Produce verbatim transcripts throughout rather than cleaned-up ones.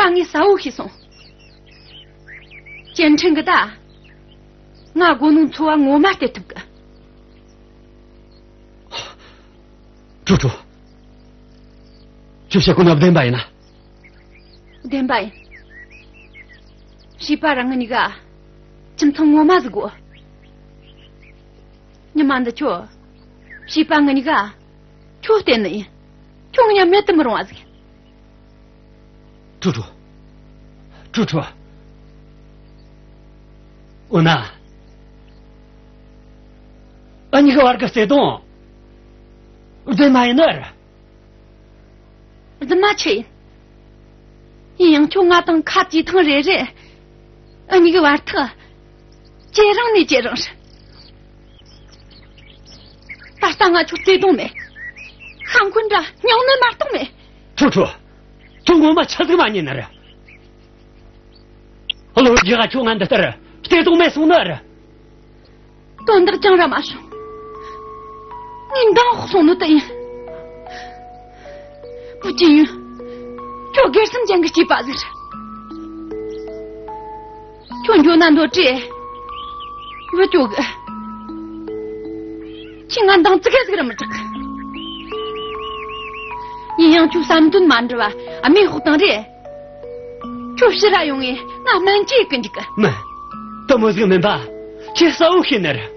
ད་ངས་གསལ་བོ་ཤེས་སོང་། ཅན་ཁྲིན་གིས་ད་ང་དགོས་ནོ་འཚོ་བ་ངོ་མ་སྟེར་ཐུབ་གི། ཁྲུ་ཁྲུ། ཁྱོས་བཤད་གོ་ནོ་བདེན་པ་ཡིན་ན། བདེན་པ་ཡིན། བྱིས་པ་ར་ང་གཉིས་ཀ་ཁྱིམ་ཚང་ངོ་མ་ཟིག་དགོས། ཉི་མ་འདི་ཁྱོད། བྱིས་པ་ང་གཉིས་ཀ་ཁྱོད་བསྟེན་ནི་ཡིན། ཁྱོད་ང་གཉིས་མེད་དུ་མི་རུང་བ་ཟིག། ཁྲུ་ཁྲུ། ཁྲུ་ཁྲུ། འོ་ན། འུ་གཉིས་ཀའི་བར་གི་བརྩེ་དུང་རྫུན་མ་ཡིན་ནི་རེད། རྫུན་མ་ཆི་ཡིན། ཡིན་ཡང་ཁྱོད་ང་དང་ཁ་བྱེ་ཐེངས་རེ་རེ། འུ་གཉིས་ཀའི་བར་ཐག་ཇེ་རིང་ནས་ཇེ་རིང་རེད། ད་ལྟ་ང་ཁྱོད་བརྩེ་དུང་མེད། ཤ་འཁོན་འདྲ་སྨྱུང་གནས་མ་གཏོགས་མེད། ཁྲུ་ཁྲུ། ཁྱོད་ངོ་མ་ཆི་ཟིག་མ་ཉན་ནི་རེད། བློ་རྒྱ་ཁྱོད་ང་འདི་ལྟར་བརྩེ་དུང་མེད་སོང་ནི་རེད། དོན་དག་ཅང་ར་མ་བྱུང་། ངས་འདང་ཕོག་སོང་ནོ་དེ་ཡིན། བུ་ཅི་ཡིན། ཁྱོད་སྒེར་སེམས་ཅན་གྱི་སྐྱེས་པ་ཟིག་རེད། ཁྱོད་འགྱོ་ན་འདོད་བྲེ། བུ་སྐྱོ་གི། ཁྱོས་ང་འདང་ཙི་གེ་ཟིག་ར་མི་སྐྲག་གི། ཡིན་ཡང་ཁྱོད་བསམ་དོན་མ་འགྲུབ་བ་རྨས་ཕོག་བཏང་རེ། ཁྱོད་ཕྱིར་ར་ཡོང་ངས་ང་སྨན་བཅོས་གི་འཇུག་གི། མིན། དེ་མོ་ཟིག་མིན་པ། ཁྱོས་གསལ་བོ་ཤེས་ནི་རེད།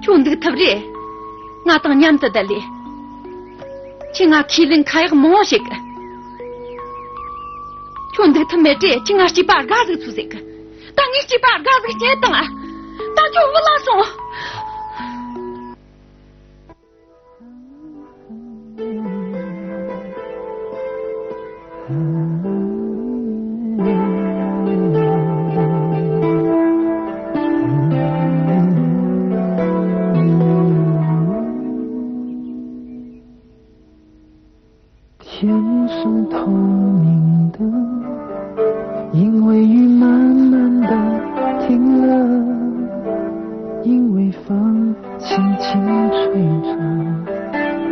ཁྱོད་འདུག་ཐུབ་རེ། ང་དང་མཉམ་དུ་བསྡད་ལེ། ཁྱོས་ང་ཁས་ལེན་ཁ་ཡག་མང་བོ་བྱེད་གི། ཁྱོད་འདུག་ཐུབ་མེད་དེ་ཁྱོས་ང་སྐྱེས་པ་དགའ་ཟིག་ཚུགས་ཟེར་གི། ད་ངས་སྐྱེས་པ་དགའ་ཟིག་རྙེད་བཏང་ང་། ད་ཁྱོད་བུད་ལ་སོང་།天上透明的，因为雨慢慢地停了，因为风轻轻吹着，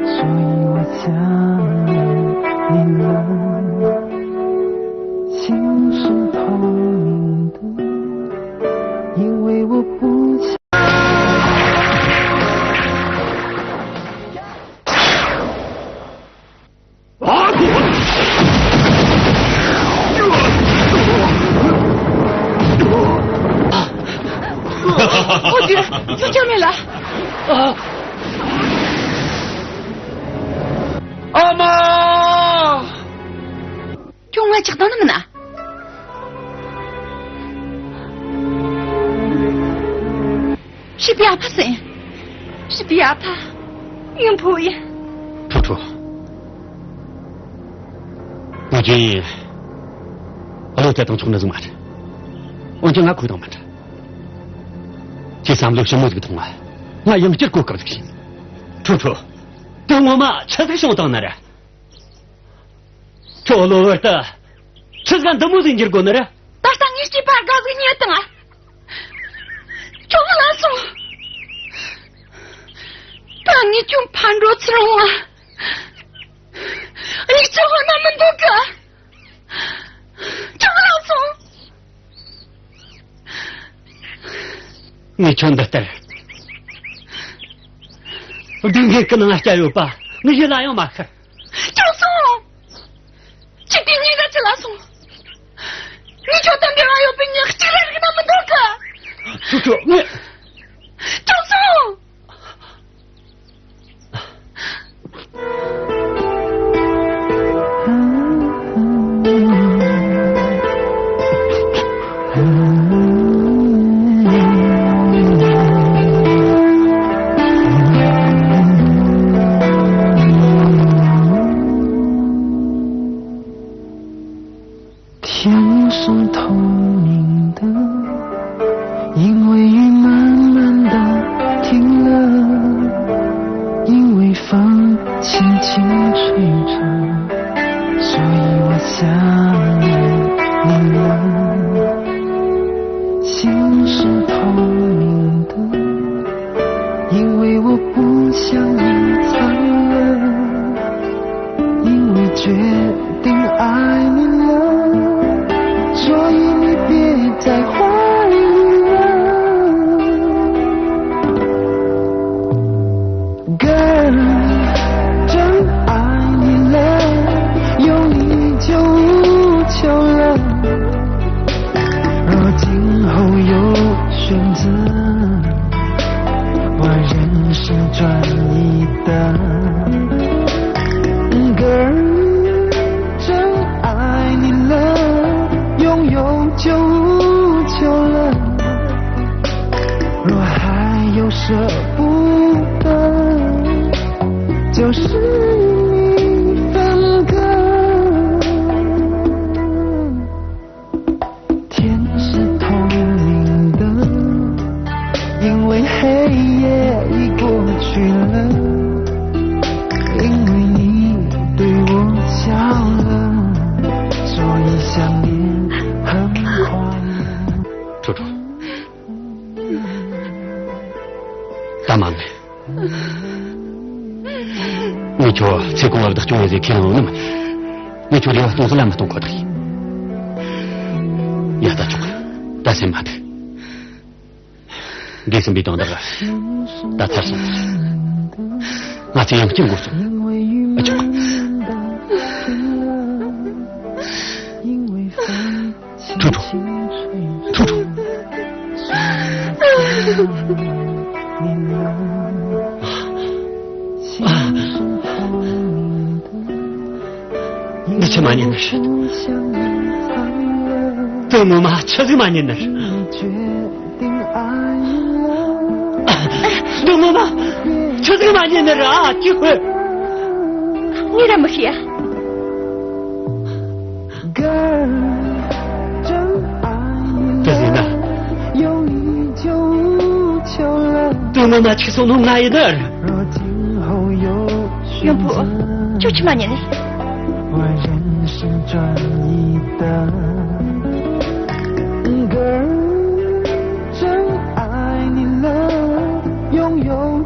所以我想念你了。天是透明的，因为我不想。 ཨ། ཨོ་ཙི། ཁྱོད་ཆ་མེད་ལ། ཨ། ཨ་མ། ཁྱོད་ང་ཆགས་བཏང་ནི་མིན་ན། བྱིས་པའི་ཨ་ཕ་སུ་ཡིན། བྱིས་པའི་ཨ་ཕ་ཡིན་ཕོ་ཡིན། ཁྲོ་ཁྲོ། ང་རྒྱུན་ཡིན། བློ་གཏད་བཏང་ཆོག་ནི་ཟིག་མ་རེད། འོན་ཀྱང་ང་ཁོ་དང་མི་འདྲ། ཁྱེད་བསམ་བློ་ཞིབ་མོ་ཟིག་ཐོངས་ང་། ང་ཡང་བསྐྱར་གོ་སྐབས་ཟིག་བྱིན། ཁྲོ་ཁྲོ། དེ་ངོ་མ་ཆི་ཟིག་བྱུང་བཏང་ནི་རེད། ཁྱོད་གློ་བུར་དུ་ཆི་ཟིག་འདི་མོ་ཟིག་འགྱུར་དགོས་ནི་རེད། ད་ལྟ་ངས་སྐྱེས་པ་དགའ་ཟིག་རྙེད་བཏང་ང་། ཁྱོད་བུད་ལ་སོང་། ད་ངས་ཁྱོད་ཕར་འགྲོ་ཚུར་འོང་ང་། གཉིས་ཆ་ཧོ་ན་མི་འདོད་གི། ཁྱོད་བུད་ལ་སོང་། ངས་ཁྱོད་འདི་ལྟར་སྡུག་བསྔལ་གྱི་ནང་བསྐྱལ་ཡོད་པ་ངས་ཡིད་ལ་ཡང་མ་ཤར། ཁྱོད་སོང་། ཁྱེད་དེ་ཉིན་ར་ཅི་ལ་སོང་། ངས་ཁྱོད་དང་འབྲེལ་བ་ཡོད་པའི་མྱི་གཅིག་ར་རིག་ན་མི་འདོད་གི། ཁྲོ་ཁྲོ། ངས། ཁྱོད་སོང་།天是透明的，因为雨慢慢地停了，因为风轻轻吹着，所以我想念你了。心是透明的，因为我不想隐藏了，因为决定爱你了。舍不得，就是你分割。天是透明的，因为黑夜已过去了，因为你对我笑了，所以想念很快乐。楚楚，ད་མ་ངེས། ངས་ཁྱོད་ཚེ་གང་བདག་སྐྱོང་ཡེ་ཟེར་ཁས་ལེན་ནི་མིན། ངས་ཁྱོད་རེ་བ་སྟོང་ཟད་ལ་མི་གཏོང་ཁོ་ཐག་ཡིན། ཡ། ད་ཆོག་ད་སེམས་མ་སྡུག་འདས་ཟིན་པའི་དོན་དག་ད་ཚར་སོང་། ང་ཚོས་ཡང་བསྐྱར་འགོ་རྩོམ། ཨ་ཆོག་ཐུགས་ཁྲོ། ཐུགས་ཁྲོ། འདི་ཆི་མ་ཉན་ནི་རེད། དོན་ངོ་མ་ཆི་ཟིག་མ་ཉན་ནི་རེད། དོན་ངོ་མ་ཆི་ཟིག་མ་ཉན་ནི་རེད། ཨ། ཅི་ཧོས། ངས་ར་མི་ཤེས་ཡ། དེ་ཟེར་ན། དོན་ངོ་མ་འཆུག་སོང་ནོ་ང་ཡིན་ནི་རེད། ཡོང་པོ། ཁྱོད་ཆི་མ་ཉན་ནི།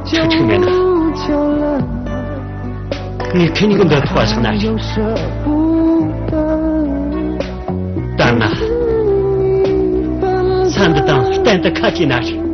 ཁྱོད་ཆི་མེད་ན། ངས་ཁྱེད་གཉིས་ཀྱི་འདི་ཐོག་བཞག་ན་རེད། ལྟར་ན། ས་འདི་དང་གཏན་དུ་ཁ་གྱེས་ན་རེད།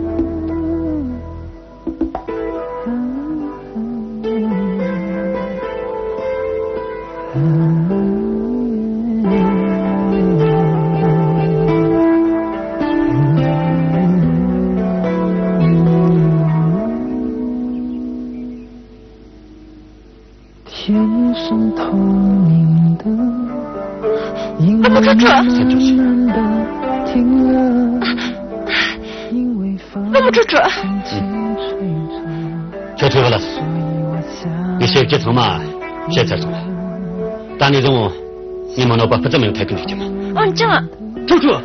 ཨ་མ་ཁྲོ་ཁྲོ། སེམས་ཆུང་བྱོས། ཨ་མ་ཁྲོ་ཁྲོ། ཁྱོད་ཚོས་བ་ལ། ངས་བཤད་རྒྱུ་ཚང་མ་བཤད་ཚར་སོང་། ད་ནས་བཟུང་ངས་མ་ནོར་བ་སྤུ་ཙམ་ཡང་ཐེབས་གི་འཇུག་རྒྱུ་མིན། འོན་ཀྱང་། ཁྲོ་ཁྲོ།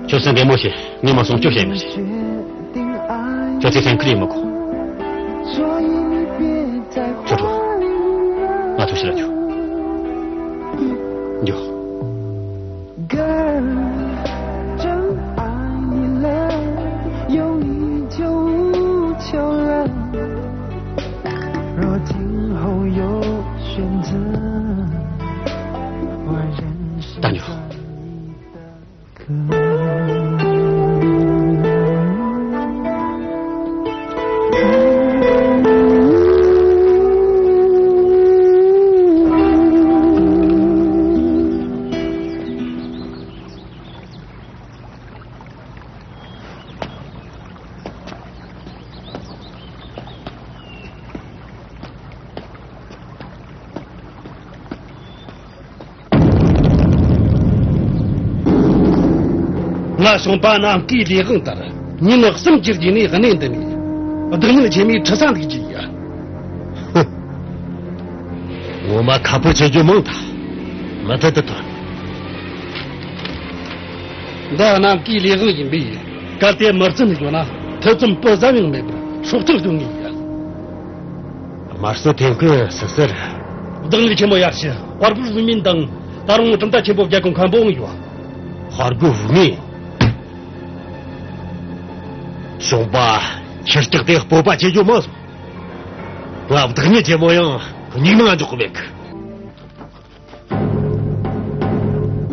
ཁྱོད་སེམས་བདེ་མོ་བྱོས། ངས་མོ་སྲུང་སྐྱོབ་བྱེད་ནི་རེད། ཁྱོད་ཚོས་སེམས་ཁུར་ཡེ་མི་དགོས། ཁྲོ་ཁྲོ། ང་ཚོ་ཕྱིར་ར་འགྱོ། འགྱོ། ད་འགྱོ། ང་ཞོགས་པ་ནམ་མཁའི་ལས་དབང་ལྟར་ཉིན་གསུམ་གྱི་རྗེས་ནས་གནས་འདི་ནས་བདག་ཉིད་ཆེན་མོའི་ཁྲི་ས་འདུག་རྒྱུ་ཡིན། ངོ་མ་ཁ་ཕོ་ཆེ་རྒྱུ་མང་ཐལ། མི་ཐུབ་ཏུ་ཐོན། འདི་ནམ་མཁའི་ལས་དབང་ཡིན་པས། གལ་ཏེ་མི་བརྩི་ནས་འགྱོ་ན་ཐེ་ཚོམ་སྤུ་ཙམ་ཡང་མེད་པར་སྲོག་ཐག་གཅོད་ངེས་ཡིན། དམར་གསོད་ཐེབས་མཁན་སུ་ཟེར། བདག་ཉིད་ཆེན་མོ་ཡར་ཞུ། དཔའ་རྒོད་བུད་མེད་དང་ད་རུང་གྲུབ་མཐའ་ཆེན་པོ་རྒྱལ་ཁོངས་མཁན་པོ་ཡོད། དཔའ་རྒོད་བུད་མེད། ཞོགས་པ་ཁྱི་སྐྱག་དེ་སྤོབས་པ་ཆེ་རྒྱུ་མང་སོང་། ང་བདག་ཉིད་ཆེན་མོ་ཡང་སྙིང་ནང་འཇོག་གི་མེད་གི།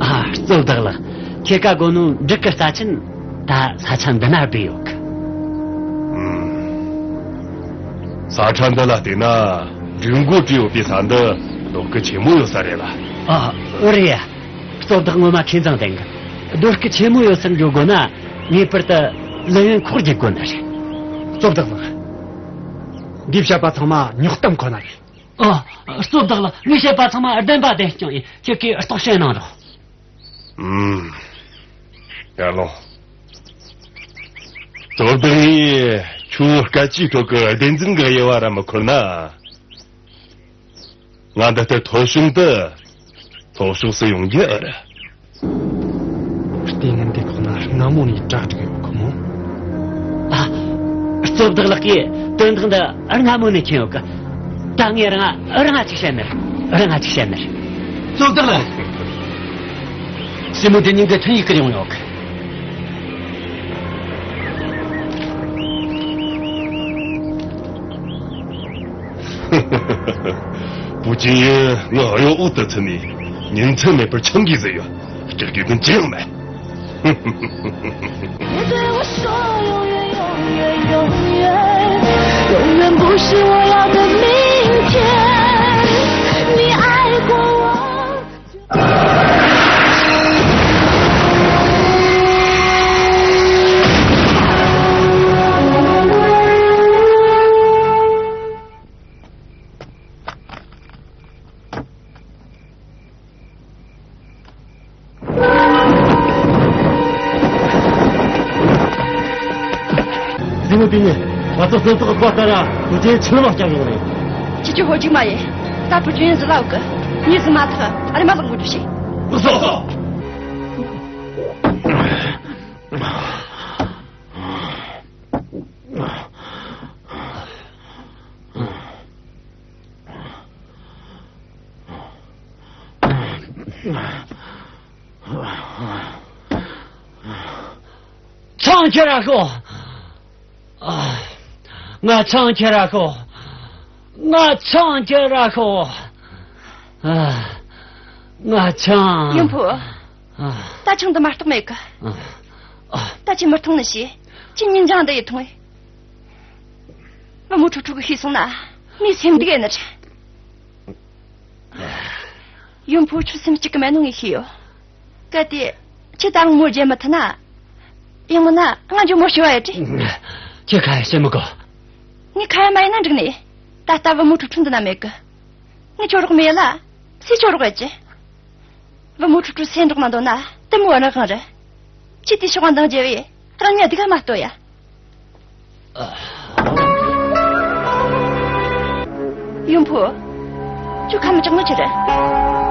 ཨ། གཙོ་བདག་ལགས། ཁྱེད་ཀ་དགོས་ནོ་འབྲུག་གི་རྩ་ཆེན་ད་ས་ཆ་འདི་ན་སྦས་ཡོད་གི། ཨུམ། ས་ཆ་འདི་ལ་བལྟས་ན་འབྲུག་མགོ་བྲིས་ཡོད་པའི་ས་འདི་རྡོ་སྐུ་ཆེན་མོ་ཡོད་ས་རེད་ལ། ཨ། འོ་རེད་ཡ། གཙོ་བདག་ངོ་མ་མཁས་མཛངས་ལྡན་གི། རྡོ་སྐུ་ཆེན་མོ་ཡོད་སར་འགྲོ་དགོས་ན་ངེས་པར་དུ་ལི་ཡོན་ཁོག་བརྒྱུད་དགོས་ནི་རེད། གཙོ་བདག་ལགས། འདི་བཤད་པ་ཚང་མ་རྙོག་གཏམ་ཁོ་ན་རེད། ཨ། གཙོ་བདག་ལགས། ངས་བཤད་པ་ཚང་མ་བདེན་པ་བདེན་རྐྱང་ཡིན། ཁྱེད་ཀྱིས་རྟོག་དཔྱོད་གནང་རོགས། ཨུམ། ཡར་ལོངས། དོ་བདག་ངས་ཁྱོའི་སྐད་ཆའི་ཁྲོད་ཀྱི་བདེན་རྫུན་གྱི་དབྱེ་བ་ར་མི་འཁོར་ན། ང་འདི་ལྟར་མཐོ་ཤོས་འདི་ལྷོ་ཕྱོགས་སུ་ཡོང་རྒྱུ་ཨེ་རེད། ལྟས་ངན་འདི་ཁོ་ན་སྔ་མོ་ནས་གྲ་སྒྲིག་ཡོད་གི་མོ། ཨ། གཙོ་བདག་ལགས་ཀྱིས་དོན་དག་འདི་སྔ་མོ་ནས་མཁྱེན་ཡོད་གི། ད་ངས་རང་རང་ང་ཅིག་བཤད་ནི་རེད། རང་ང་ཅིག་བཤད་ནི་རེད། གཙོ་བདག་ལགས། སྲས་མོ་དེ་ཉིན་གི་འཕྲིན་ཡིག་བསྐུར་ཡོང་ཡོད་གི། པུ་ཅིན་ཡིན་ང་གཡོ་འོག་ཏུ་ཚུད་ནས་ཉིན་མཚན་མེད་པར་ཆང་གིས་བཟི་ཡོད། སྐྲག་རྒྱུ་དོན་ཅི་ཡང་མེད། 别对我说永远，永远，永远，永远不是我要的明天。你爱过我。 སྲས་མོ་དེ་ནི་ང་ཚོ་སེམས་ཐག་པ་ལྟར་དུ་རྗེས་ཆེན་མོ་སྐྱབས་ཡོང་རེད། ཁྱེད་ཀྱི་ཧོ་ཅིག་མ་ཡེ། ད་བུ་ཆུང་ཡིན་ཟི་ལའོ་གི། ངས་ཟི་མ་ཐག་ཨ་རི་མ་ལག་འགུ་འགྲོ་ཤི། ལགས་སོ། ཆང་ཁྱེར་ར་ཤོག་ཨ། ང་ཆང་ཁྱེར་ར་ཤོག་ང་ཆང་ཁྱེར་ར་ཤོག་ཨ། ང་ཆང་། ཡོན་ཕུ། ཨ། ད་ཆང་འདི་མ་གཏོགས་མེད་གི། ཨ། ད་ཁྱེད་མི་འཐུང་ནི་ཤེས། ཁྱེད་ཉིན་ལྗང་འདི་ཡི་འཐུང་ངེ། བུ་མོ་ཁྲུ་ཁྲུ་གི་ཤེས་སོང་ན་མི་སེམས་སྡུག་ཡིན་ནི་རེད། ཡོན་ཕུ་ཁྱོད་སེམས་སྐྱིད་གི་མེད་ནོ་ངས་ཤེས་ཡོད། གལ་ཏེ་ཁྱེད་ད་རུང་མོ་བརྗེད་མི་ཐུབ་ན། ཡང་མིན་ན་ང་འཇོལ་མོ་ཞུ་བ་ཡ་དྲི། ཁྱེད་ཁ་ཡ་བཤད་མི་དགོས། ངས་ཁ་ཡ་མ་ཡིན་ན་འགྲིག་ནི། ད་ལྟ་བུ་མོ་ཁྲུ་ཁྲུ་འདི་ན་མེད་གི། ངས་ཁྱོད་རོགས་མེད་ལ། སུས་ཁྱོད་རོགས་ཡ་ཅི། བུ་མོ་ཁྲུ་ཁྲུ་སེམས་འགྲོགས་མ་འདོད་ན་དེ་མོ་བ་ན་གང་རེད། ཁྱེད་དེ་ཕྱོགས་འདང་རྒྱབ་བས་རང་ཉིད་སྡུག་ག་མ་གཏོད་ཡ། ཡོན་ཕུ། ཁྱོད་ཁ་མི་གྲག་ནོ་ཆི་རེད།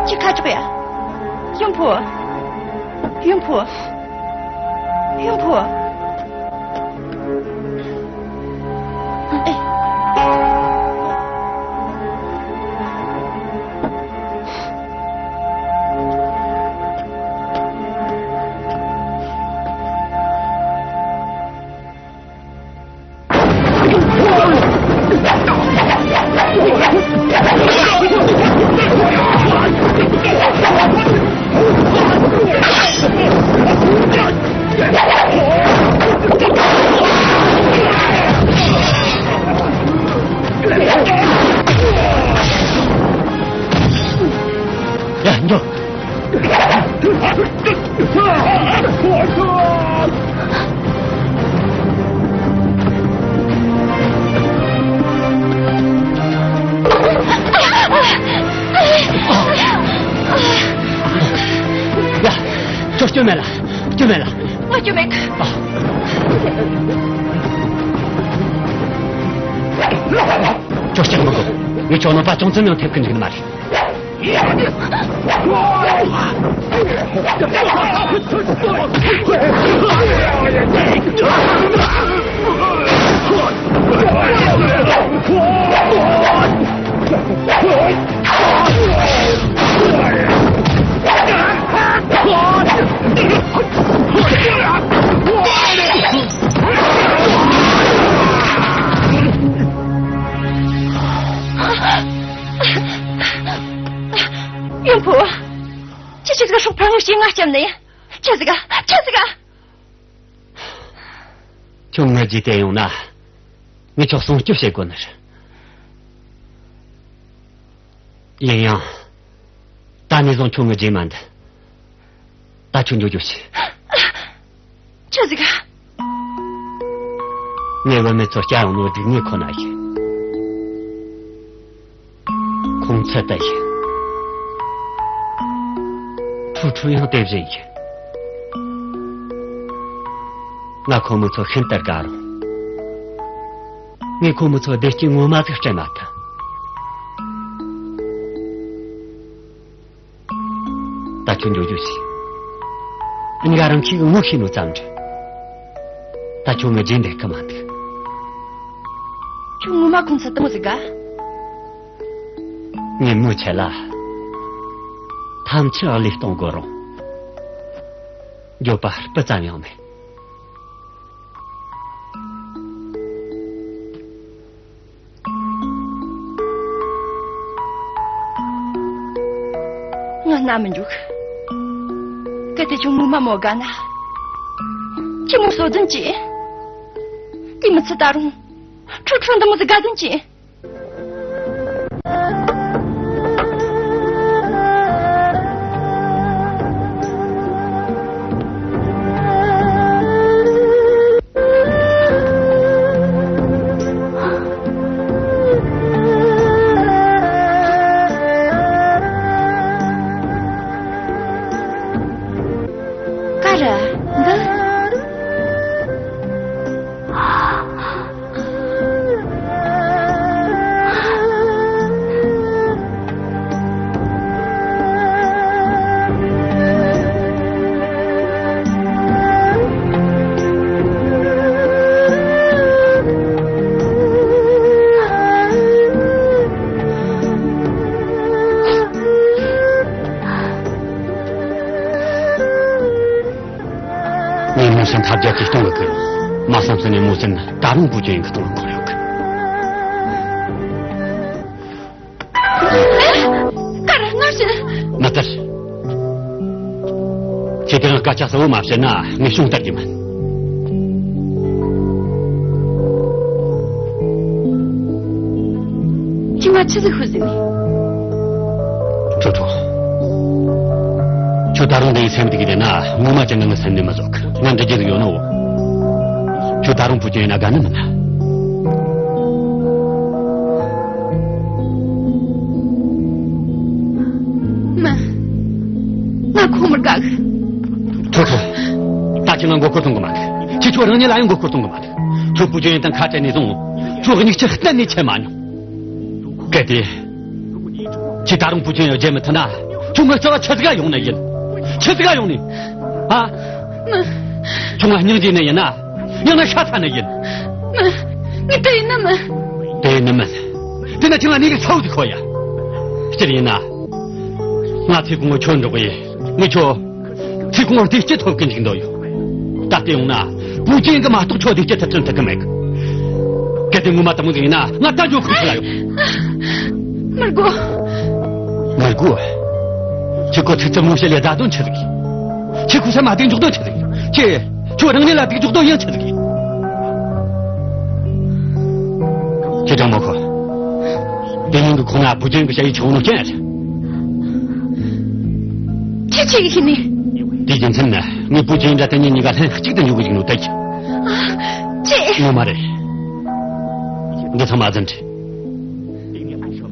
ཁྱོད་ཁ་གྲག་ཡ། ཡོན་ཕུ། ཡོན་ཕུ། ཡོན་ཕུ། ཨེ། ཡ། འགྲོ། ཡ། ཁྱོད་སྐྱོན་མེད་ལ། སྐྱོན་མེད་ལ། ང་སྐྱོན་མེད་གི། ཨ། ཁྱོད་སྐྲག་མི་དགོས། ངས་ཁྱོད་ནང་པ་ཅུང་ཙམ་ཡང་ཐེབས་གི་འཇུག་ནི་མ་རེད། ཡོན་ཕུ། ཁྱེད་ཆི་ཟིག་ག་སྲོག་ཕར་ངོ་ཤེས་ང་སྐྱབས་ནས། ཆི་ཟིག་ག་ཆི་ཟིག་ག་ཁྱོད་ངའི་རྗེས་དེད་ཡོང་ན། ངས་ཁྱོད་སྲུང་སྐྱོབ་བྱེད་དགོས་ནི་རེད། ཡིན་ཡང་། ད་ནས་བཟུང་ཁྱོད་ངའི་རྗེས་མ་འདི། ད་ཁྱོད་འགྱོ་རྒྱུ་བྱེད། ཆི་ཟིག་ག་ངས་བུད་མེད་ཚོ་སྐྱབས་ཡོང་ནོ་སྡུག་བསྔལ་ཁོ་ན་ཡིན། ཁོང་ཚོ་དེ་ཡིན། ཁྲུ་ཁྲུ་ཡང་དེ་བཞིན་ཡིན། ང་ཁོ་མོ་ཚོ་ཤིན་ཏུ་དགའ་རུང་། ངས་ཁོ་མོ་ཚོ་བདེ་སྐྱིད་ངོ་མ་ཟིག་སྤྲད་མ་ཐུབ། ད་ཁྱོད་འགྱོ་རྒྱུ་ཞིག། འུ་གཉིས་ཀ་རང་ཁྱིས་ངོ་ཤེས་ནོ་ཙམ་འདྲ། ད་ཁྱོད་ངའི་རྗེས་འདེད་གི་མ་འདུག། ཁྱོད་ངོ་མ་ཁོང་ཚོ་དེ་མོ་ཟིག་ག། ངས་མོ་ཆེ་ལ། ཐམས་ཅད་བློས་གཏོང་དགོས་རུང་། འགྱོད་པ་སྤུ་ཙམ་ཡང་མེད། ང་ན་མི་འཇུག། གལ་ཏེ་ཁྱོད་ངོ་མ་མོ་དགའ་ན། ཁྱོས་མོ་གསོད་དོན་ཅི། དེ་མི་ཚད་ད་རུང་། ཁྲོ་ཁྲོ་འདི་མོ་ཟིག་དགའ་དོན་ཅི། ག་རེ། འདི། ངས་མོ་སྲིན་ཐབས་བརྒྱ་ཇུས་སྟོང་གི་བསྐུལ། མ་བསམ་སྲིད་ནས་མོ་སྲིན་ད་རུང་བུ་ཅན་ཡིན་གི་གཏོང་གི་ཡོད་གི། ཀར་ང་ཤི། མི་སྟེར། ཁྱེད་དེ་རིང་སྐད་ཆ་གསལ་བོ་མ་བཤད་ན་ངས་གཞུང་བསྟར་རྒྱུ་མིན། ཁྱོས་ང་ཆི་ཟིག་ཤོད་ཟེར་ནི། ཁྲོ་ཁྲོ། ཁྱོད་ད་རུང་འདི་ཡི་སེམས་སྡུག་གི་བསྡད་ན་ངོ་མ་ཅི་ནས་ངའི་སེམས་ནས་མི་བཟོད་གི། ང་འདྲི་རྒྱུ་ཟིག་ཡོད་ནོ། ཁྱོད་ད་རུང་བུ་ཅན་ཡིན་ན་དགའ་ནི་མིན་ན། མིན། ང་ཁོ་མི་དགའ་གི། ཁྲོ་ཁྲོ། ད་ཁྱོས་ང་མགོ་སྐོར་གཏོང་གི་མ་འདུག། ཁྱོས་ཁྱོད་རང་ཉིད་ལ་ཡང་མགོ་སྐོར་གཏོང་གི་མ་འདུག། ཁྱོད་བུ་ཅན་ཡིན་དང་ཁ་བྲལ་ནས་བཟུང་། ཁྱོད་མྱིག་ཆུ་གཏན་ནས་ཆད་མ་མྱོང་། གལ་ཏེ། ཁྱོས་ད་རུང་བུ་ཅན་ཡང་བརྗེད་མི་ཐུབ་ན། ཁྱོད་ངའི་རྩ་བ་ཆི་ཟིག་ག་ཡོང་ནི་ཡིན། ཆི་ཟིག་ག་ཡོང་ནི། ཨ། མིན། ཁྱོད་ང་སྙིང་རྗེ་ནི་ཡིན་ན། ཡང་ན་ཤ་ཚ་ནི་ཡིན། མིན། ངས་དེ་ཡིན་ནི་མིན། དེ་ཡིན་ནི་མིན། དེ་ན་ཁྱོད་ང་ནི་གི་ཚ་བོ་ཟིག་ཁོ་ཡ། སྤྱིར་ཡིན་ན། ང་ཚེ་གང་བོ་ཁྱོད་འགྲོགས་ཡིན། ངས་ཁྱོད། ཚེ་གང་བོར་བདེ་སྐྱིད་ཐོབ་གི་འཇུག་འདོད་ཡོད། ད་ལྟ་ཡོང་ན། བུ་ཅན་གིས་མ་གཏོགས་ཁྱོད་བདེ་སྐྱིད་ཐོབ་ཐུབ་གི་མེད། གལ་ཏེ་ངོ་མ་དེ་མོ་ཟིག་ཡིན་ན་ང་ད་འགྱོ་ཁུལ་ཁུལ་ལ་ཡོང་། མི་དགོས། མི་དགོས། ཁྱོས་ཁོ་ཚིག་རྩུབ་མོ་བཤད་ལས་བདག་དོན་ཆི་ཟིག་ཡིན། ཁྱོས་ཁོའི་སེམས་མ་བདེ་འཇོག་དོན་ཆི་ཟིག་ཡིན། ཁྱོས། ཁྱོད་རང་ཉིད་ལ་སྡུག་འཇོག་དོན་ཡང་ཆི་ཟིག་ཡིན། ཁྱོས་དྲང་མོ་ཁོ། དེ་ཉིན་གྱི་ཁོང་ན་བུ་ཅན་གྱི་ཞ་ཡི་ཆུང་ནོ་ཅན་རེད། ཁྱོས་ཆི་གི་ཤེས་ནི། དེའི་རྒྱུ་མཚན་ནི་ངས་བུ་ཅན་འདྲ་དེ་ཉིད་གཉིས་ཀ་ལྷན་གཅིག་ཏུ་འཇུག་གི་འཇུག་ནོ་ལྟ་གི། ཨ། ཅི། ངོ་མ་རེད། འདི་ཚང་མ་རྫུན་རེད།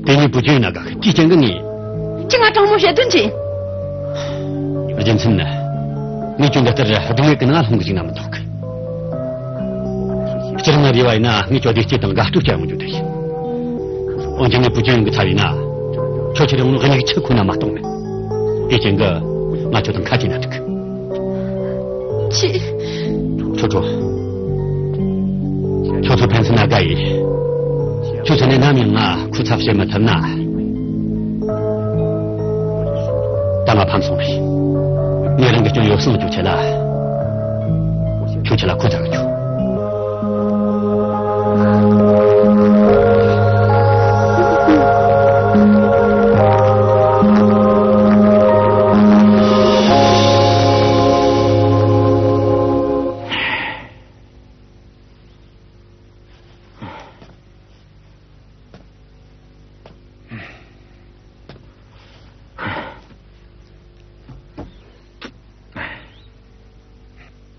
དེ་ཉིད་བུ་ཅན་ཡིན་ན་དགའ་གི། དེའི་རྐྱེན་གྱིས་ངས། ཁྱོས་ང་དྲང་མོ་བཤད་དོན་ཅི། རྒྱུ་མཚན་ནི། ངས་ཁྱོད་འདི་ལྟར་སྡུག་བསྔལ་གྱི་ནང་ལྷུང་གི་བཅུག་ན་མི་འདོད་གི། སྤྱིར་ང་རེ་བ་ཡིན་ན་ངས་ཁྱོད་བདེ་སྐྱིད་དང་དགའ་སྤྲོ་སྐྱེ་ཡོང་རྒྱུ་དེ་ཡིན། འོན་ཀྱང་ངས་བུ་ཅན་ཡིན་གི་ཚབ་ཡིན་ན། ཁྱོད་ཁྱེད་རང་ངོ་མ་མྱིག་ཆུ་ཁོ་ན་མ་གཏོང་མེད། དེའི་རྐྱེན་གྱིས་ང་ཁྱོད་དང་ཁ་གྱེས་ན་འགྲིག་གི། ཅི། ཁྲོ་ཁྲོ། ཁྱོད་ཚོ་ཕན་ཚུན་ན་དགའ་ཡིན། ཁྱོད་ཚོ་ནས་ནམ་ཡང་ང་ཁོའི་ཚབ་བྱེད་མི་ཐུབ་ན། ད་ང་ཕམ་སོང་རེད། ངས་རང་གི་སྐྱོན་ཡོ་བསྲང་བཅུག་ཆེད་ལ། ཁྱོད་ཆེད་ལ་ཁོ་ཚ་གི་ཆུག།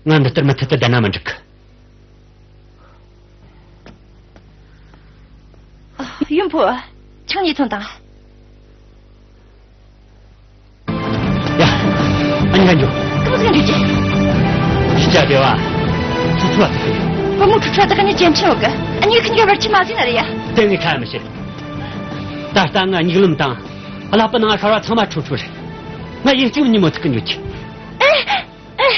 ང་འདི་ལྟར་མུ་མཐུད་དུ་བསྡད་ན་མི་འགྲིག་གི། ཨ། ཡུམ་ཕོ། ཆང་གཉིས་འཐུང་དང་། ཡ། ཨ་ནི་ང་འགྱོ། གང་ཟིག་འགྱོ་རྒྱུ། ཤི་ཆ་བདེ་བ། ཁྲུ་ཁྲུ་བ་དེ་གི། བུ་མོ་ཁྲུ་ཁྲུ་བ་དེ་གི་ནི་ཅན་ཆི་ཡོད་གི། ཨ་ནི་ཁི་གཉིས་ཀ་བར་ཆད་མ་ཟིན་ན་རེད་ཡ། དེ་ངས་ཁ་མི་བྱེད། ད་ལྟ་ང་མྱིག་ལམ་དང་ཀླད་པ་ནང་ཤར་བ་ཚང་མ་ཁྲུ་ཁྲུ་རེད། ང་ཡིན་གཅིག་ཉིན་མོ་ཐུག་གི་འགྱོ་རྒྱུ། ཨེ། ཨེ།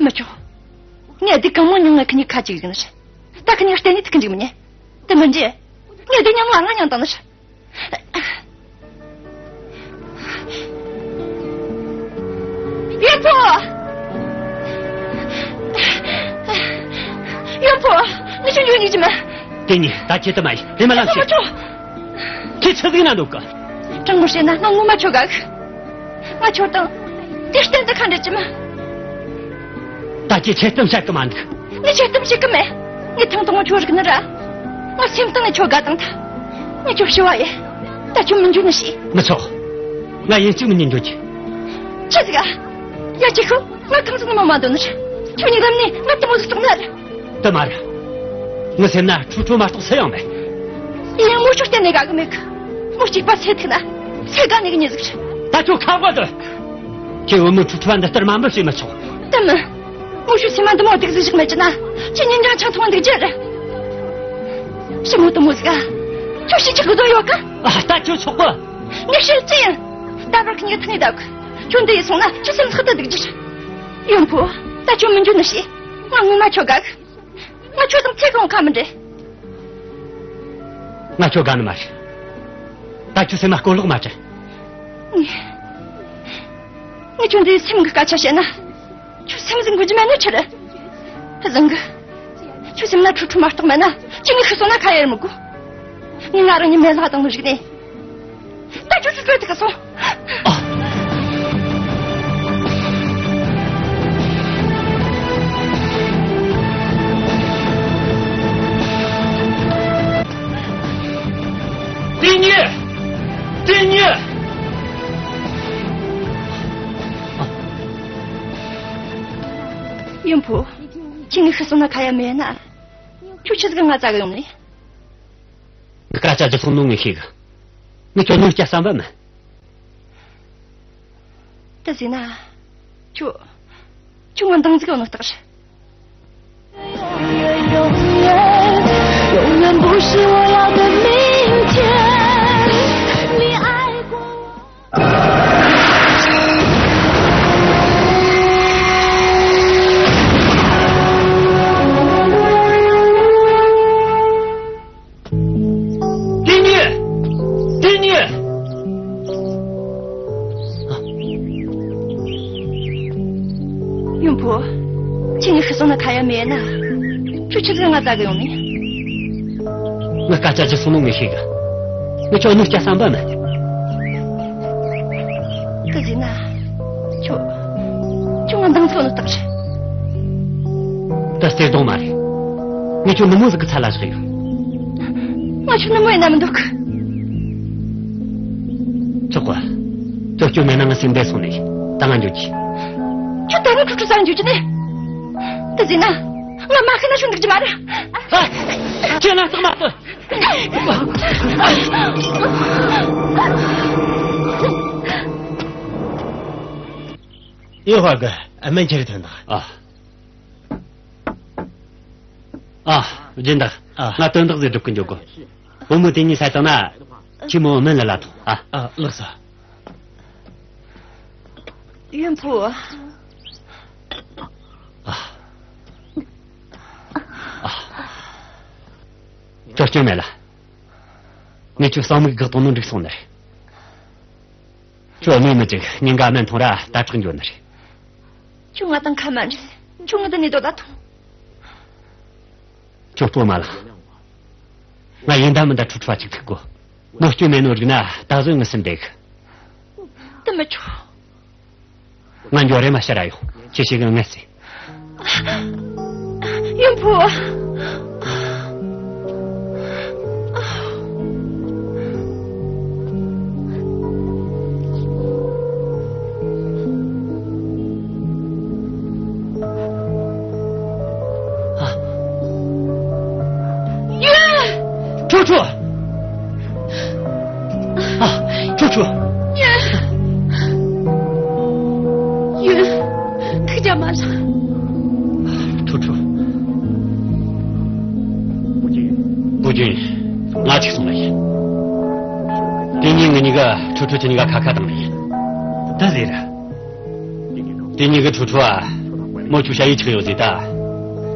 མི་ཆོག་ངས་སྡུག་གང་མང་མྱངས། ང་ཁི་གཉིས་ཁ་ཅིག་ཡིན་ནི་རེད། ད་ཁི་གཉིས་གཏན་ནས་ཐུག་གི་འཇུག་མི་ཉན། དེ་མིན་རྒྱུ། ངས་སྡུག་མྱངས་ང་ང་མྱངས་བཏང་ནི་རེད། ཡོན་ཕུ། ཡོན་ཕུ། ངས་ཁྱོད་འཇུག་འཇུག་རྒྱུ་མིན། དེ་ནི་ད་ཁྱེད་དུ་མ་ཡིན། རེམ་མ་ལངས་ཤོག་ཁྱོད་ཆི་ཟིག་ན་འདུག་གི། དྲང་མོ་བཤད་ན་ང་ངོ་མ་ཁྱོད་དགའ་གི། ང་ཁྱོད་དང་དེ་གཏན་དུ་ཁ་འབྲལ་རྒྱུ་མིན། ད་ཁྱེད་ཆེ་གཏམ་བཤད་གི་མ་འདུག་ངས་ཆེ་གཏམ་བཤད་གི་མེད། ངས་ཐེངས་དང་པོ་ཁྱོད་རིག་ནི་ར། ང་སེམས་གཏིང་ནས་ཁྱོད་དགའ་བཏང་ཐལ། ངས་ཁྱོད་ཞུ་བ་ཡིན། ད་ཁྱོད་མི་འགྱོ་ནི་ཞིག་མི་ཆོག་ང་ཡིན་གཅིག་མིན་གཉིས་འགྱོ་རྒྱུ། ཆི་ཟིག་ག་ཡ་ཅི་ཤོད། ང་གང་ཟིག་ནི་མ་མ་འདོད་ནི་རེད། ཁྱོད་མྱིག་ལམ་ནས་ང་དེ་མོ་ཟིག་གཏོང་ནི་རེད། དེ་མ་རེད། ངའི་སེམས་ན་ཁྲུ་ཁྲུ་མ་གཏོགས་སུ་ཡང་མེད། ཡིན་ཡང་མོ་ཁྱོད་གཏན་ནས་དགའ་གི་མེད་གི། མོ་གཅིག་པ་ཚེ་ཐིག་ན་ཚེ་དགའ་ནི་གི་མྱི་ཟིག་རེད། ད་ཁྱོད་ཁ་བ་དོད། ཁྱེད་བུ་མོ་ཁྲུ་ཁྲུ་བ་འདི་ལྟར་དམའ་འབེབས་བྱེད་མི་ཆོག་དེ་མིན། མོ་ཁྱོད་སེམས་ན་འདི་མོ་སྡུག་ཟིག་བཞག་མེད་ཀྱི་ན། ཁྱེད་ཉིན་རྒྱང་ཆང་འཐུང་བ་འདུག་རྒྱུ་རེད། ཞི་མོ་དེ་མོ་ཟིག་ཨ། ཁྱོད་ཤི་ཆག་གི་བཟོ་ཡོད་ག་ཨ། ད་ཁྱོད་ཆོག་གི། ངས་ཤི་ཅི་ཡིན། ད་བར་ཁི་གཉིས་ཐུག་ནས་བསྡད་གི། ཁྱོད་འདི་ཡི་སོང་ན་ཁྱོད་སེམས་ཐག་ཏུ་སྡུག་རྒྱུ་རེད། ཡོན་ཕུ། ད་ཁྱོད་མི་འགྱོ་ནི་ཞིག་ང་ངོ་མ་ཁྱོད་དགའ་གི། ང་ཁྱོད་དང་ཚེ་གང་ཁ་མི་འབྲལ། ང་ཁྱོད་དགའ་ནི་མ་རེད། ད་ཁྱོད་སེམས་ན་གོ་ལོག་མ་དྲན། ངས་ཁྱོད་འདི་སེམས་གི་སྐད་ཆ་བཤད་ན། ཁྱོད་སེམས་ཟིག་འགུལ་རྒྱུ་མེད་ནི་ཆི་རེད། བཟང་གི། ཁྱོད་སེམས་ན་ཁྲུ་ཁྲུ་མ་གཏོགས་མེད་ན། ཁྱོད་ངས་ཤི་སོང་ན་ཁ་ཡར་མི་དགོས། ངས་ང་རང་ཉིད་མེད་ལ་བཏང་ནི་རིག་ནས། ད་ཁྱོད་ཁྲུ་ཁྲུ་བ་དེ་ག་སོང་། ཨ། དེ་གཉིས། དེ་གཉིས། ཡོན་ཕུ། ཁྱོད་ངས་ཤི་སོང་ན་ཁ་ཡ་མེད་ན། ཁྱོད་ཆི་ཟིག་ང་བཙལ་གི་ཡོང་ནི། ངའི་སྐད་ཆ་ཇི་སོང་ནོ་ངས་ཤེས་གི། ངས་ཁྱོད་གནོད་སྐྱེལ་བསམ་པ་མིན། དེ་ཟེར་ན། ཁྱོད། ཁྱོད་ང་འདང་ཟིག་ཡོད་ནོ་རྟགས་རེད། 永远，永远，永远不是我要的明天。你爱过我。 དེ་གཉིས། དེ་གཉིས། ཡོན་ཕུ། ཁྱེད་གཉིས་ཤི་སོང་ན་ཁ་ཡ་མེད་ན། ཁྱོད་ཆི་ཟིག་ང་བཙལ་གི་ཡོང་ནི། ངའི་སྐད་ཆ་ཇི་སོང་ནོ་ངས་ཤེས་གི། ངས་ཁྱོད་གནོད་སྐྱེལ་བསམ་པ་མིན། དེ་ཟེར་ན། ཁྱོད། ཁྱོད་ང་འདང་ཟིག་ཡོད་ནོ་རྟགས་རེད། ད་བརྩེ་དུང་མ་རེད། ངས་ཁྱོད་ནུ་མོ་ཟིག་གི་ཚད་ལ་བཞག་ཡོད། ང་ཁྱོད་ནུ་མོ་ཡིན་ན་མི་འདོད་གི། ཆོག་གི། ཁྱོད་སྐྱོན་མེད་ན་ང་སེམས་བདེ་སོང་ནས། ད་ང་འགྱོ་རྒྱུ། ཁྱོད་ད་ནི་ཁྲུ་ཁྲུ་བ་འགྱོ་རྒྱུ་ནས། དེ་ཟེར་ན། ང་མ་ཤི་ན་ཁྱོད་འགྲིག་རྒྱུ་མ་རེད། ཨ། ཁྱོད་ང་རྟགས་མ་གཏོད། ཡོད་ཧ་གི། ཨ། སྨན་ཁྱེར་ཐོན་དང་། ཨ། ཨ། སྦྱིན་བདག་ཨ། ང་དོན་དག་ཟིག་སྒྲུབ་གི་འགྱོ་དགོས། བུ་མོ་དེ་གཉིས་བསད་བཏང་ན། ཁྱོས་མོ་སྨན་བླུད་ལ་ཐོངས། ཨ། ཨ། ལགས་སོ། ཡོན་ཕུ། ཨ། ཨ། ཁྱོད་སྐྱོན་མེད་ལ། ངས་ཁྱོད་གསང་མིག་བཀག་བཏང་ནོ་འགྲིག་སོང་ནི་རེད། ཁྱོད་སྨན་མི་འཇུག་ཉིན་འགའ་སྨན་འཐུང་ར་དྭ་ཕྲུག་འགྱོ་ནི་རེད། ཁྱོད་ང་དང་ཁ་མ་འབྲལ། ཁྱོད་ང་འདི་ནས་སྡོད་ད་ཐོངས། ཁྱོད་སྤོ་མ་ལངས། ང་ཡིན་ད་མིན་ད་ཁྲུ་ཁྲུ་བ་ཅིག་ཐུག་དགོས། མོ་སྐྱོན་མེད་ནོ་རིག་ན་ད་གཟོད་ངའི་སེམས་བདེ་གི། དེ་མི་ཆོག་ང་འགྱོ། རེམ་མ་ཕྱིར་ར་ཡོང་། ཁྱེད་ཤི་གི་ངལ་གསོས། ཡོན་ཕུ། ཡོན། ཁྲུ་ཁྲུ། ཨ། ཁྲུ་ཁྲུ། ཡོན། ཡོན། ཐུགས་རྒྱལ་མ་ལ། ངས་ངེད་གཉིས་ཀ་ཁྲུ་ཁྲུ་ཁྱེད་གཉིས་ཀ་ཁ་ཁ་བཏང་ནི་ཡིན། ད་ཟེར། དེ་ནས་གི་ཁྲུ་ཁྲུ་ཨ། མོ་ཆུ་ཤ་ཡི་ཆག་ཡོད་ཟེར་ད།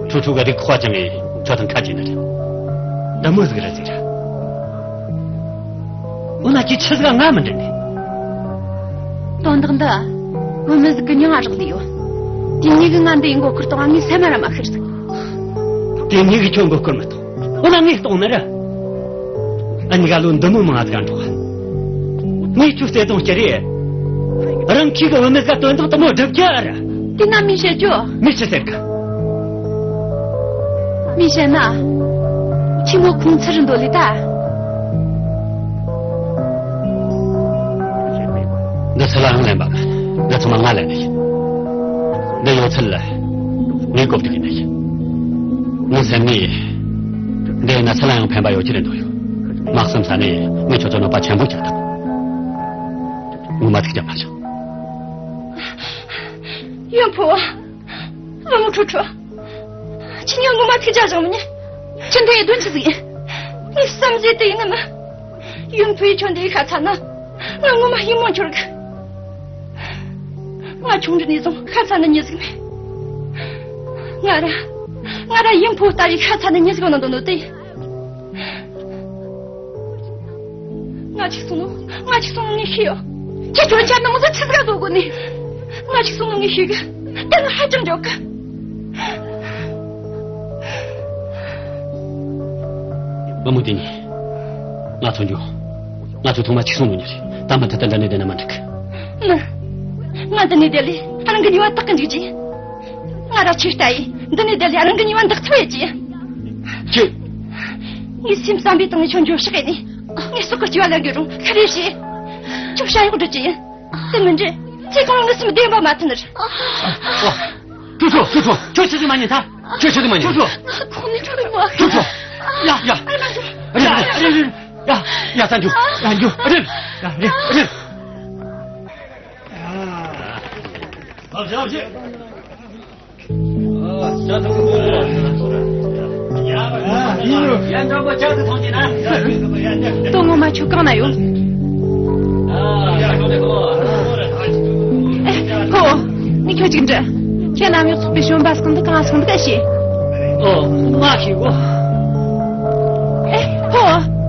ཁྲུ་ཁྲུ་གི་རིགས་ཁོ་ཅང་ངས་ཁྱོད་དང་ཁ་གྱེས་ནི་རེད། འདི་མོ་ཟིག་རེད་ཟེར། འོ་ན་ཁྱེད་ཆི་ཟིག་ང་མི་འདྲི་ནི། དོན་དག་འདི་བུད་མེད་ཟིག་གི་མྱིང་ང་རག་ལས་ཡོད། དེ་ནས་གི་ང་འདི་ཡི་མགོ་སྐོར་གཏོང་བ་ངས་སེམས་མ་ར་མ་ཤེས་ཟིག། དེ་ནས་གི་ཁྱོད་མགོ་སྐོར་མི་གཏོང་། འོ་ན་ངས་གཏོང་ནི་རེད། ཨ་ནི་ག་ལོ་འདི་མོ་མང་ང་ཟིག་ག་འགྲོ། ངས་ཁྱོད་བརྩེ་དུང་སྐྱེ་རེ། རང་ཁྱི་གི་བུད་མེད་ཟིག་དོན་དག་དེ་མོ་སྒྲུབ་རྒྱུ་ཨ་ར། དེ་ན་མི་བཤད་རྒྱུ། མི་ཆི་ཟེར་གི། མི་བཤད་ན། ཁྱི་མོ་ཁུངས་ཚུར་འདོད་ལེ་ད། འདི་ཚོ་ལ་རང་ལེན་པ་མིན། འདི་ཚང་མ་ང་ལེན་ནི་ཡིན། འདི་ཡོད་ཚད་ལ་ངས་གོ་བསྡུར་གི་ནི་ཡིན། ངའི་སེམས་ནས་འདི་ན་ཚ་ལ་ཡང་ཕན་པ་ཡོད་ཀྱི་རེད་འདོད་ཡོད། མ་བསམ་ས་ནས་ངས་ཁྱོད་ཚོ་གནོད་པ་ཆེན་པོ་བསྐྱལ་ཐལ། ངོ་མ་ཐུགས་རྒྱལ་མ་བཞེངས། ཡོན་ཕུ། བུ་མོ་ཁྲུ་ཁྲུ། ཁྱེད་གཉིས་ངོ་མ་ཐུགས་རྒྱལ་བཞེངས་མི་ཉན། ཁྱེད་འདི་ཡི་དོན་ཅི་ཟིག་ཡིན། ངས་བསམ་གཟས་དེ་ཡིན་ནི་མིན། ཡོན་ཕུ་ཡིས་ཁྱོད་འདི་ཡི་ཁ་ཚ་ན། ང་ངོ་མ་ཡིད་སྨོན་འཆོར་གི། ང་ཆུང་དུས་ནས་བཟུང་ཁ་ཚ་ནི་མྱི་ཟིག་མེད། ང་ར། ང་ར་ཡོན་ཕུ་ལྟ་བུའི་ཁ་ཚ་ནི་མྱི་ཟིག་ཡོང་ན་འདོད་ནོ་དེ། ང་གཅིག་སོང་ནོ། ང་གཅིག་སོང་ནོ་ངས་ཤེས་ཡོད། ཁྱེད་སྐྱོན་ཆ་ནང་ཟིག་ཆི་ཟིག་བཟོ་དགོས་ནི། ང་གཅིག་སོང་ནོ་ངས་ཤེས་གི། དེ་ང་ཧ་ཅང་འཇོག་གི། བུ་མོ་དེ་ནི། ང་ཚོ་འགྱོ། ང་ཚོ་ཐོག་མ་གཅིག་སོང་ནོ་ཉིད་རེད། ད་མ་ཐད་ད་འདི་ནས་བསྡད་ན་མ་འགྲིག་གི། མིན། ང་འདི་ནས་བསྡད་ལས་རང་གི་ནུས་པ་དག་གི་འཇུག་རྒྱུ། ང་ར་ཆེ་ལྟ་ཡིས་འདི་ནས་བསྡད་ལས་རང་གི་ནུས་པ་འདག་ཐུབ་ཡོད་ཀྱི། ཁྱེད། ངས་སེམས་བསམ་པའི་སྟེང་ནས་ཁྱོད་འགྱོ་ཤག་ཡིན་ནི། ངས་སྲོག་གི་སྐྱེ་བ་ལེན་གི་རུང་ཁ་རེ་བྱས། ཁྱོད་བྱ་གཡོག་སྒྲུབ་ཀྱི་ཡིན། དེ་མིན་དུས་ཚེ་གང་ངའི་སེམས་བདེ་བ་མ་ཐོན་ནི་རེད། ཁྲུ་ཁྲུ། ཁྲུ་ཁྲུ། ཁྱོད་ཆི་ཟིག་མ་ཉན་ཐལ། ཁྱོད་ཆི་ཟིག་མ་ཉན། ཁྲུ་ཁྲུ། ཁོང་ནི་ཁྲུ་ཁྲུ། ཁྲུ་ཁྲུ། ཡ་ཡ། རེད་རེད་རེད། ཡ་ཡ། ད་འགྱོ། ད་འགྱོ། རེད། ཡ་རེད་རེད། དོ་ངོ་མ་ཁྱོད་གང་ན་ཡོད། ཨེ། ཕོ། ངས་ཁྱོད་ཅིག་འདྲི། ཁྱེད་རྣམ་གཡོག་ཚོགས་པའི་བྱོན་པ་སོང་འདུག་གང་སོང་འདུག་ག་ཤེས། ཨོ། ང་ཤེས་གོ། ཨེ། ཕོ།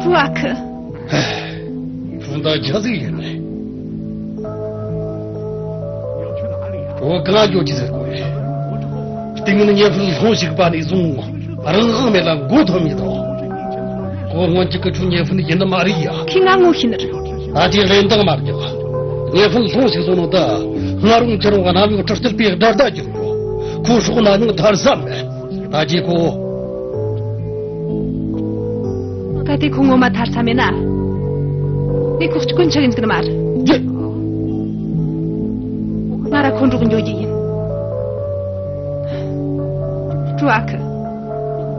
ཀྲུའུ་ཨ་ཁུ། ཁྱོད་ད་ཆི་ཟིག་ཡིན་ནི། ཁྱོད་གང་འགྱོ་རྒྱུ་ཟེར་གོ་ཡ། སྟེང་ནས་ཉེ་ཕུན་ལྷུང་ཞིག་པ་ནས་བཟུང་རང་དབང་མེད་ལ་མགོ་ཐོན་མི་དང་། ཁོ་སྔོན་ཆད་ཀྱི་ཁྱོད་ཉེ་ཕུན་ཡིན་ནི་མ་རེད་ཡ། ཁྱེད་ང་ངོ་ཤེས་ནི་རེད། ད་ཅི་ལན་འདང་མ་རྒྱག། ཉེ་ཕུན་ལྷུང་ཞིག་སོང་ནོ་ད། ང་རུང་ཁྱེད་རུང་གནམ་འོག་ཁྲི་རྩིབས་པའི་དགྲ་ཟླ་གྱུར་ཡོད། ཁོ་སྲོག་ན་ནིང་ཐར་ས་མེད། ད་ཅི་ཁོ། གལ་ཏེ་ཁོ་ངོ་མ་ཐར་ས་མེད་ན། ངས་ཁོ་སྐྱོན་ཆ་གི་འཇུག་ནི་མ་རེད། ཡེ། ང་ར་ཁོ་འགྲོགས་འགྱོ་རྒྱུ་ཡིན། ཀྲུའུ་ཨ་ཁུ།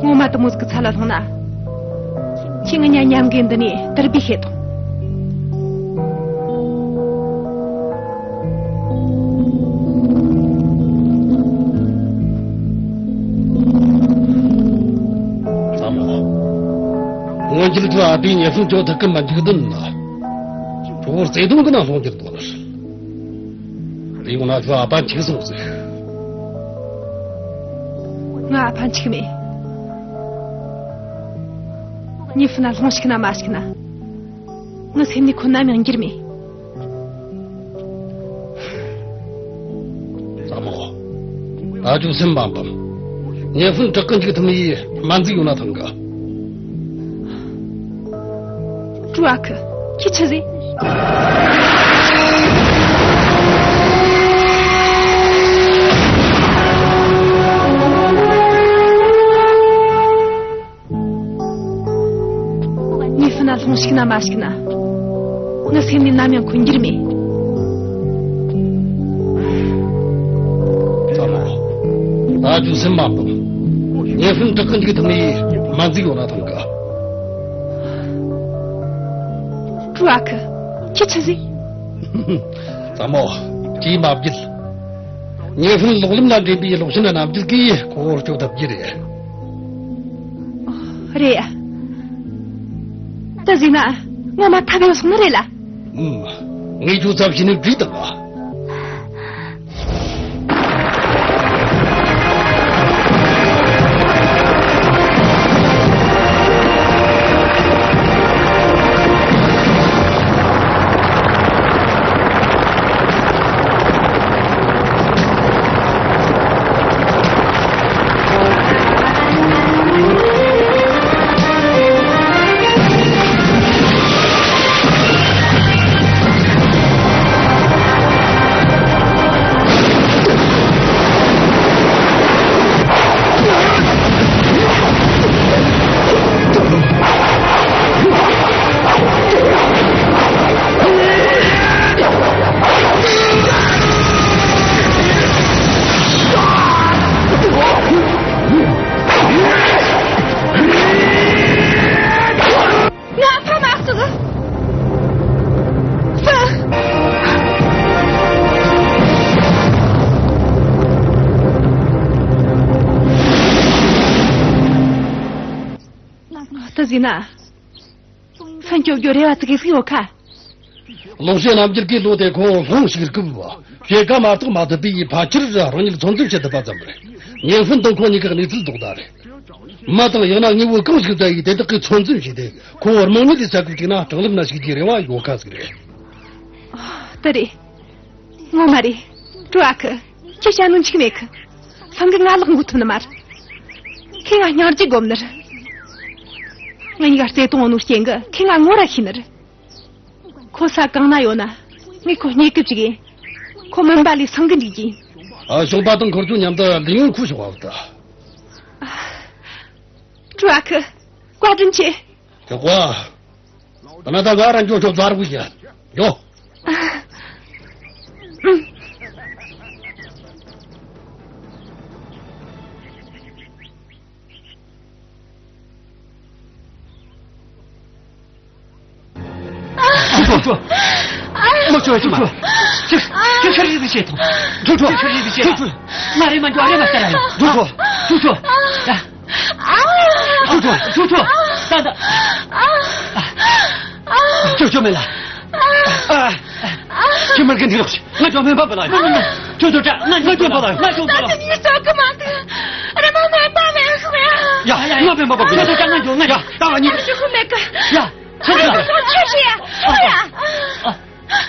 ངོ་མ་དེ་མོ་ཟིག་གི་ཚད་ལ་ལྷུང་ན། ཁྱེད་ངི་ཉ་མཉམ་གི་འདི་ནས་དུར་སྦས་བྱེད་དང་། ལྷ་མོ། སྔོན་ཆད་ཁྱོད་ཨ་ཕས་ཉེ་ཕུན་ཁྱོད་ཐུག་གི་མི་འཇུག་དོན་ལ། ཁྱོད་བརྩེ་དུང་གི་ནང་ལྷུང་གྱུར་འདུག་ལ། དེ་ཡོང་ན་ཁྱོད་ཨ་ཕ་འཆི་སོང་ཟིག། ང་ཨ་ཕ་འཆི་གི་མེད། ཉེ་ཕུན་ན་ལྷུང་ཞིག་ན་མ་ཞིག་ན། ངའི་སེམས་ནས་ཁོ་ནམ་ཡང་འགྱུར་མེད། ལྷ་མོ། ད་ཁྱོད་སེམས་མ་ཕམ། ཉེ་ཕུན་དྲག་གི་འཇུག་ཐུབ་ནི་སྨན་རྫས་ཡོད་ན་ཐང་གི། ཀྲུའུ་ཨ་ཁུ། ཁྱེད་ཆི་ཟེར། ཉེ་ཕུན་ན་ལྷུང་ཞིག་ན་མ་ཞིག་ན། ངའི་སེམས་ནས་ནམ་ཡང་ཁོ་འགྱུར་མེད། ལྷ་མོ། ད་ཁྱོད་སེམས་མ་ཕམ། ཉེ་ཕུན་དྲག་གི་འཇུག་ཐུབ་ནི། མ་འཛིག་ཡོང་ན་ཐང་གི། ཀྲུའུ་ཨ་ཁུ། ཁྱེད་ཆི་ཟིག་ཙ་མོ། ཅིས་མ་བརྒྱུད། ཉེ་ཧྥུན་ལོག་ལམ་ལ་འདྲེན་པའི་གློག་ཞན་རྣམ་འགྱུར་གིས་ཁོ་བོར་སྐྱོབ་ཐུབ་རྒྱུ་རེད། རེད། ད་ཟིན་ན་ངོ་མ་ཐབས་ཡོད་སོང་ནི་རེད་ལ། ཨུམ། ངས་ཁྱོད་ཚབ་བྱས་ནས་བྲིས་དང་ཨ། ང་ཕ་མ་གཅིག་ད་ཟིན་ན། ཧྥན་ཅོ་གྱོ་རེ་བ་ཙི་གེ་ཟིག་ཡོད་ཁ། ལོག་བཤད་རྣམ་འགྱུར་གྱི་ལོ་དེ་ཁོ་ལྷུང་ཞིག་སྐུབ། ཞེ་ཀ་མ་གཏོགས་མ་ཐུབ་པའི་ཕལ་ཆེར་རང་ཉིད་ཚོད་འཛིན་བྱེད་ཐུབ་པ་ཙམ་རེད། ཉེ་ཧྥུན་དང་ཁོ་གཉིས་ཀྱི་གནས་ཚུལ་ལྡོག་ཟླ་རེད། མི་དང་ཡང་ན་དངོས་པོ་གང་ཞིག་བཙལ་ཡིས་དེ་དག་གིས་ཚོད་འཛིན་བྱས་ཏེ། ཁོ་བོ་རྨོངས་གཉིད་ཀྱི་ས་ཁུལ་ཅིག་ན་གྲང་ལམ་ན་ཞུགས་རྒྱུའི་རེ་བ་ཡོད་ཁ་ཟིག་རེད། ཨ། དེ་རེད། ངོ་མ་རེད། ཀྲུའུ་ཨ་ཁུ། ཁྱེད་བཤད་ནོ་འཆུག་མེད་གི། སང་གི་ང་ལག་འགུལ་ཐུབ་ནི་མ་རེད། ཁོས་ང་སྙིང་རྗེ་སྒོམ་ནི་རེད། ང་གཉིས་ཀ་བརྩེ་དུང་ཡོད་ནོ་རྐྱེན་གིས་ཁོས་ང་ངོ་ར་ཤེས་ནི་རེད། ཁོ་ས་གང་ན་ཡོད་ན། ངས་ཁོ་རྙེད་གི་བཅུག་ཡིན། ཁོ་མུན་པ་ལས་སང་གི་འཇུག་རྒྱུ་ཡིན། ཨ། ཞོགས་པ་དང་འཁོར་ཆུང་མཉམ་དུ་ལི་ཡོང་ཁུ་ཞོག་བ་བཏང་། ཀྲུའུ་ཨ་ཁུ། བཀའ་དྲིན་ཆེ། ཁྱོད་ཀོ། ད་ནི་ད་ང་རང་འགྱོ་ཆོག་ཛར་བུ་ཞིག་ཡ། འགྱོ། ཁྲུ་ཁྲུ། མ་ཁྱོད་ཀྱིས་མ། ཁྱོད་ཁྱོད་ཁྱོད་རིག་རིག་བྱེད་དང་། ཁྲུ་ཁྲུ། ཁྱོད་ཁྱོད་རིག་རིག་བྱེད་དང་། ཁྲུ་ཁྲུ། ང་རེ་མ་འགྱོ་རེ་མ་ཟེར་ར་ཡོད། ཁྲུ་ཁྲུ། ཁྲུ་ཁྲུ། ཡ། ཁྲུ་ཁྲུ། ཁྲུ་ཁྲུ། ད་ད། ཁྱོད་ཁྱོད་མེད་ལ། ཁྱོད་མར་གན་དེ་རོགས། ང་ཅོ་མེད་པ་པ་ལ། ཁྱོད་ཚོ་ད་ང་ཅོ་པ་ལ། ང་ཅོ་པ་ལ། ད་ནི་ཅོ་གི་མ་འདུག་རེ་མ་མེད་པ་མེད་ཤོག་ཡ། ཡ། ང་མེད་པ་པ། ཁྱོད་ཚོ་ད་ང་ཅོ་ང་ཅོ། ད་ང་ཉིད། ཅོ་གི་མེད་གི། ཡ། ཁྱོད་ཚོ་ད། ཁྱོད་ཚོ་ཆི་ཞིག་ཡ། ཡ།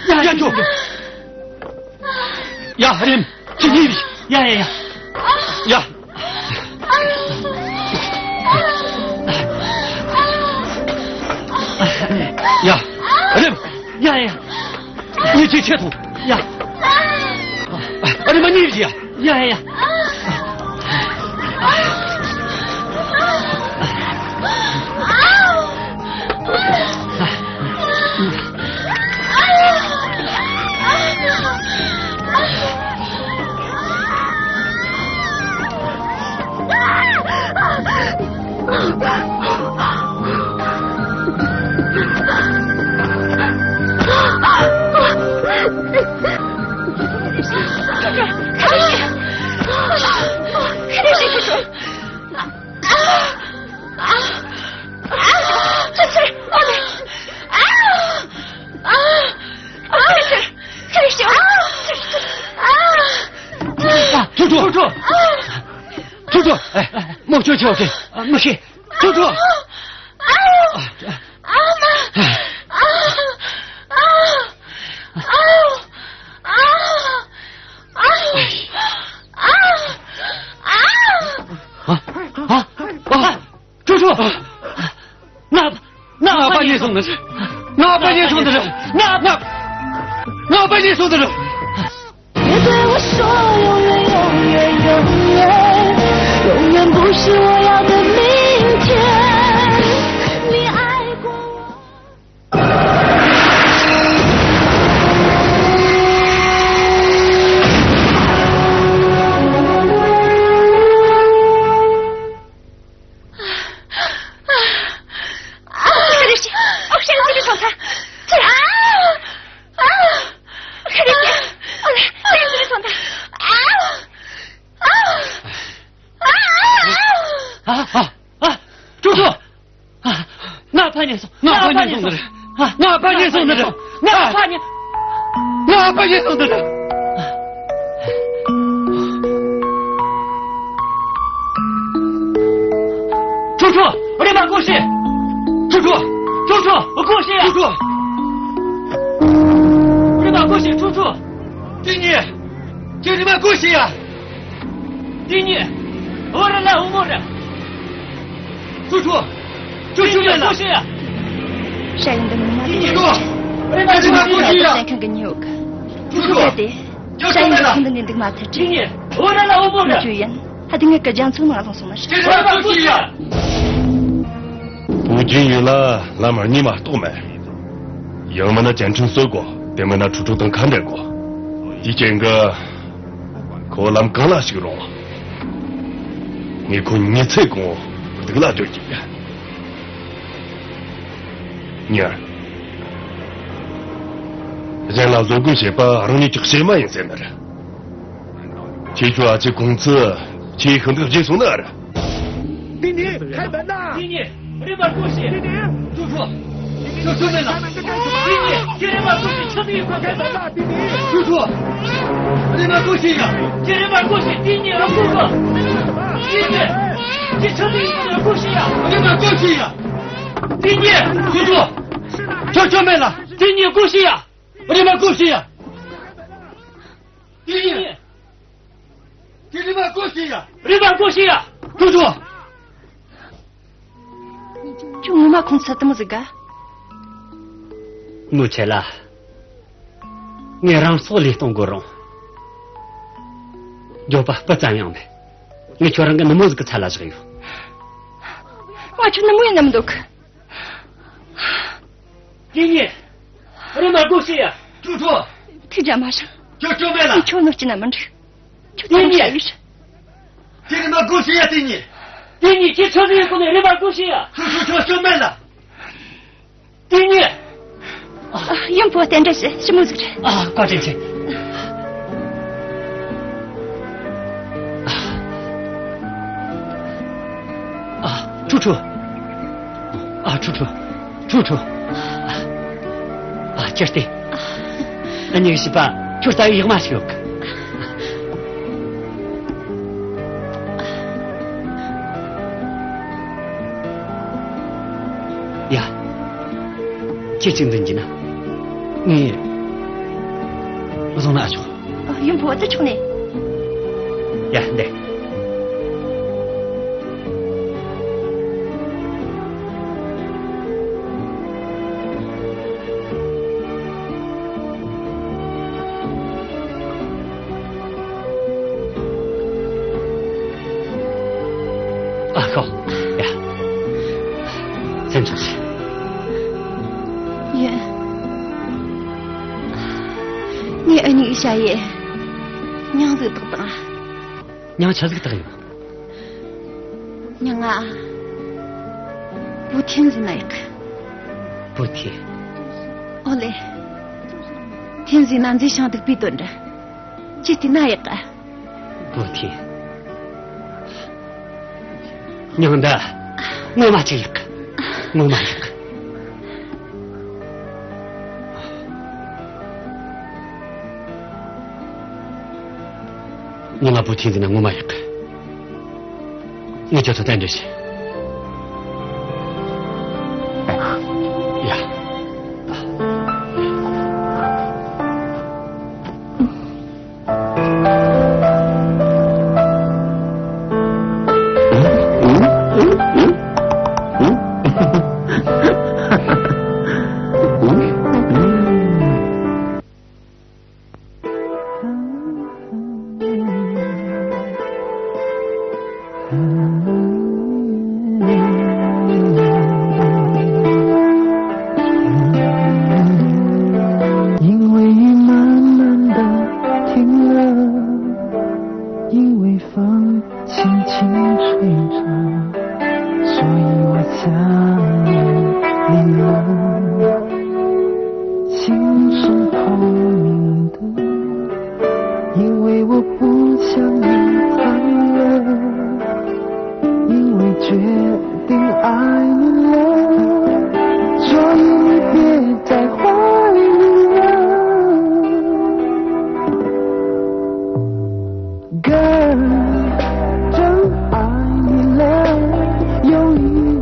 ཡ། ཡ། ཅོ། ཡ། རེམ། ཅི་ཡིན། ཡ་ཡ་ཡ། ཡ། ཡ། རེམ། ཡ་ཡ་ཡ། ངས་ཅི་བྱེད་ཐུབ། ཡ། རེམ་མ་ཉིད་ཡ། ཡ་ཡ་ཡ། ཁྲུ་ཁྲུ། ཁྲུ་ཁྲུ། ཁྲུ་ཁྲུ། ཨེ། མོ་ཁྱོད་ཁྱོད་ཁྱོད། མོ་ཤི། ཁྲུ་ཁྲུ། ཨ། ཨ་མ། ཨ། ཨ། ཨ། ཨ། ཨ། ཨ། ཨ། ཨ། ཁྲུ་ཁྲུ། ང་ང་ང་把你送的是，ང把你送的是，ང་ང་ང把你送的是。别对我说永远，永远，永远，永远不是我要的明天。你爱过我。ཕ་ཉལ་སོང་། ང་ཕ་ཉལ་སོང་ནི་རེད། ང་ཕ་ཉལ་སོང་ནི་རེད། ང་ཕ་ཉལ། ང་ཕ་ཉལ་སོང་ནི་རེད། ཁྲུ་ཁྲུ། རེམ་མ་སྒོ་ཕྱེ། ཁྲུ་ཁྲུ། ཁྲུ་ཁྲུ། སྒོ་ཕྱེ་ཡ། ཁྲུ་ཁྲུ། རེམ་མ་སྒོ་ཕྱེ། ཁྲུ་ཁྲུ། ཏི་ཉི། ཁྱོས་རེམ་མ་སྒོ་ཕྱེ་ཡ། ཏི་ཉི། བུ་ར་ལ་བུ་མོ་ར། ཁྲུ་ཁྲུ། ཁྲུ་ཁྲུ། མེད་ལ། སྒོ་ཕྱེ་ཡ། ཧྲ་ཡིན་འདི་ངོ་མ། ཏི་ཉི། ཁྲུ་ཁྲུ། རེམ་མ་སྒོ་ཕྱེ་ཡ། ཁྲུ་ཁྲུ། ཁྲུ་ཁྲུ། ཁྲུ་ཁྲུ། གལ་ཏེ་ཧྲ་ཡིན་འདི་ཁོང་འདི་ནས་འདུག་མ་ཐུབ་ཅིག། ཏི་ཉི། བུ་ར་ལ་བུ་མོ་ར། ཁྱོད་ཡིན། ཧ་དེ་ངེད་ཀྱི་རྒྱ་མཚོ་ནང་ལྷུང་སོང་ན་ཤི། ཁྲུ་ཁྲུ། སྒོ་ཕྱེ་ཡ། བུ་རྒྱུན་ཡོད་ལ་ལམ་རྙེད་མ་གཏོགས་མེད། ཡང་མིན་ན་བཅར་འཕྲིན་བཟོ་དགོས། དེ་མིན་ན་ཁྲུ་ཁྲུ་དང་ཁ་འབྲལ་དགོས། དེའི་རྐྱེན་གྱིས་ཁོ་ལམ་གང་ལ་ཞུགས་རུང་། ངས་ཁོ་ཉིན་ཚེ་གང་བོ་སྡུག་ལ་སྦྱོར་གྱི་ཡིན། ཉར། གཞན་ལ་བཟོ་བཀོད་བྱེད་པ་རང་ཉིད་ཀྱི་གཤེད་མ་ཡིན་ཟེར་ནི་རེད། ཁྱེད་ཚོ་ཨ་ཅེ་ཁོང་ཚོས་ཁྱེད་ཤིན་ཏུ་བརྗེད་སོང་ནི་རེད། ཏི་ཉི། ཁྱེད་མེད་ན། ཏི་ཉི། རེམ་མ་སྒོ་ཕྱེ། ཏི་ཉི། ཁྲུ་ཁྲུ། ཁྲུ་ཁྲུ་མེད་ལ། ཏི་ཉི། ཁྱེད་རེམ་མ་སྒོ་ཕྱེ། ཁྲུ་ཁྲུ་ཡིན་ཁོ་ཁྱེད་མེད་ན། ཏི་ཉི། ཁྲུ་ཁྲུ། རེམ་མ་སྒོ་ཕྱེ་ཡ། ཁྱེད་རེམ་མ་སྒོ་ཕྱེ། ཏི་ཉི། ཨ་ཁུ་ཁུ། ཏི་ཉི། ཁྱེད་ཁྲུ་ཁྲུ་ཡིན་ཁོ་སྒོ་ཕྱེ་ཡ། རེམ་མ་སྒོ་ཕྱེ་ཡ། ཏི་ཉི། ཁྲུ་ཁྲུ། ཁྲུ་ཁྲུ་མེད་ལ། ཏི་ཉི། སྒོ་ཕྱེ་ཡ། རེམ་མ་སྒོ་ཕྱེ་ཡ། ཏི་ཉི། ཏི་ཉི། ཁྱེད་རེམ་མ་སྒོ་ཕྱེ་ཡ། རེམ་མ་སྒོ་ཕྱེ་ཡ། ཁྲུ་ཁྲུ། ཁྱོད་ངོ་མ་ཁོང་ཚོ་དེ་མོ་ཟིག་ག། མོ་ཆེ་ལ། ངས་རང་སྲོག་བློས་གཏོང་དགོས་རུང་། འགྱོད་པ་སྤུ་ཙམ་ཡང་མེད། ངས་ཁྱོད་རང་གི་ནུ་མོ་ཟིག་གི་ཚད་ལ་བཞག་ཡོད། ང་ཁྱོད་ནུ་མོ་ཡིན་ནམ་འདུག། ཏི་ཉི། རེམ་མ་སྒོ་ཕྱེ་ཡ། ཁྲུ་ཁྲུ། ཐུགས་རྒྱལ་མ་བཞེངས། ཁྱོད་ཁྱོད་མེད་ལ། ངས་ཁྱོད་གནོད་སྐྱེལ་ན་མི་འགྲིག། ཁྱོད་ཏི་ཉི། ཚང་མ་བྱ་ཡུལ། ཁྱེད་རེམ་མ་སྒོ་ཕྱེ་ཡ། ཏི་ཉི། ཏི་ཉི། ཁྱེད་ཆོས་ལུགས་ཡོད་གོ་ནས་རེམ་མ་སྒོ་ཕྱེ་ཡ། ཁྲུ་ཁྲུ། ཁྱོད་ཁྱོད་མེད་ལ། ཏི་ཉི། ཨ། ཡུམ་བུ་བསྟན་འགྲོ་བྱེད། ཞི་མོ་ཟིག་རེད། ཨ། བཀའ་དྲིན་ཆེ། ཨ། ཁྲུ་ཁྲུ། ཨ། ཁྲུ་ཁྲུ། ཁྲུ་ཁྲུ། ཨ། ཨ། ཅི་སྟེ། ཨ་ནི་བྱིས་པ་ཁྱོད་ལྟ་བུའི་ཡག་མ་ཞིག་ཡོད་གི། ཡ། ཁྱེད་ཅིག་འཛིན་གྱི་ན། ངས་བཟུང་ན་ཨ་ཆོག། ཨ། ཡུམ་བུ་བ་དུ་ཆོག་ནས། ཡ། འདི། ཨ་ཁོ། ཡ། སེམས་ཆུང་བྱོས། ཡིན། ངས་འུ་གཉིས་ཀྱི་ཞ་ཡི་མྱིང་ཟིག་བཏགས་དང་། མྱིང་ཆི་ཟིག་བཏགས་ཡོད། མྱིང་ང་བུ་ཐེན་ཟེར་ན་ཡག་གི། བུ་ཐེན། ཨོ་ལེ། ཐེན་ཟེར་ན་མཛེས་ཤིང་སྡུག་པའི་དོན་རེད། ཅི་བལྟས་ན་ཡག་གི། བུ་ཐེན། མྱིང་འདི་ངོ་མ་ཅིག་ཡག་གི། ངོ་མ་ཡག་གི། མྱིང་ང་བུ་ཐེན་ཟེར་ན་ངོ་མ་ཡག་གི། ངས་ཁྱོད་ཚོ་གཏན་འབྲེལ་བྱེད། ཡ།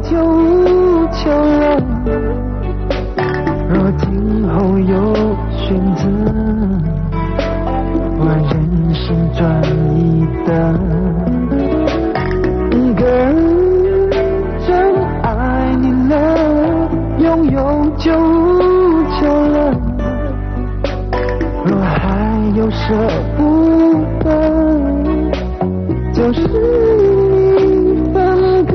就求了，若今后有选择，我人生转一的，一个人真的爱你了，拥有就求了。 若还有舍不得，就是你分割。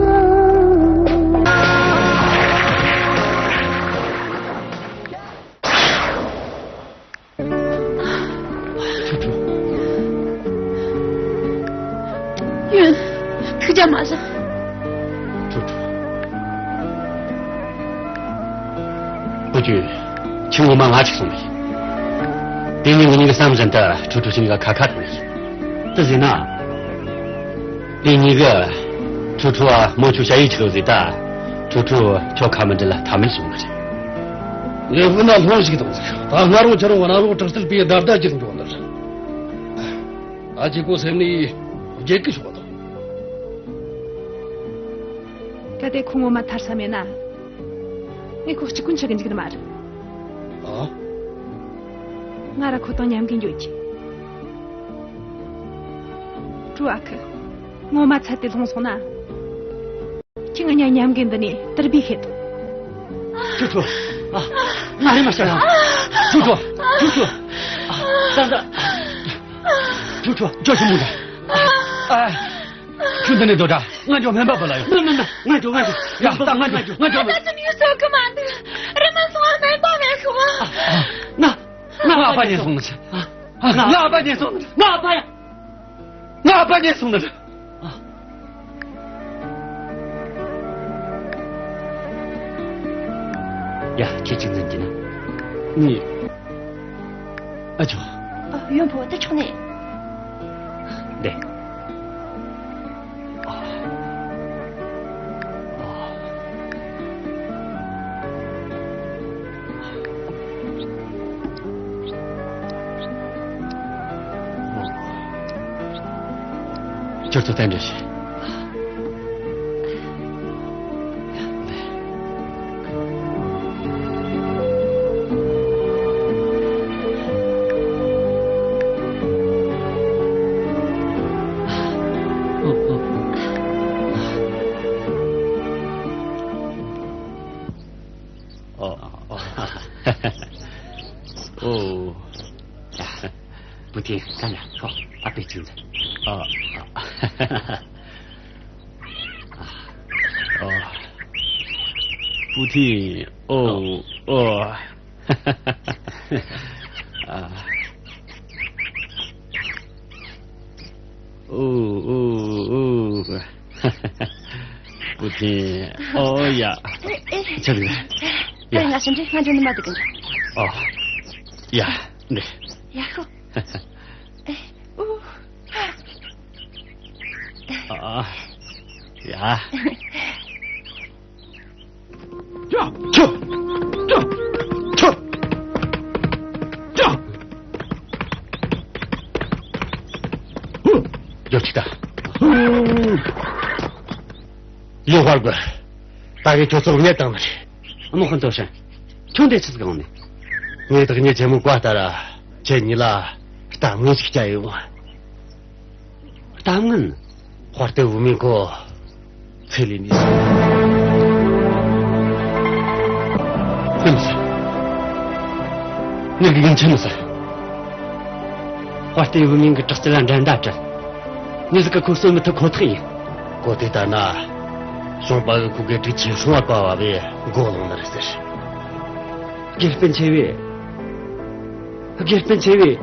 楚楚，云，他干嘛去？楚楚。 不许，请我们阿去送的。别人我那个三人的，楚楚是那个卡卡的。这人呐，另一个楚楚啊，没去下一球子的，楚楚叫他们的了，他们送的。也不那东西东西，他那种这种那种，这是别打打这种的。啊，结果是你，这个说的。 གལ་ཏེ་ཁོ་ངོ་མ་ཐར་ས་མེད་ན། ངས་ཁོ་གཅིག་ཀུན་ཆག་གི་འཇུག་ནི་མ་རེད། ཨ། ང་ར་ཁོ་དང་མཉམ་གི་འགྱོ་རྒྱུ། ཀྲུའུ་ཨ་ཁུ། ངོ་མ་ཚད་དེ་ལྷུང་སོང་ན། ཁྱེད་ང་གཉིས་མཉམ་གི་འདི་ནས་དུར་སྦས་བྱེད་དོ། ཁྲུ་ཁྲུ། ཨ། ང་རེ་མ་ཤར་ཡ། ཁྲུ་ཁྲུ། ཁྲུ་ཁྲུ། ཨ། ད་ད། ཁྲུ་ཁྲུ། ཅོ་ཞིག་མོ་ད། ཨ། ཁྱོད་འདི་ནས་སྡོད་དྲ། ང་ཅོ་སྨན་པ་བུ་ལ་ཡོད། མིན་མིན་མིན། ང་ཅོ་ང་ཅོ། ཡ་ད་ང་ཅོ་ང་ཅོ། ད་ཅི་ནས་ཟ་གི་མ་འདུག་རི་མོ་སོང་བ་སྨན་པ་མེད་གི་བ། ང་ང་ཨ་ཕ་ཉལ་སོང་ནི། ང་ཨ་ཕ་ཉལ་སོང་ནི། ང་ཨ་ཕ་ཡ། ང་ཨ་ཕ་ཉལ་སོང་ནི། ཡ། ཁྱེད་ཅིག་འཛིན་གྱི་ན། ནི། ཨ་ཅོ། ཨ། ཡོན་པོ་དེ་ཆོག་ནི། དེ། ཨ། ཨ། ཁྱོད་ཚོ་གཏན་འདྲེན་བྱེད། ཨོ། ཨོ། ཨོ། བུ་ཐེ། ད་ལ་ཁོ་ཨ་པེ་ཅིག་ཨ། ཨོ། བུ་ཐེ། ཨོ། ཨོ། ཨ། ཨོ། ཨོ། ཨོ། བུ་ཐེ། ཨོ་ཡ། ཨེ། ཨེ། ཆི་ཟིག་རེད། ཨེ། ཡ། ང་ཞིམ་འདྲི་ང་འདྲི་ནི་མ་འདུག་གི། ཨོ། ཡ། འདི། ཡ་ཧོ། ཨེ། ཨུ། ཨ། ཡ། ཅོ། ཅོ། ཅོ། ཅོ། ཅོ། ཧུ། ཡོ་ཅི་ད། ཧུ། ཡོ་ཧར་གོ། ད་གི་ཁྱོད་ཚོ་ངས་བཏང་ནི་རེད། དམག་དཔོན་ཏོ་ཧྲན། ཁྱོད་འདི་ཆི་ཟིག་འོང་ནི། ངས་བདག་ཉིད་ཆེན་མོ་བཀའ་ལྟར་ཁྱེད་གཉིས་ལ་གཏམ་ངན་ཞིག་བྱ་ཡི་འོང་། གཏམ་ངན། དཔའ་རྟུལ་བུད་མེད་ཁོ་ཚེ་ལས་ནས་སོང་། ཤི་མི་ཟེར། ངེད་ཀྱི་ཡིན་ཆི་མི་ཟེར། དཔའ་རྟུལ་བུད་མེད་ཀྱི་དྲག་རྩལ་ལ་འགྲན་ཟླ་བྲལ། མྱི་ཟིག་གིས་ཁོ་གསོད་མི་ཐུབ་ཁོ་ཐག་ཡིན། གོ་དེ་ལྟར་ན། ཞོང་པ་གི་ཁུག་གི་དྲུག་ཆེན་སྲུང་བ་པ་བ་བས་མགོ་ལོང་ནི་རེད་ཟེར། དགེ་སྤུན་ཆེ་བས། དགེ་སྤུན་ཆེ་བས།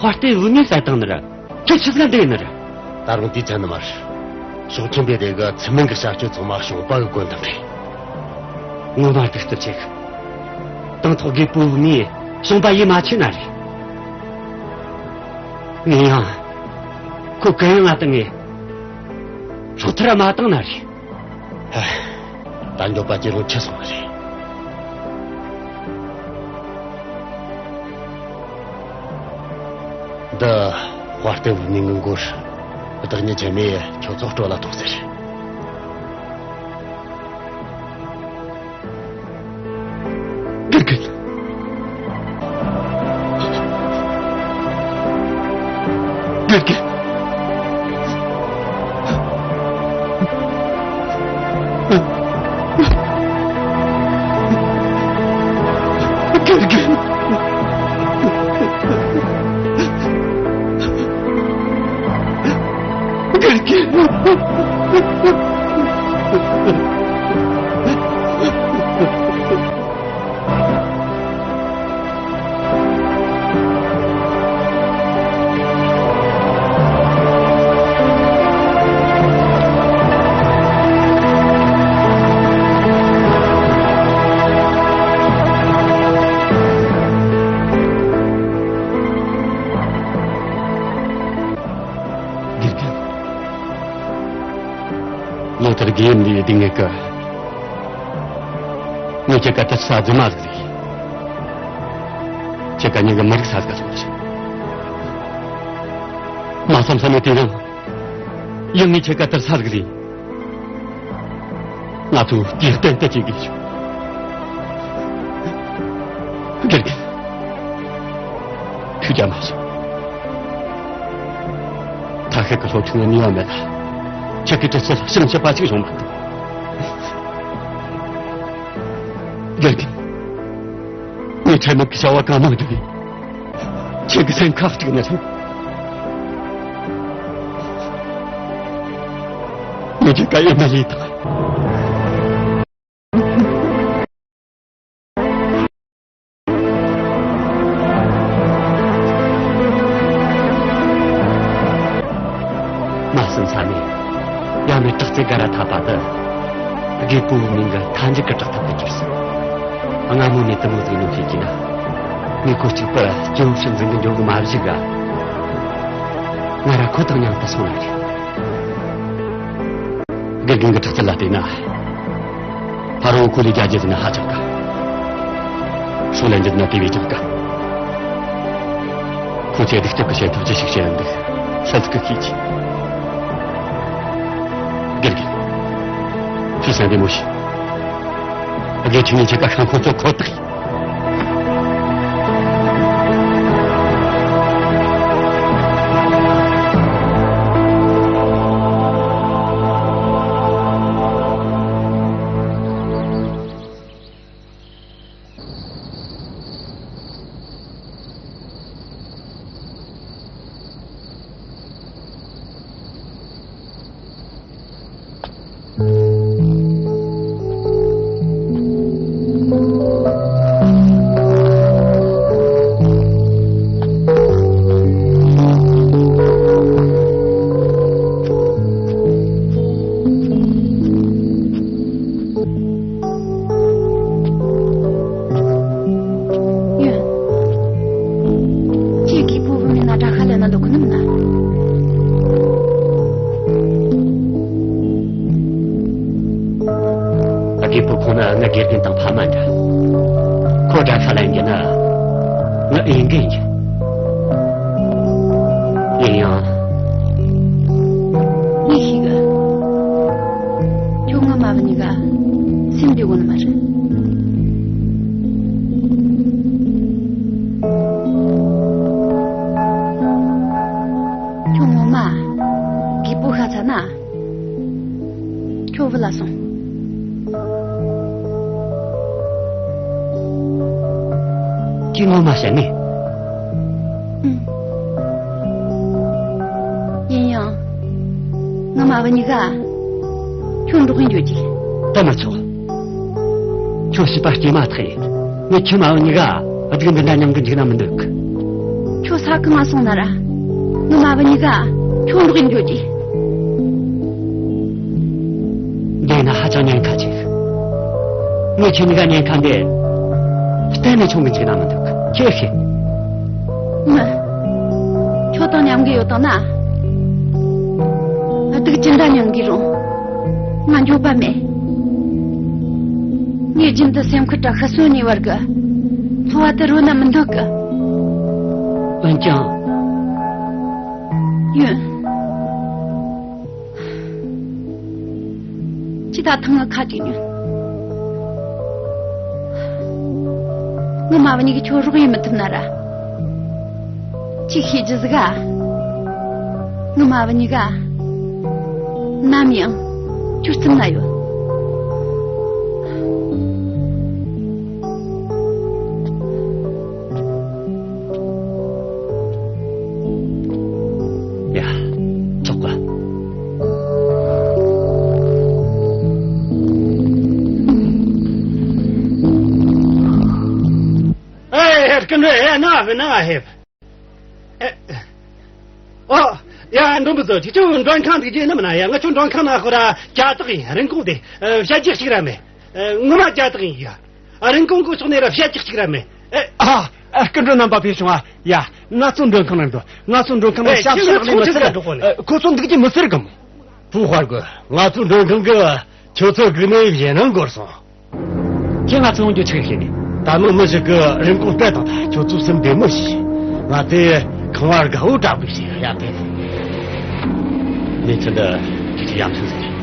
དཔའ་རྟུལ་བུད་མེད་བསད་བཏང་ནི་རེད། ཁྱོད་ཆི་ཟིག་འདི་ཡིན་ནི་རེད། ད་རུང་དེའི་ཚན་ནི་མར། ཞོགས་ཁྱིམ་པའི་སྡེ་གི་ཚུལ་མིན་གྱི་བྱ་སྤྱོད་ཚང་མ་ཞོང་པ་གི་བཀོད་འདོམས་རེད། ངོ་མ་གདུག་རྩུབ་ཆེ་གི། དང་ཐོག་དགེ་སྤུན་བུད་མེད་ཞོང་པ་ཡིད་མ་ཆེས་ན་རེད། ངས་ཡང་ཁོ་གུ་ཡངས་ང་དང་ངས་སྲོག་ཐར་མ་བཏང་ན་རེད། ཧ། ད་འགྱོད་པ་སྐྱེ་རུང་ཆི་སོང་ནི་རེད། འདི་དཔའ་རྟུལ་བུད་མེད་ངའི་མགོར་བདག་ཉིད་ཆེན་མོས་ཁྱོད་ཚོ་སྤྲོད་ལ་ཐོངས་ཟེར། དགེ་རྒན། དགེ་རྒན། དགེ་རྒན། དགེ་རྒན། ལོ་ལྟར་དགེ་འོས་འདིའི་སྡུག་བསྔལ་གི། ངས་ཁྱེད་ཀ་དེ་ས་རྫུན་མ་ཟིག་རེད། ཁྱེད་ཀ་ཉིད་ཀྱི་མི་རིགས་ས་ཟིག་ག་སོང་ཞིག་མ་བསམ་ས་ནས་དེ་རིང་། ཡང་ངས་ཁྱེད་ཀ་དེར་ས་ཟིག་རེད། ང་ཚོས་དེ་གཏན་དུ་བྱེད་དགོས་བྱུང་། དགེ་རྒན། ཐུགས་རྒྱལ་མ་བྱེད། ཐ་ཤལ་གྱི་སློབ་ཆུང་ནས་ནུས་པ་མེད་ལ། ཁྱེད་ཀྱི་གྲི་རྩལ་བྱང་ཆུབ་པ་ཞིག་ཡོང་མ་ཐུབ། དགེ་རྒན། ངས་ཁྱེད་རྣམས་ཀྱི་བྱ་བ་གང་མང་བསྒྲུབས་ཡིན། ཁྱེད་ཀྱི་སེམས་ཁ་དཀྲུགས་ནས་སོང་། ངས་ཁྱེད་ཀ་ཡེ་མེད་ལས་དང་། མ་སུམ་ས་ནས་ཡང་ནས་དྲག་རྩལ་ག་ར་འཐབ་པ་དེ། དགེ་བསྐོས་མིང་གི་མཐའ་མཇུག་གི་དྲག་འཐབ་ཏུ་གྱུར་སོང་། སྔ་མོ་ནས་དེ་མོ་ཟིག་ནོ་ཤེས་ཀྱི་ན། ངས་ཁོ་གཅིག་པུ་སྐྱེ་བོ་ཤིང་འཛིན་གི་འཇོག་གི་མ་བཞུགས་ག་ང་ར་ཁོ་དང་མཉམ་དུ་སོང་ཡ་རེད། དགེ་རྒན་གྱི་དྲག་རྩལ་ལ་བལྟས་ན། ཕ་རོལ་ཁོ་ལས་རྒྱ་རྒྱུ་ཟིན་ན་ཧ་ཅང་དཀའ། སྲོག་ལན་འཇལ་ན་དེ་བས་ཀྱང་དཀའ། ཁོ་ཚོས་སྡུག་ཅག་གི་བྱེད་ཐབས་ཅི་ཞིག་བྱེད་འདུག་ཤེས་ཀྱི་ཤེས་ཀྱི། དགེ་རྒན། ཁྱོད་སེམས་བདེ་མོ་བྱོས། དགེ་ཆུང་ངས་ཁྱེད་ཀ་ཤང་ཁོ་ཚོ་ཁོ་ཐག་ཡིན། ཡོན། ཁྱེད་ཀྱིས་ཕུ་བོ་མིན་ན་དགྲ་ཤ་ལེན་ན་འདོད་གི་ནི་མིན་ན། དགེ་ཕུ་ཁོང་ནི་ང་དགེ་རྒན་དང་ཕ་མ་འདྲ། ཁོ་དགྲ་ཤ་ལེན་རྒྱུ་ནི་ང་འོས་འགན་ཡིན། ཡིན་ཡང་། ངས་ཤེས་གི། ཁྱོད་ངོ་མ་བུ་གཉིས་ཀ་སེམས་བདེ་གོ་ནི་མ་རེད། ཁྱོད་ངོ་མ་རྒད་པོ་ཤ་ཚ་ན། ཁྱོད་བུད་ལ་སོང་། ཁྱོས་ངོ་མ་བཤད་ནི། ཨང་། ཡིན་ཡང་། ངོ་མ་བུ་གཉིས་ཀ་ཁྱོད་འགྲོགས་གིན་འགྱོ་རྒྱུ། དེ་མི་ཆོག་ཁྱོད་བྱིས་པ་སྐྱེས་མ་ཐག་ཡིན། ངས་ཁྱོད་མ་བུ་གཉིས་ཀ་སྡུག་འདི་འདྲ་མྱང་གི་འཇུག་ན་མི་འདོད་གི། ཁྱོད་ས་གང་ང་སོང་ན་ར། ངོ་མ་བུ་གཉིས་ཀ་ཁྱོད་འགྲོགས་གིན་འགྱོ་རྒྱུ། འདི་ན་ཧ་ཅང་ཉེན་ཁ་ཆེ། ངས་ཁྱེད་གཉིས་ཀ་ཉེན་ཁ་འདི་གཏན་ནས་མྱོང་གི་འཇུག་ན་མི་འདོད་གི། ཁྱོད་ཤེས། མི། ཁྱོད་དང་མཉམ་གི་ཡོད་དང་ན། སྡུག་ཅི་འདྲ་མྱོང་གི་རུང་། ང་འགྱོད་པ་མེད། ངས་རྒྱུན་དུ་སེམས་ཁུར་དྲག་ཤ་སོན་གཉིས་བར་གི་འཚོ་བ་དེ་རོལ་ན་མི་འདོད་གི། འོན་ཀྱང་། ཡོན། ཁྱོས་ད་ཐེངས་ང་ཁ་ཅིག་ཉོན། ངི་མ་བུ་གཉིས་ཀྱིས་ཁྱོད་རོགས་ཡེད་མི་ཐུབ་ན་ར། ཅིག་ཤེས་རྒྱུ་ཟིག་ག། ངི་མ་བུ་གཉིས་ཀ་ནམ་ཡང་ཁྱོད་རྩིབ་ན་ཡོད། ཡ། ཆོག་ག། ཨེ། ཧེ། ཀུན་རེ། ཨེ། ན་ཧེ། ན་ཧེ། ཨེ། ཨོ། ཡ། མགྲོན་པོ་ཚོ། ཁྱེད་ཚོ་མགྲོན་ཁང་འདུག་རྒྱུ་ཡིན་ནམ་ན། ཡ། ང་ཚོ་མགྲོན་ཁང་ནང་ཁོ་ར་ཇ་དག་ཡིན། རིན་གོང་དེ། ཨེ། བཤད་རྒྱུ་གཅིག་ར་མེད། ཨེ། ངོ་མ་ཇ་དག་ཡིན་ཡ། ཨ། རིན་གོང་གི་ཕྱོགས་ནས་ར་བཤད་རྒྱུ་གཅིག་ར་མེད། ཨེ། ཨ། ཨ། སྐུ་མགྲོན་རྣམ་པ་ཕེབས་བྱུང་ཨ། ཡ། ང་ཚོ་མགྲོན་ཁང་ནང་འགྲོ། ང་ཚོ་མགྲོན་ཁང་ནང། ཨེ། ཞབས་ཞུ་ཁྱེད་ལ་ཚོ་ལས་མི་ཆི་ཟེར་ཟིག་ག་འགྲོ་གོ་ནི། ཨེ། ཁོ་ཚོ་འདུག་རྒྱུ་མི་ཟེར་གམ། བུ་དཔའ་རྒོད། ང་ཚོ་མགྲོན་ཁང་གི་ཁྱོད་ཚོ་སྒུག་ནས་ཡིན་ནང་འགོར་སོང་། ཁྱེད་ང་ཚོ་འོང་རྒྱུ་ཆི་ཟིག་ཤེས་ནི། ད་ནངས་མི་ཞིག་གིས་རིན་གོང་སྤྲད་བཏང་། ད་ཁྱོད་ཚོ་སེམས་བདེ་མོ་བྱོས། ང་ཚོས་ཁང་བ་དགའ་བོ་དྲ་བུ་ཞིག་ཡ་ཕེབས། གནས་ཚུལ་འདི་ཅིག་ཅིག་ཡ་མཚན་ཟིག་རེད།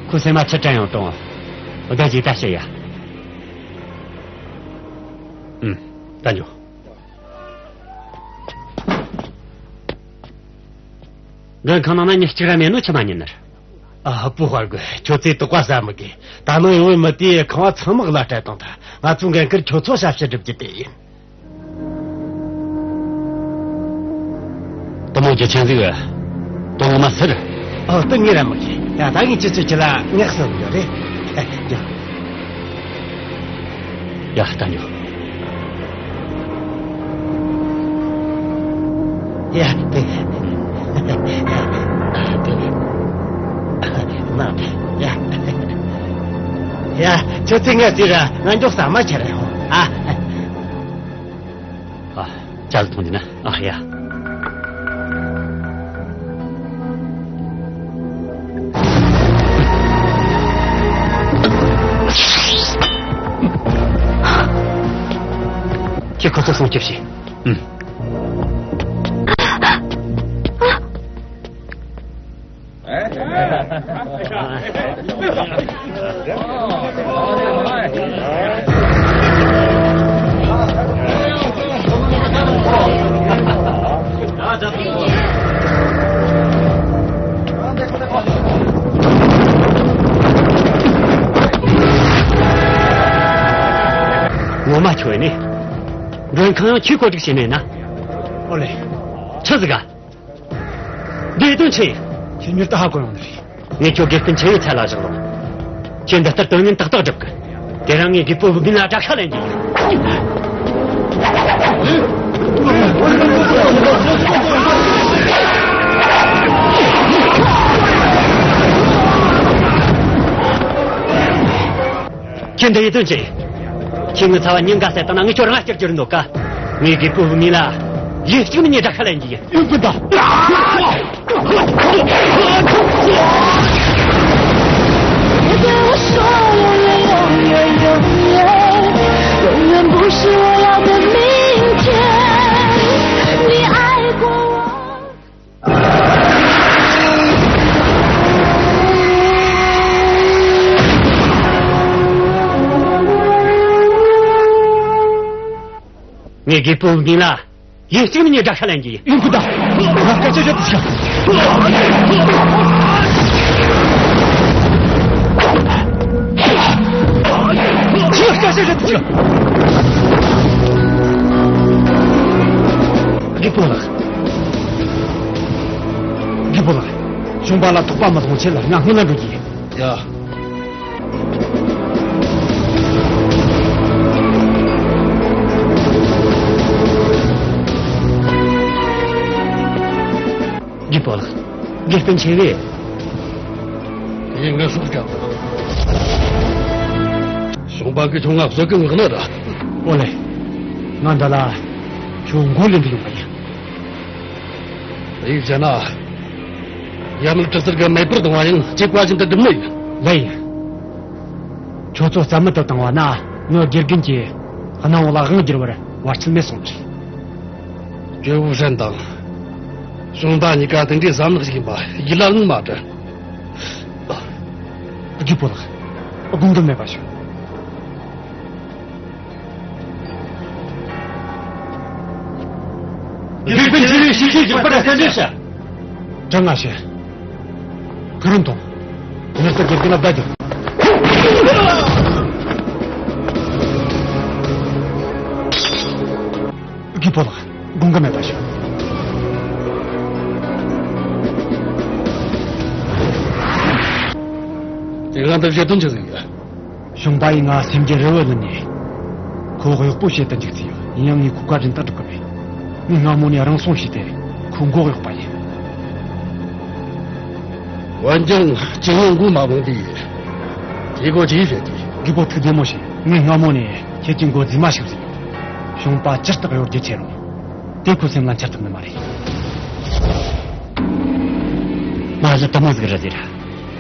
ཁོའི་སེམས་མ་ཆི་དྲན་ཡོང་དང་། བདག་གིས་ད་བཤད་ཡ། ཨུམ། ད་འགྱོ། མགྲོན་ཁང་ནང་ན་མྱི་གཅིག་ར་མེད་ནོ་ཆི་མ་ཉན་ནི་རེད། ཨ། བུ་དཔའ་རྒོད། ཁྱོད་ཚོས་དོགས་པ་ཟ་མི་དགོས། ད་ནངས་ཡོང་བའི་མི་དེས་ཁང་བ་ཚང་མ་གླ་སྤྲད་བཏང་། ད་ང་ཚོའི་འགན་ཁུར་ཁྱོད་ཚོ་ཞབས་ཕྱི་སྒྲུབ་རྒྱུ་དེ་ཡིན། དེ་མོ་རྒྱུ་ཆེན་ཟིག་དོན་ངོ་མ་ཟེར། ཨོ། དེ་ངས་ར་མི་ཤེས། ཡ། ད་ངས་ཁྱེད་ཚོ་ཁྲིད་ལ་ངས་གསོ་གི་ཡོད་རེད། ཡ། ཡ། ད་འགྱོ། ཡ། དེ། དེ། མ། ཡ། ཡ། ཁྱོད་ཚོས་ངས་ཟེར་ར། ང་མགྱོགས་ས་མ་ཁྱེར་རེ་ཧོ། ཨ། ཨ། ཇ་ཟིག་འཐུང་རྒྱུ་ན། ཨ། ཡ། ཁྱེད་ཁོ་ཚོ་སྲུང་སྐྱོབ་བྱོས། ཨུམ། ངོ་མ་ཁྱོད་ནི། མགྲོན་ཁང་ཡང་ཁྱོས་བཀོད་སྒྲིག་བྱས་མེད་ན། ཨོ་ལེ། ཆི་ཟིག་ག། འདི་དོན་ཆེ། ཁྱོད་མྱུར་དུ་ཧ་གོ་ཡོང་ནི་རེད། ངས་ཁྱོད་དགེ་སྤུན་ཆེ་བའི་ཚད་ལ་བཞག་ལོ། ཁྱོད་འདི་ལྟར་དོན་ངན་ཏག་ཏག་སྒྲུབ་གི། དེ་རིང་ངས་རྒད་པོ་བུ་མིན་ལ་དགྲ་ཤ་ལེན་རྒྱུ་ཡིན། ཁྱོད་འདི་ཡི་དོན་ཆེ། ཁྱོད་ངའི་ཚ་བ་ཉིན་འགའ་བསད་བཏང་ན་ངས་ཁྱོད་རང་སྐྱུར་རྒྱུར་འདོད་ག། ངས་རྒད་པོ་བུ་མིན་ལ་ཡིད་གཅིག་ནས་ངས་དགྲ་ཤ་ལེན་རྒྱུ་ཡིན། ཡོང་གི་ད། 别对我说永远，永远，永远，永远不是我要的明天。你爱过我。 ངས་རྒད་པོ་བུ་མིན་ལ་ཡིད་གཅིག་ནས་ངས་དགྲ་ཤ་ལེན་རྒྱུ་ཡིན། ཡོང་གི་ད། ང་སྐད་ཆ་བཤད་དུ་ཆ། ཁྱོད་སྐད་ཆ་བཤད་དུ་ཆ། རྒད་པོ་ལགས། རྒད་པོ་ལགས། གཞུང་པ་ལ་དོགས་པ་མི་སློང་ཆེད་ལ་ང་སྔོན་ལ་འགྲོ་རྒྱུ་ཡིན། ཡ། རྒད་པོ་ལགས། དགེ་སྤུན་ཆེ་བས། ངས་ངའི་སྲོག་སྐྱབས་དང་། གཞུང་པ་གིས་ཁྱོད་ང་གསོད་གི་མངགས་ནི་རེད། ཨོ་ལེ། ང་འདི་ལ་ཁྱོད་མགོ་ལེན་དུ་ཡོང་བ་ཡིན། ཡིག་བྱས་ན། ཡ་མལ་གྲི་ཟུར་གི་མེ་འབར་གཏོང་བ་ཡང་སྐྱེ་བ་བཞིན་དུ་སྒྲུབ་ནི་ཡིན། ལེ་ཡིན། ཁྱོད་ཚོ་རྩ་མེད་དུ་བཏང་བ་ན་ངའི་དགེ་རྒན་གྱི་སྣང་བ་ལ་དབང་བསྒྱུར་བར་བར་ཆད་མེད་སོང་ནི་རེད། ཇོ་བོ་ཧྲན་དང་གཞུང་པ་གཉིས་ཀ་དེ་འདྲའི་བསམ་ནག་ཞིག་ཡིན་པ་ཡིད་ལ་ལན་མ་དྲན། རྒད་པོ་ལགས། དགོངས་འགལ་མེད་པ་ཞུ། དགེ་སྤུན་ཆེ་བའི་ཞིབ་ཆའི་རྒྱག་པར་གསན་རེ་ཞུ། དྲི་ང་ཤེས། ཕུ་རུན་ཐོང་། མྱུར་དུ་དགེ་རྒན་ལ་བརྡ་རྒྱོབ། གི་པོ་ལགས། དགོངས་ཀ་མེད་པ་ཞུ། དེ་རིང་འདི་བཞེད་དོན་ཅི་ཟིག་ཡོད། གཞུང་པ་ཡིས་ང་སེམས་ཀྱི་རེ་བ་ལེན་ནས། ཁོ་གཡོག་པོ་བྱེད་དུ་འཇུག་རྩིས་ཡོད། ཡིན་ཡང་ངས་ཁོ་བཀའ་དྲིན་དུ་སྒྲུབ་གི་མེད། ངས་སྔ་མོ་ནས་རང་སྲུང་བྱས་ཏེ་ཁོའི་མགོ་གཡོགས་པ་ཡིན། འོན་ཀྱང་ཁྱེད་ངའི་མགོ་མ་འཕངས་དུས། ཁྱེད་ཁོ་ཅི་བྱེད་ཀྱི། རྒད་པོ་ཐུགས་བདེ་མོ་བྱོས། ངས་སྔ་མོ་ནས་ཁྱེད་ཀྱི་མགོ་རྫུས་མ་བྱུགས་ཟིན་ཡོད། གཞུང་པ་ཇི་ལྟར་གཡོ་སྒྱུ་ཆེ་རུང་། དེ་ཁོའི་སེམས་ལ་འཆར་ཐུབ་ནི་མ་རེད། མ་གཞི་དེ་མོ་ཟིག་རེད་ཟེར།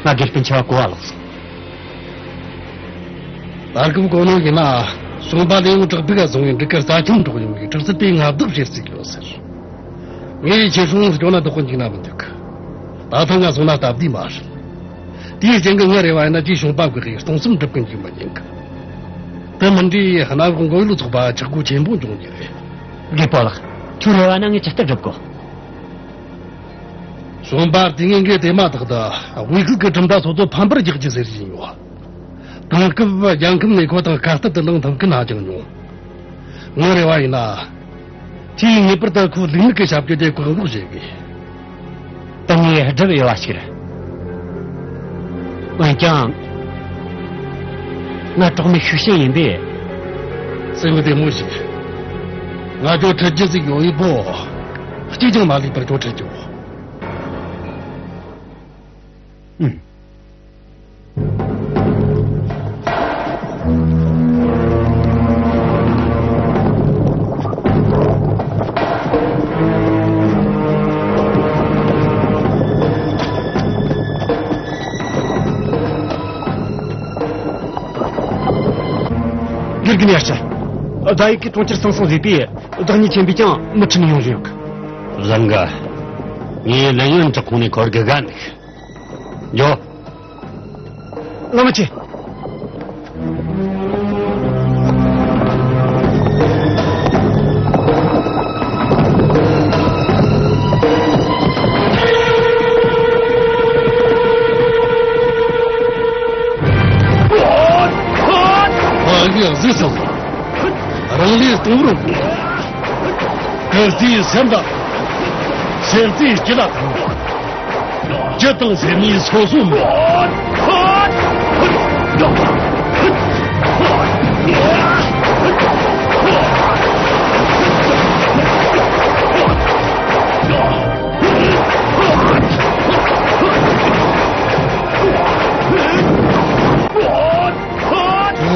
ང་དགེ་སྤུན་ཆེ་བ་གོ་བ་ལོག་སོང་། ད་སྐབས་གོ་ནོ་ཡིན་ན། གཞུང་པ་ལས་ཡོང་དྲག་པོས་བཟུང་བའི་འབྲུག་གི་རྩ་ཁྱོན་འབྲོག་ཡོང་གི་དྲག་རྩལ་པས་མངའ་བདག་བྱེད་རྩིས་ཡོད་ཟེར། ངས་ཁྱེད་སྲུང་སྐྱོང་ན་བདག་པོ་འཇིག་ན་མི་འདུག། ད་ཐེངས་ང་སོང་ན་སྟབས་བདེ་མ་རེད། དེའི་རྐྱེན་གྱིས་ངའི་རེ་བ་ཡིན་ན་ཅིག་གཞུང་པ་དགོས་གི་སྟོང་སེམས་སྒྲུབ་གི་འཇུག་མི་ཉན་གི། དེ་མིན་དུས་གནམ་འོག་མགོ་ཡུལ་ཚོགས་པ་ཆག་སྒོ་ཆེན་པོ་འབྱུང་རྒྱུ་རེད། རྒད་པོ་ལགས། ཁྱོད་རེ་བ་ན་ངས་ཇི་ལྟར་སྒྲུབ་དགོ། གཞུང་པ་དེ་ངན་གྱིས་དེ་མ་ཐག་ཏུ་དབུས་ཁུལ་གྱི་གྲུབ་མཐའ་སོ་སོ་ཕམ་པར་རྒྱག་རྒྱུ་ཟེར་བཞིན་ཡོད། དེང་སྐབས་རྒྱལ་ཁམས་ནས་ཁོ་དང་ཁ་གཏད་དུ་ལངས་ཐུབ་མཁན་ཧ་ཅང་ཉུང་། ངའི་རེ་བ་ཡིན་ན། ཁྱེད་ངེས་པར་དུ་ཁོའི་ལུག་མིག་གི་ཞབས་ཀྱུ་དེ་བཀག་འགོག་བྱེད་དགོས། དེ་ངས་སྒྲུབ་འོས་པ་ཞིག་རེད། འོན་ཀྱང་། ང་གྲོགས་མེད་ཤུགས་ཞན་ཡིན་པས། སེམས་བདེ་མོ་བྱོས། ང་ཁྱོད་ཁྲིད་རྒྱུ་ཟིག་ཡོད་ཡིན་པོ། གཅིག་ཀྱང་མ་ལུས་པར་ཁྱོད་ཁྲིད་རྒྱུ། ཨུམ། དགེ་རྒན་ཡར་ཞུ། ཟླ་ཡིག་གིས་གྲོང་ཁྱེར་ཚང་སོང་ཟིག་པས། བདག་ཉིད་ཆེན་པོས་ཀྱང་མི་ཁྲིད་ནས་ཡོང་བཞིན་ཡོད་གི། བཟང་གི། ངས་ལན་ཡོན་བྲག་ཁུང་ནས་འཁོར་གི་ག་འདུག། འགྱོ། བླ་མ་ཆེ། ཨ་ཡ་ཟི་སོང་། རང་ལས་གཏོང་རོགས། གི་རྩིས་སེམས་དང་། སེམས་རྩིས་སྐྱིད་ལ་དང་། ཇི་དང་ཟེར་ནས་སོ་སོ་མོ།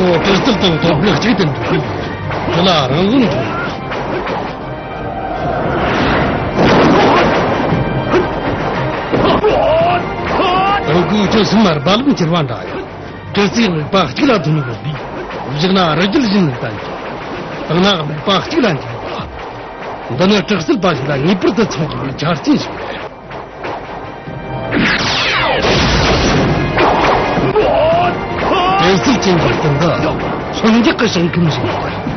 ཨོ། དྲི་རྩད་དང་ཐོབ་གི་གཅིག་ཏུ་འགྲོ། དེ་ལ་རང་དབང་འགྲོ། དང་གོས་ཁྲི་གསུམ་རྦ་རླབས་འཁྱེར་བ་འདྲ་ཡང་། དྲི་རྩད་དམིགས་པ་གཅིག་ལ་ཐོན་ཡོད་པས། བཞག་ན་རི་རྒྱལ་བཞིན་ལུགས་ལྡན་གྱི། བཏང་ན་དམིགས་པ་གཅིག་ལ་འཇུག་པ། འདི་ནི་དྲག་རྩལ་པ་ཞིག་ལ་ངེས་པར་དུ་ཚང་དགོས་པའི་ཆ་རྐྱེན་ཞིག་རེད། དྲག་རྩལ་ཅན་གྱི་སྤུན་ཟླ་ལྷུན་རྒྱག་གི་ཞིང་ཁམས་ཤིག་ཡོད།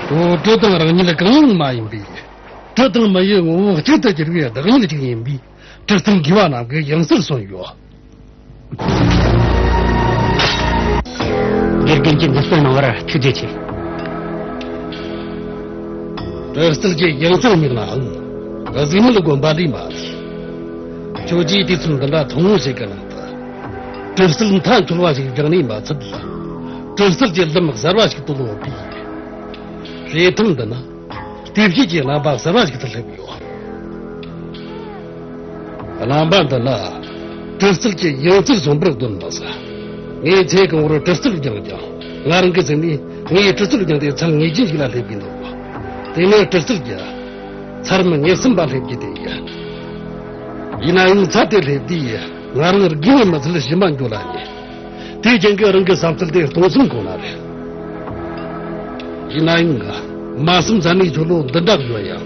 ཁོ་གྲི་དང་རང་ཉིད་གང་ཡང་མ་ཡིན་པས། གྲི་དང་མི་ཡི་ངོ་བོ་གཅིག་ཏུ་གྱུར་པའི་བདག་ཉིད་ཅིག་ཡིན་པས། དྲག་རྩལ་མཁས་པ་རྣམས་ཀྱི་ཡང་སར་སོན་ཡོད། དགེ་རྒན་གྱིས་མཛུབ་སྟོན་གནང་བར་ཐུགས་རྗེ་ཆེ། དྲག་རྩལ་གྱི་ཡང་རྩེར་དམིགས་ནའང་། གཟུགས་མེད་དགོན་པ་ལས་མ་རེད། ཁྱོད་ཀྱིས་དུས་ཚོད་འདི་འདྲ་ཐུང་ངུ་ཞིག་གི་ནང་དུ། དྲག་རྩལ་མཐའ་འཁྱོལ་བ་ཞིག་སྦྱངས་ནས་མ་ཚད། དྲག་རྩལ་གྱི་ལམ་གསར་བ་ཞིག་བཏོད་ཡོད་པས། བྱེད་ཐེངས་འདི་ན། ལྟེབ་བྱེད་ཀྱི་རྣམ་པ་གསར་བ་ཞིག་ཏུ་སླེབས་ཡོད། རྣམ་པ་འདི་ལ་དྲག་རྩལ་གྱི་ཡང་རྩེར་སོན་པར་གདོན་མི་ཟ། ངས་ཚེ་གང་བོར་དྲག་རྩལ་སྦྱངས་ཀྱང་། ང་རང་གི་སེམས་ནས་ངས་དྲག་རྩལ་སྦྱངས་ཏེ་ཚད་ངེས་ཅན་ཞིག་ལ་སླེབས་ཀྱི་འདུག། དེ་ནས་དྲག་རྩལ་གྱི་ཚད་རིམ་ཉེར་གསུམ་པ་སླེབས་ཀྱི་དེ་ཡིན། ཡིན་ན་ཡང་ཚད་དེ་སླེབས་དུས་ང་རང་དགེ་བའི་མི་ཚུལ་ཞིམ་པ་འགྱོ་ལ་ཉེ། དེའི་རྐྱེན་གྱིས་རང་གི་བསམ་ཚུལ་དེ་སྟོང་སེམས་གོ་ན་རེད། ཡིན་ན་ཡང་། མ་བསམ་ཚ་ནས་ཁྱོད་ལོ་འདི་འདྲ་ཡོད་ཡང་།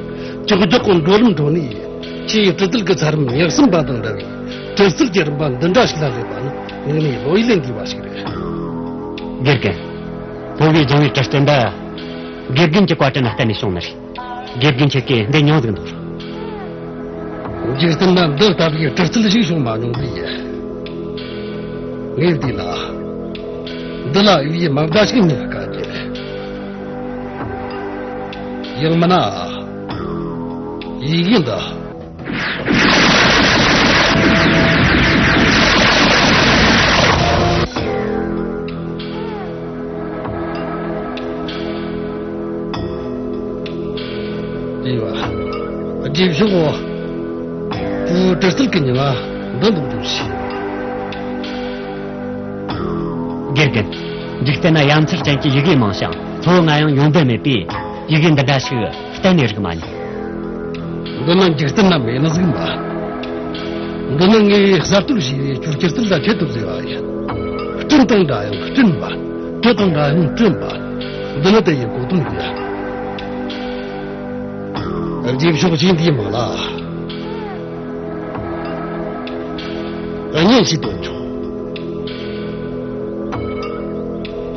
ཅག་ཅག་གི་འགྲོ་ལམ་འགྲོ་ནས། ཁྱེད་ཡི་དྲི་དུལ་གྱི་ཚད་རིམ་ཉག་གསུམ་པ་དང་འདྲ་བའི་དྲི་དུལ་གྱི་རིམ་པ་འདི་འདྲ་ཞིག་ལ་སླེབས་པ་ནི་དངོས་གནས་བློ་ཡིད་ལས་འདས་པ་ཞིག་རེད། དགེ་རྒན། བོད་པའི་སྦྱང་བའི་དྲི་བསྟན་འདི། དགེ་རྒན་གྱི་བཀའ་དྲིན་གཏན་ནས་བྱུང་ནི་རེད། དགེ་རྒན་ཁྱེད་ཀྱིས་འདི་མྱོང་ཟིག་འདུག་འཇིག་རྟེན་ན་འདི་ལྟ་བུའི་གྲི་རྩལ་ཞིག་བྱུང་མ་མྱོང་གི་ཡིན། ངས་འདི་ལ། འདི་ལ་ཡི་གེ་མ་འདྲ་ཞིག་རྙེད་དཀའ་རྒྱུ། ཡང་མིན་ན། ཡི་གེ་འདི། དེ་བ། རྗེས་ཕྱོགས། བུ་གྲི་རྩལ་གྱི་ཉི་མ་འདི་འདུག་འདུག་ཞེས། དགེ་རྒན། འཇིག་རྟེན་ན་ཡ་མཚར་ཅན་གྱི་ཡི་གེ་མང་ཞིང་། གཙོ་བོ་ང་ཡང་ཡོང་འབབ་མེད་པས་ཡི་གེ་འདི་འདྲ་ཞིག་གཏན་ནས་རིག་མ་མྱོང་། འདི་ནི་འཇིག་རྟེན་ན་མེད་ནི་ཟིག་མ། འདི་ནི་ངས་གསར་གཏོད་བྱས་པའི་ཁྱོད་ཀྱི་རྩལ་ལ་ཁྱད་དུ་བཟོས་པ་ཡིན། སྐྲུན་དང་འདྲ་ཡང་བསྐྲུན་པ། བྲི་དང་འདྲ་ཡང་བསྐྲུན་པ། འདི་ནི་དེ་ཡི་གོ་དོན་ཡིན། རྗེས་ཕྱོགས་ཀྱི་འདིའི་མིང་ལ། གཉེན་ཞེས་འདོན་ཆོག་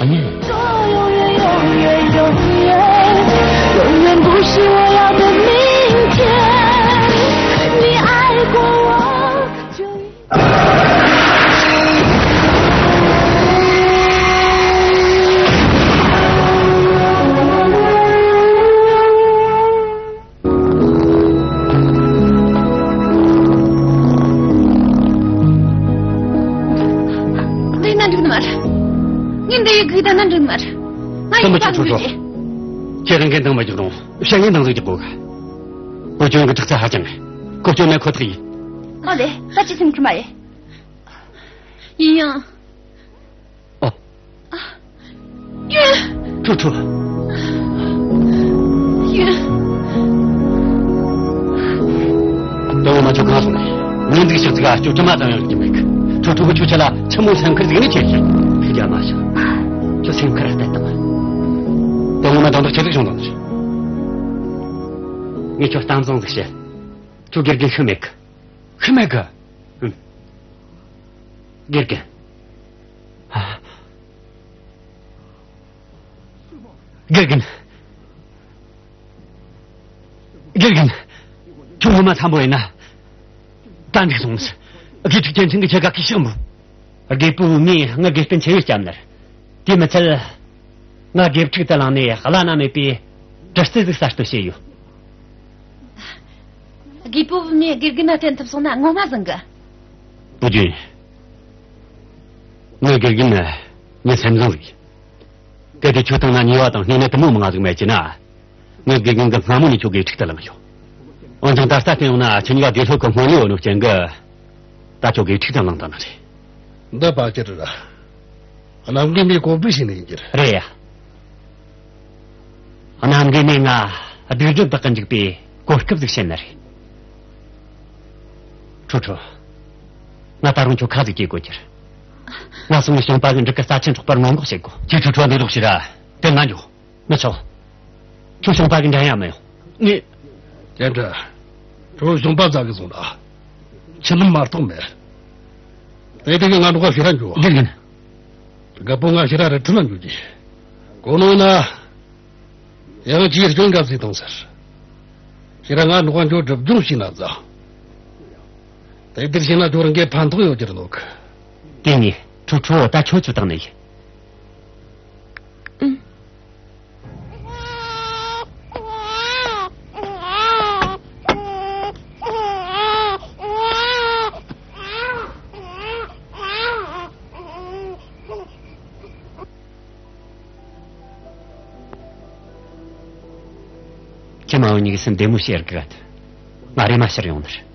གཉེན། 说永远，永远，永远，永远不是我要的明天。你爱过我，就 འདི་ན་འགྲིག་ནི་མ་རེད། ངས་འདི་ཡི་གུག་ད་ན་འགྲིག་ནི་མ་རེད། ང་ཡིན་པ་ངོ་མ་ཁྲོ་ཁྲོ། ཁྱེད་རང་གིས་འདང་མ་རྒྱག་རུང་བཤད་ངས་འདང་ཟིག་རྒྱག་དགོས་གི། བུ་ཆུང་གི་དྲག་རྩལ་ཧ་ཅང་ངེས། གོ་སྐྱོན་མེད་ཁོ་ཐག་ཡིན། མ་རེད། ད་ཅི་སེམས་ཁུར་མ་ཡེ། ཡིན་ཡང་། ཨོ། ཡོད། ཁྲོ་ཁྲོ། ཡོད། དེ་ངོ་མ་ཁྱོད་གང་སོང་ནས། ངས་འདུག་ཞག་ཅིག་ཨ་ཅོ་ཅི་མ་ཙམ་ཡང་རིག་གི་མེད་གི། ཁྲོ་ཁྲོ་གི་ཁྱོད་ཆ་ལ་ཆི་མོ་སེམས་ཁུར་ཟིག་ནས་ཁྱེར་ཤིག་ཤི་རྒྱ་མ་ཤི། ཁྱོད་སེམས་ཁུར་གཏད་དང་། དེ་ངོ་མ་དང་དུ་ཁྱེད་ཟིག་བྱུང་དང་ཟིག་ངས་ཁྱོད་གཏམ་བཟང་ཟིག་བཤད། ཁྱོད་དགེ་རྒན་ཤི་མེད་གི། ཤི་མེད་གི། ཨུམ། དགེ་རྒན། ཨ། དགེ་རྒན། དགེ་རྒན། ཁྱོད་ངོ་མ་འཚམ་པོ་ཡིན་ན། ད་འགྲིག་སོང་ཟིག་དགེ་ཕྲུག་ཅན་ཆུང་གི་ཁྱེད་ཀ་གི་ཤག་འབུ། དགེ་ཕྲུག་བུ་མོས་ངའི་དགེ་རྒན་ཆེ་བའི་སྐྱབས་ནར། དེ་མི་ཚད། ང་དགེ་ཕྲུག་དེ་བླངས་ནས་བླ་ན་མེད་པའི་གྲི་རྩལ་ཟིག་གསར་གཏོད་བྱས་ཡོད། དགེ་ཕྲུག་བུ་མོས་དགེ་རྒན་ན་བསྟེན་ཐུབ་སོང་ན་ངོ་མ་བཟང་གི། བུ་རྒྱུད། ངའི་དགེ་རྒན་ནི་ངའི་སེམས་བཟང་ཟིག་ཡིན། གལ་ཏེ་ཁྱོད་དང་ང་ཉེ་བ་དང་གནས་ནི་དེ་མོ་མང་ཟིག་མེད་ཀྱི་ན། ངའི་དགེ་རྒན་གྱིས་སྔ་མོ་ནས་ཁྱོད་དགེ་ཕྲུག་ཏུ་བླངས་ཡོད། འོན་ཀྱང་ད་ལྟ་བལྟས་ཡོང་ན་ཁྱེད་གཉིས་ཀ་དགེ་སློབ་ཀྱི་སྔོན་ལས་ཡོད་ནོ་རྐྱེན་གྱིས། ད་ཁྱོད་དགེ་ཕྲུག་ཏུ་བླངས་བཏང་ནི་རེད། འདི་ཕལ་ཆེར་ར། གནམ་གི་མི་གོ་བུ་ཞིག་ནས་ཡིན་རྒྱུ་རེད། རེད་ཡ། གནམ་གི་མི་ང་སྡིག་སྒྲིབ་དག་གི་འཇུག་པའི་གོ་སྐབས་ཟིག་བྱིན་ནི་རེད། ཁྲོ་ཁྲོ། ང་ད་རུང་ཁྱོད་ཁ་ཟིག་སྐྱེ་དགོས་རྒྱུ་རེད། ང་སོང་ངས་གཞོང་པ་གི་འབྲུ་གི་རྩ་ཆེན་འཕྲོག་པར་སྔོན་འགོག་བྱེད་དགོས། ཁྱེད་ཁྲོ་ཁྲོ་འདི་རོགས་བྱེད་ར། དེ་ང་འཇོག་མི་ཆོག་ཁྱོད་གཞོང་པ་གི་འགྲན་ཡ་མི་ཡོང་། ངས། ཅན་ཁྲི། ཁྱོད་གཞོང་པ་ཟ་གི་སོང་ད། ཆི་ལམ་མ་གཏོགས་མེད། དེ་དེ་གི་ང་འགྲོགས་ཤི་ར་འཇུག་འདི་ཡིན། རྒད་པོ་ང་ཤི་ར་རི་ཁྲོད་ལ་འཇུག་གི། གོ་ནོ་ན། ཡང་ཅིའི་སྐྱོན་འགའ་ཟིག་དང་ཟེར། ཤི་ར་ང་འགྲོགས་འཇུག་སྒྲིབ་སྦྱོང་བྱས་ན་ཟ། དེ་དེར་བྱས་ན་ཁྱོད་རང་གི་ཕན་ཐོགས་ཡོད་རྒྱུ་རེད་ནོ་གི། དེ་ནས་ཁྲོ་ཁྲོ་ད་ཁྱོད་ཚོ་དང་ནི་ཡིན། ཨུམ། ཁྱེད་མ་འོ་གཉིས་ཀྱི་སེམས་བདེ་མོ་བྱེད་དགོས། ང་རེམ་མ་ཕྱིར་ཡོང་ནི་རེད།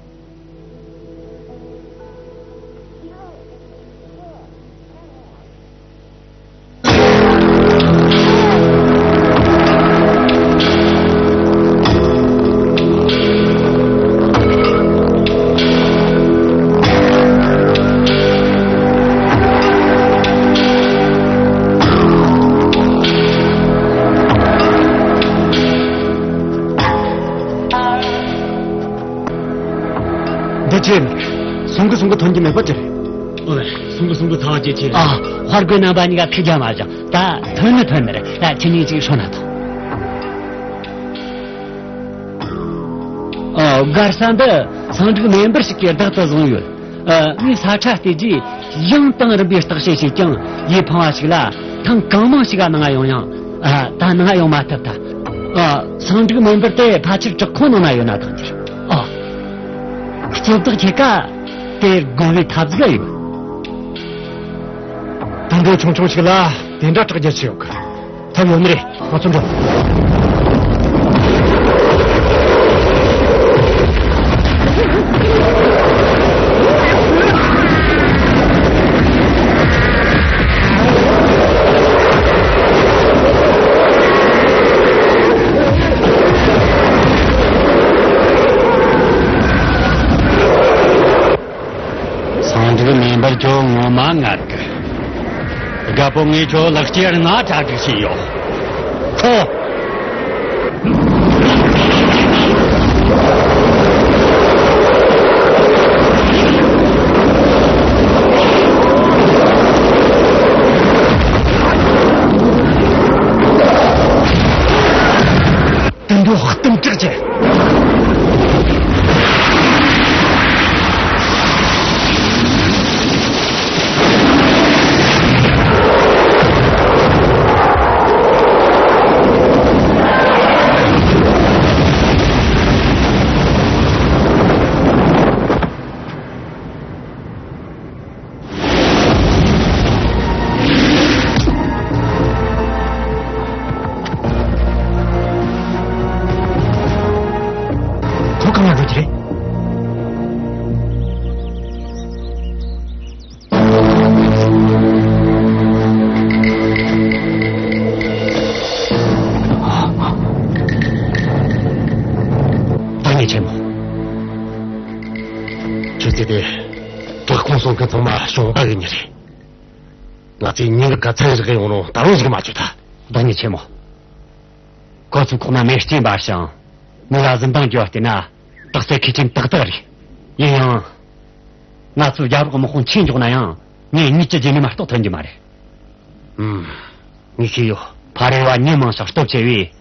འདི་ཅི་རེད། སུང་གི་སུང་གི་ཐོན་གྱི་མེད་པ་ཅི་རེད། ཨོ་ལེ། སུང་གི་སུང་གི་ཚ་བ་ཅི་ཆེ་རེད། ཨ། དཔའ་རྒོད་རྣམ་པ་གཉིས་ཀ་ཐུགས་རྒྱལ་མ་བཞག་ད་ཐོན་ནི་ཐོན་ནི་རེད། ད་ཁྱེད་གཉིས་ཅིག་ཧྲོ་ན་ཐོངས། ཨོ། སྒར་ས་འདི་སང་འབྲུག་མེ་འབར་ཞིག་གིས་བདག་ཏུ་བཟུང་ཡོད། ཨ། ངས་ས་ཁྲ་བལྟས་རྗེས་ཡང་དང་རིམ་པས་བརྟག་དཔྱད་བྱས་ཀྱང་ཡིད་ཕངས་པ་ཞིག་ལ། ཐེངས་གང་མང་ཞིག་ག་ནང་ང་ཡོང་ཡང་། ཨ། ད་ནང་ང་ཡོང་མ་ཐུབ་ཐལ། ཨ། སང་འབྲུག་མེ་འབར་དེ་ཕལ་ཆེར་བྲག་ཁུང་ནང་ན་ཡོད་ན་ཐང་རྒྱུ་རེད། ཨ། སྐྱེ་བདག་ཁྱེད་ཀ་དེར་དགོངས་པའི་ཐབས་ཟིག་ཡོད། དུད་འགྲོ་ཆུང་ཆུང་ཞིག་ལ་དེ་འདྲ་སྐྲག་རྒྱུ་ཆི་ཡོད་གི། ཐབས་ཡོད་ནི་རེད། ང་ཚོ་འགྲོ། སང་འབྲུག་མེ་འབར། ཁྱོད་ངོ་མ་ངར་གི། རྒད་པོ། ངས་ཁྱོད་ལག་སྐྱེས་ལྔ་གྲ་སྒྲིག་བྱས་ཡོད། ཁོ། དུད་འགྲོ་གཏུམ་དྲག་ཅན། ཁོ་གང་ང་འགྲོ་རྒྱུ་རེད། བདག་ཉིད་ཆེན་མོ། ཁྱོད་ཚོས་དེ་བྲག་ཁུང་སྲུང་མཁན་ཚང་མ་གཞུང་པ་གི་མྱི་རེད། ང་ཚོས་ཉིན་གི་ག་ཚད་རིག་ཡོང་རུང་ད་རུང་རིག་མ་ཆོག་ད། བདག་ཉིད་ཆེན་མོ། ཁོ་ཚོའི་ཁོག་ན་མེ་ལྕེ་འབར་ཞིང་། མི་ལ་གཟི་མདངས་རྒྱུ་བལྟས་ན་དག་ས་མཁས་ཅན་ཏག་ཏག་རེད། ཡིན་ཡང་། ང་ཚོའི་རྒྱབ་རོགས་དམག་དཔུང་ཆེ་འཇོག་ན་ཡང་། ངས་གཉིད་ཀྱི་རྗེས་ནས་མ་གཏོགས་ཐོན་རྒྱུ་མ་རེད། ཨུམ། ངས་ཤེས་ཡོད། ཕ་རེ་བ་མྱི་མང་ཞིང་སྟོབས་ཆེ་བས།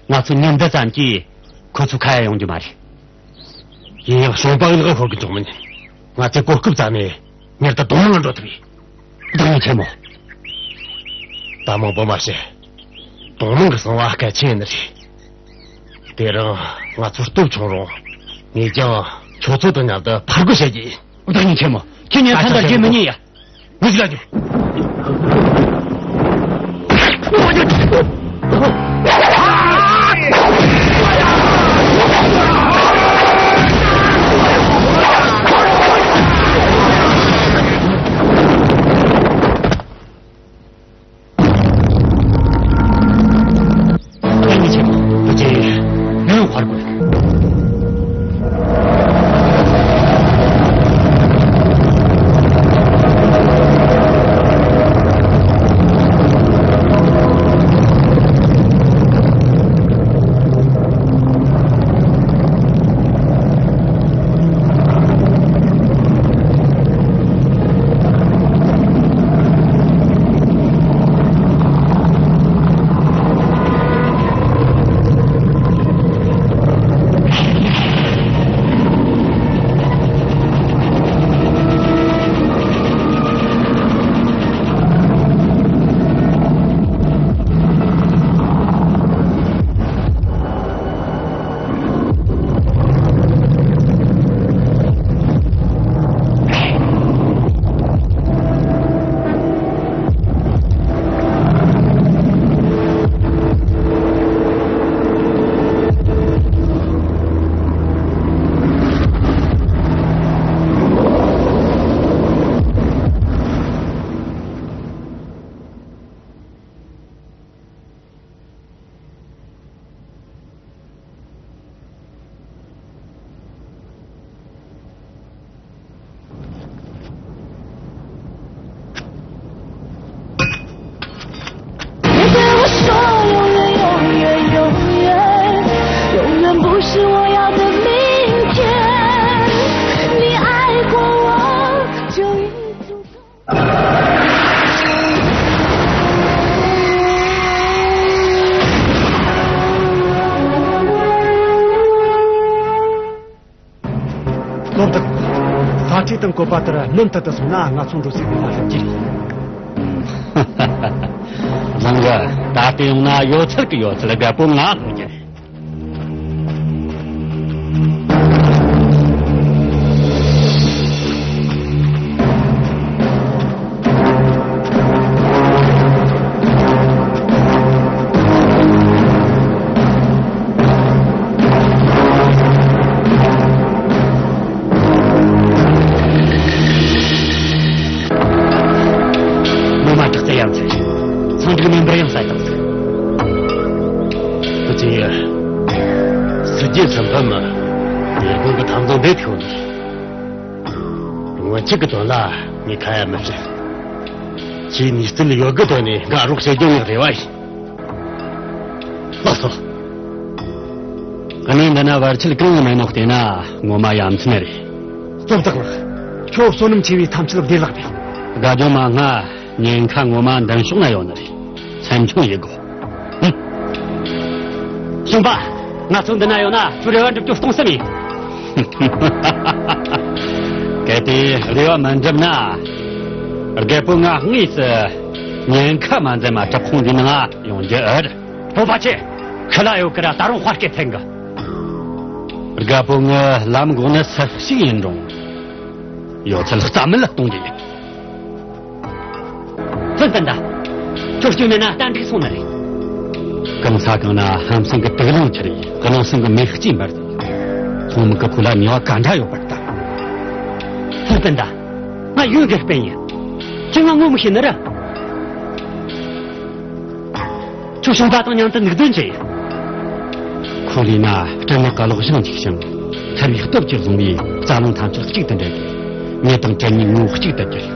ང་ཚོ་མྱི་འདི་ཙམ་གྱིས་ཁོ་ཚོའི་ཁ་ཡ་ཡོང་རྒྱུ་མ་རེད། ཡིན་ཡང་གཞུང་པ་ངག་ཤོར་གི་འཇུག་མིན། ང་ཚོས་གོ་སྐབས་བཙལ་ནས་མྱུར་དུ་གདོང་དམག་འགྲོ་ཐུབ་ཡིན། བདག་ཉིད་ཆེན་མོ། ད་མང་པོ་མ་བཤད། གདོང་དམག་གི་གསང་བ་གལ་ཆེན་ནི་རེད། དེ་རིང་ང་ཚོ་སྟོབས་ཆུང་རུང་། ངས་ཀྱང་ཁྱོད་ཚོ་དང་མཉམ་དུ་ཕར་རྒོལ་བྱེད་རྒྱུ་ཡིན། བདག་ཉིད་ཆེན་མོ། ཁྱེད་ཉིད་ད་ལྟ་རྒྱུན་མི་ཉན་ཡ། མི་ཟིག་ལ་རྒྱུ། དང་བཀོད་པ་ལྟར་མུ་མཐུད་དུ་སོང་ན་ང་ཚོ་འགྲོ་སའི་ལམ་ལ་སླེབས་རྒྱུ་རེད། བཟང་གི། ད་ལྟ་ཡོང་ན་ཡོད་ཚད་ཀྱི་ཡོད་ཚད་རྒད་པོ་ང་ལྷུང་རྒྱུ་རེད། ངོ་མ་དྲག་རྩལ་ཡ་མཚན། ཚང་འགྲིག་མིན་པར་ཡང་ས་ཡི་བཏང་ཟིག་དེ་ཅི་ཡིན། སྲིད་རྒྱལ་སུམ་ཕམ་མ། ཉེར་དགུང་གི་འཐབ་འཛིང་འདི་ཐུག་ནས། སྔོན་ཆད་ཀྱི་དོན་ལ་ངས་ཁ་ཡ་མི་བྱེད། ཁྱེད་ནུས་རྩལ་ཡོད་གི་དོན་ནས་ང་རོགས་བྱེད་རྒྱུ་ངའི་རེ་བ་ཡིན། ལགས་སོ། གནས་འདི་ན་བར་ཆད་གང་ཡང་མེད་ནོ་བལྟས་ན་ངོ་མ་ཡ་མཚན་རེད། སྟོབས་དག་ལགས། ཁྱོད་བསོད་ནམས་ཆེ་བའི་ཐམས་ཅད་བདེ་ལགས་རེད། དགའ་སྐྱོ་མ་སྔ་ཉེན་ཁ་ངོ་མ་མདུན་ཕྱོགས་ན་ཡོད་ནི་རེད། སེམས་ཆུང་ཡེ་དགོ། ཧུམ། གཞུང་པ། ང་ཚོ་འདི་ན་ཡོད་ན་ཁྱོད་རེ་བ་འགྲུབ་རྒྱུ་སྟོང་བསམ་ཡིན། གལ་ཏེ་རེ་བ་མ་འགྲུབ་ན། རྒད་པོ་ང་དངོས་སུ་ཉེན་ཁ་མ་འཛེམ་མ་གྲུབ་ཁང་འདི་ནང་ཡོང་རྒྱུ་ཨེ་རེད། སྤོབས་པ་ཆེ། ཁི་ལ་ཡོད་ཀི་ར་ད་རུང་དཔའ་སྐད་འཐེན་གི། རྒད་པོ་ངའི་ལམ་འགོག་ནི་སུ་ཞིག་ཡིན་རུང་། ཡོད་ཚད་རྩ་མེད་ལ་གཏོང་རྒྱུ་ཡིན། ཧྥུན་ཏན་ཏ། ཁྱོད་སྐྱོན་མེད་ན་གཏན་འགྲིག་སོང་ནི་རེད། གང་ས་གང་ན་ཧམ་སེམས་ཀྱི་དུག་རླངས་འཕྱུར་ཡིན། གནོད་སེམས་ཀྱི་མེ་ལྕེ་འབར་ཏེ། ཚོང་མི་གི་ཁུ་ལ་ནུས་པ་ག་འདྲ་ཡོད་པར་ལྟ། ཧྥུན་ཏན་ཏ། ང་ཡོན་གི་སྤུན་ཡིན། ཁྱོད་ང་ངོ་མི་ཤེས་ནི་རེད། ཁྱོད་གཞུང་པ་དང་མཉམ་དུ་ནུས་ལྡན་ཅིག་ཁོ་ལས་ན་སྤྲིན་ནག་གི་གློག་ཞིང་འཇིག་ཞིང་། ཐར་བའི་སྟོབས་ཀྱིས་བཟུང་བའི་རྩ་རླུང་ཐམས་ཅད་གཅིག་ཏུ་འདྲེས་ཏེ། མྱི་དང་བྲན་གཉིས་ངོ་བོ་གཅིག་ཏུ་གྱུར།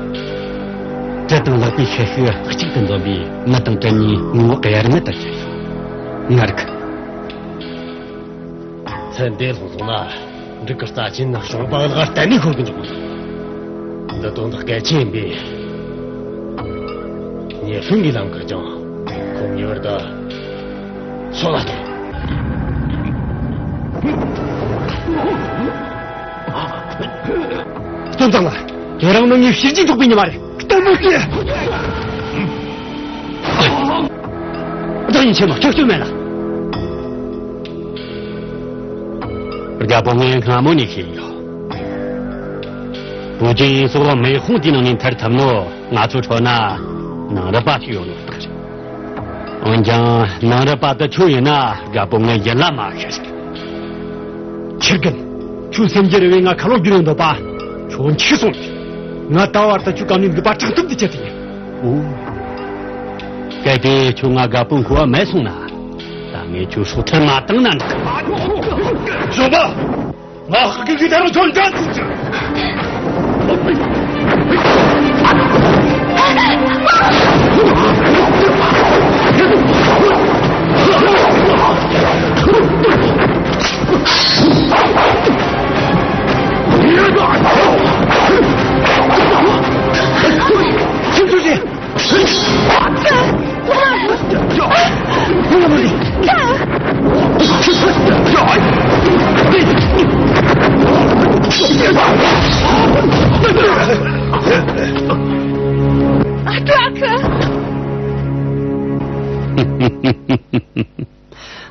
བྲེ་དང་ལག་པའི་ཤེལ་ཤུགས་གཅིག་ཏུ་འཛོམས་པས་མི་དང་བྲན་གཉིས་ངོ་བོ་དབྱེར་མེད་དུ་གྱུར། ངར་གི། ཚེ་འདས་ལྷུང་སོང་ན། འབྲུག་གི་རྩ་ཆེན་ནི་གཞུང་པ་ལག་གཏན་ནས་ཤོར་གི་འཇུག་གི། འདི་དོན་དག་གལ་ཆེན་ཡིན་པས། ཉེ་ཧྲིན་གྱི་ལམ་གི་ཀྱང་ཁོ་ངེས་པར་དུ་ཕྱོགས་ལ་ཐོན། སྟོན་ཙང་ལ། དེ་རིང་ནི་ངའི་ཕྱིར་གྱིས་འཇོག་པའི་ཉི་མ་རེད། གཏན་མི་སྲིད། བདག་ཉིད་ཆེན་མོ་ཁྱོད་སྐྱོན་མེད་ལ། རྒད་པོ་ངས་སྔ་མོ་ནས་ཤེས་ཡོད། བུ་ཅན་ཡིན་སོགས་མེ་དཔུང་དེའི་ནང་ནས་ཐར་ཐུབ་ནོ་ང་ཚོའི་ཁྲོད་ན་ནང་རུལ་པ་ཞིག་ཡོད་ནོ་རྟགས་རེད། འོན་ཀྱང་ནང་རུལ་པ་དེ་ཁྱོད་ཡིན་ན་རྒད་པོ་ངས་ཡིད་ལ་མ་ཤེས། ཁྱི་རྒན། ཁྱོད་སེམས་ཀྱི་རེ་བས་ང་ཁ་ལོ་བསྒྱུར་ཡོང་འདོད་པ། ཁྱོད་འཆི་སོང་། ང་ད་བར་དུ་ཁྱོད་གམ་ནས་འདུག་པ་དྲག་ཐུབ་འདི་ཆེད་དུ་ཡིན། འོ། གལ་ཏེ་ཁྱོད་ང་རྒད་པོ་འཁོར་བ་མེད་སོང་ན། ད་ངས་ཁྱོད་སྲོག་ཁྲིམས་མ་བཏང་ན་འགྲིག་གི། ཞོགས་པ། ང་ཧ་གི་གི་ད་རུང་ཁྱོད་འདྲ་ཐུབ་ཅིག་ཨ་ཀྲུ་ཨ་ཁུ།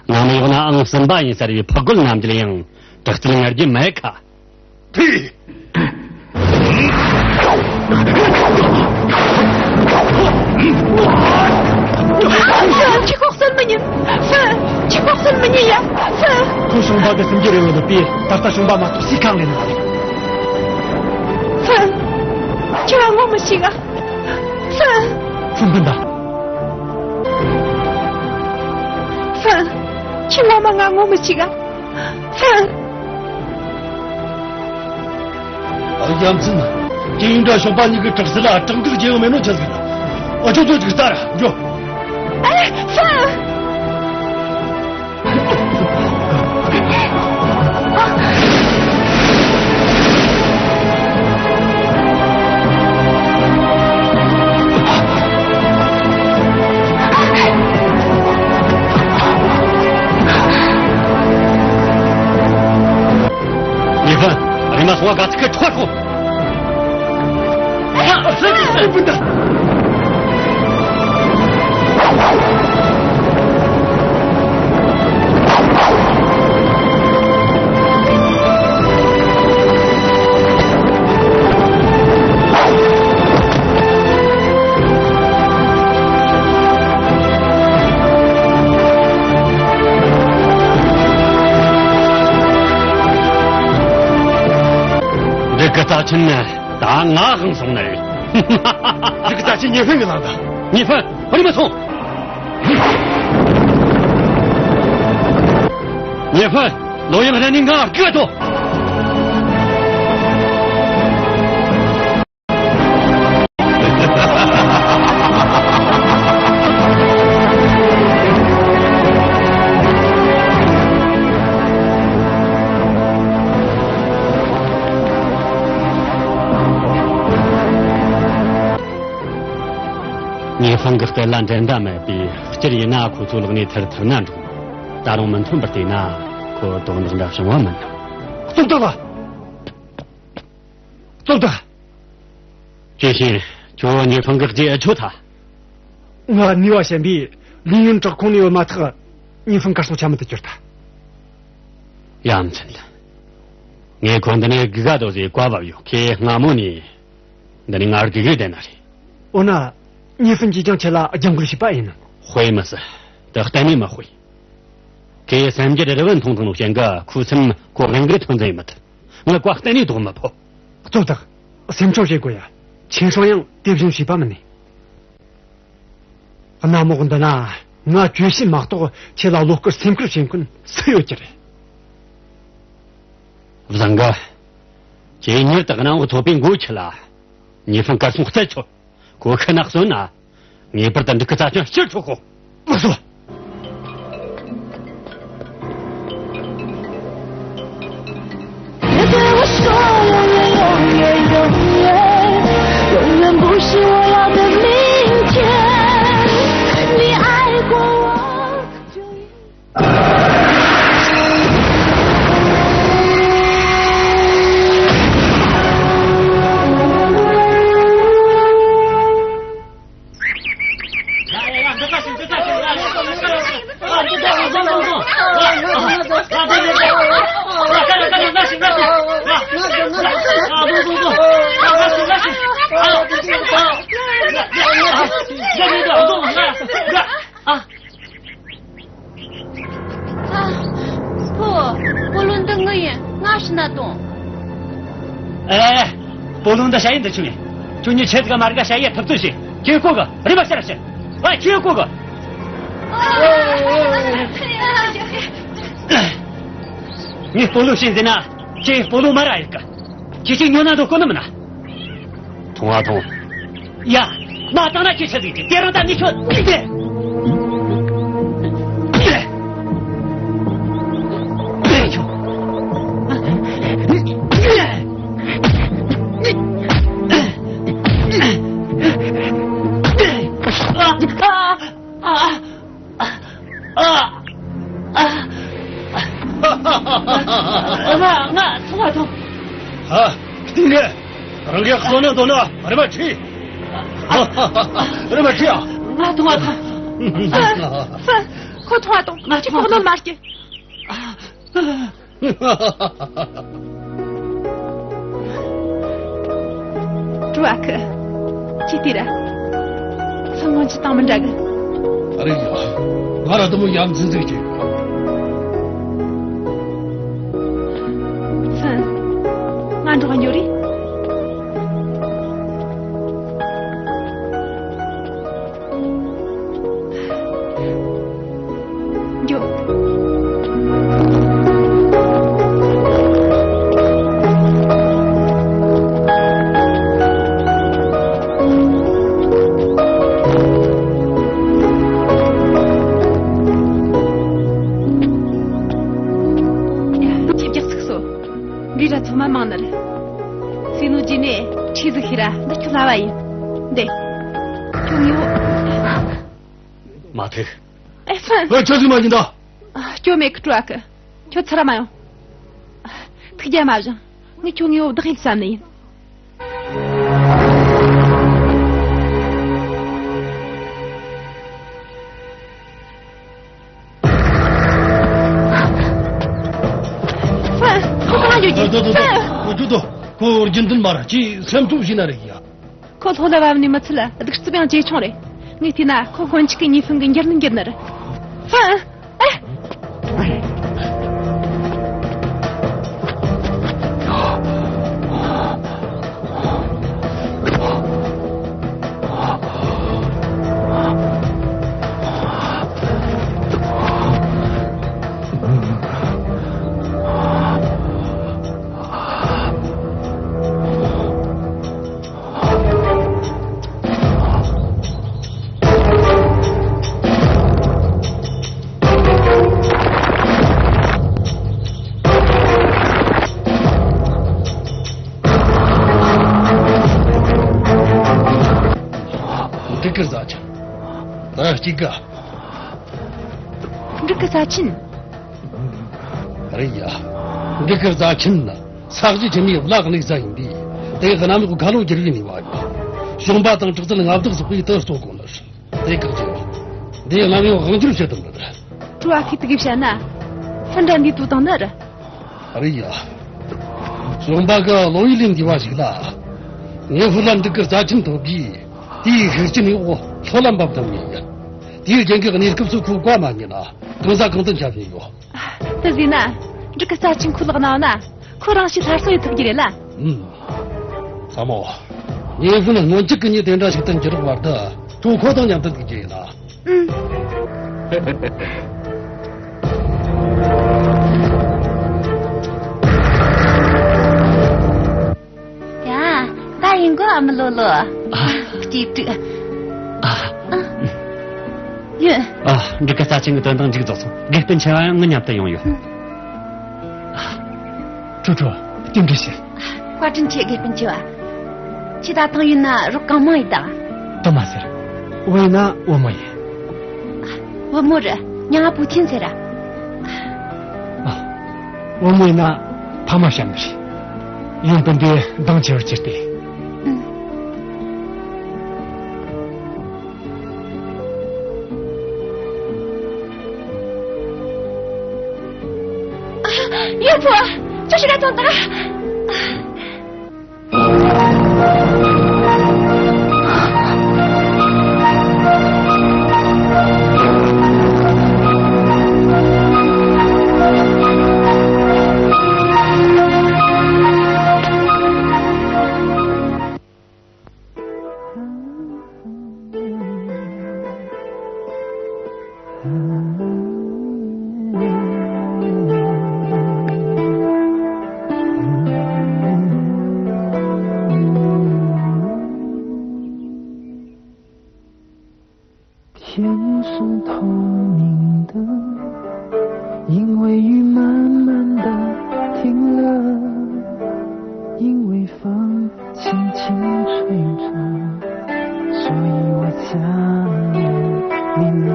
ནང་ནས་ཡོང་ན་ཨང་གསུམ་པ་ཡིན་ཟེར་བའི་ཕུ་རྒོད་རྣམས་ཀྱིས་ཡང་དྲག་རྩལ་ངར་རྒྱུ་མེད་ཁ། ཕི། ཁྱི་ཁོག་སོན་མི་ཉན། ཧྥུ། ཁྱི་ཁོག་སོན་མི་ཉན་ཡ། ཧྥུ། ཁོ་ཞིང་པ་གི་སེམས་ཀྱི་རེ་བ་ལ་བརྟེན་ད་ལྟ་ཞིང་པ་མ་གཏོགས་སུས་ཁས་ལེན་ནི་མ་རེད། ཧྥུ། ཁྱོད་ང་ངོ་མི་ཤེས་ང་། ཧྥུ། ཧྥུ་འདི་འདྲ། ཧྥུ། ཁྱོད་ངོ་མ་ང་ངོ་མི་ཤེས་ང་། ཧྥུ། ཨ། ཡ་མཚན། ཀྱེ་ཡིན་འདྲ་ཞོགས་པ་གཉིས་ཀྱི་དྲག་རྩལ་ལ་དྲག་འདུག་རྒྱལ་ཡོང་མེད་ནོ་ཆི་ཟིག་རེད། ཨ་ཅོ་ཅོ་ཅིག་ལྟ་ར་འགྱོ། ཨ། ཧྥུ། ལི་ཧྥན། རེམ་མ་སོང་བ་ག་ཚི་ཁ་ཁྲོ་ཁྲོ། ཨེ། སྤུན་ཟླ། འདི་གི་རྩ་ཆེན་ནི། ད་ང་ཧང་སོང་ནི་རེད། རི་ཀི་རྩ་ཆེན་ཉི་ཧྥན་གི་ལག་ད། ཉི་ཧྥན། ཨ་རི་མ་སོང་། ཉི་ཧྥན། ལོ་ཡང་ར་ནི་ང་རྒྱུད་དོ། ཉི་ཧྥང་གི་སྐད་ལ་འགྲན་ཟླ་མེད་པས། སྤྱིར་ཡིན་ན་ཁོ་ཚོའི་ལག་ནས་ཐར་ཐུབ་ན་འགྲིག། ད་རུང་མི་མཐུན་པར་བལྟས་ན་ཁོ་དོན་དག་འདྲ་བྱུང་བ་མིན་ནམ། ཙོག་ཏག་ལ། ཙོག་ཏག་ཅེ་ཤིན། ཁྱོད་ཉི་ཧྥང་གི་རྗེས་ཨེ་ཆོད་ཐལ། ང་ནུས་པ་ཞན་པས་ལིན་ཡུན་བྲག་ཁོངས་ནས་ཡོད་མ་ཐག་ཉི་ཧྥང་གར་སོང་ཆ་མེད་དུ་གྱུར་ཐལ། ཡ་མཚན། ངས་ཁོ་འདི་ནས་སྒུག་ག་འདུག་ཟེར་བཀའ་ཕབ་ཡོད། ཁོས་སྔ་མོ་ནས་འདི་ནས་ང་སྒུག་གི་བསྡད་ནི་རེད། འོ་ན། ཉི་ཧྥང་གིས་ཀྱང་ཁྱེད་ལ་རྒྱབ་འགལ་བྱས་པ་ཡིན་ནམ། དཔེ་མི་སྲིད། དེ་གཏན་ནས་མི་དཔེ། ཁོས་སེམས་རྒྱུད་རི་བོ་མཐོང་བཏང་ནོ་ཅན་གི་ཁོའི་སེམས་ཁོ་དབང་གིས་ཐོན་ཟེར་མི་ཐུབ། ངས་བཀའ་གཏན་ནས་ལྡོག་མི་ཕོད། ཙོག་ཏག་སེམས་ཆུང་བྱེད་དགོས་ཡ། ཆེན་ཧྲང་ཡང་དེ་བཞིན་བྱས་པ་མིན་ནི། གནམ་འོག་འདི་ན་ང་གྱོད་བྱེད་མ་གཏོགས་ཁྱེད་ལ་བློ་སྐོར་སེམས་ཁུར་བྱེད་མཁན་སུ་ཡོད་ཀྱི་རེད། བཟང་གི། ཁྱེད་མྱུར་དུ་གནམ་འོག་ཐོབ་པའི་མགོ་ཁྲིད་ལ། ཉི་ཧྥང་གར་སོང་རྩད་ཆོད། ཁོ་ཤི་ན་གསོན་ན། ངེས་པར་དུ་འབྲུག་གི་རྩ་ཆེན་སྤྱིར་འཚོལ་དགོས། མ་སོ། ཨ། ཕོ། སྤོ་ལོ་འདི་ངི་ཡིན། ང་ཧྲི་ན་དང་། ཨེ། སྤོ་ལོ་འདི་ཞ་ཡི་འདི་ཆུང་ངེ། ཁྱོད་གཉིས་ཆེད་དུ་མ་རྒ་ཞ་ཡི་ཐུབ་ཚོད་བྱེད། ཁྱོད་ཀོ་གི་རེ་མ་ཤར་ཤར། ཨ། ཁྱོད་ཀོ་གི། ངས་སྤོ་ལོ་བྱིན་ཟིན་ན། ཁྱེད་སྤོ་ལོ་མ་ར་ཡིན་གི། ཁྱེད་ཅིག་ཉོ་ན་འདོད་གོ་ནི་མིན་ན། ཐུང་བ་ཐུང་། ཡ། མ་བཏང་ན་ཁྱེད་ཆི་ཟིག་གི། དེ་རིང་ད་ནི་ཁྱོད་འདི། ཨ། ཨ། ཨ། ཨ། ང་ང་ཐུང་བ་ཐུང་། ཧ། ཏིང་གེ། རང་གིས་གསོན་ནོ་འདོད་ན་རེ་མ་ཁྲིད། རེ་མ་ཁྲིད་ཨ། ང་ཐུང་བ་ཐུང་། ཧྥན། ཁོ་ཐུང་བ་ཐུང་། ང་ཁྱེད་ཁོག་ནོར་མ་སྐྱེ། ཀྲུའུ་ཨ་ཁུ། ཅི་སྟེ་ར། ཧྥན་སྔོན་ཆད་དང་མི་འདྲ་གི། ཨ་རེ་ཡ། ང་ར་དུ་མོ་ཡ་མཚན་ཟིག་ཅིག་ཧྥན། ང་འགྲོ་གི་ཡོད་རེད། འགྱོ། ཁྱེད་རྒྱགས་ཚིག་སོ། འདི་ར་ཚང་མ་མང་ནི་རེད། སྲས་ནོ་རྗེས་ནས་ཁྲིད་ཟིག་ཤི་ར་འདི་ཁྱོད་ལ་བ་ཡིན། འདི། ཁྱོད་ངེས་པོ། མ་ཐུག་ཨེ་ཧྥན། ཨེ། ཆི་ཟིག་མ་ཡིན་ད། སྐྱོ་མེད་ཀི་ཀྲུའུ་ཨ་ཁུ། ཁྱོད་ཚུར་མ་ཡོང་། ཐུགས་རྒྱལ་མ་བཞེངས། ངས་ཁྱོད་ངེས་པོ་བདག་ཡིད་བསམ་ནི་ཡིན། རྒྱུན་ལྡན་མ་རེད། ཅིག་སེམས་ཐོག་བཞིན་ན་རེད་ཡ། ཁོ་ལྷོ་ལ་བབས་ནས་མི་ཚད་གདུག་རྩུབ་ཡང་ཇེ་ཆུང་རེད། ངས་བལྟས་ན་ཁོ་སྔོན་ཆད་ཀྱི་ཉེས་ཕུང་གི་འགྱུར་ནི་འགྱུར་ནི་རེད། ཧ། ཨེ། འབྲུག་གི་རྫ་ཆེན། ད་གཅིག་ག་འབྲུག་གི་རྫ་ཆེན། རེད་ཡ། འབྲུག་གི་རྫ་ཆེན་ནི་ས་གཞི་ཆེན་མོའི་བླ་གནས་ས་ཡིན་དུས། དེ་གནམ་འོག་ཁ་ལོ་བསྒྱུར་བའི་ནུས་པ་ཡོད། གཞོང་པ་དང་དྲག་རྩལ་མངའ་བདག་སོགས་པས་དེ་གཙོ་གོ་ནི་རེད། དེ་ག་ཅི། འདི་གནམ་འོག་དབང་སྒྱུར་བྱེད་དུ་མི་རུང་། ཁྲོ་བ་ཁེ་ཐི་གིས་བཤད་ན། ཧྥུན་ར་འདི་དུ་དང་ནི་རེད། རེད་ཡ། གཞོང་པ་གི་བློ་ཡུལ་ལས་འདས་པ་ཞིག་ལ། ངས་ཧྥུན་ར་འབྲུག་གི་རྫ་ཆེན་ཐོབ་རྗེས། དེའི་ཤུགས་རྐྱེན་འོག་ལྷོ་ལ་འབབ་བཏང་ངེས་ཡིན། དེའི་རྐྱེན་གྱིས་གནས་སྐབས་སུ་ཁོ་བཀའ་མ་ཉན་ན། གང་ཟག་གང་དུ་འཁྱམ་བཞིན་ཡོད། དེ་ཟེར་ན། འབྲུག་གི་རྩ་ཆེན་ཁོ་ལག་ན་ཡོད་ན། ཁོ་རང་ཤི་སླར་གསོ་ཡེད་ཐུབ་ཀྱི་རེད་ལ། ཨུམ། ཚ་མོ། ངས་ཧྥུན་སྔོན་ཆད་ཀྱི་མྱི་དེ་འདྲ་ཞིག་ཏུ་འགྱུར་བར་དུ། ཁྱོད་ཁོ་དང་མཉམ་དུ་འདུག་རྒྱུ་ཡིན་ན། ཨུམ། ཡ། ད་ཡིན་གོ་ཨ་མ་ལོ་ལོ། ཨ། སྐྱིད་སྡུག་ཨ། ཨ། ཡོད། ཨ། འབྲུག་གི་རྩ་ཆེན་གྱི་དོན་དག་མཇུག་རྫོགས་སོང་། དགེ་སྤུན་ཆེ་བ་ཡང་ངའི་མཉམ་དུ་ཡོང་ཡོད། ཨ། ཁྲོ་ཁྲོ། རྟེན་འབྲེལ་ཞུ། བཀའ་དྲིན་ཆེ་དགེ་སྤུན་ཆེ་བ། ཁྱེད་ད་ཐེངས་ཡིན་ན་རོགས་གང་མང་ཡིན་དང་། དུ་མ་ཟེར། བུ་ཡིན་ན་བུ་མོ་ཡིན། བུ་མོ་རེད། མྱིང་ང་བུ་ཆེན་ཟེར་ར། ཨ། བུ་མོ་ཡིན་ན་ཕ་མ་བྱམས་ནི་རེད། ཡང་སྤུན་ཟླས་འདང་ཆེ་བར་གྱུར་ཏེ། ཨུ། ཡོ་ཕོ། ཁྱོད་ཤི་ར་ཐོན་དང་།天是透明的，因为雨慢慢地停了，因为风轻轻吹着，所以我想念你了。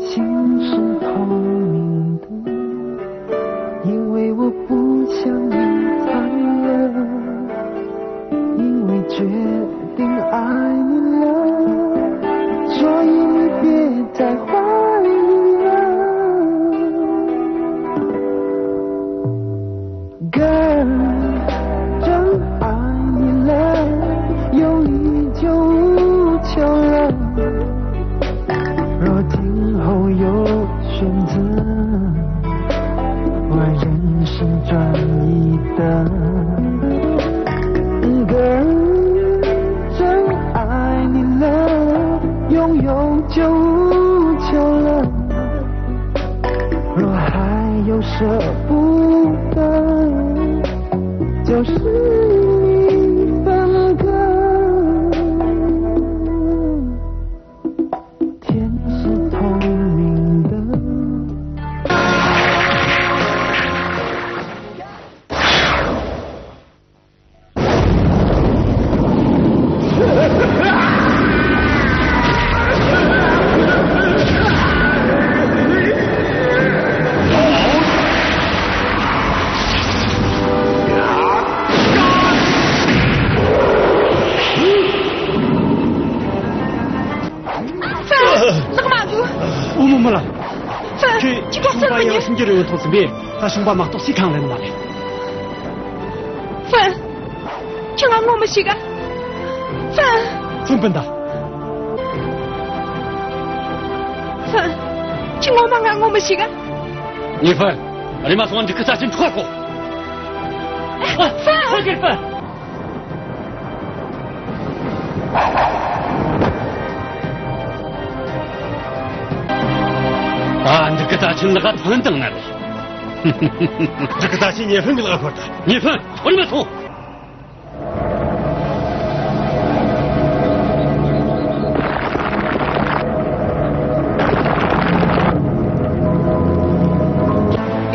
心是透明的，因为我不想隐藏了，因为决定爱你了，所以你别再怀疑了。Girl，真爱你了，有你就无求了。若今后有选择，我仍是专一的。Girl，真爱你了，拥有就无求了。若还有舍不得，就是你分割。天是透明的。ལག་མ་འདུག་བུ་མོ་མོ་ལ། ཁྱོད་ཁྱོད་ག་ཚོད་མི་ཉན། སུམ་ཅུ་རེ་བོ་ཐོག་ཟིན་པས། ད་གཞོང་པ་མ་གཏོགས་སུས་ཁས་ལེན་ནི་མ་རེད། ཤེས་ག། ཧྥན། ཧྥུན་སྤུན་ཟླ། ཧྥན། ཁྱོས་ངོ་མ་ང་ངོ་མི་ཤེས་ག། ཉི་ཧྥུན། རེམ་མ་སོང་། འདི་གི་རྩ་ཆེན་འཕྲོག་གོ། ཧྥན། ཧྥན། ཨ། འདི་གི་རྩ་ཆེན་ལག་ཐོན་དང་ན་རེ། འདི་གི་རྩ་ཆེན་ཉི་ཧྥུན་གི་ལག་ཤོར་ད། ཉི་ཧྥུན། རེམ་མ་སོང་།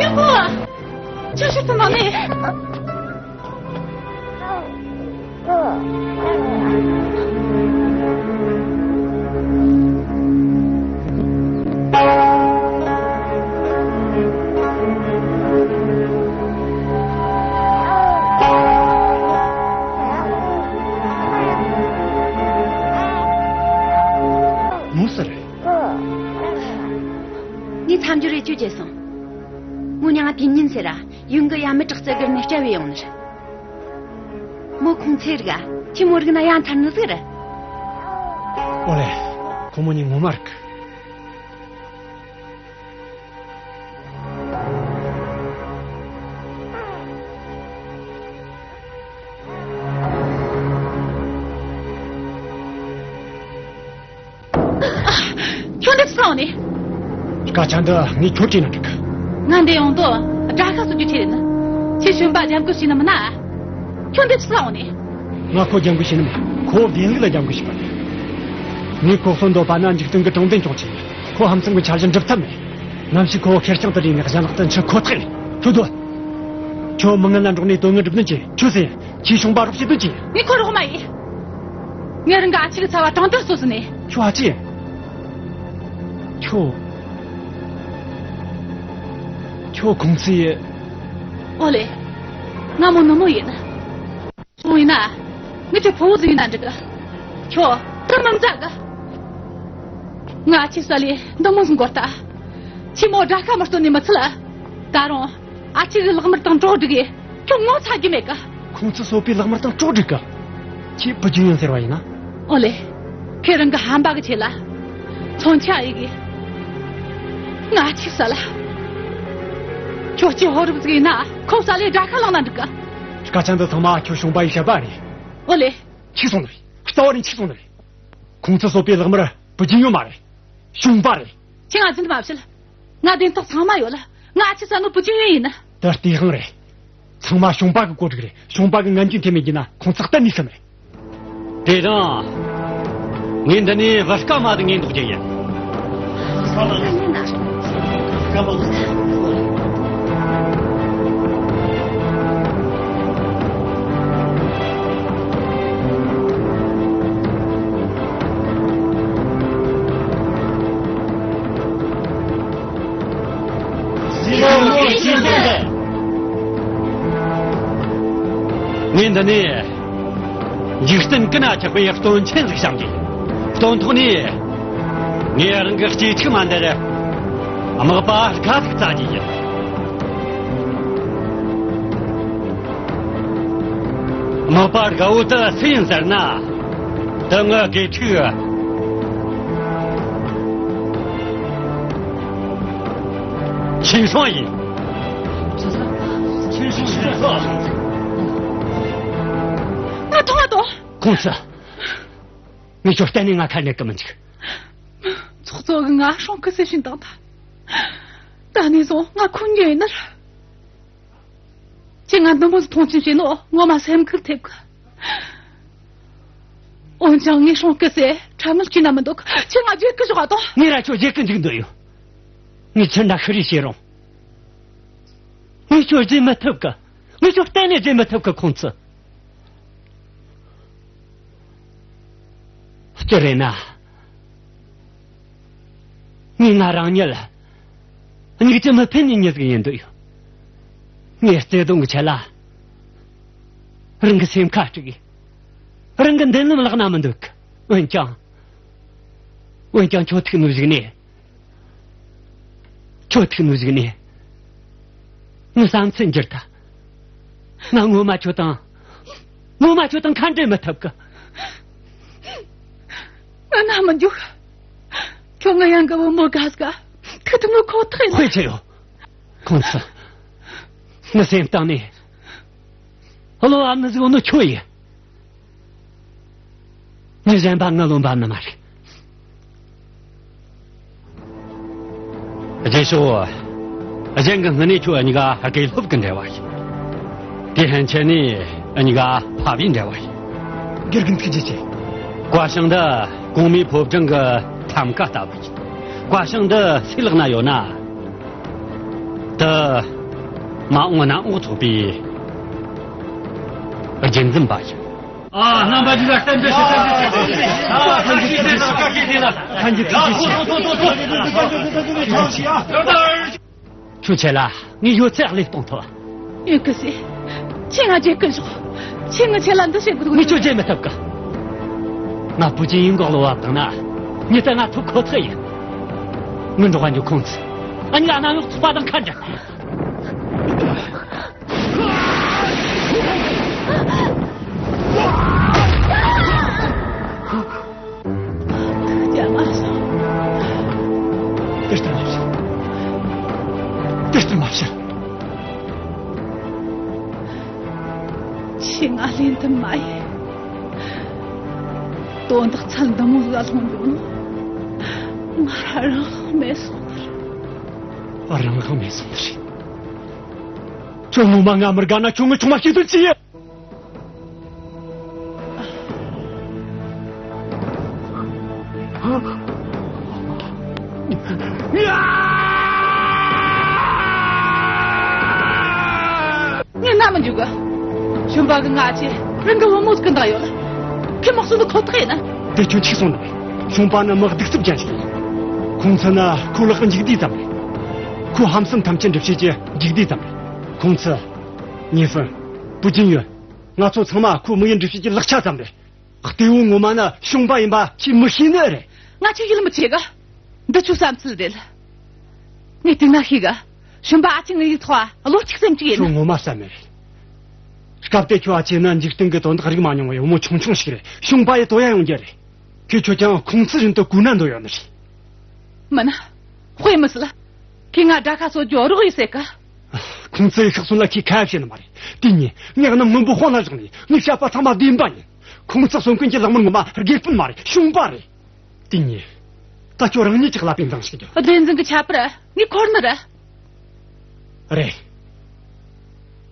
ཡོང་གོ། ཁྱོད་ཤི་ཐུབ་མ་ནི། མོ་སུ་རེད། ངས་མཚམས་སྦྱོར་རེ་ཅོ་བྱས་སོང་། མོ་མྱིང་ང་ཏིན་ཉིན་ཟེར་ར། ཡུན་གི་ཡ་མི་དྲག་རྩལ་སྒེར་ནས་སྐྱ་བོས་ཡོང་ནི་རེད། མོ་ཁོང་ཚེ་རིག་ག། ཁྱོས་མོ་རིག་ན་ཡ་མཚར་ནི་ཟིག་རེད། ཨོ་ལེ། ཁོ་མོ་གཉིས་ངོ་མ་རིག་གི། ཁྱོད་འདི་ཚོ་ནི། སྐད་ཆ་འདི་ངས་ཁྱོད་དྲིས་ན་འགྲིག་གི། ང་འདི་ཡོང་དོ་དགྲ་ཤ་གསོ་རྒྱུའི་ཆེད་ཡིན། ཁྱོས་གཞོན་པ་རྒྱབ་འགལ་བྱས་ནི་མིན་ན། ཁྱོད་འདི་ཚོ་ནི། ང་ཁོ་རྒྱབ་འགལ་བྱས་ནི་མིན། ཁོ་བདེན་ལུགས་ལ་རྒྱབ་འགལ་བྱས་པ་རེད། ངས་ཁོ་གསོན་འདོད་པ་ན་འཇིག་རྟེན་གྱི་དྲང་བདེན་སྐྱོང་ཆེད་ཡིན། ཁོ་ཧམ་སེམས་ཀྱི་འཆར་གཞི་འགྲུབ་ཐབས་མེད། ནམ་ཞིག་ཁོ་ཁེར་རྐྱང་དུ་བྲོས་ནས་གཞན་ལག་ཏུ་འཆི་ཁོ་ཐག་ཡིན། ཁྱོད་སྡོད། ཁྱོད་མི་ངན་ལ་འགྲོགས་ནས་དོན་དངོས་སྒྲུབ་ནི་ཅི། ཁྱོད་ཟེར། ཁྱོས་གཞུང་པ་རོགས་བྱེད་དོན་ཅི། ངས་ཁོ་རོགས་མ་ཡིན། ངས་རང་གི་ཨ་ཅེ་གི་ཚབ་བ་དྲང་བདེན་སོ་སོ་ནས། ཁྱོད་ཨ་ཅེ། ཁྱོད། ཁྱོད་ཁོང་ཚོའི། ཨོ་ལེ། ང་མོ་ནུ་མོ་ཡིན། སོང་ཡིན་ན། ངས་ཁྱོད་ཕུ་བོ་ཟིག་ཡིན་ན་འགྲིག་གི། ཁྱོད་ད་མི་མཛའ་གི། ང་ཨ་ཅེ་ས་ལས་འདི་མོ་ཟིག་འགོར་ད། ཁྱོས་མོ་དགྲ་ཤ་མི་སྟོན་ནས་མི་ཚུལ། ད་རུང་ཨ་ཅེ་གི་ལག་དམར་དང་གྲོགས་སྒྲིག་གི། ཁྱོད་ངོ་ཚ་རྒྱུ་མེད་གི། ཁོང་ཚོ་གསོད་པའི་ལག་དམར་དང་གྲོགས་སྒྲིག་གི། ཁྱོས་བུ་རྒྱུད་ཡིན་ཟེར་བ་ཡིན་ན། ཨོ་ལེ། ཁྱེད་རང་གི་ཧམ་པ་གི་ཆེད་ལ། མཚོན་ཆ་ཡི་གི། ང་ཨ་ཅེ་ས་ལ། ཁྱོད་ཅི་ཧོ་རུབ་ཟིག་ཡིན་ན་ཁོ་ས་ལས་དགྲ་ཤ་ལངས་ན་འགྲིག་གི། སྐད་ཆ་འདི་ཚང་མ་ཁྱོད་གཞུང་པ་ཡིས་བཤད་པ་རེད། ཨོ་ལེ། འཆུག་སོང་ནི་རེད། རྩ་བ་ནས་འཆུག་སོང་ནི་རེད། ཁོང་ཚོ་གསོད་པའི་ལག་དམར་བུ་རྒྱུད་ཡོད་མ་རེད། གཞུང་པ་རེད། ཁྱེད་ང་རྫུན་མ་བཤད། ང་བདེན་རྟགས་ཚང་མ་ཡོད་ལ། ང་ཨ་ཅེ་ས་ནོ་བུ་རྒྱུད་ཡོད་ཡིན་ན། ད་སྟེས་དབང་རེད། ཚང་མ་གཞུང་པ་གི་བཀོད་སྒྲིག་རེད། གཞུང་པ་གི་ངན་ཇུས་འཐེན་མེད་རྒྱུ་ན་ཁོང་ཚོ་གཏན་ནས་སེམས་རེད། དེ་རིང་། ངས་འདི་ནས་བུ་སྐར་མ་དེ་ངས་འདོགས་རྒྱུ་ཡིན། ངས་འདི་ནས་འཇིག་རྟེན་ཀུན་ན་ཆགས་པའི་སྟོན་ཆེན་ཟིག་བཤམས་རྒྱུ། སྟོན་ཐོག་ནས་ངས་རང་གི་སྐྱེ་ཕྲུག་མ་འདིར་དམག་པ་དགའ་ཐུག་བཙལ་རྒྱུ་ཡིན། དམག་པ་དགའ་བོ་དེ་སུ་ཡིན་ཟེར་ན། དེ་ངའི་དགེ་ཕྲུག་ཆིན་ཧྲང་ཡིན། ཆིན་ཧྲང་། ང་ཐོང་ང་ཐོང་། ཁོང་ཚོ། ངས་ཁྱོད་གཏན་ནས་ང་ཁ་ནས་གི་མི་འཇུག། ཚོགས་གཙོ་གིས་ང་ཧྲང་ཀི་སེ་བྱིན་བཏང་ཐལ། ད་ནས་བཟུང་ང་ཁོང་གི་ཡིན་ནི་རེད། ཁྱེད་ང་འདི་མོ་ཟིག་མཐོང་ཆེན་བྱས་ནོ་ངོ་མ་སེམས་ཁུར་ཐེབས་གི། འོན་ཀྱང་ངས་ཧྲང་ཀི་སེ་འཕྲལ་མོ་བྱས་ན་མི་འདོད་གི། ཁྱེད་ང་བརྗེད་གི་ཞོག་ཨ་ཏོ། ངས་ར་ཁྱོད་བརྗེད་གི་འཇུག་འདོད་ཡོད། ངས་ཁྱེད་འདྲ་ཤི་རེ་བྱེད་རུང་། ངས་ཁྱོད་བརྗེད་མི་ཐུབ་གི། ངས་ཁྱོད་གཏན་ནས་བརྗེད་མི་ཐུབ་གི། ཁོང་ཚོ། སྤྱིར་རེད་ན། ངས་ང་རང་ཉིད་ལ་སྙིང་རྗེ་མི་ཕན་ནི་མྱི་ཟིག་ཡིན་འདོད་ཡོད། ངས་བརྩེ་དུང་གི་ཆེད་ལ་རང་གི་སེམས་ཁ་དཀྲུགས་ཡིན། རང་གི་མདུན་ལམ་བརླག་ན་མི་འདོད་གི། འོན་ཀྱང་། འོན་ཀྱང་ཁྱོད་ཐུག་ནོ་གཞུག་ནས། ཁྱོད་ཐུག་ནོ་གཞུག་ནས། ངའི་བསམ་ཚུལ་འགྱུར་ཐལ། ང་ངོ་མ་ཁྱོད་དང་ ངོ་མ་ཁྱོད་དང་ཁ་འབྲལ་མི་ཐུབ་གི། ང་ན་མི་འཇུག་ཁྱོད་ང་ཡང་གི་བུ་མོ་དགའ་ས་ག་ཐུག་ཐུབ་ནོ་ཁོ་ཐག་ཡིན། དཔེ་ཆེ་ཡོད། ཁོང་ཚོ། ངའི་སེམས་གཏིང་ནས་བློ་བབ་ནི་ཟིག་ཡོད་ནོ་ཁྱོད་ཡིན། མི་གཞན་པ་ང་བློ་འབབ་ནི་མ་རེད། རྗེས་ཕྱོགས། གཞན་གྱི་སྔུན་ནས་ཁྱོད་གཉིས་ཀ་དགེ་སློབ་ཀྱི་འབྲེལ་བ་ཡིན། དེ་ཕན་ཆད་ནས་གཉིས་ཀ་ཕ་བུའི་འབྲེལ་བ་ཡིན། དགེ་རྒན་ཐུགས་རྗེ་ཆེ། བཀའ་ཤིང་འདི་གོང་མའི་ཕོ་བྲང་གི་ཐམ་ཀ་ལྟ་བུ་ཡིན། བཀའ་ཤིང་འདི་སུའི་ལག་ན་ཡོད་ན། དེ་མ་འོངས་གནམ་འོག་ཚོགས་པའི་རྒྱུན་འཛིན་པ་ཡིན། ཨ། རྣམ་པ་གཉིས་ཀ་རྟེན་འབྲེལ་ཞུ། རྟེན་འབྲེལ་ཞུ། ཨ། ཐུགས་རྗེ་ཆེ། བཀའ་དྲིན་ཆེ། ཐུགས་རྗེ་ཆེ། ཐུགས་རྗེ་ཆེ། ཁྱོད་ཆེད་ལ་ངས་ཡོད་ཚད་ལས་གཏོང་ཐུབ། ཡོད་གི་སི། ཁྱེད་ང་རྗེས་ཀུན་ཞོག་ཁྱེད་ངའི་ཆེད་ལ་འདི་བྱེད་དགོས། ངས་ཁྱོད་བརྗེད་མི་ཐུབ་གི། ང་བུ་ཅིན་ཡིན་གོ་ལོ་བ་དང་ན། ངས་ད་ང་ཐུག་ཁོ་ཐག་ཡིན། ངའི་འགྲོགས་པ་འཇུག་ཁོང་ཚོ། ཨ་ནི་ང་གནམ་འོག་ཚོགས་པ་དང་ཁ་འབྲལ། ཐུགས་རྒྱལ་མ་བཞེངས། དེ་ལྟར་མ་བྱེད། དེ་ལྟར་མ་བྱེད། ཁྱེད་ང་ལེན་ཐུབ་མ་ཡིན། དོན་དག་ཚད་འདི་མོ་ཟིག་ལ་ལྷུང་འགྲོ་ནོ། ང་རང་དབང་མེད་སོང་ནི་རེད། རང་དབང་མེད་སོང་ནི་རེད། ཁྱོད་ངོ་མ་ང་མི་དགའ་ན། ཁྱོད་ངའི་ཆུང་མ་བྱེད་དོན་ཅི་ཡིན། ངས་ན་མི་འཇུག་གི། གཞོན་པ་གིས་ང་ཆེ་རང་གི་བུ་མོ་ཟིག་གི་འདང་ཡོད་ལ། ཁོས་མི་གསོད་ནི་ཁོ་ཐག་ཡིན་ན། དེ་ཁྱོད་འཕྱུགས་སོང་ནི་རེད། གཞོན་པ་ནི་མི་གདུག་རྩུབ་ཅན་ཞིག་ཡིན། ཁོང་ཚོ་ནི་ཁོའི་ལག་གི་མཇུག་བསྡུས་ཙམ་རེད། ཁོའི་ཧམ་སེམས་ཐམས་ཅད་འགྲུབ་བྱེད་ཀྱི་མཇུག་བསྡུས་ཙམ་རེད། ཁོང་ཚོ། ཉེ་ཧྥུན། པུ་ཅིན་ཡོན། ང་ཚོ་ཚང་མ་ཁོའི་དམིགས་ཡུལ་འགྲུབ་བྱེད་ཀྱི་ལག་ཆ་ཙམ་རེད། གཏེ་བོ་ངོ་མ་ནི་གཞོན་པ་ཡིན་པ་ཁྱོས་མི་ཤེས་ནི་རེད། ང་ཁྱོད་ཡིད་མི་ཆེས་གི། འདི་ཁྱོའི་བསམ་ཚུལ་རེད། ངས་དེ་ན་ཤེས་གི། གཞོན་པ་ཨ་ཅེ་ངའི་ཡིག་ཐོག་བློ་གཅིག་སེམས་གཅིག་ཡིན། ཁྱོད་ངོ་མ་བསམ་མེད་རེད། སྐབས་དེ་ཁྱོད་ཨ་ཅེ་ནི་འཇིག་རྟེན་གྱི་དོན་དག་རིག་མ་མྱོང་བའི་བུ་མོ་ཆུང་ཆུང་ཞིག་རེད། གཞོན་པ་ཡི་དོ་ཡ་ཡོང་རྒྱུ་རེད། ཁོས་ཁྱོད་ཀྱང་ཁོང་ཚོ་བཞིན་དུ་གོ་ན་འདོད་ཡོད་ནི་རེད། མིན། དཔེ་མི་སྲིད། ཁོས་ང་དགྲ་ཁ་གསོད་རྒྱུ་རོགས་ཡེད་ཟེར་གི། ཁོང་ཚོ་ཡི་ཤག་སོན་ལ་ཁོས་ཁ་ཡ་བྱེད་ནི་མ་རེད། དེ་ཉིན་ངས་གནམ་སྔོན་པོ་དཔང་ལ་བཞག་ནས་ངས་བཤད་པ་ཚང་མ་བདེན་པ་ཡིན། ཁོང་ཚོ་གསོན་མཁན་གྱི་ལག་དམར་ངོ་མ་དགེ་སྤུན་མ་རེད། གཞོན་པ་རེད། དེ་ཉིན། ད་ཁྱོད་རང་ཉིད་ཀྱི་ལ་པིན་དང་ཞིག་རྒྱུ། བདེན་རྫུན་གྱི་ཁྱད་པར་ངས་འཁོར་ནི་རེད། རེད།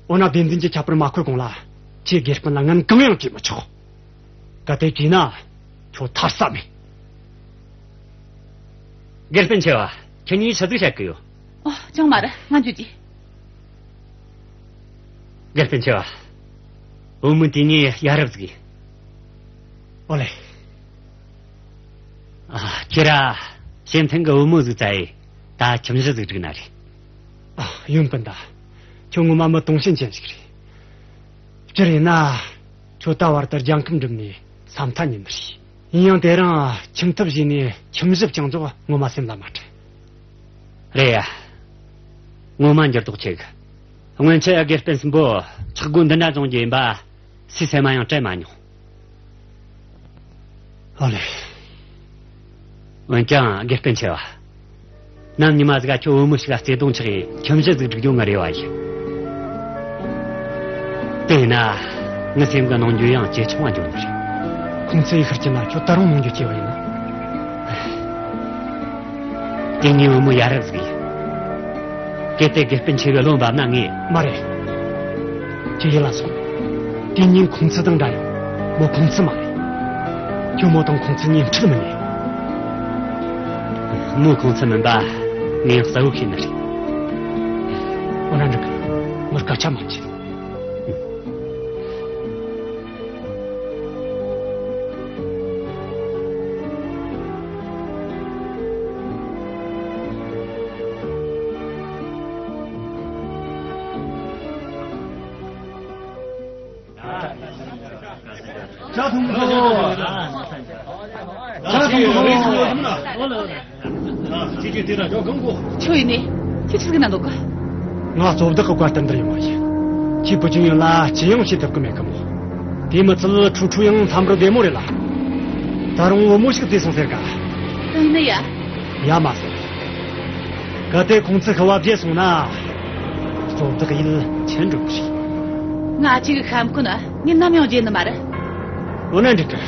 འོ་ན་བདེན་རྫུན་གྱི་ཁྱད་པར་མ་འཁོར་གོང་ལ། ཁྱོས་དགེ་སྤུན་ལ་ངན་གང་ཡང་བྱེད་མི་ཆོག་གལ་ཏེ་བྱས་ན། ཁྱོད་ཐར་ས་མེད། དགེ་སྤུན་ཆེ་བ། ཁྱེད་གཉིས་ཆི་ཟིག་བཤད་གི་ཡོད། ཨོ། ཅང་མ་རེད། ང་འགྱོ་རྒྱུ། དགེ་སྤུན་ཆེ་བ། བུ་མོ་དེ་ངས་ཡ་རབས་ཟིག་ཡིན། ཨོ་ལེ། ཨ། ཁྱེད་ར་སེམས་ཐང་གི་བུ་མོ་ཟིག་བཙལ་ཡེ་ད་ཁྱིམ་གཞི་ཟིག་སྒྲིག་ན་རེད། ཨ། ཡོན་སྤུན་ཟླ། ཁྱོད་ངོ་མ་མི་དུང་ཞེན་ཅན་ཞིག་རེད། སྤྱིར་ཡིན་ན། ཁྱོད་ད་བར་དུ་རྒྱལ་ཁམས་འགྲིམ་ནས་ས་མཐའ་ཉིན་རེད། ཡིན་ཡང་དེ་རིང་ཁྱིམ་ཐབ་བྱས་ནས་ཁྱིམ་གཞི་བཅིངས་འཇོག་ངོ་མ་སེམས་ལ་མ་འཁྲིལ། རེད་ཡ། ངོ་མ་འགྱུར་ལྡོག་ཆེ་གི། སྔོན་ཆད་དགེ་སྤུན་གསུམ་པོ་ཆག་སྒོ་འདི་འདྲ་བྱུང་རྒྱུ་ཡིན་པ་སུས་སེམས་མ་ཡང་དྲན་མ་མྱོང་། ཨོ་ལེ། འོན་ཀྱང་དགེ་སྤུན་ཆེ་བ། ནམ་ཉི་མ་ཟིག་ག་ཁྱོད་བུ་མོ་ཞིག་ལ་བརྩེ་དུང་ཆགས་ཡེ་ཁྱིམ་གཞི་ཟིག་སྒྲིག་རྒྱུ་ངའི་རེ་བ་ཡིན། དེ་ཡིན་ན་ངའི་སེམས་གི་གནོང་འགྱོད་ཡང་ཇེ་ཆུང་བ་འགྱོ་ནི་རེད། ཁོང་ཚོ་ཡི་ཤུལ་གྱི་ན་ཁྱོད་ད་རུང་གནོང་འགྱོད་སྐྱེ་བ་ཡིན་ན། དེ་ངའི་བུ་མོ་ཡ་རབས་ཟིག་ཡིན། གལ་ཏེ་དགེ་སྤུན་ཆེ་བའི་བློ་འབབ་ན་ངས། མ་རེད། ཁྱེད་ཡིད་ལ་ཟུངས། དེ་ཉིན་ཁོང་ཚོ་དང་འདྲ་ཡོང་། མོ་ཁོང་ཚོ་མ་རེད། ཁྱོད་མོ་དང་ཁོང་ཚོ་གཉིས་འཁྲུག་མི་ཉན། མོ་ཁོང་ཚོ་མིན་པ་ངས་གསལ་བོ་ཤེས་ནི་རེད། འོ་ན་འགྲིག་གི། ངས་སྐད་ཆ་མ་བྱེད། ཁྱོད་ཡིན་ནི། ཁྱོད་ཆི་ཟིག་ན་འདུག་ག་ང་གཙོ་བདག་གི་བཀའ་ལྟར་འདིར་ཡོང་བ་ཡིན། ཁྱོས་བུ་ཆུང་ཡོན་ལ་ཅི་ཡང་བྱེད་ཐུབ་ཀྱི་མེད་གི་མོ། དེ་མི་ཚད་ཁྲུ་ཁྲུ་ཡང་འཐམ་རུ་བདེ་མོ་རེད་ལ། ད་རུང་བུ་མོ་ཞིག་བཙས་སོང་ཟེར་ག། དེ་ནི་ཡ། ཡ་མ་ཟེར། གལ་ཏེ་ཁོང་ཚོས་ཤི་བ་བརྗེད་སོང་ན། གཙོ་བདག་ཡིད་ཆེན་འགྲོ་གི་རེད། ང་ཅིག་ཤམ་ཁོ་ན་ངས་ནམ་ཡང་བརྗེད་ནི་མ་རེད། འོ་ན་འགྲིག་གི།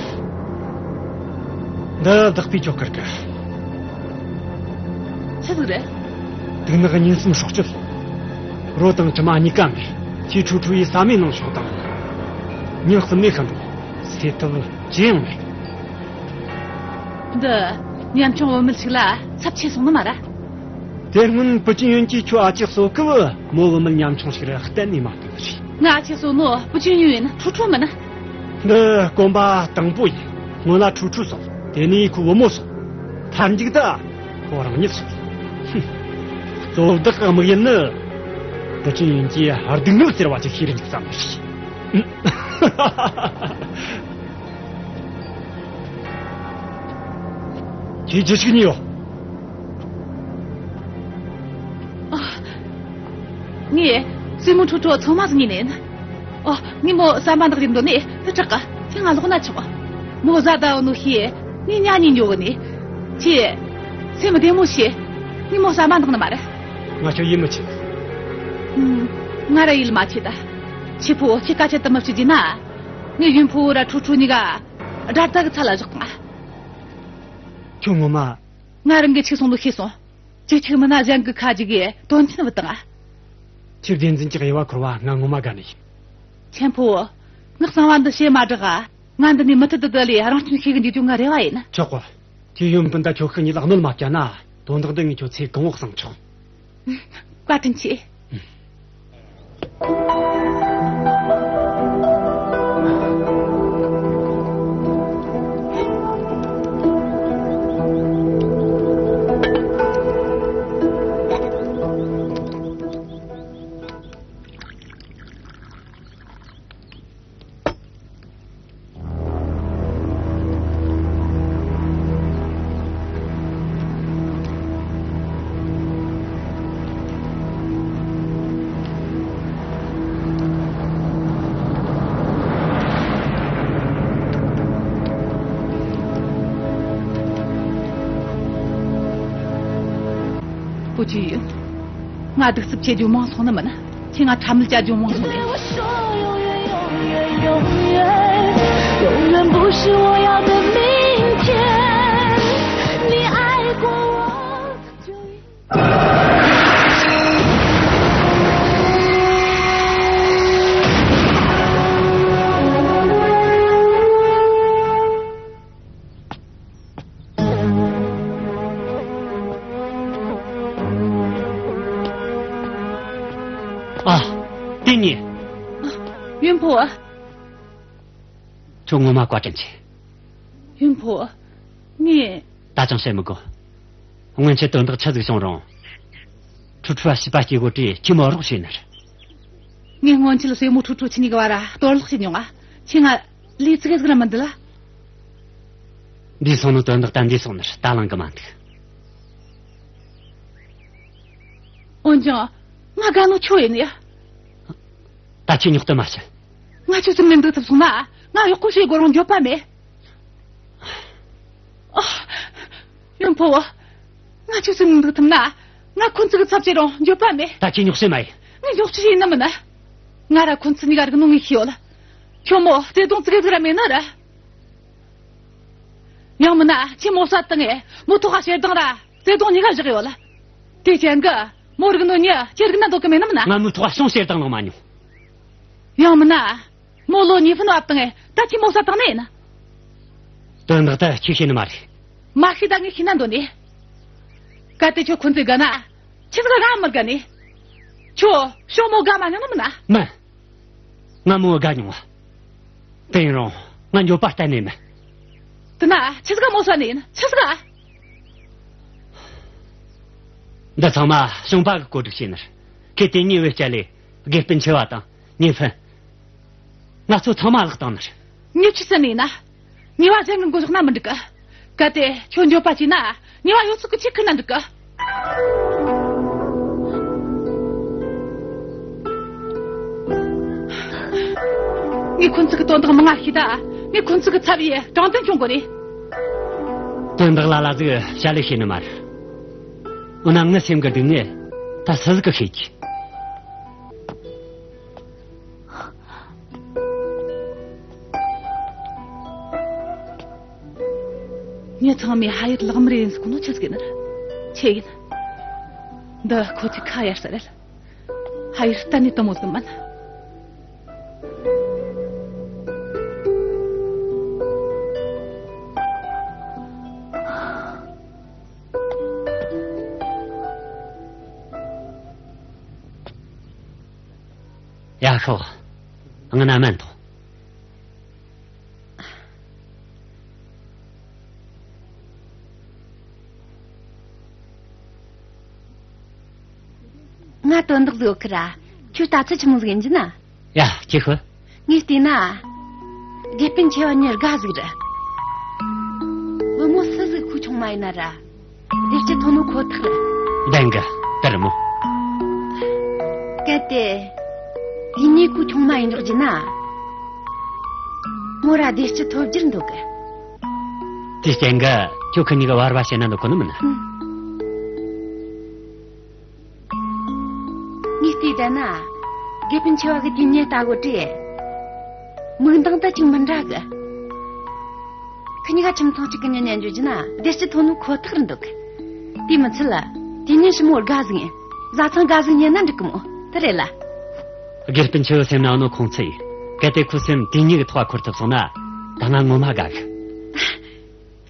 འདི་བདག་པོས་ཁྱོད་བསྐུར་གི། ཆི་ཟིག་རེད། དུག་ནག་ཉིན་གསུམ་སྲོག་གཅོད། རོ་དང་གྲིབ་མ་གཉིས་ཀ་མེད། ཁྱོས་ཁྲུ་ཁྲུ་ཡི་ཟ་མའི་ནང་ཞོག་དང་། ཉིན་གསུམ་ནས་ཤི་འགྲོ། སེལ་ཐབས་ཅི་ཡང་མེད། འདི་ཉམ་ཆུང་བུད་མེད་ཞིག་ལ་ཚབས་ཆེ་སོང་ནི་མ་རེད། དེ་སྔོན་པུ་ཅིན་ཡོན་གྱིས་ཁྱོའི་ཨ་ཅག་གསོ་སྐབས་མོ་བུད་མེད་ཉམ་ཆུང་ཞིག་ར་གཏན་ནས་མ་བསྐུར་བ་རེད། ང་ཨ་ཅག་གསོ་ནོ་པུ་ཅིན་ཡོན་ཡིན། ཁྲུ་ཁྲུ་མིན། འདི་གོམ་པ་དང་པོ་ཡིན། སྔོན་ལ་ཁྲུ་ཁྲུ་གསོ། དེ་ནས་ཁོའི་བུ་མོ་གསོ། མཐར་མཇུག་ཏུ་ཁོ་རང་ཉིད་གསོ། ཧུམ། གཙོ་བདག་གི་དམིགས་ཡུལ་ནི་པུ་ཅིན་ཡོན་གྱིས་སྡུག་བསྔལ་ཟེར་བ་ཅིག་ཤེས་རིན་ཅིག་བསམ་ནི་རེད། ཁྱོས་ཅི་ཞིག་ཉོས་ཡོད། ཨ། ངས་སྲས་མོ་ཁྲུ་ཁྲུ་ཚང་མ་ཟིག་ཉོས་ནས་ཡིན། ཨོ། ངས་མོ་ཟ་མ་འདག་རྒྱུ་འདོད་ནས་དེ་སྐྲག་གི། ཁྱོས་ང་ལོག་ན་ཆོག། མོ་ཟ་ད་འོ་ནོ་ཤེས། ངས་ཉ་གཉིས་ཉོ་གི་ནས། ཁྱོས་སེམས་བདེ་མོ་བྱོས། ངས་མོ་ཟ་མ་འདག་ནི་མ་རེད། ང་ཁྱོད་ཡིད་མི་ཆེས། ཨུམ། ང་ར་ཡིད་མ་ཆེས་ད། ཁྱོས་ཕོ་ཁྱོས་སྐད་ཆ་དེ་མི་བཤད་རྒྱུ་ན། ངས་ཡུན་ཕོ་བོ་ར་ཁྲུ་ཁྲུ་གཉིས་ཀ་དགྲ་ཟླ་གི་ཚད་ལ་བཞག་བཏང་། ཁྱོད་ངོ་མ། ང་རང་གིས་ཆི་སོང་ནོ་ཤེས་སོང་། ཅིག་ཅིག་མིན་ན་གཞན་གི་ཁ་ཅིག་གིས་དོན་ཆེན་བུད་བཏང་ང་། ཁྱོད་བདེན་འཛིན་གྱི་དབྱེ་བ་འཁོར་བ་ང་ངོ་མ་དགའ་ནི་ཡིན། ཆེན་ཕོ། ངའི་གསང་བ་འདི་བཤད་མ་དྲག་ག། ང་འདི་ནས་མུ་མཐུད་དུ་བསྡད་ལས་རང་སྐྱོན་ཤེས་གི་འཇུག་རྒྱུ་ང་རེ་བ་ཡིན། ཆོག་གོ། ཁྱོད་ཡུན་སྤུན་ཟླ་ཁྱོད་ཤི་གཉིས་ལ་གནོད་མ་བསྐྱལ་ན། དོན་དག་འདི་ངས་ཁྱོད་ཚེ་གང་བོ་གསང་ཆོག། བཀའ་དྲིན་ཆེ། པོ་ཅི་ཡིན། ང་གདུག་རྩུབ་ཆེ་རྒྱུ་མང་སོང་ནི་མིན། ཁྱོས་ང་ཁྲ་མིལ་བྱ་རྒྱུ་མང་སོང་ནི། 永远不是我要的明天，你爱过我就应 ཨ། དེ་ནི། ཡོན་ཕོ། ཁྱོད་ངོ་མ་བཀའ་དྲིན་ཆེ། ཡོན་ཕོ། ངས། ད་ཅང་བཤད་མི་དགོས། སྔོན་ཆད་དོན་དག་ཆི་ཟིག་བྱུང་རུང་། ཁྲུ་ཁྲུ་བ་བྱིས་པ་སྐྱེ་དགོས་དུས་ཁྱོས་མོ་རོགས་བྱས་ནི་རེད། ངས་སྔོན་ཆད་སྲས་མོ་ཁྲུ་ཁྲུ་ཁྱེད་གཉིས་ཀྱི་བར་གཏོར་བརླག་བྱས་མྱོང་ང་། ཁྱོས་ང་ལས་ཙི་གེ་ཟིག་ར་མི་འདུལ་ལ། འདས་སོང་ནོ་དོན་དག་ད་འདས་སོང་ནི་རེད། ད་གླེང་གི་མ་འདུག། འོན་ཀྱང་། ང་དགའ་ནོ་ཁྱོད་ཡིན་ཡ། ད་ཁྱོས་རྙོག་དྲ་མ་བྱེད། ང་ཁྱོད་ཚོ་མི་འདུག་ཐུབ་སོང་ན། ང་གཡོག་པོ་བྱེད་དགོས་རུང་འགྱོད་པ་མེད། ཨ། ཡོན་ཕོ། ང་ཁྱོད་ཚོ་མི་འདུག་ཐུབ་ན། ང་ཁོ་ཚོ་གི་ཚབ་བྱེད་རུང་འགྱོད་པ་མེད། ད་ཁྱོས་རྙོག་བྱེད་མ་ཡེ། ངས་རྙོག་བྱེད་ཡིན་ནི་མིན། ང་ར་ཁོ་ཚོ་གཉིས་ཀ་རིག་ནོ་ངས་ཤེས་ཡོད། ཁྱོད་མོ་བརྩེ་དུང་ཙི་གེ་ཟིག་ར་མེད་ནི་རེད། ཡང་མིན་ན་ཁྱོས་མོ་བསད་བཏང་ངས་མོ་ཐོག་ག་ཞེ་སྡང་ར་བརྩེ་དུང་གཉིས་ཀ་བཞག་ཡོད་ལ། དེ་རྐྱེན་གྱིས་མོ་རིག་ནོ་གཉིས་ཁྱོས་རིག་ན་འདོད་གི་མེད་ནམ་ན། ང་མོའི་ཐོག་ག་ཅང་ཞེ་སྡང་ལངས་མ་མྱོང་། ཡང་མིན་ན། མོ་ལོ་གཉིས་ཕན་བབས་བཏང་ངས་ད་ཁྱོས་མོ་བསད་བཏང་ནི་ཡིན། དོན་དག་ད་ཁྱོས་ཤེས་ནི་མ་རེད། མ་ཤེས་ད་ངས་ཤེས་ན་འདོད་ནི། གལ་ཏེ་ཁྱོད་ཁོ་ཚོ་དགའ་ན། ཁྱོས་ང་མི་དགའ་ནི། ཁྱོད་ཤོག་མོ་དགའ་མ་མྱོང་ནི་མིན་ན། མིན། ང་མོ་དགའ་མྱོང་བ། དེ་ཡིན་རུང་ང་འགྱོད་པ་གཏན་ནས་མེད། དེ་ན་ཆི་ཟིག་ག་མོ་བསད་ནི་ཡིན། ཆི་ཟིག་ག། འདི་ཚང་མ་ཞིང་པ་གིས་བཀོད་སྒྲིག་བྱས་ནི་རེད། ཁོས་དེ་ཉེས་པའི་རྐྱེན་ལས་དགེ་སྤུན་ཆེ་བ་དང་གཉེན་ཕན། ང་ཚོ་ཚང་མ་བརླག་བཏང་ནི་རེད། ཉེས་ཆད་བསད་ནི་ཡིན་ན། ཉེས་པ་གཞན་གྱིས་འགོ་བཞག་ན་མི་འགྲིག་གི། གལ་ཏེ་ཁྱོད་འགྱོད་པ་བྱས་ན། ཉེས་པ་ཡོད་ཚད་ཀྱིས་ཁྱོས་ཁུར་ན་འགྲིག་གི། ངས་ཁོ་ཚོ་གི་དོན་དག་མང་ང་ཤེས་ད། ངས་ཁོ་ཚོ་གི་ཚབ་ཡེ་དྲང་བདེན་སྐྱོང་དགོས་ནི། དོན་དག་ལ་ལ་ཟིག་བཤད་ལེ་ཤེས་ནི་མ་རེད། འོ་ན་ངའི་སེམས་གི་སྡུག་བསྔལ་ད་སུ་ཟིག་གི་ཤེས་ཀྱི། ངས་ཚང་མས་ཕ་ཡུལ་ལག་དམར་ཡིན་ཟེར་གོ་ནོ་ཆི་ཟིག་ཡིན་ནི་རེད། ཆི་ཡིན། འདི་ཁོ་ཚོའི་ཁ་གཡར་ས་རེད། ཕ་ཡུལ་གཏན་ནས་དེ་མོ་ཟིག་མིན། ཡ་ཤོག་ང་ན་མན་ཐོང་། ང་དོན་དག་ཟིག་ཡོད་ཁི་ར། ཁྱོད་ལྟ་ཚུལ་ཆི་མོ་ཟིག་ཡིན་གྱི་ན། ཡ། ཁྱེད་ཤོད། ངས་བལྟས་ན། དགེ་སྤུན་ཆེ་བ་གཉིས་དགའ་ཟིག་རེད། བུ་མོ་སུ་ཟིག་ཁུ་ཆུང་མ་ཡིན་ན་ར། བདེ་སྐྱིད་ཐོབ་ནོ་ཁོ་ཐག་རེད། བདེན་གི། དེ་རེད་མོ། གལ་ཏེ། དེ་གཉིས་ཁུ་ཆུང་མ་ཡིན་འཇོག་རྒྱུ་ན། མོ་ར་བདེ་སྐྱིད་ཐོབ་རྒྱུར་འདོད་གི། དེ་རྐྱེན་གི་ཁྱོད་ཁི་གཉིས་གི་བར་བ་བྱེད་ན་འདོད་གོ་ནི་མིན། ཨང་། ངས་བལྟས་བསྡད་ན། དགེ་སྤུན་ཆེ་བ་གི་དེ་གཉིས་ལྟ་གོ་དྲེ། མིག་མདངས་ད་ཅིག་མི་འདྲ་གི། ཁི་གཉིས་ཀ་ཁྱིམ་ཚང་གཅིག་གི་མྱི་ཉན་འཇོག་རྒྱུ་ན་བདེ་སྐྱིད་ཐོབ་ནོ་ཁོ་ཐག་རེད་འདོད་གི། དེ་མི་ཚད་ལ། དེ་གཉིས་ཞི་མོ་དགའ་ཟིག་ཡིན། བཟའ་ཚང་དགའ་ཟིག་ཉན་ན་འགྲིག་གི་མོ། དེ་རེད་ལ། དགེ་སྤུན་ཆེ་བོ་སེམས་ན་ཡོད་ནོ་ཁོང་ཚོ་ཡིན། གལ་ཏེ་ཁོའི་སེམས་དེ་གཉིས་གི་ཐོག་འཁོར་ཐུབ་སོང་ན། ད་ང་ངོ་མ་དགའ་གི།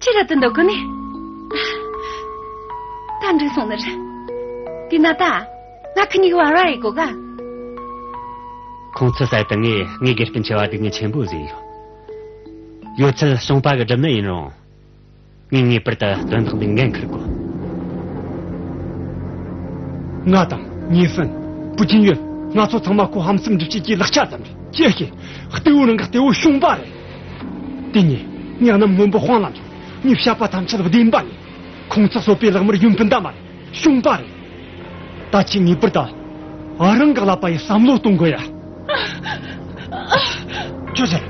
ཁྱེད་ར་དེ་འདོད་གོ་ནི། ད་འགྲིག་སོང་ནི་རེད། དེ་ན་ད། ང་ཁི་གཉིས་ཀྱི་བར་བ་ཡེ་གོ་ག། ཁོང་ཚོ་སའི་ད་ངས་ངའི་དགེ་སྤུན་ཆེ་བ་སྡུག་བསྔལ་ཆེན་པོ་ཟིག་ཡོད། ཡོད་ཚད་གཞུང་པ་གི་སྒྲུབ་ནི་ཡིན་རུང་། ངས་ངེས་པར་དུ་དོན་དག་འདི་འགན་འཁུར་དགོས། ང་དང་ཉེ་ཧྥན། པུ་ཅིན་ཡོན། ང་ཚོ་ཚང་མ་ཁོ་ཧམ་སེམས་སྒྲུབ་བྱེད་ཀྱི་ལག་ཆ་ཙམ་རེད། ཅི་ཤེས། གཏེ་བོ་རང་གི་གཏེ་བོ་གཞུང་པ་རེད། དེ་ནས་ངས་གནམ་སྔོན་པོ་དཔང་ལ་འཇོག། ངས་བཤད་པ་ཐམས་ཅད་བདེན་པ་ཡིན། ཁོང་ཚོ་གསོད་པའི་ལག་དམར་ཡོན་ཕུན་ད་མ་རེད། གཞུང་པ་རེད། ད་ཁྱེད་ངེས་པར་དུ་རང་གི་ཀླད་པ་ཡི་བསམ་བློ་གཏོང་དགོས་ཡ། ཁྱོད་ཟེར།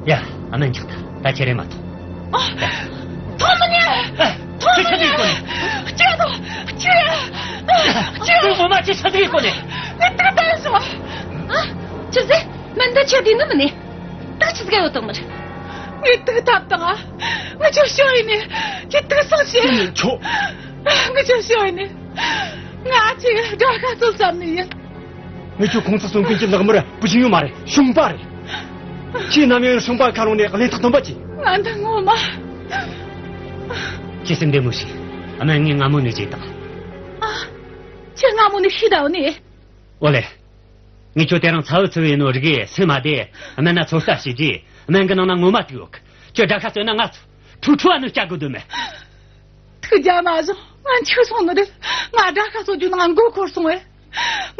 ཡ། ཨ་མ་འཇག་ད། ད་ཁྱེད་རེ་མ་ཐོང་། ཨ། ཐོང་མི་ཉན། ཨ། ཐོང་མི་ཉན། ཁྱེད་ཆི་ཟིག་གོ་ནི། ཁྱེད་ཐོང་། ཁྱེད། ཁྱེད། ཁྱེད་ངོ་མ་ཁྱེད་ཆི་ཟིག་གོ་ནི། ངས་ཐུག་ད་སོང་། ཨ། ཆི་ཟེར། མི་འདི་ཁྱོད་བདེན་ནི་མིན་ནི། ད་ཆི་ཟིག་ཡོད་དང་མིན། ངས་ཐུག་ཐབས་དང་ཨ། ངས་ཁྱོད་ཤོད་ཡིན་ནི། ཁྱེད་ཐུག་སོང་ཞེས། ཁྱོད། ངས་ཁྱོད་ཤོད་ཡིན་ནི། ང་ཁྱེད་དགྲ་ཤ་གསོ་བསམ་ནི་ཡིན། ངས་ཁྱོད་ཁོང་ཚོ་གསོད་མཁན་གྱི་ལག་དམར་པུ་ཅིན་ཡོན་མ་རེད། གཞུང་པ་རེད། ཁྱེད་ནམ་ཡང་གཞུང་པ་ཁ་ལོང་ནས་གླེན་རྟགས་སྟོན་པ་གྱིས། ང་འདི་ངོ་མ། ཁྱེད་སེམས་བདེ་མོ་བྱོས། ཨ་མ་ངས་སྔ་མོ་ནས་བརྗེད་དང་། ཨ། ཁྱེད་སྔ་མོ་ནས་ཤེས་བསྡད་ཡོད་ནི། ཨོ་ལེ། ངས་ཁྱོད་དེ་རིང་ཚ་བོ་ཚ་བོ་ཡིན་ནོ་རིག་གི་སེམས་མ་བདེ། ཨ་མ་ན་ཚོད་ལྟ་བྱས་རྗེས་ཨ་མ་གི་ནང་ན་ངོ་མ་ཐུག་ཡོད་གི། ཁྱོད་དགྲ་ཤ་གསོད་ན་ང་ཚོ་ཁྲུ་ཁྲུ་བ་ནི་སྐྱ་དགོས་དོན་མེད། ཐུགས་རྒྱལ་མ་བཞེངས། ང་འཆི་སོང་ནི་རེད། ང་དགྲ་ཤ་གསོད་རྒྱུ་ནང་མགོ་འཁོར་སོང་བས།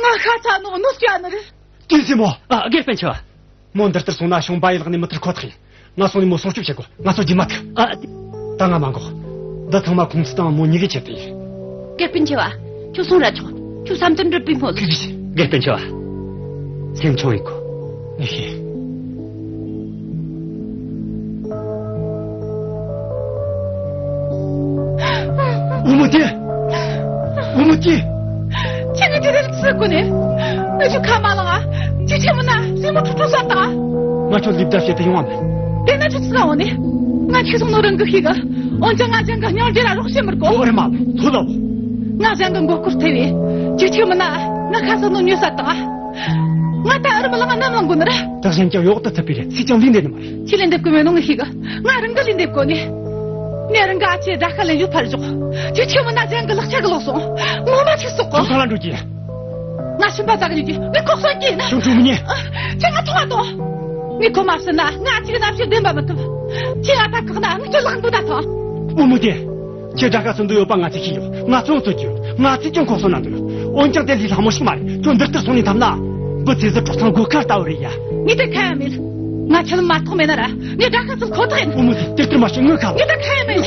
ང་ཤ་ཚ་ནོ་གནོད་སྐྱེལ་ནི་རེད། ཏིན་སི་མོ། ཨ། དགེ་སྤུན་ཆེ་བ། མོ་འདི་ལྟར་སོང་ན་གཞུང་པ་ཡི་ལག་ནས་མི་ཐར་ཁོ་ཐག་ཡིན། ང་སོང་ནས་མོ་སྲུང་སྐྱོབ་བྱེད་དགོས། ང་ཚོ་རྒྱུན་མ་ཐུག། ཨ། ད་ང་མ་འགོག། འདི་ཚང་མ་ཁོང་ཚོ་དང་མོ་གཉིས་ཀའི་ཆེད་དུ་ཡིན། དགེ་སྤུན་ཆེ་བ། ཁྱོད་སོང་ར་ཆོག། ཁྱོད་བསམ་དོན་འགྲུབ་པའི་སྨོན་ལམ། ཁྱེད་ཀྱིས། དགེ་སྤུན་ཆེ་བ། སེམས་ཆུང་ཡིན་དགོས། ངས་ཤེས། བུ་མོ་དེ། བུ་མོ་དེ། ཁྱེད་ངའི་དེ་རིང་ཚུར་བཀོད་ནས། ངས་ཁྱོད་ཁ་མ་ལངས་ཨ། ཁྱེད་ཁྱེད་མིན་ན་སེན་མོ་ཁྲུ་ཁྲུ་ཟ་དང་། ང་ཁྱོད་ལུས་བདའ་བྱེད་དུ་ཡོང་བ་མིན། དེ་ན་ཁྱོད་ཚུར་འོང་ནས། ང་འཆི་སོང་ནོ་རང་གིས་ཤེས་གི། འོན་ཀྱང་ང་གཞན་གི་སྙིང་རྗེ་ར་རོགས་བྱེད་མི་དགོས། ཐོ་རེ་མ། ཐོ་ལ། ང་གཞན་གི་མགོ་སྐོར་ཐེབས་བས། ཁྱེད་ཁྱེད་མིན་ན་ང་ཁ་ས་ནོ་ཉོས་ས་དང་། ང་ད་ཨུ་རུ་མི་ལངས་ནམ་ལངས་དགོས་ནི་རེད། ད་གཞན་ཀྱང་གཡོག་ཏུ་ཚུད་པའི་རེད། སུས་ཀྱང་ལུས་འདེབས་ནི་མ་རེད། ཁྱེད་ལུས་འདེབས་དགོས་མེད་ནོ་ངས་ཤེས་གི། ང་རང་གི་ལུས་འདེབས་དགོས་ནི། ངས་རང་གི་ཨ་ཅེ་དགྲ་ཤ་ལེན་རྒྱུ་ཕར་ཞོག། ཁྱེད་ཁྱེད་མིན་ན་གཞན་གི་ལག་ཆ་གི་ལོག་སོང་། ངོ་མ་ཁྱེད་སོག་གོ། ཁྱོད་ཚང་ལ་འགྲོ་རྒྱུ། ང་ཤུན་པ་ཙག་ཉིད་ཀྱི་ངས་ཁོག་སོན་གྱིས་ན། ཁྱོད་འགྲོ་མི་ཉན། ཁྱེད་ང་ཚོང་བ་དང་། ངས་ཁོ་མ་བྱིན་ན་ང་ཅིག་ན་ཕྱིར་བདེན་པ་མི་ཐུབ། ཁྱེད་ང་ད་བཀག་ན་ངས་ཁྱོད་ལག་འགུལ་ད་ཐང་། བུ་མོ་དེ། ཁྱེད་དགྲ་ཤ་གསོད་འདོད་ཡོད་པ་ང་ཚོས་ཤེས་ཡོད། ང་ཚོ་གསོད་རྒྱུ་ཡོད། ང་ཚོས་ཀྱང་ཁོ་གསོད་ན་འདོད་ཡོད། འོན་ཀྱང་དེ་ལས་སླ་མོ་ཞིག་མ་རེད། ཁྱོད་འདིར་ལྟར་སོང་ནས་འཐམ་ན། བུ་ཚེ་ཟད་གྲོགས་ཚང་སྒོ་ཁ་ལྟ་བུ་རེད་ཡ། ངས་དེ་ཁ་ཡ་མེད། ང་ཁྱེད་ལ་མ་ཐོག་མེད་ན་ར། ངས་དགྲ་ཤ་ཚུལ་ཁོ་ཐག་ཡིན། བུ་མོ་དེ་དེ་ལྟར་མ་བྱེད། ངས་ཁ་ཡ་མེད། ངས་ད་ཁ་ཡ་མེད།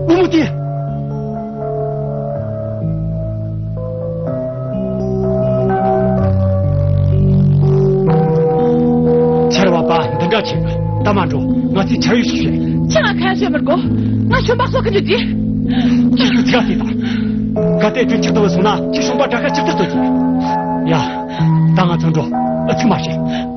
བུ་མོ་དེ། ཆེ། ད་མ་འགྲོ། ང་ཚོས་ཆ་ཡོད་ཞིག་བྱེད། ཁྱེད་ང་ཁ་ཡ་བྱེད་མི་དགོ། ང་ཞོན་པ་གསོ་གི་འཇུག་རྒྱུ། ཁྱེད་ཀྱི་ཚིག་དེ་དང་། གལ་ཏེ་དོན་ཆགས་དུ་བ་སོང་ན་ཁྱེད་ཞོན་པ་དགྲ་ཁ་ཆིག་ཐེར་གཏོད་རྒྱུ། ཡ། ད་ང་ཚོ་འགྲོ། ཨ་ཚིག་མ་བྱེད།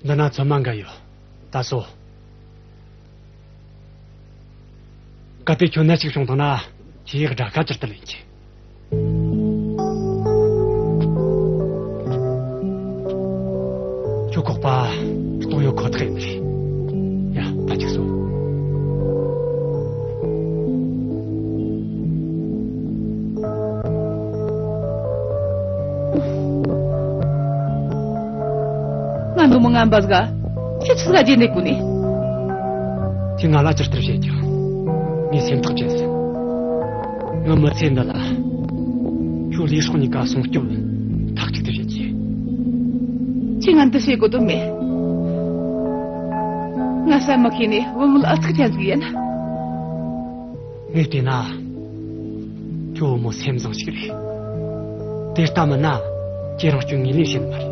འདི་ན་ཚོད་མ་འགའ་ཡོད། ད་སོ། གལ་ཏེ་ཁྱོད་ནད་ཅིག་བྱུང་བཏང་ན་ཁྱེད་ཡག་དགྲ་ཁ་ཅིག་ཏུ་ལེན་གྱི། ཁྱོད་ཁོག་པ་གཏོང་ཡོད་ཁོ་ཐག་ཡིན་རེད། ཡ། ད་ཅིག་སོ། ང་ནུ་མོ་ངན་པ་ཟིག་ཁྱེད་ཆི་ཟིག་ག་བརྗེད་ནས་གོ་ནི། ཁྱེད་ང་ལ་ཇི་ལྟར་བཤད་ཀྱང་ངས་སེམས་ཐག་བཅད་ཟིན། ང་མི་ཚེ་འདི་ལ་ཁྱོད་ལུས་སྲོག་གཉིས་ཀ་སྲུང་སྐྱོབ་མཐའ་གཅིག་ཏུ་བྱེད་ཀྱི། ཁྱེད་ང་འདི་བྱེད་དགོས་དོན་མེད། ང་བསམ་མི་ཤེས་ནས་བུ་མོ་ལ་ཨ་ཚུགས་ཅན་ཟིག་ཡིན། ངས་བལྟས་ན། ཁྱོད་བུ་མོ་སེམས་བཟང་ཞིག་རེད། དེ་ལྟ་མིན་ན་ཁྱེད་རང་སྐྱོན་ངོས་ལེན་བྱེད་ནི་མ་རེད།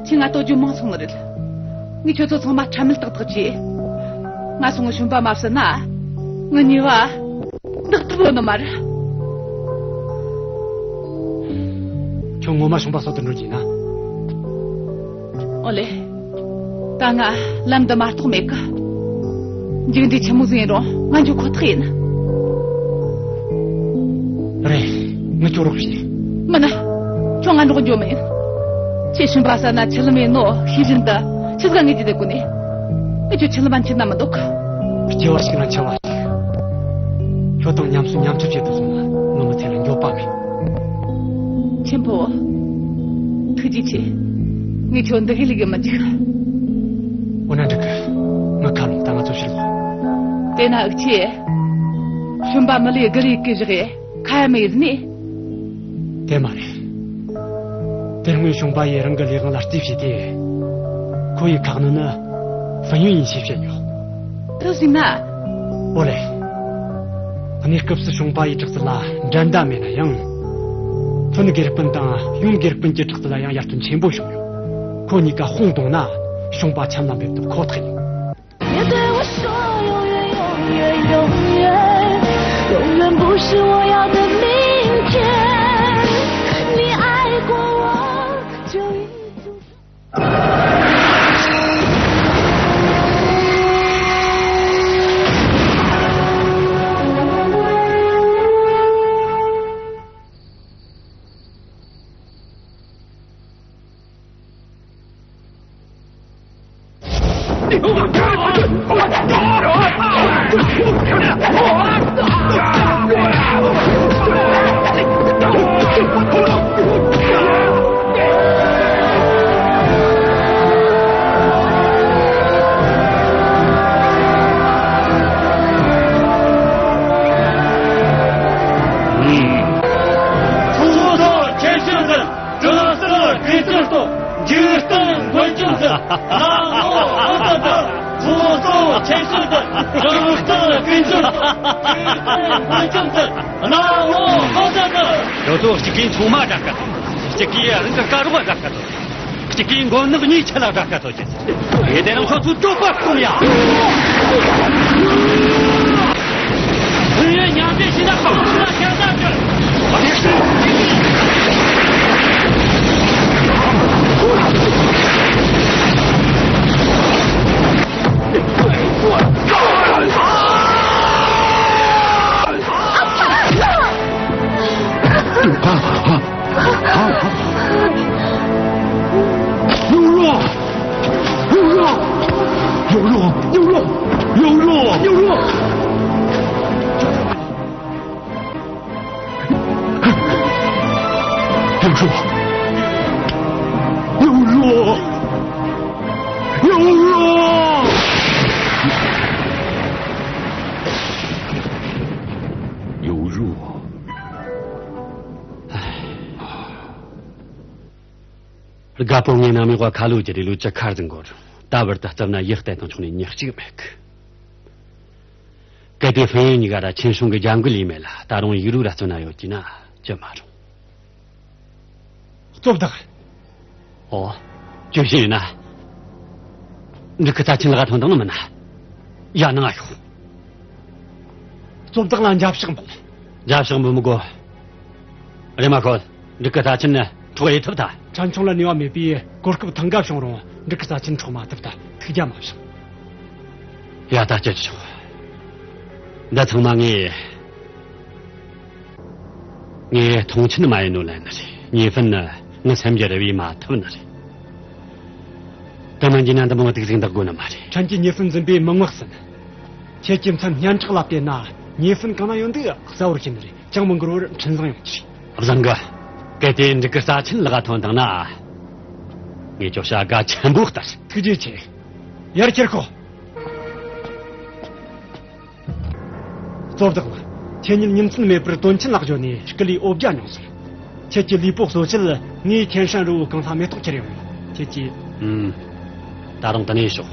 ཁྱེད་ང་ལྟོ་རྒྱུ་མང་སོང་ནི་རེད། ངས་ཁྱོད་ཚོ་ཚང་མ་ཁྲ་མིལ་ཏག་ཏག་བྱས། ང་སོང་ངི་ཞོན་པ་མ་བསད་ན། ངི་ཉེས་པ་འདག་ཐུབ་ཡོད་ནི་མ་རེད། ཁྱོད་ངོ་མ་ཞོན་པ་གསོད་དུ་འགྲོ་རྒྱུ་ཡིན་ན། ཨོ་ལེ། ད་ང་ལམ་འདི་མ་གཏོགས་མེད་གི། མཇུག་འབྲས་ཆི་མོ་ཟིག་ཡིན་རུང་ང་འགྱོ་ཁོ་ཐག་ཡིན། རེད། ངས་ཁྱོད་རོགས་བྱེད། མིན་ན། ཁྱོད་ང་འགྲོགས་འགྱོ་མི་ཡིན། ཁྱེད་ཞོན་པ་བསད་ན་ཆི་ལི་མེད་ནོ་ཤེས་བཞིན་དུ་ཆི་ཟིག་ངས་བརྗེད་དེ་གོ་ནི། ངས་ཁྱོད་ཆི་ལི་མ་འཆི་ན་མི་འདུག་སྐྱེ་བ་ཞིག་ན་འཆི་བ་ཞིག་ཁྱོད་དང་མཉམ་སུ་མཉམ་སྤྱོད་བྱེད་དུ་སོང་ན་ངའི་མི་ཚེ་ལ་འགྱོད་པ་མེད། ཆེན་པོ། ཐུགས་རྗེ་ཆེ། ངས་ཁྱོད་འདི་ཧི་ལི་གི་མི་འཇིགས། འོ་ན་འགྲིག་གི། ངའི་ཁ་ལོང་ད་ང་ཚོ་ཕྱིར་ལོག་དེ་ན་འུག་ཆེ། ཞོན་པ་མི་ལུས་སྒུར་ཡི་གི་བཞག་ཡེ་ཁ་ཡ་མེད་ཟིན་ནི། དེ་མ་རེད། དེ་སྔོན་ཞོན་པ་ཡིས་རང་གི་ལས་དབང་ལ་རྩིས་བྱས་ཏེ། ཁོ་ཡི་ཁ་གནོན་ནི་ཧྥུན་ཡུན་ཡིན་ཞེས་བཤད་ཡོད། དེ་ཟིན་ན། ཨོ་ལེ། གནས་སྐབས་སུ་ཞོན་པ་ཡི་དྲག་རྩལ་ལ་འགྲན་ཟླ་མེད་ན་ཡང་། ཧྥུན་དགེ་སྤུན་དང་ཡུན་དགེ་སྤུན་གྱི་དྲག་རྩལ་ལ་ཡང་ཡར་ཐོན་ཆེན་པོ་བྱུང་ཡོད། ཁོ་གཉིས་ཀ་དཔུང་གཏོང་ན་ཞོན་པ་ཆམ་ལ་འབེབས་ཐུབ་ཁོ་ཐག་ཡིན། 别对我说永远，永远，永远，永远不是我要的明天。你爱过我，就一直。 ཚོགས་གཙོ་ཆེ་ཤོས་དེ། དྲག་རྩལ་གོས་ཆེན་སྟོབས། འཇིག་རྟེན་མགོན་སྐྱོབ་མཛད། གནམ་འོག་འོད་ཟེར་འདི། ཚོགས་གཙོ་ཆེ་ཤོས་དེ། དྲག་རྩལ་གོས་ཆེན་སྟོབས། འཇིག་རྟེན་མགོན་སྐྱོབ་མཛད། གནམ་འོག་འོད་ཟེར་འདི། ཁྱོད་ཚོ་གཅིག་གིས་ཚོང་མ་དགྲ་ཁ་ཐོབ། གཅིག་གིས་རང་གི་དཀར་རོགས་དགྲ་ཁ་ཐོབ། གཅིག་གིས་མགོ་ནག་གཉིས་ཆད་ལ་དགྲ་ཁ་ཐོབ་ཀྱི། དེ་དེ་རིང་ཁྱོད་ཚོའི་གྲོད་པ་སྐོམ་ཡ། ཕུན་ཡོན་མཉམ་འབྲེལ་བྱས་ན་ཁོང་ཚོ་ལ་ཁྱད་མཚར་གྱི། རྒད་པོ་ངའི་ནང་མི་ཀ་ཁ་ལོ་ཅི་རེད། ལོ་བཅུ་ཁ་ཟིན་གོ་རུང་ད་བར་དུ་རྩིབ་ན་ཡིད་གཏད་དང་ཆུང་ནས་ཉག་གཅིག་མེད་གི། གལ་ཏེ་ཧྥུན་ཡུན་གཉིས་ཀ་ར་ཆིན་ཧྲུང་གི་རྒྱབ་འགལ་ཡིན་མེད་ལ། ད་རུང་ཡིག་རུ་ར་བརྩོན་ན་ཡོད་ཀྱི་ན་ཅི་མ་རུང་། གཙོ་བདག་ཨོ། ཅི་ཞིག་ཡིན་ན། འབྲུག་གི་རྩ་ཆེན་ལག་ཐོན་དང་ནི་མིན་ན། ཡ་ནང་ང་ཤོག་གཙོ་བདག་ལ་འཇབ་ཕྱག་འབུལ། འཇབ་ཕྱག་འབུལ་མི་དགོ། རེམ་མ་ཤོག་འབྲུག་གི་རྩ་ཆེན་ནི་འཕྲོག་ཡེ་ཐུབ་ཐལ། ཕྲན་ཆུང་ལ་ནུས་པ་མེད་པས་གོ་སྐབས་ཐེངས་འགའ་བྱུང་རུང་འབྲུག་གི་རྩ་ཆེན་འཕྲོག་མ་ཐུབ་ཐལ། ཐུགས་རྒྱལ་མ་བཞེངས། ཡ་ད་ཅི་ཆོག་འདི་ཚང་མ་ངས། ངས་མཐོང་ཆེན་མ་ཡིན་ནོ་ལན་ནི་རེད། ཉེ་ཧྥུན་ནི་ངི་སེམས་ཀྱི་རི་བོས་མ་ཐུབ་ནི་རེད། དེ་མིན་གྱི་ན་འདི་མོ་ཏིག་ཟིག་འདག་དགོས་ནི་མ་རེད། ཕྲན་གྱིས་ཉེ་ཧྥུན་འཛིན་པའི་མི་ངོ་ཟིན། ཁྱེད་ཀྱི་མཚན་སྙན་གྲགས་ལ་བལྟས་ན་ཉེ་ཧྥུན་གང་ན་ཡོད་འདུག་གསལ་བོར་ཤེས་ནི་རེད། ཅང་མི་འགོར་བར་འཕྲིན་བཟང་ཡོང་རྒྱུ་རེད། བཟང་གི། གལ་ཏེ་འབྲུག་གི་རྩ་ཆེན་ལག་ཐོན་བཏང་ན། ངས་ཁྱོད་བྱ་དགའ་ཆེན་པོ་སྟེར། ཐུགས་རྗེ་ཆེ། ཡར་ཁྱེར་ཤོག་གཙོ་བདག་ལགས། ཁྱེད་ཉིད་ཉིན་མཚན་མེད་པར་དོན་ཆེན་ལག་བརྗོད་ནས་སྐུ་ལུས་འོ་བརྒྱལ་མྱོང་སོང་། ཁྱེད་ཀྱི་ལུས་པོ་གསོ་ཆེད་ངས་ཐེན་ཧྲན་རི་བོ་གངས་ལྷ་མེ་ཏོག་ཁྱེར་ཡོང་ཡོད། ཁྱེད་ཀྱིས། ཨུམ། ད་རུང་དེ་ནས་ཤོག་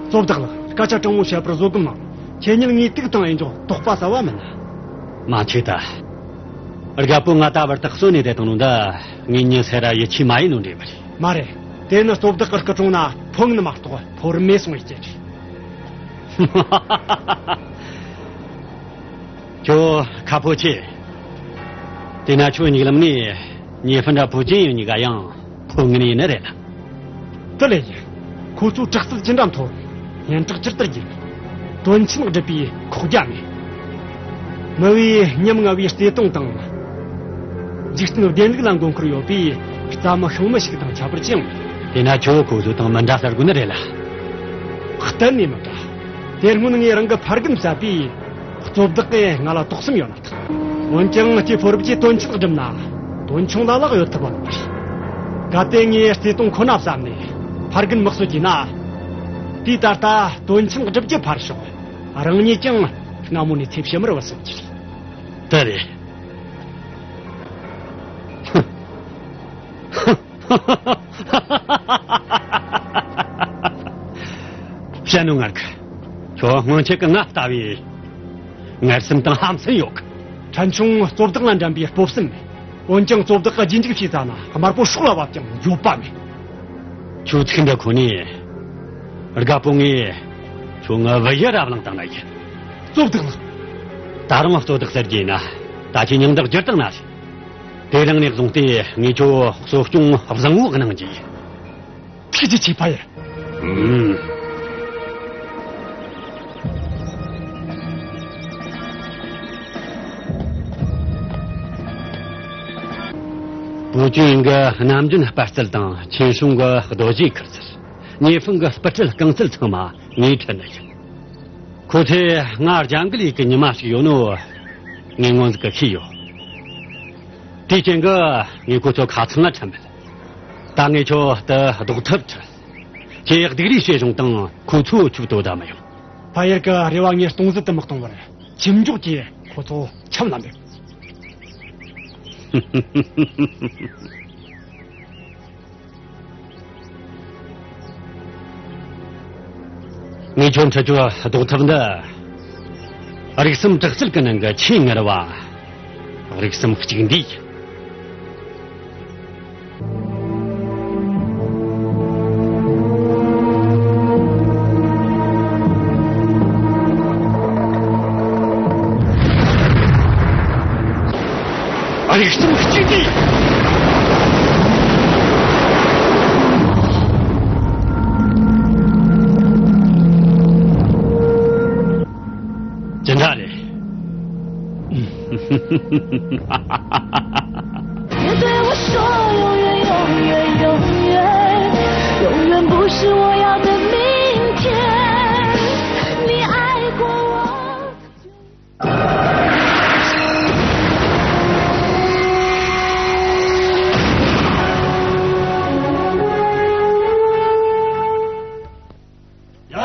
གཙོ་བདག་ལགས། སྐད་ཆ་དྲང་མོ་བཤད་པར་བཟོད་སྒོམ་གནང་། ཁྱེད་ཉིད་ངའི་དུག་དང་ཨེ་འཇོག་དོགས་པ་ཟ་བ་མིན་ན། མ་ཆོད་ད། རྒད་པོ་ང་ད་བར་དུ་གསོན་ནས་བསྡད་བཏང་ནོ་འདི་ངའི་ཉིན་སེ་ར་ཡིད་ཆེས་མ་ཡིན་ནོ་འདྲ་མ་རེད། མ་རེད། དེ་ནི་གཙོ་བདག་གི་སྐུ་དྲུང་ན་ཕོ་ངན་མ་གཏོགས་ཕོ་རབ་མེད་སོང་བའི་རྐྱེན་རེད། ཁྱོད་ཁ་ཕོ་ཆེ། དེས་ན་ཁྱོད་མིག་ལམ་ནས་ཉེ་ཧྥུན་འདྲ་བུ་ཅན་ཡོད་མཁན་ག་ཡང་ཕོ་ངན་ཡིན་ནི་རེད་ལ། དེ་ལས་ཡིན། ཁོ་ཚོའི་དྲག་རྩལ་ཅི་འདྲ་མཐོ། སྙན་གྲགས་ཇི་ལྟར་རྒྱས། དོན་ཆེན་སྒྲུབ་པའི་ཁོག་རྒྱ་མེད། མི་བས་ཉམ་ང་བའི་བརྩེ་དུང་དང་། འཇིག་རྟེན་བདེན་ལུགས་ལ་མགོ་འཁོར་ཡོད་པའི་རྩ་མི་ཤིང་མི་ཞིག་དང་ཁྱད་པར་ཅི་ཡང་མེད། དེས་ན་ཁྱོད་ཁོ་ཚོ་དང་མི་འདྲ་ཟེར་དགོས་ནི་རེད་ལ། གཏན་ནས་མི་འདྲ། དེ་སྔོན་ངས་རང་གི་ཕ་རྒན་བསད་པས་གཙོ་བདག་གིས་ང་ལ་དོགས་སེམས་ཡོད་ན། འོན་ཀྱང་ཁྱེད་ཕོ་རབ་ཀྱིས་དོན་ཆེན་སྒྲུབ་ན་དོན་ཆུང་ལ་ལག་ཡོད་ཐུབ་པ་མ་རེད། གལ་ཏེ་ངས་བརྩེ་དུང་ཁོ་ན་བསམ་ནས་ཕ་རྒན་མི་གསོད་ཀྱི་ན། དེའི་ད་ལྟ་དོན་ཆེན་སྒྲུབ་རྒྱུ་ཕར་ཞོག་རང་ཉིད་ཀྱང་སྔ་མོ་ནས་ཚེ་ཕྱི་མར་བུད་སོང་རྒྱུ་རེད། དེ་རེད། བཤད་ནོ་ངར་གི། ཁྱོད་སྔོན་ཆད་ཀྱི་ང་ལྟ་བུའི་ངར་སེམས་དང་ཧམ་སེམས་ཡོད་གི། ཕྲན་ཆུང་གཙོ་བདག་ལ་འགྲན་པའི་སྤོབས་སེམས་མེད། འོན་ཀྱང་གཙོ་བདག་གི་རྗེས་འཇུག་བྱས་ཙ་ན་དམར་པོ་སྲོག་ལ་བབས་ཀྱང་འགྱོད་པ་མེད། ཁྱོད་ཚིག་འདི་ཁོ་ནས་རྒད་པོ་ངས་ཁྱོད་ངའི་བུ་ཡུ་ར་བླངས་བཏང་ན་ཡིན། གཙོ་བདག་ལགས། ད་རུང་གཙོ་བདག་ཟེར་རྒྱུ་ཡིན་ན་ད་ཁྱེད་མྱིང་འདི་བསྒྱུར་བཏང་ན་རེད། དེ་རིང་ནས་བཟུང་སྟེ་ངས་ཁྱོད་གསོ་སྐྱོང་བཟང་བོ་གནང་རྒྱུ་ཡིན། ཐུགས་རྗེ་ཆེ་ཕ་ཡུལ། ཨུམ། བུ་ཅུན་གྱི་ནམ་རྒྱུན་དཔའ་རྩལ་དང་ཆིན་ཧྲུང་གི་རྡོ་རྗེ་ཁུར་ཚུལ། ཉེ་ཧྥུན་གྱི་སྤུ་གྲལ་རྐང་རྩལ་ཚང་མ་ངས་ཁྲིད་ནི་ཡིན། ཁོ་ཚོས་ང་རྒྱབ་འགལ་ཡེད་གི་ཉི་མ་ཞིག་ཡོད་ནོ་ངས་སྔོན་ཟིག་གི་ཤེས་ཡོད། དེའི་རྐྱེན་གྱིས་ངས་ཁོ་ཚོ་ཁ་ཚང་ང་ཁྲིད་མེད། ད་ངས་ཁྱོད་དེ་ལྡོག་ཐབས་ཁྲིད། ཁྱེད་སྡུག་རུས་བྱས་རུང་དང་ཁོ་ཚོ་ཁྱོད་དོ་ད་མི་ཡོང་། ཕ་ཡུལ་གྱི་རེ་བ་ངས་སྟོང་ཟད་དུ་མི་གཏོང་བར་ཁྱིམ་འཇོག་གིས་ཁོ་ཚོ་ཆམ་ལ་འབེབས། ངས་ཁྱོད་འཕྲད་རྒྱུ་ལྡོག་ཐབས་འདི། རིགས་གསུམ་དྲག་རྩལ་གྱི་ནང་གི་ཆེས་ངར་བ། རིགས་གསུམ་གཅིག་འདུས། རིགས་གསུམ་གཅིག་འདུས། ཅི་འདྲ་རེད། 别对我说永远，永远，永远，永远不是我要的明天。你爱过我。 ཡ།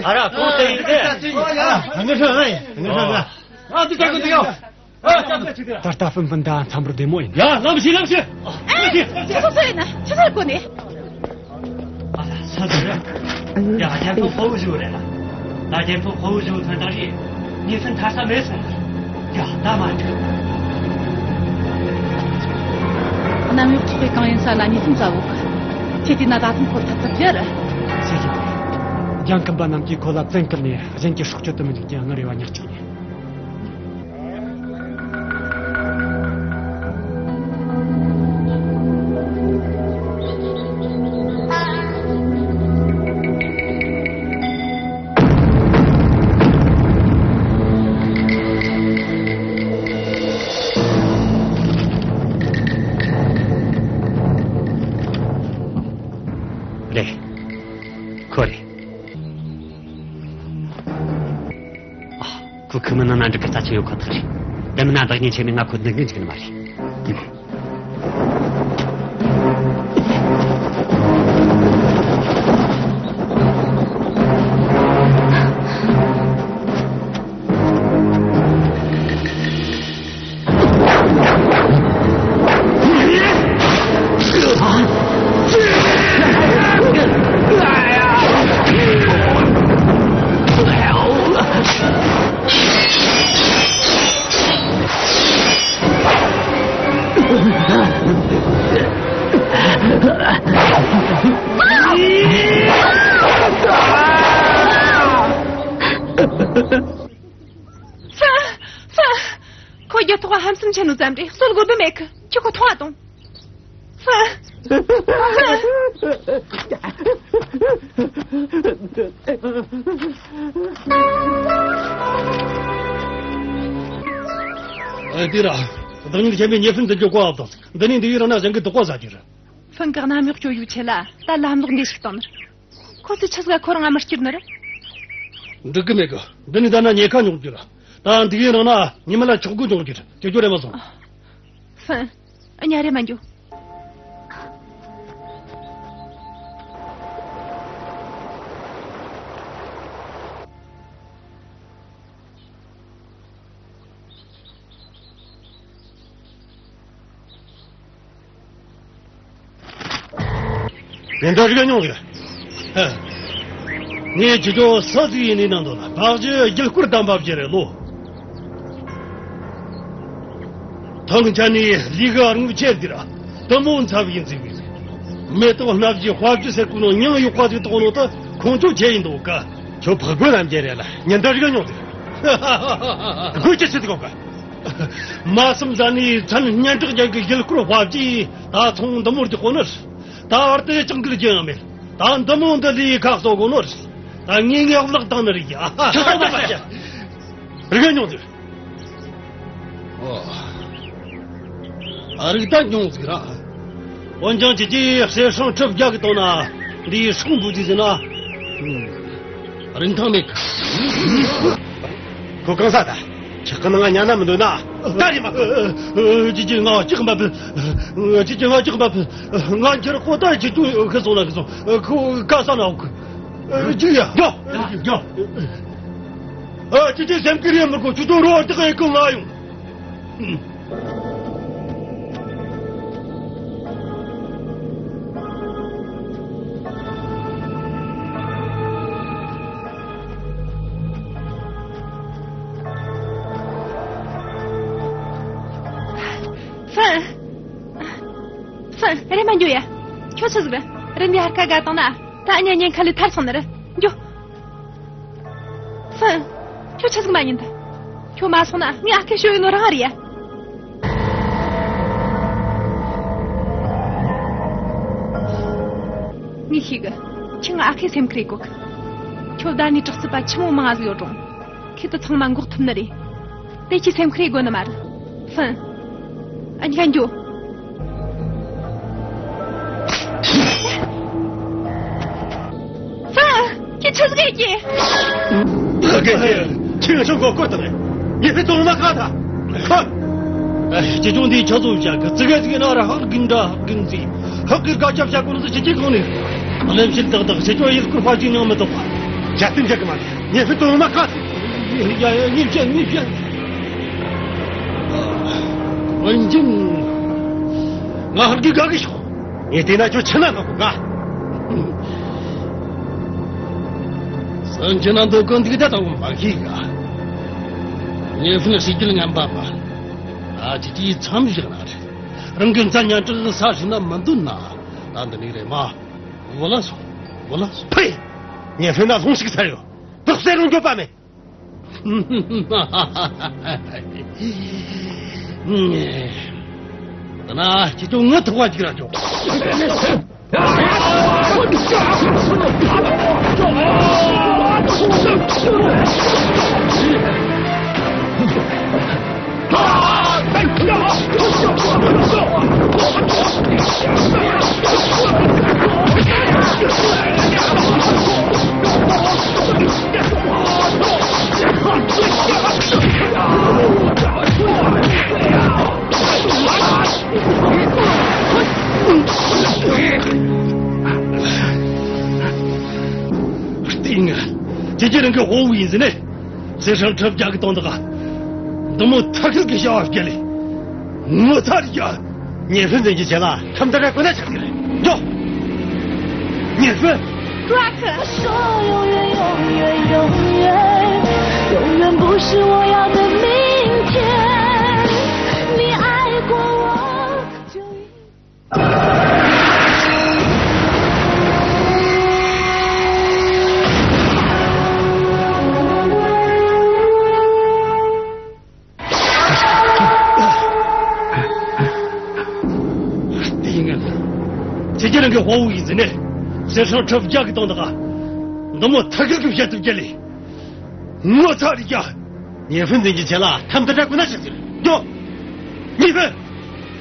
ཨ་ར་གོང་དེ་ཡིན་ཏེ། ངི་ཧྲ་ང་ཡིན། ངི་ཧྲ་ང་། ཨ་དེ་ད་གོ་དེ་ཡོད། ད་ལྟ་ཧྥུན་ཧྥུན་དང་འཚམས་པར་བདེ་མོ་ཡིན། ཡ་ལམ་ཤི་ལམ་ཤི། ཨེ། ཁྱོད་ཚོ་སུ་ཡིན་ན། ཁྱོད་ཚོ་གོ་ནས། ཨ་ས་ས་ཟིག་རེད། ཡ་རྒྱལ་ཕམ་དཔའ་བོ་ཞིག་རེད་ལ། ད་རྒྱལ་ཕམ་དཔའ་བོ་ཞིག་ཐོན་དང་རེད། ཉིན་སུན་ཐར་ས་མེད་སོང་། ཡ་ད་མ་འགྲིག། གནམ་འོག་ཚོགས་པའི་གང་ཡིན་ས་ལ་ཉིན་སུན་ཟ་བོ་གི། ཁྱེད་དེ་ན་ད་དུང་ཁོ་ཐབས་ཐབས་རྒྱུ་རེད། ཟེར་གྱི་འདུག། ལྗང་ཁམས་པ་རྣམས་ཀྱིས་ཁོ་ལ་བཙན་བཀུར་ནས་གཞན་གྱི་སྲོག་གཅོད་དུ་མི་འཇུག་རྒྱུ་ངའི་རེ་བ་ཉག་གཅིག་ཡིན། རེད། ཁོ་རེད། ཨ། ཁོ་ཁུག་མའི་ནང་ན་འགྲིག་གི་རྩ་ཆེན་ཡོད་ཁོ་ཐག་རེད། དེ་མིན་ན་བདག་ཉིད་ཆེ་ནས་ང་ཁོ་སྡུག་གི་འཇུག་ནི་མ་རེད། ཧྥུན། ཧྥུན། ཁོ་རྒྱབ་ཐོག་ཧམ་སེམས་ཆེ་ནོ་ཙམ་རེད། གསོད་དགོས་དོན་མེད་གི། ཁྱོད་ཁོ་མཐོང་བ་དང་། ཧྥུན། ཧྥུན། ཨ་དེ་ར། བདག་ཉིད་ཆེན་པོས་ཉེ་ཕུན་འདི་ཚོ་གོ་བ་དང་། འདི་ནས་འདི་ཡི་རང་ན་གཞན་གྱི་བདག་པོ་ཟ་རྒྱུ་རེད། ཧྥུན་གྱི་གནམ་འོག་སྐྱོ་ཡུག་ཆེ་ལ་ད་ལམ་ལོག་འདི་ཞིག་བཏང་ནི། ཁོ་ཚོས་ཆི་ཟིག་ག་ཁོ་རང་ང་མི་སྐྱུར་ནི་རེད། འགྲིག་གི་མེད་གི། འདི་ནི་ད་ན་ཉེན་ཁ་མྱོང་རྒྱུ་ར། ད་འདི་ཡི་རང་ན་ཉི་མ་ལ་ཆོག་གོ་མྱོང་རྒྱུ་ར། དེ་རྒྱུ་རེད་མ་སོང་། ཧྥུན། ཨ་ཉ་རེ་མ་འགྱོ། ཉིན་ལྟར་རིག་མྱོང་ཟིག། ཧ། ངས་ཁྱེད་ཚོ་སུ་ཟིག་ཡིན་ནི་ནང་དོ་ལ་བག་ཅི་རྒྱུ་སྐོར་དམ་པ་བྱེད་རེ་ལོ། ཐང་ཆ་ནས་ལི་ག་རྔུབ་ཆེར་དེ་ར་དུ་མོ་འཚབ་ཡིན་ཟིག་བས་ཟིག། མེ་ཏོག་སྣ་བཞི་དཔའ་བཅུ་ཟེར་གོ་ནོ་མྱིང་ཡོད་པ་ཟིག་དོག་ནོ་ད་ཁོང་ཚོ་ཆེ་ཡིན་འདུག་ག། ཁྱོད་ཕག་རྒོད་རྣམས་ཀྱི་རེད་ལ་ཉིན་ལྟར་རིག་མྱོང་ཟིག། རྒོད་ཀྱི་ཆི་ཟིག་གོ་ག། མ་སུམ་ཟ་ནས་མཚན་སྙན་གྲགས་ཅན་གྱི་ཡུལ་སྐོར་དཔའ་བཅས་ད་ཚོང་འདི་མོར་རྒྱག་གོ་ནི། ད་ཨར་ཏེ་ཅང་གིར་རྒྱུ་ཡང་མེད། ད་འདི་མོ་འདི་ལས་ཁ་གསོ་གོ་ནི། ད་ངས་ངས་བརླག་བཏང་ནི་རེད་ཡ། ཁྱོད་ཚོ་མ་བྱ། རིག་མྱོང་ཟིག། ཨོ། ཨ་རིག་ད་མྱོང་ཟིག་ར། འོན་ཀྱང་ཁྱེད་ཀྱིས་གསེར་སྲང་ཁྲི་བརྒྱ་གི་དོན་ན་འདིའི་སྲོག་འབུལ་རྒྱུ་ཟེར་ན། ཨུམ། རིན་ཐང་མེད་གི། ཁོ་གང་ཟ་ད། ཁྱེད་ཀྱི་ནང་ང་ཉན་ན་མི་འདོད་ན། ད་རེམ་མ། ཨ། ཨ། ཁྱེད་ཀྱིས་ང་ལྕགས་མ་ཕུལ། ཨ། ཁྱེད་ཀྱིས་ང་ལྕགས་མ་ཕུལ། ང་ཁྱེར་ཁོ་ད་ཁྱེད་ཚོ་ཤི་སོང་ན་ཤི་སོང་། ཁོ་ག་ས་ན་འོག་གི། ཨ། ཅི་ཡ། ཡ། ཡ། ཨ། ཁྱེད་ཀྱིས་སེམས་ཁུར་ཡེ་མི་དགོས། ཁྱེད་ཚོ་རོགས་ཏག་ཡེ་གི་ང་ཡོང་། ཧྥུན། ཧྥུན། རེམ་མ་འགྱོ་ཡ། ཁྱོད་ཆི་ཟིག་རེད། རེམ་ཡར་ཁ་དགའ་བཏང་ན། ད་ཨ་ཉ་ཉེན་ཁ་ལས་ཐར་སོང་ནི་རེད། འགྱོ། ཧྥུན། ཁྱོད་ཆི་ཟིག་མ་ཉན་ད། ཁྱོད་མ་སོང་ན་ངས་ཨ་ཁུ་ཤོད་ཡོད་ནོ་རང་རེད་ཡ། ངས་ཤེས་གི། ཁྱོས་ང་ཨ་ཁུའི་སེམས་ཁུར་ཡེ་གོ་གི། ཁྱོད་བདག་ནི་དྲག་རྩལ་པ་ཆི་མོ་མང་ང་ཟིག་ཡོད་རུང་། ཁྱེད་དུ་ཚང་མ་འགོག་ཐུབ་ནི་རེད། དེ་ཁྱོས་སེམས་ཁུར་ཡེ་དགོས་ནི་མ་རེད། ཧྥུན། ཨ་ཉ་འགྱོ། ཧྥུན། ཁྱོས་ཆི་ཟིག་ཡེ་རྒྱུ། ཁྱོད་ཤོག་གོ་སྐོར་དང་། ངས་ཕེ་ཏོང་མ་ཁ་ཐ། ཁ། ཨ། ཁྱེད་ཆུང་འདིའི་ཆ་ཚོ་བྱ་གི་ཙི་གེ་ཙི་གེ་ན་ར་ཧང་གིན་འདྲ་ཧང་གིན་ཙི། ཁག་གི་དགའ་སྐྱབས་བྱ་དགོས་ནི་ཟིག་ཅི་གི་གོང་ནས། གླེན་བཤད་ཏག་ཏག་ཕྱི་ཕྱོགས་ཡུལ་སྐོར་དཔའ་ཅིག་མྱོང་མི་ཐོག་པ། ཇ་སྟེང་རྒྱག་གི་མ་རེད། ཉེ་ཕན་དོན་མ་ཁ་ཟིག་ཡ་ཡ་ཉེ་བཤད་ཉེ་བཤད། འོན་ཀྱང་། ང་ཧར་གི་དགའ་གི་ཤོག་ངས་བལྟས་ན་ཁྱོད་ཆི་ན་ནོ་གོ་ག་སང་ཁྱེད་ན་འདོད་གོ་འདུག་ད་ད་འོང་མ་གི་ག་ཉེ་ཕན་ཞིག་གི་ངན་པ་མ། ཨ་ཅི་ཅི་མཚམས་བཞག་ན་རེད། རང་གི་མཚན་སྙན་གྲགས་ས་ཞིག་ན་མི་འདུག་ན། ད་འདི་ནས་རེད་མ། བུ་ལ་སོང་། བུ་ལ་སོང་། ཕེ། ཉེ་ཕན་ན་ལྷུང་ཞིག་ཚར་ཡོད། དག་སེ་རུང་འགྱོད་པ་མེད། ད་ན་ཁྱེད་ཚོ་ངུ་ཐུག་པ་ཅིག་ར་ཅོ། སྟེང་། ཁྱེད་ཀྱི་རང་གི་དཔའ་བོ་ཡིན་ཟིན་ནས། ཟེར་ཧྲང་ཁྲབ་རྒྱག་གི་དང་དག་འདི་མོ་ཐ་ཁིལ་གི་བྱ་བ་བརྒྱབ་ལེ། ངོ་ཚ་རྒྱ། ཉེ་ཕན་འཛིན་གྱི་ཆེད་ལ་ཁམས་ད་ར་ཀུན་ན་ཆགས་ཟིན་རེད། འགྲོ། ཉེ་ཕན། Rock。我说永远，永远，永远，永远不是我要的明天。你爱过我，就一 ལྟས་ངན། ཁྱེད་ཀྱི་རང་གི་དཔའ་བོ་ཡིན་ཟིན་ནས། ཟེར་ཧྲང་ཁྲབ་རྒྱག་གི་དང་དག་འདི་མོ་ཐ་ཁིལ་གི་བྱ་ཐབས་བརྒྱབ་ལེ། ངོ་ཚ་རྒྱ། ཉེ་ཕན་འཛིན་གྱི་ཆེད་ལ་ཁམས་ད་ར་ཀུན་ན་ཆགས་ཟིན་རེད། འགྲོ། ཉེ་ཕན།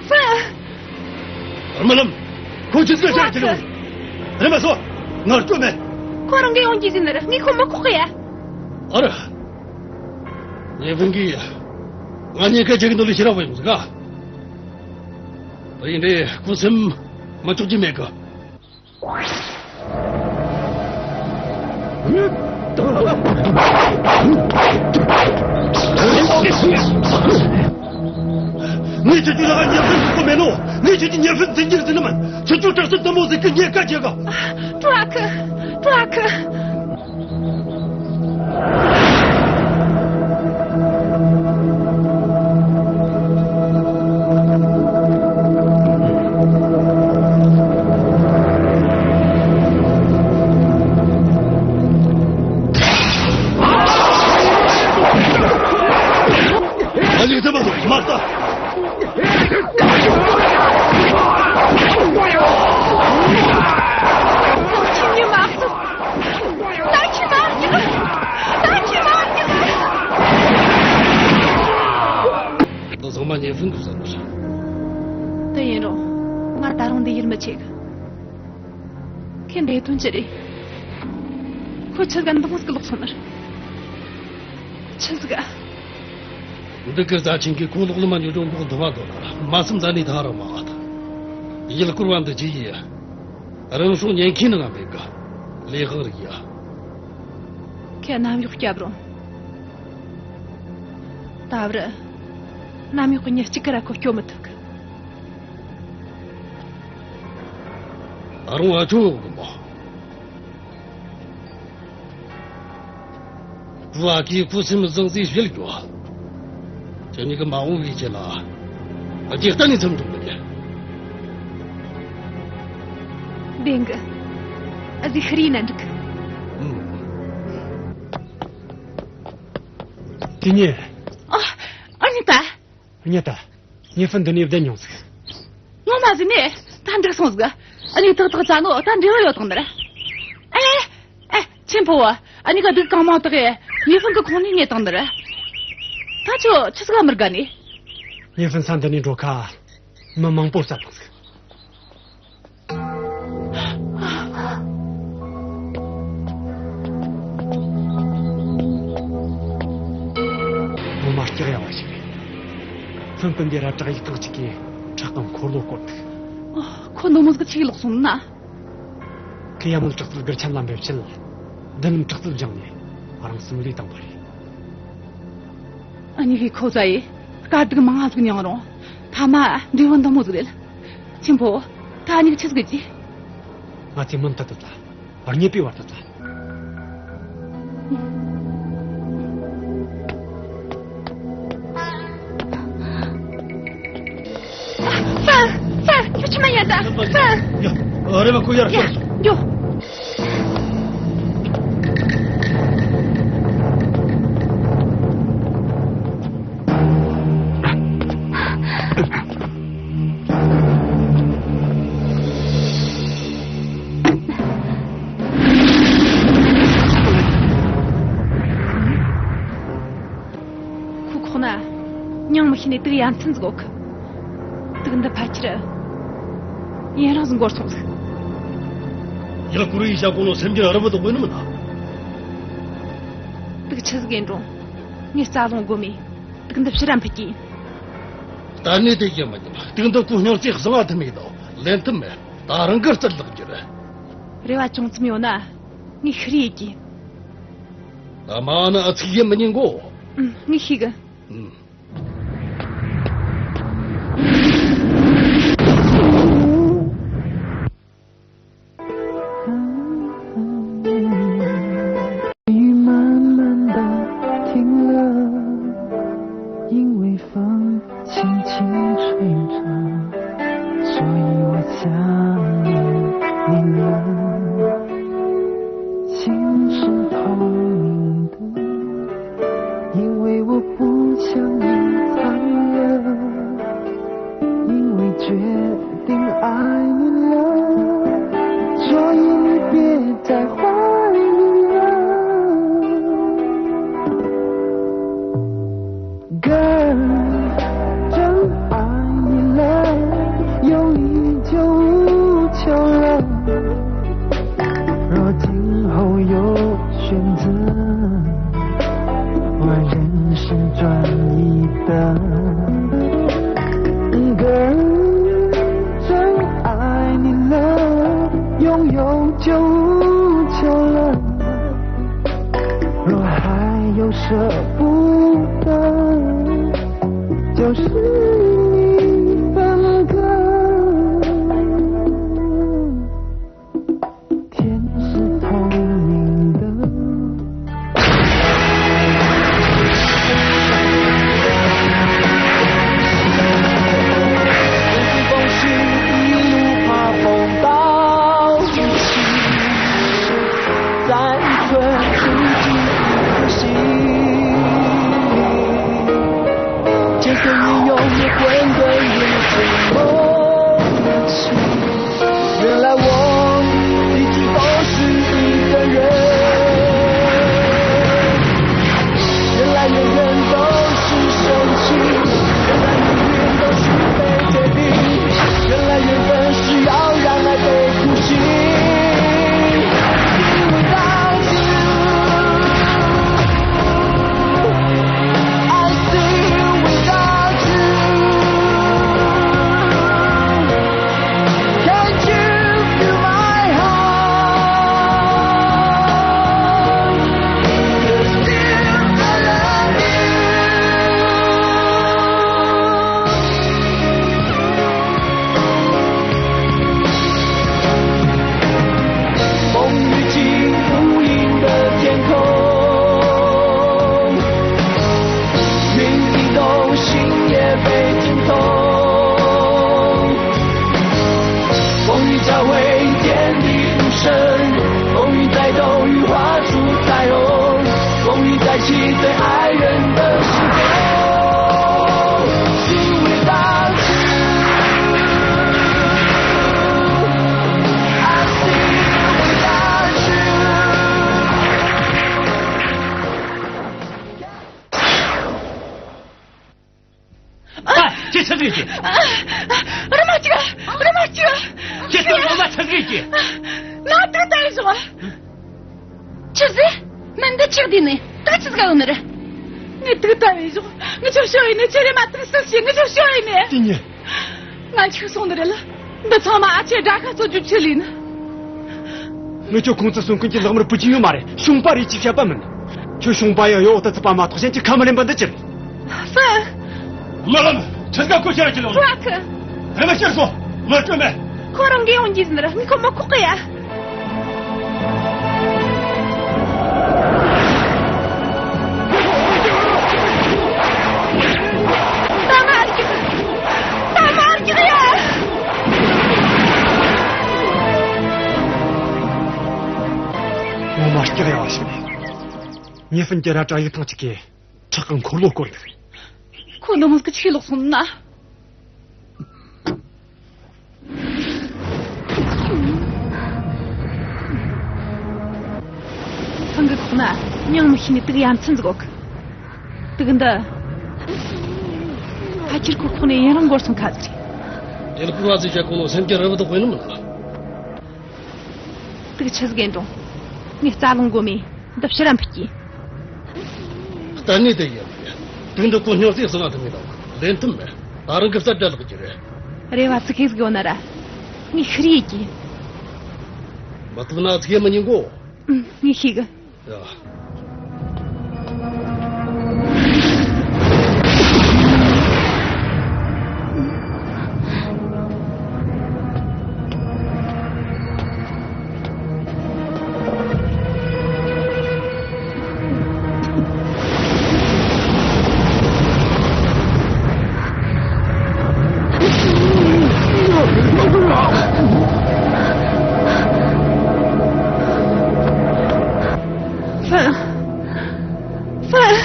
ཧྥུ། ཨར་མ་ལམ། ཁོ་ཆི་ཟིག་བྱ་ཁྱེར་ཡོང་། རེམ་མ་སོང་། ངར་སྐྱོ་མེད། ཁོ་རང་གིས་ཡོང་རྒྱུ་ཟིན་ནི་རེད། ངས་ཁོ་མི་ཁོག་གི་ཡ། ཨ་ར། ཉེ་ཕན་གིས། ང་གཉིས་ཀ་ཅིག་གི་ནོར་ལས་ཤི་ར་བ་ཡོང་ཟིག་ག་དེ་ཡིན་དུས་ཁུ་སིམ་མི་ཆོག་རྒྱུ་མེད་གི། ངས་ཁྱེད་ཚོའི་ལག་ཉེ་ཕན་ཟིག་གོ་མེད་ནོ། ངས་ཁྱེད་ཀྱི་ཉེ་ཕན་འཛིན་རྒྱུར་འཛིན་ནི་མིན། ཁྱེད་ཚོའི་དྲག་རྩལ་དུ་མོ་ཟིག་གི་ཉེས་ཀ་བྱེད་ག་ཀྲུ་ཨ་ཁུ། ཀྲུ་ཨ་ཁུ། ཨ་ལི་ཙམ་མ་ལྟ། ཁྱེད་ཉི་མ། ད་ཁྱེད་མ་རྒྱག་ད་ཁྱེད་མ་རྒྱག་འདི་ཚང་མ་ཉེ་ཕན་གི་བསམ་བློ་རེད། དེ་ཡིན་རུང་། ང་ད་རུང་འདི་ཡིད་མི་ཆེས་གི་ཁྱེད་འདས་དོན་ཅི་རེད། ཁོ་ཆི་ཟིག་ག་འདང་ཟིག་ལོག་སོང་ནི་རེད། ཆི་ཟིག་ག་འདི་གི་རྫ་ཆེན་གྱི་ཁོ་ལོག་ལ་མ་ཉོ་ཅོང་འགོག་འདུ་བ་དོ་ན་མ་སེམས་ཟ་ནི་ད་ར་མ་བ་ད། ཡུལ་སྐོར་བ་འདི་ཅི་ཡིན་ཡ། རང་སྲོག་ཉེན་ཁའི་ནང་ང་མེད་གི་ལས་དབང་རིག་ཡ། ཁྱེད་གནམ་འོག་སྐྱབས་རུང་། ད་བར། གནམ་འོག་གི་མྱི་གཅིག་གི་ར་ཁོ་སྐྱོབ་མི་ཐུབ་གི་ད་རུང་ཨ་ཆོ་གི་མོ། བ་གི་ཁུ་སིམ་བཟང་ཟིག་བྱེད་རྒྱུ། ཁྱེད་གཉིས་ཀྱི་མ་འོངས་པའི་ཆེད་ལ། རྒྱུ་གཏན་ནས་མཚམས་འཇོག་མི་དགོས། བདེན་གི་ཨ་ཟི་ཤི་རི་ན་འགྲིག་ཨུམ། དེ་ཉིད། ཨ། ཨ་ནི་ད། རྙེད་ད། ཉེ་ཕན་འདི་ནས་བསྡད་མྱོང་ཟིག་ངོ་མ་ཟིན་ནས་ད་འགྲིག་སོང་ཟིག་ཨ་ནི་ཏག་ཏག་ཙ་ནོ་ད་འབྲས་བུ་ཡོད་དང་ནི་ར། ཨེ། ཨེ། ཆེན་པོ་བ། ཨ་ནི་ག་སྡུག་གང་མང་དག་གི་ཉེ་ཕན་གི་ཁོང་ནས་རྙེད་དང་ནི་ར། ད་ཁྱོད་ཆི་ཟིག་ག་མི་དགའ་ནི། ཉེ་ཕན་ས་འདི་ནས་འགྲོ་ཁ། མི་མང་པོ་བསད་བཏང་ཟིག་ངོ་མ་སྐྱག་ཡ་བ་ཞིག་རེད། སྔོན་སྤུན་ཟླའི་ར་བྲག་ཡིག་ཐང་གཅིག་གིས་ཁྲག་གི་འཁོར་ལོ་བསྐོར་འདུག་ཨ། ཁོ་འདི་མོ་ཟིག་ཆི་ལོག་སོང་ན། ཁོས་ཡ་མོན་དྲག་རྩལ་གུར་ཆེན་ལ་འབེབས་ཆེད། འདི་ནི་དྲག་རྩལ་སྦྱངས་ནས་རང་སེམས་བློས་བཏང་བ་རེད། ཨ་ནི་གི་ཁོ་ཚ་ཡི་དཀའ་སྡུག་མང་ང་ཟིག་མྱངས་རུང་། ཐ་མ་འབྲས་བུ་འདི་མོ་ཟིག་རེད། ཆེན་པོ། ད་ཨ་ནི་གི་ཆི་ཟིག་གི། ང་ཚོས་མུ་མཐུད་དུ་བཙལ། རྙེད་པའི་བར་དུ་བཙལ། ཧྥན། ཧྥན། ཁྱོད་ཆི་མ་ཡ་ད། ཧྥན། ཡ། ཨ་རེ་མ་ཁོ་ཡར་ཡ། ཤོག་ཡོ། ཁོ་ཁོག་ན་སྙིང་མི་ཤེས་ནས་དུག་ཡ་མཚན་ཟིག་ཡོད་གི། དུག་འདི་ཕལ་ཆེར་ཡུན་རིང་ཟིག་འགོར་སོང་ཟིག། ཡ། ཀུ་རེ་ཡི་ཞྭ་གོང་ལོ་སེམས་ཀྱི་རི་བོ་དང་དབེན་ནི་མིན་ན། དུག་ཆི་ཟིག་ཡིན་རུང་ངས་རྩ་ལོང་སྒོ་མེ་དུག་འདི་ཕྱིར་ར་འཕུད་ཀྱི་ཡིན། གཏན་ནས་དེ་ཡིན་མི་ཉན། དུག་འདི་ཁོ་སྙིང་རྩེ་བཟང་ང་ཐུབ་མེད་དོ། ལེན་ཐུབ་མེད། ད་རང་གི་རྩལ་ལག་རྒྱུ་རེད། རེ་བ་ཅུང་ཙམ་ཡོད་ན་ངས་ཤི་རེ་ཡེད་ཀྱི་ཡིན། ད་མ་ནི་ཨ་ཚིག་ཡིན་མི་ཉན་གོ། ཨུམ། ངས་ཤེས་གི། ཨུམ།雨慢慢地停了，因为风轻轻吹着，所以我想念你了。心是透明的，因为我不想隐藏了，因为决定爱你了，所以你别再怀疑了。Girl，真爱你了，有你就无求了。若今后有选择，我仍是专一的。Girl，真爱你了，拥有就无求了。若还有舍不得，就是你分割。天是透明的。原来我一直都是一个人，原来远远都是深情，原来远远都是被决定，原来缘分是要让爱被哭醒。Without you, I still without you. Can't you feel my heart? Still I love you. 风雨起，无垠的天空，云一动，心也被惊动。风雨交汇，天地无声，风雨再动，雨化出彩虹。风雨再起，对爱人的心痛。Still without you, I still without you. 哎，这是绿的。啊，啊，我的妈这个，我的妈这个，这是我妈这绿的。那这个带走啊？这是，那你这个的呢？这个是干啥的？你这个带走，我就说你，这里嘛，这个事情，我就说你。对呢。俺就送的人了。འདི་ཚང་མ་ཨ་ཅེ་དགྲ་ཤ་གསོ་རྒྱུ་ཆེད་ལས་ནི། ངས་ཁྱོད་ཁོང་ཚོ་གསོན་མཁན་གྱི་ལག་དམར་བུ་ཅི་ཡོད་མ་རེད། གཞུང་པ་རེད་ཅེས་བཤད་པ་མིན། ཁྱོད་གཞུང་པ་ཡང་ཡོད་ད་ཚུད་པ་མ་གཏོགས་གཞན་གྱི་ཁ་མི་ལེན་པ་འདི་ཅི་རེད། ཧྥན། མི་ལ་མི་ཁྲིད་ཀ་ཁོ་ཤར་གྱི་ལོ། ཧྥ་ཁི། དེ་ལ་ཤར་སོ། མི་སྤྲོད་མེད། ཁོ་རང་གི་ཡོང་རྒྱུ་ཟིན་ར་ངས་ཁོ་མི་ཁོག་གི་ཡ། ད་མ་རྒྱག་ད་མ་རྒྱག་ཡ། ངོ་མ་སྐྲག་ཡ་བ་ཞིག་རེད། ཉེ་ཧྥན་གྱི་ར་ཏྲ་ཡིག་ཐང་གཅིག་གིས་ཁྲག་གི་འཁོར་ལོ་བསྐོར་འདུག་ཁོ་ནི་མོ་གི་ཆི་ལོག་སོང་ན། ཚང་གི་ཁོག་ན་མྱང་མི་ཤེས་ནི་དུག་ཡ་མཚན་ཟིག་ཡོད་གི། དུག་འདི་ཕ་ཁྱེར་ཁོ་ཁོག་ནས་ཡུན་རིང་འགོར་སོང་ཁ་ཟིག་རེད། དེ་ལ་པུ་ར་ཟེར་བྱ་ཁོ་ནོ་སེམས་ཀྱི་རི་བོ་དག་དཔེ་ནི་མིན་ལ། དུག་ཆི་ཟིག་ཡིན་རུང་ངས་རྩ་རླུང་སྒོ་མེ་འདི་ཕྱིར་ར་འཕུད་ཀྱི། གཏན་ནས་དེ་ཡིན། དུག་འདི་གོ་སྙིང་རྩེ་སོང་ང་དུ་མི་དང་ལེན་ཐུབ་མེད། ད་རང་གི་རྩལ་འདྲ་ལག་གི་རེད། རེ་བ་ཙི་གེ་ཟིག་ཡོད་ན་ར་ངས་ཤི་རེ་ཡེད་ཀྱི། མ་ཐུབ་ན་ཙི་གེ་མི་ཉན་གོ། ཨུམ། ངས་ཤེས་གི། ཡ། ཧྥན། ཧྥན།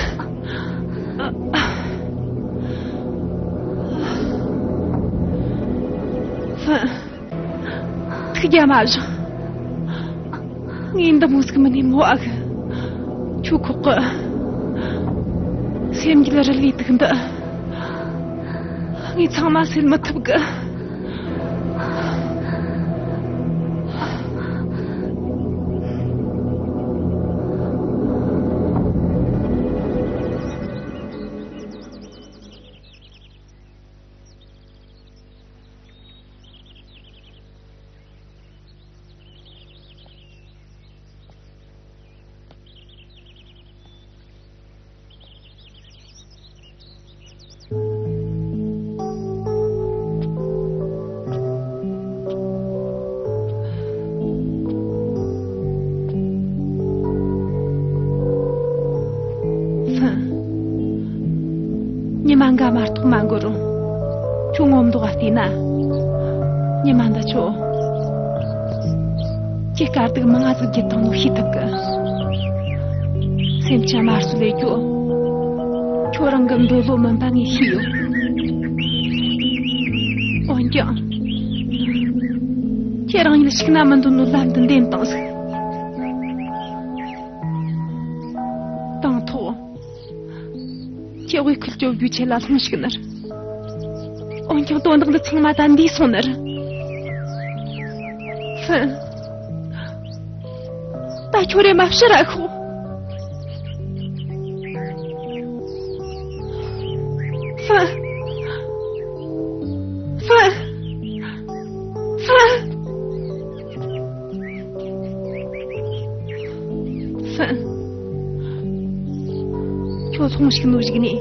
ཧྥན། ཐུགས་རྒྱལ་མ་བཞེངས། ངས་འདི་མོ་ཟིག་མིན་ནས་མོ་ཨ་གི། ཁྱོད་ཁོག་གི་སེམས་རྒྱུད་རིལ་བའི་དུག་འདི། ངས་ཚང་མ་སེལ་མི་ཐུབ་གི། ཧྥན། ཉི་མ་འགའ་མ་གཏོགས་མ་འགོར་རུང་། ཁྱོད་ངོ་མདོག་བལྟས་ན། ཉི་མ་འདི་ཆོ། ཁྱེད་དཀའ་སྡུག་མང་ང་ཟིག་བརྒྱུད་བཏང་ནོ་ཤེས་ཐུབ་གི། སེམས་ཅན་དམར་གསོད་ལས་རྒྱུ། ཁྱོད་རང་གི་འདོད་བློ་མིན་པ་ངས་ཤེས་ཡོད། འོན་ཀྱང་། ཁྱེད་རང་ཉིད་ཤི་ན་མི་འདོད་ནོ་ལམ་འདི་འདེམས་བཏང་ཟིག། དང་ཐོག་ཁྱེད་དབུས་ཁུལ་སྐྱོབ་རྒྱུའི་ཆེད་ལ་ལྷུང་ཞིག་ནི་རེད། འོན་ཀྱང་དོན་དག་འདི་ཚང་མ་ད་འདིས་སོང་ནི་རེད། ཧྥན། ད་ཁྱོད་རེ་མ་ཕྱིར་ར་ཤོག། ཧྥན། ཧྥན། ཧྥན། ཧྥན། ཁྱོད་ལྷུང་ཞིག་ནོ་ཞིག་ནས།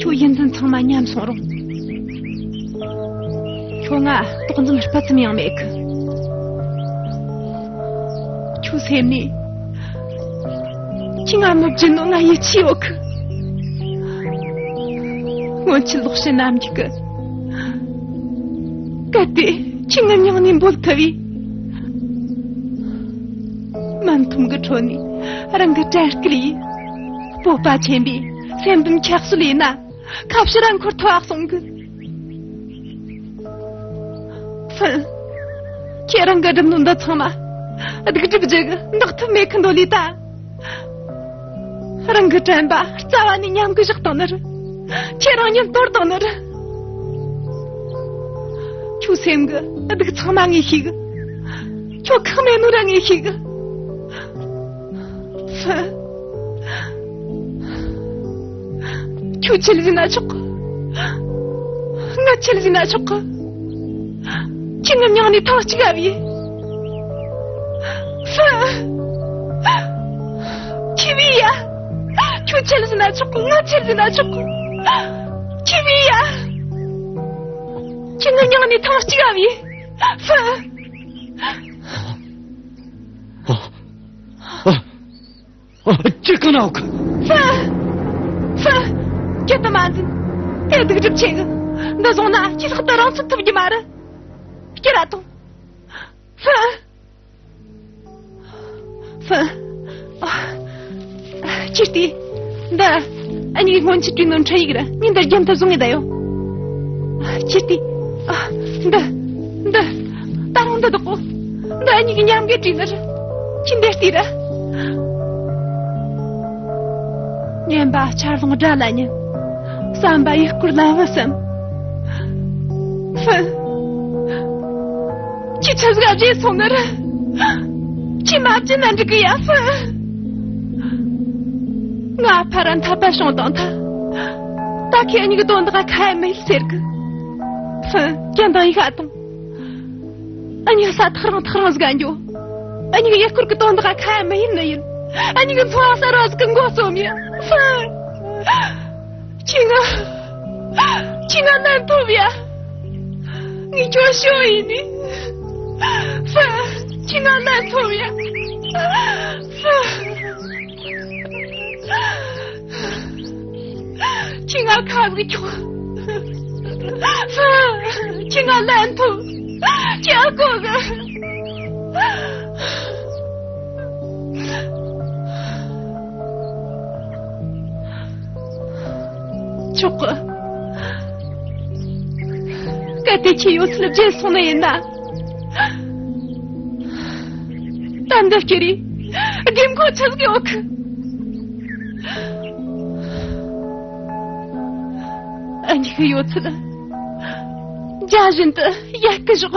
ཁྱོད་ཡིད་འཛིན་ཚང་མ་ཉམས་སོང་རུང་། ཁྱོད་ང་དོགས་འཛེམ་སྤུ་ཙམ་ཡང་མེད་གི། ཁྱོད་སེམས་ནས། ཁྱོས་ང་མི་བརྗེད་ནོ་ང་ཡིད་ཆེས་ཡོད་གི། སྔོན་ཆད་ལོག་བཤད་ནམ་རྒྱུག་གི། གལ་ཏེ་ཁྱོས་ངའི་མྱིང་ནས་འབོད་ཐུབ་བས། མ་འཐོམ་གི་ཁྲོད་ནས་རང་གི་དྲན་སྐུལ་ཡིས། སྤོབས་པ་ཆེན་པོས་སེམས་དུམ་འཁྱག་སེ་ལས་ན། ཁ་ཕྱིར་ར་འཁོར་ཐུབ་བ་གསུང་གི། ཧྥན། ཁྱེད་རང་གིས་བསྒྲུབས་ནོ་འདི་ཚང་མ། སྡིག་སྒྲིབ་བརྗེ་གི་འདག་ཐུབ་མེད་གི་འདོད་ལས་ད། རང་གི་དྲན་པ་རྩ་བ་ནས་ཉམས་གི་བཞག་བཏང་ནི་རེད། ཁྱེད་རང་ཉིད་དོར་བཏང་ནི་རེད། ཁྱོའི་སེམས་གི་སྡུག་ཚང་མ་ངས་ཤེས་གི། ཁྱོད་ཁག་མེད་ནོ་ར་ངས་ཤེས་གི། ཧྥན། ཁྱོད་ཆི་ལ་ཟིན་ན་ཆོག་གི། ང་ཆི་ལ་ཟིན་ན་ཆོག་གི། ཁྱོས་ངའི་མྱིང་ནས་ཐེངས་གཅིག་བབས་ཡིན། ཧྥུན། ཁྱོས་བོས་ཡ། ཁྱོད་ཆི་ཟིག་ན་ཆོག་གི། ང་ཆི་ཟིག་ན་ཆོག་གི། ཁྱོས་བོས་ཡ། ཁྱོས་ངའི་མྱིང་ནས་ཐེངས་གཅིག་བབས་ཡིན། ཧྥུན། ཨ། ཨ། ཁྱོད་གང་ན་ཡོད་གི། ཧྥུན། ཧྥུན། ཁྱོད་དེ་མ་འཛིན། དེ་སྡུག་སྒྲུབ་ཆེ་གི། འདི་བཟུང་ན་ཁྱོས་ལྷག་ཏུ་རང་ཚུགས་ཐུབ་རྒྱུ་མ་རེད། སྐྱུར་ར་ཐོངས། ཧྥུན། ཧྥུན། ཨ། ཁྱོས་ལྟོས། འདི་འུ་གཉིས་སྔོན་ཆད་བྲིས་ནོ་འཕྲིན་ཡིག་རེད། ངས་འདི་རྒྱུན་དུ་བཟུང་ངེ་བསྡད་ཡོད། ཨ། ཁྱོས་ལྟོས། ཨ། འདི། འདི། ད་རུང་འདི་བདག་གོ། འདི་འུ་གཉིས་ཀྱིས་མཉམ་གི་བྲིས་ནི་རེད། ཁྱོས་འདི་ལྟོས་ར། ཉན་པ་ཆར་ལོང་སྒྲ་ལ་ཉན། བསམ་པ་ཡུལ་སྐོར་ལམ་བུ་བསམ། ཧྥུན། ཁྱོས་ཆི་ཟིག་བརྗེད་སོང་ནི་རེད། ཁྱོས་མ་བརྗེད་ན་འགྲིག་གི་ཡ། ཧྥུན། ང་ཕ་ར་འཐད་པ་བྱུང་བཏང་ཐལ། ད་ཁོས་འུ་གཉིས་གི་དོན་དག་ཁ་ཡ་མི་ཡེད་ཟེར་གི། ཧྥུན། ཁྱོས་འདང་ཡེད་ཤ་ཐོངས། འུ་གཉིས་ས་ཐག་རིང་ཐག་རིང་ཟིག་ག་འགྱོ། འུ་གཉིས་ཡུལ་སྐོར་གི་དོན་དག་ཁ་ཡ་མི་ཡེད་ནི་ཡིན། འུ་གཉིས་གི་འཚོ་བ་གསར་བ་ཟིག་གི་མགོ་རྩོམ་ཡ། ཧྥུན། ཁྱོས་ང་། ཁྱོས་ང་ལེན་ཐུབ་ཡ། ངས་ཁྱོད་ཞུ་ཡིན་ནི། ཧྥུན། ཁྱོས་ང་ལེན་ཐུབ་ཡ། ཧྥུན། ཁྱོས་ང་ཁ་ཟིག་ཁྱོག། ཧྥུན། ཁྱོས་ང་ལེན་ཐུབ། ཁྱོས་ཨ་གོ་གི། ཆོག་གི། གལ་ཏེ་ཁྱོས་ཡོད་ཚད་བརྗེད་སོང་ནི་ཡིན་ན། ད་འདི་སྐྱུར་རེ། དགོས་མཁོ་ཆི་ཟིག་ཡོད་གི། འུ་གཉིས་ཀྱི་ཡོད་ཚད་རྒྱ་བཞིན་དུ་ཡལ་གི་བཞག།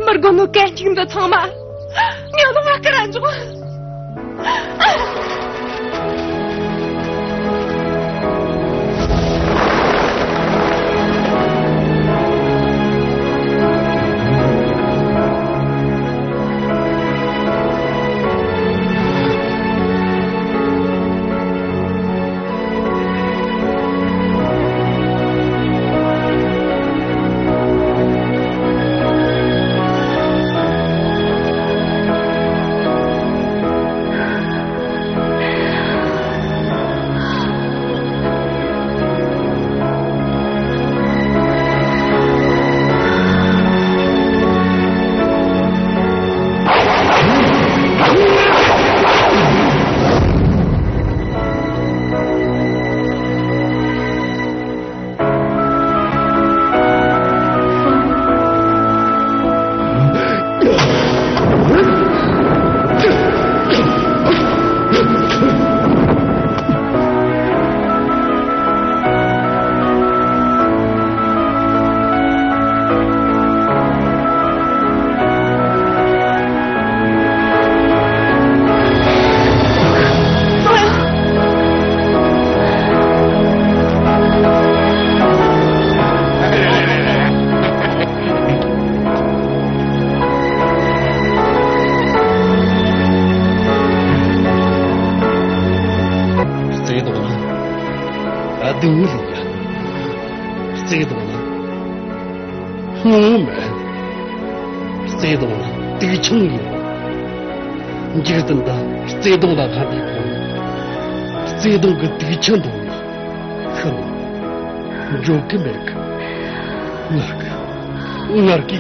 མི་དགོས་ནོ་གན་རྐྱལ་འདི་ཚང་མ་ངས་ལོང་བ་ཀི་ར་འཇོག། བརྩེ་དུང་ན་སྡུག་བསྔལ་ཡོད། བརྩེ་དུང་ན་སྔོན་མེད། བརྩེ་དུང་ན་དུག་ཆང་ཡོད། འཇིག་རྟེན་འདི་བརྩེ་དུང་ལ་ཕན་པའི་ཕུང་། བརྩེ་དུང་གི་དུག་ཆང་འདོན་ནས་ཤི་རུང་འགྱོ་གི་མེད་གི། ངར་གི། ངར་གི་ཡ།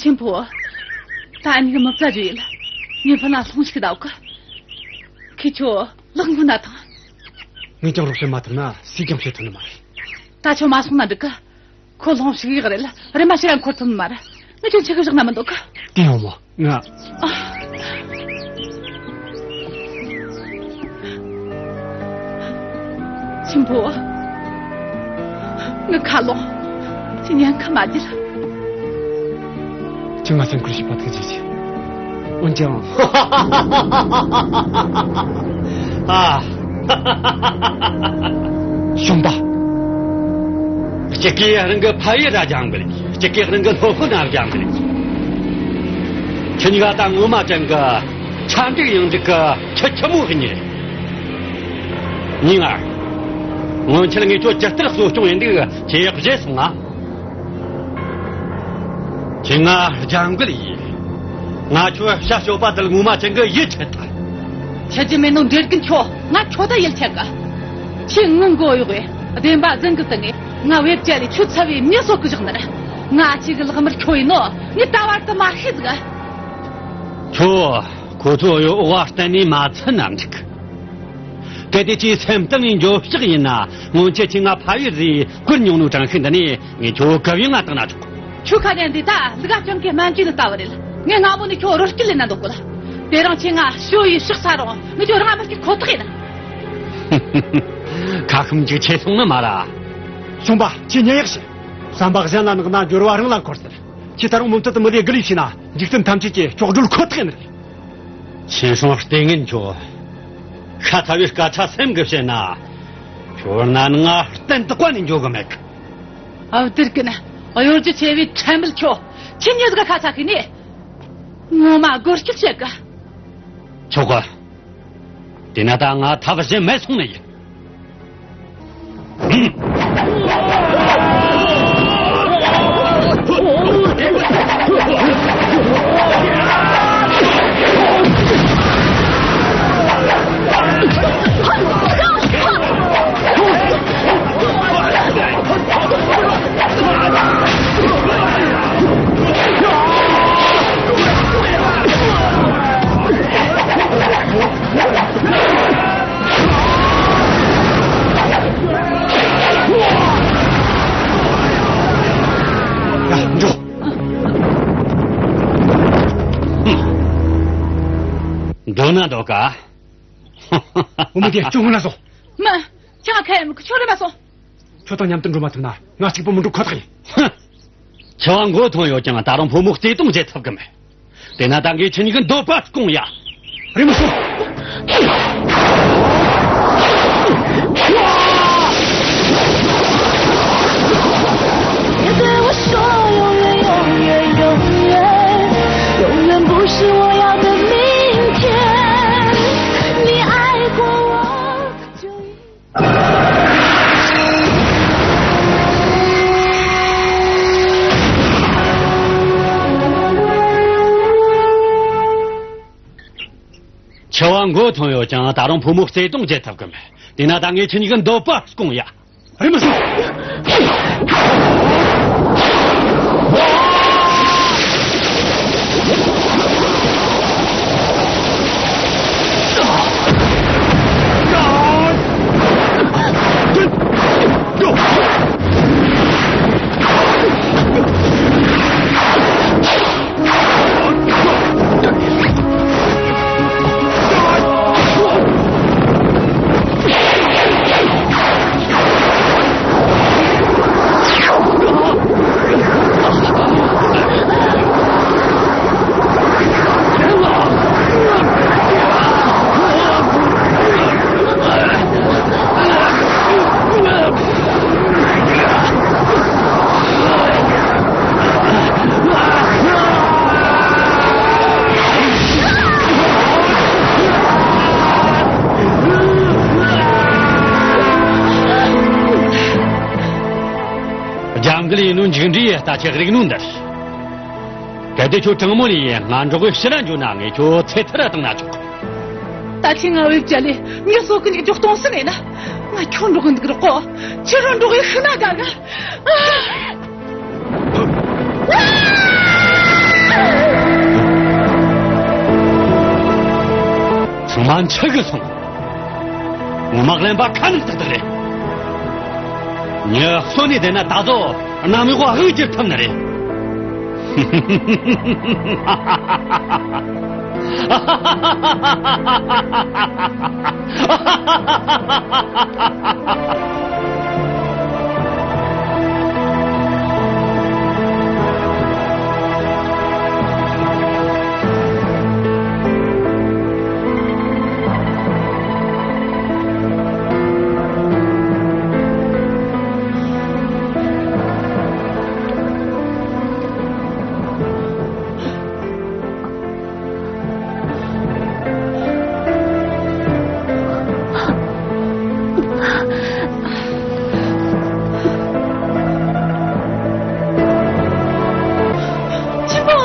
ཆེན་པོ། ད་འུ་གཉིས་མི་བཙལ་རྒྱུ་ཡིན། ངས་ཕར་ལ་ལྷུང་ཞིག་བདའ་གི། ཁི་ཆོ་ལག་འགུལ་ན་ཐང་། ངས་ཀྱང་རོགས་བྱེད་མ་ཐུབ་ན་སུས་ཀྱང་བྱེད་ཐུབ་ནི་མ་རེད། ད་ཁྱོད་མ་སོང་ན་འགྲིག་གི། ཁོ་ལྷུང་ཞིག་ཡག་རེད་ལ། རེམ་མ་ཕྱིར་ར་འཁོར་ཐུབ་ནི་མ་རེད། ངས་ཁྱོད་འཆི་གི་བཞག་ན་མི་འདོད་གི། དེ་ཡོང་མོ། ང་། ཨ། ཆེན་པོ། ངའི་ཁ་ལོངས། ཁྱོད་ཉེན་ཁ་མ་བརྒྱབ། ཁྱོད་ང་སེམས་ཁུར་བྱེད་པ་ཐུགས་རྗེ་ཆེ། འོན་ཀྱང་། ཨ། གཞོན་པ། གཅིག་གིས་རང་གི་ཕ་ཡུལ་ར་སྦྱང་གི་ལས། གཅིག་གིས་རང་གི་སློབ་དཔོན་ར་སྦྱང་གི་ལས། ཁྱེད་གཉིས་ཀ་ད་ངོ་མ་ཅན་གི་ཆ་འགྲིག་ཡང་འགྲིག་གི་ཁྱི་ཁྱི་མོ་གཉིས་རེད། མྱི་ངར། སྔོན་ཆད་ངས་ཁྱོད་ཇི་ལྟར་གསོ་སྐྱོང་ཡེད་འདུག་ཁྱེད་ཡག་བརྗེད་སོང་ང་། ཁྱེད་ང་སྦྱང་གི་ལས། ང་ཁྱོད་ཤ་ཞོག་པ་དེ་ངོ་མ་ཅན་གི་ཡིད་ཆད་ཐལ། ཆད་རྒྱུ་མེད་ནོ་འདྲེ་རྒན་ཁྱོད། ང་ཁྱོད་ད་ཡིད་ཆད་གི། ཁྱེད་ངུ་མགོ་གཡོག་གི། བདེན་པ་རྫུན་གི་སྟེང་ནས་ང་བེད་སྤྱད་ལས་ཁྱོད་ཚ་བའི་མྱི་གསོད་གི་བཞག་ནི་རེད། ང་ཁྱེད་གི་ལག་དམར་ཁྱོད་ཡིན་ནོ་ངས་ད་བར་དུ་མ་ཤེས་ཟིག། ཁྱོད་ཁོ་ཚོ་ཡོ་འོག་ག་གཏན་ནས་མ་ཚུད་ན་འགྲིག། གལ་ཏེ་ཁྱེད་སེམས་གཏིང་ནས་འགྱོད་བཤགས་ཡིན་ན། སྔོན་ཆད་ཁྱེད་ང་ཕ་ཡུལ་ཟིག་བཀུར་མྱོང་ནོ་དྲང་ཤིང་འདི་ནས་ངས་ཁྱོད་གབ་ཡངས་ང་བཏང་ན་ཆོག། ཁྱོད་ཁ་ཉན་དེ་ད་ལུག་ཨ་ཅང་གི་སྨན་བཅོས་ལ་ལྟ་བ་རེད། ངས་སྔ་མོ་ནས་ཁྱོད་རོལ་སྐྱིད་ལེན་ན་འདོད་གོ་ལ། དེ་རིང་ཁྱེད་ང་ཞོ་ཡི་ཤག་ས་རུང་ངས་ཁྱོད་རང་ང་མི་སྐྱིད་ཁོ་ཐག་ཡིན། ཁ་ཤུམ་ཅིག་ཆེ་སོང་ནི་མ་ར། གཞོན་པ་ཁྱེད་ཉན་ཡག་བྱེད། བསམ་པ་གཞན་ལ་བརྣག་ན་འབྱོར་བ་རང་ལ་འཁོར་ཟེར། ཁྱེད་ད་རུང་མུ་མཐུད་དུ་མི་ལས་དགུ་ལས་བྱས་ན་འཇིག་རྟེན་ཐམས་ཅད་ཀྱི་ལྕོགས་སྒྲོལ་ཁོ་ཐག་ཡིན་རེད། ཆེ་སོང་ལྟས་ངན་ཁྱོད། ཤ་ཚ་བའི་སྐད་ཆ་སེམས་གི་བཤད་ན། ཁྱོད་ན་ང་གཏན་དུ་བཀའ་ནས་འཇོག་གི་མེད་གི། ཨ་བདེར་གི་ན་གཡོ་སྒྱུ་ཆེ་བའི་ཁྲ་མིལ་ཁྱོད། ཁྱེད་ཉིད་ག་ཁ་ཚ་གི་ནི། ངོ་མ་སྒོར་སྐྱོག་བཤད་གི། ཆོག་གི། དེ་ན་ད་ང་ཐབས་གཞན་མེད་སོང་ནི་ཡིན། ཡ། འགྲོ། འདོད་ན་འདོད་ག། འོ་མ་དེ་ཅུང་ངུ་ན་སོང་། མ། ཁྱོད་ཁ་ཡ་མི་ཁྱོད་རེ་མ་སོང་། ཁྱོད་དང་མཉམ་དུ་འགྲོ་མ་ཐུབ་ན་ང་གཅིག་པུ་མི་འགྲོ་ཁོ་ཐག་ཡིན། ཧུ། འཆི་བ་མགོ་ཐོན་ཡོད་ཀྱང་ད་རུང་ཕོ་མོ་བརྩེ་དུང་བརྗེད་ཐུབ་གི་མེད། དེ་ན་ད་ངས་ཁྱེད་གཉིས་ཀྱི་འདོད་པ་སྐོང་ཡ། རེམ་མ་སོང་།别对我说永远，永远，永远，永远不是我要的明天。你爱过我，就应 འཆི་བ་མགོ་ཐོན་ཡོད་ཀྱང་ད་རུང་ཕོ་མོ་བརྩེ་དུང་བརྗེད་ཐུབ་གི་མེད། དེ་ན་ད་ངས་ཁྱེད་གཉིས་ཀྱི་འདོད་པ་སྐོང་ཡ། རེམ་མ་སོང་། རྒྱབ་འགལ་ཡིན་ནོ་འཇིགས་འདྲིས་ལྟ་ཆེ་རིག་ནོ་འདིར། གལ་ཏེ་ཁྱོད་དྲང་མོ་ལས་ང་འགྲོགས་གི་ཕྱིར་ར་འགྱོ་ན་ངས་ཁྱོད་ཚེ་ཐར་ར་བཏང་ན་ཆོག། ད་ཁྱེད་ང་བེད་སྤྱད་ལས་མྱི་གསོད་གི་འཇུག་གཏོང་སྲིད་ནས་ན། ང་ཁྱོད་འགྲོགས་གི་འདུག་རོགས་གོ། ཁྱེད་རང་འགྲོགས་གི་ཤི་ན་དགའ་གི། ཚང་མ་འཆི་གི་སོང་། ངོ་མ་གླེན་པ་ཁ་ནས་ཐག་ཐག་རེད། མྱི་གསོད་ནས་བསྡད་ན་ད་གཟོད་གནམ་འོག་དབུགས་འགྱུར་ཐུབ་ནི་རེད། ཆེན་པོ།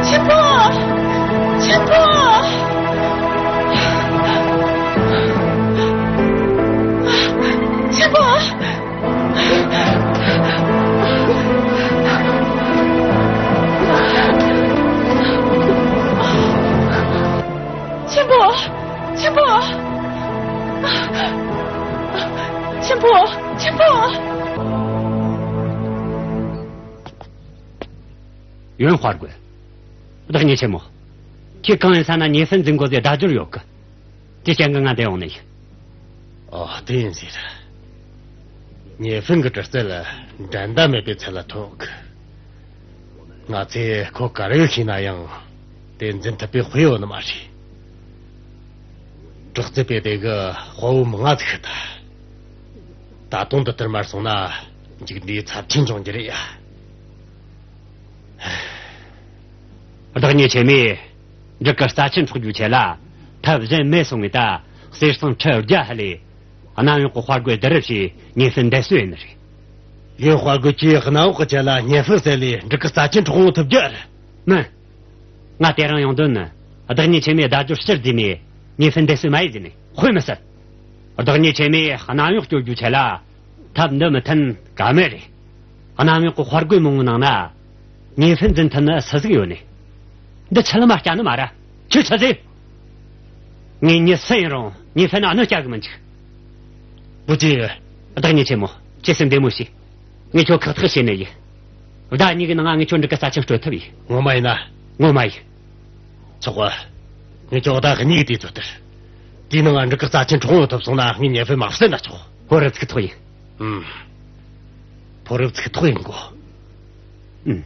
ཆེན་པོ། ཆེན་པོ། ཆེན་པོ། ཆེན་པོ། ཆེན་པོ། ཆེན་པོ། ཆེན་པོ། ཡོན་དཔའ་རྒོད། བདག་ཉིད་ཆེན་མོ། ཁྱེད་གང་ཡིན་ས་ན་ཉེ་ཧྥིན་འཛིན་དགོས་ཟེར་བརྡ་སྦྱོར་ཡོད་གི། དེ་རྐྱེན་གྱིས་ང་འདིར་ཡོང་ནི་ཡིན། ཨོ། དེ་ཡིན་ཟེར། ཉེ་ཧྥིན་གྱི་གྲི་རྩལ་འགྲན་ཟླ་མེད་པའི་ཚད་ལ་མཐོ་གི། ང་ཚོས་ཁོ་ག་རེ་ཤེས་ན་ཡང་དེ་འཛིན་ཐུབ་པའི་དཔེ་ཡོད་ནི་མ་རེད། དྲག་རྩལ་པས་དེ་གི་དཔའ་བོ་མང་ང་ཟིག་ཤི་ཐལ། ད་དུང་འདི་ལྟར་མར་སོང་ན་མཇུག་འབྲས་ཚབས་ཆེན་འབྱུང་རྒྱུ་རེད་ཡ། བདག་ཉིད་ཆེན་མོས་འབྲུག་གི་རྩ་ཆེན་འཕྲོག་རྒྱུའི་ཆེད་ལ་ཐབས་གཞན་མེད་སོང་ངས། ད་གསེར་སྲང་ཁྲི་བརྒྱ་ཧ་ལས་གནམ་འོག་གི་དཔའ་རྒོད་བསྡུ་རུབ་བྱས་ཉེ་ཧྥིན་འདེད་གསོད་ཡེད་ནི་རེད། ཡོན་དཔའ་རྒོད་ཀྱིས་གནམ་འོག་གི་ཆེད་ལ་ཉེ་ཧྥིན་བསད་ལས་འབྲུག་གི་རྩ་ཆེན་འཕྲོག་ཡོང་ཐུབ་རྒྱུ་རེད། མིན། ང་དེ་རིང་ཡོང་དོན་ནི། བདག་ཉིད་ཆེན་མོས་བརྡ་སྦྱོར་ཕྱིར་བསྡུས་ནས་ཉེ་ཧྥིན་འདེད་གསོད་མ་ཡེད་ཟེར་ནས། དཔེ་མི་སྲིད། བདག་ཉིད་ཆེན་མོས་གནམ་འོག་སྐྱོབ་རྒྱུའི་ཆེད་ལ་ཐབས་འདི་མི་འཐེན་ག་མེད་རེད། གནམ་འོག་གི་དཔའ་རྒོད་མང་བོའི་ནང་ན་ཉེ་ཧྥིན་འཛིན་ཐུབ་ནི་སུ་ཟིག་ཡོད་ནི། འདི་ཆི་ལ་མ་སྐྱ་ནི་མ་ར། ཁྱོད་ཆི་ཟེར། ངས་མྱི་སུ་ཡིན་རུང་ཉེ་ཧྥིན་ན་གནོད་སྐྱེལ་གི་མི་འཇུག། བུ་ཅི། བདག་ཉིད་ཆེན་མོ། ཁྱེད་སེམས་བདེ་མོ་བྱོས། ངས་ཁྱོད་ཁག་ཐེག་བྱས་ནི་ཡིན། ཟླ་གཉིས་ཀྱི་ནང་ང་ངས་ཁྱོད་འབྲུག་གི་རྩ་ཆེན་སྤྲོད་ཐུབ་ཡིན། ངོ་མ་ཡིན་ན། ངོ་མ་ཡིན། ཆོག་གོ། ངས་ཁྱོད་ཟླ་གཉིས་ཀྱི་དུས་ཚོད་སྟེར། དེའི་ནང་ང་འབྲུག་གི་རྩ་ཆེན་འཕྲོག་ཡོང་ཐུབ་སོང་ན་ངས་ཉེ་ཧྥིན་མ་བསད་ན་ཆོག། ཕོ་རབ་ཚིག་ཐོག་ཡིན། ཨུམ། ཕོ་རབ་ཚིག་ཐོག་ཡིན་གོ། ཨུམ།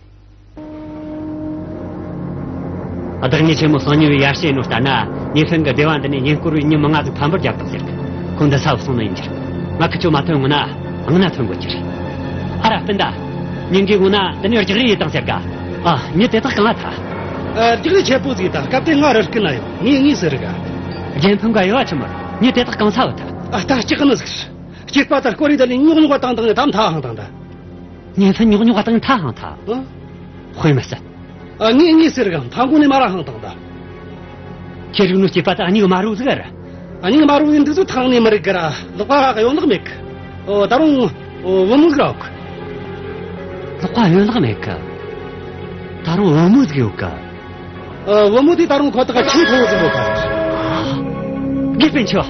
བདག་ཉིད་ཆེན་མོ་གསང་ཉུལ་བའི་ཡར་ཞུ་ཡིན་ནོ་ལྟར་ན། ཉེ་ཧྥིན་གྱི་སྡེ་བ་འདི་ནས་ཉེ་འཁོར་བའི་མྱི་མང་ང་ཟིག་ཕམ་པར་རྒྱབ་དང་ཟེར་གི། ཁོང་འདི་ས་བུད་སོང་ནི་ཡིན་རྒྱུ་རེད། ང་ཁི་ཆོ་མ་ཐོན་སྔོན་ན་ཨང་ན་ཐོན་དགོས་རྒྱུ་རེད། ཨ་ར་སྤུན་ཟླ། ཉིན་འགའི་སྔོན་ན་འདི་ནས་རྒྱག་རེས་ཡེད་དང་ཟེར་ག། ཨ། མྱི་དེ་དག་གང་ང་ཐལ། ཨ། རྒྱག་རེས་ཆེ་པོ་ཟིག་དང་སྐབས་དེ་ང་རུ་སྐུ་ན་ཡོང་ངས་ངས་ཟེར་ག། རྒྱལ་ཕམ་ག་ཡོད་ཆི་མོ། མྱི་དེ་དག་གང་ས་བུད་ཐལ། ཨ། ད་སྐྲག་ནི་ཟིག། སྐྱེས་པ་ད་སྐོར་རེ་ད་ལས་རྙོག་རྙོག་བཏང་བཏང་ནས་ད་མཐའ་ཧང་བཏང་ད། ཉེ་ཧྥིན་རྙོག་རྙོག་བཏང་ནས་མཐའ་ཧང་ཐལ། ཨ། དཔེ་མི་སྲིད། ཨ། ངས་ངས་ཟེར་ག། མཐའ་འགོ་ནས་མར་ར་ཧང་བཏང་ད། ཁྱེད་རིག་ནོ་སྐྱེས་པ་ད་སྙིང་དམར་བོ་ཟིག་ར། ཨ། སྙིང་དམར་བོ་ཡིན་འདུག་ཚོ་ཐང་ནས་མི་རིག་གི་ར། ལག་པ་ག་ཡོད་ལག་མེད་གི། ཨོ། ད་རུང་། ཨོ། བུ་མོ་ཟིག་ར་ཡོད་གི། ལག་པ་ཡོད་ལག་མེད་གི། ད་རུང་བུ་མོ་ཟིག་ཡོད་གི། ཨ། བུ་མོ་དེ་ད་རུང་ཁོ་ཐག་ཆུང་ཐུང་ཟིག་ཡོད་གི། དགེ་སྤུན་ཆོ།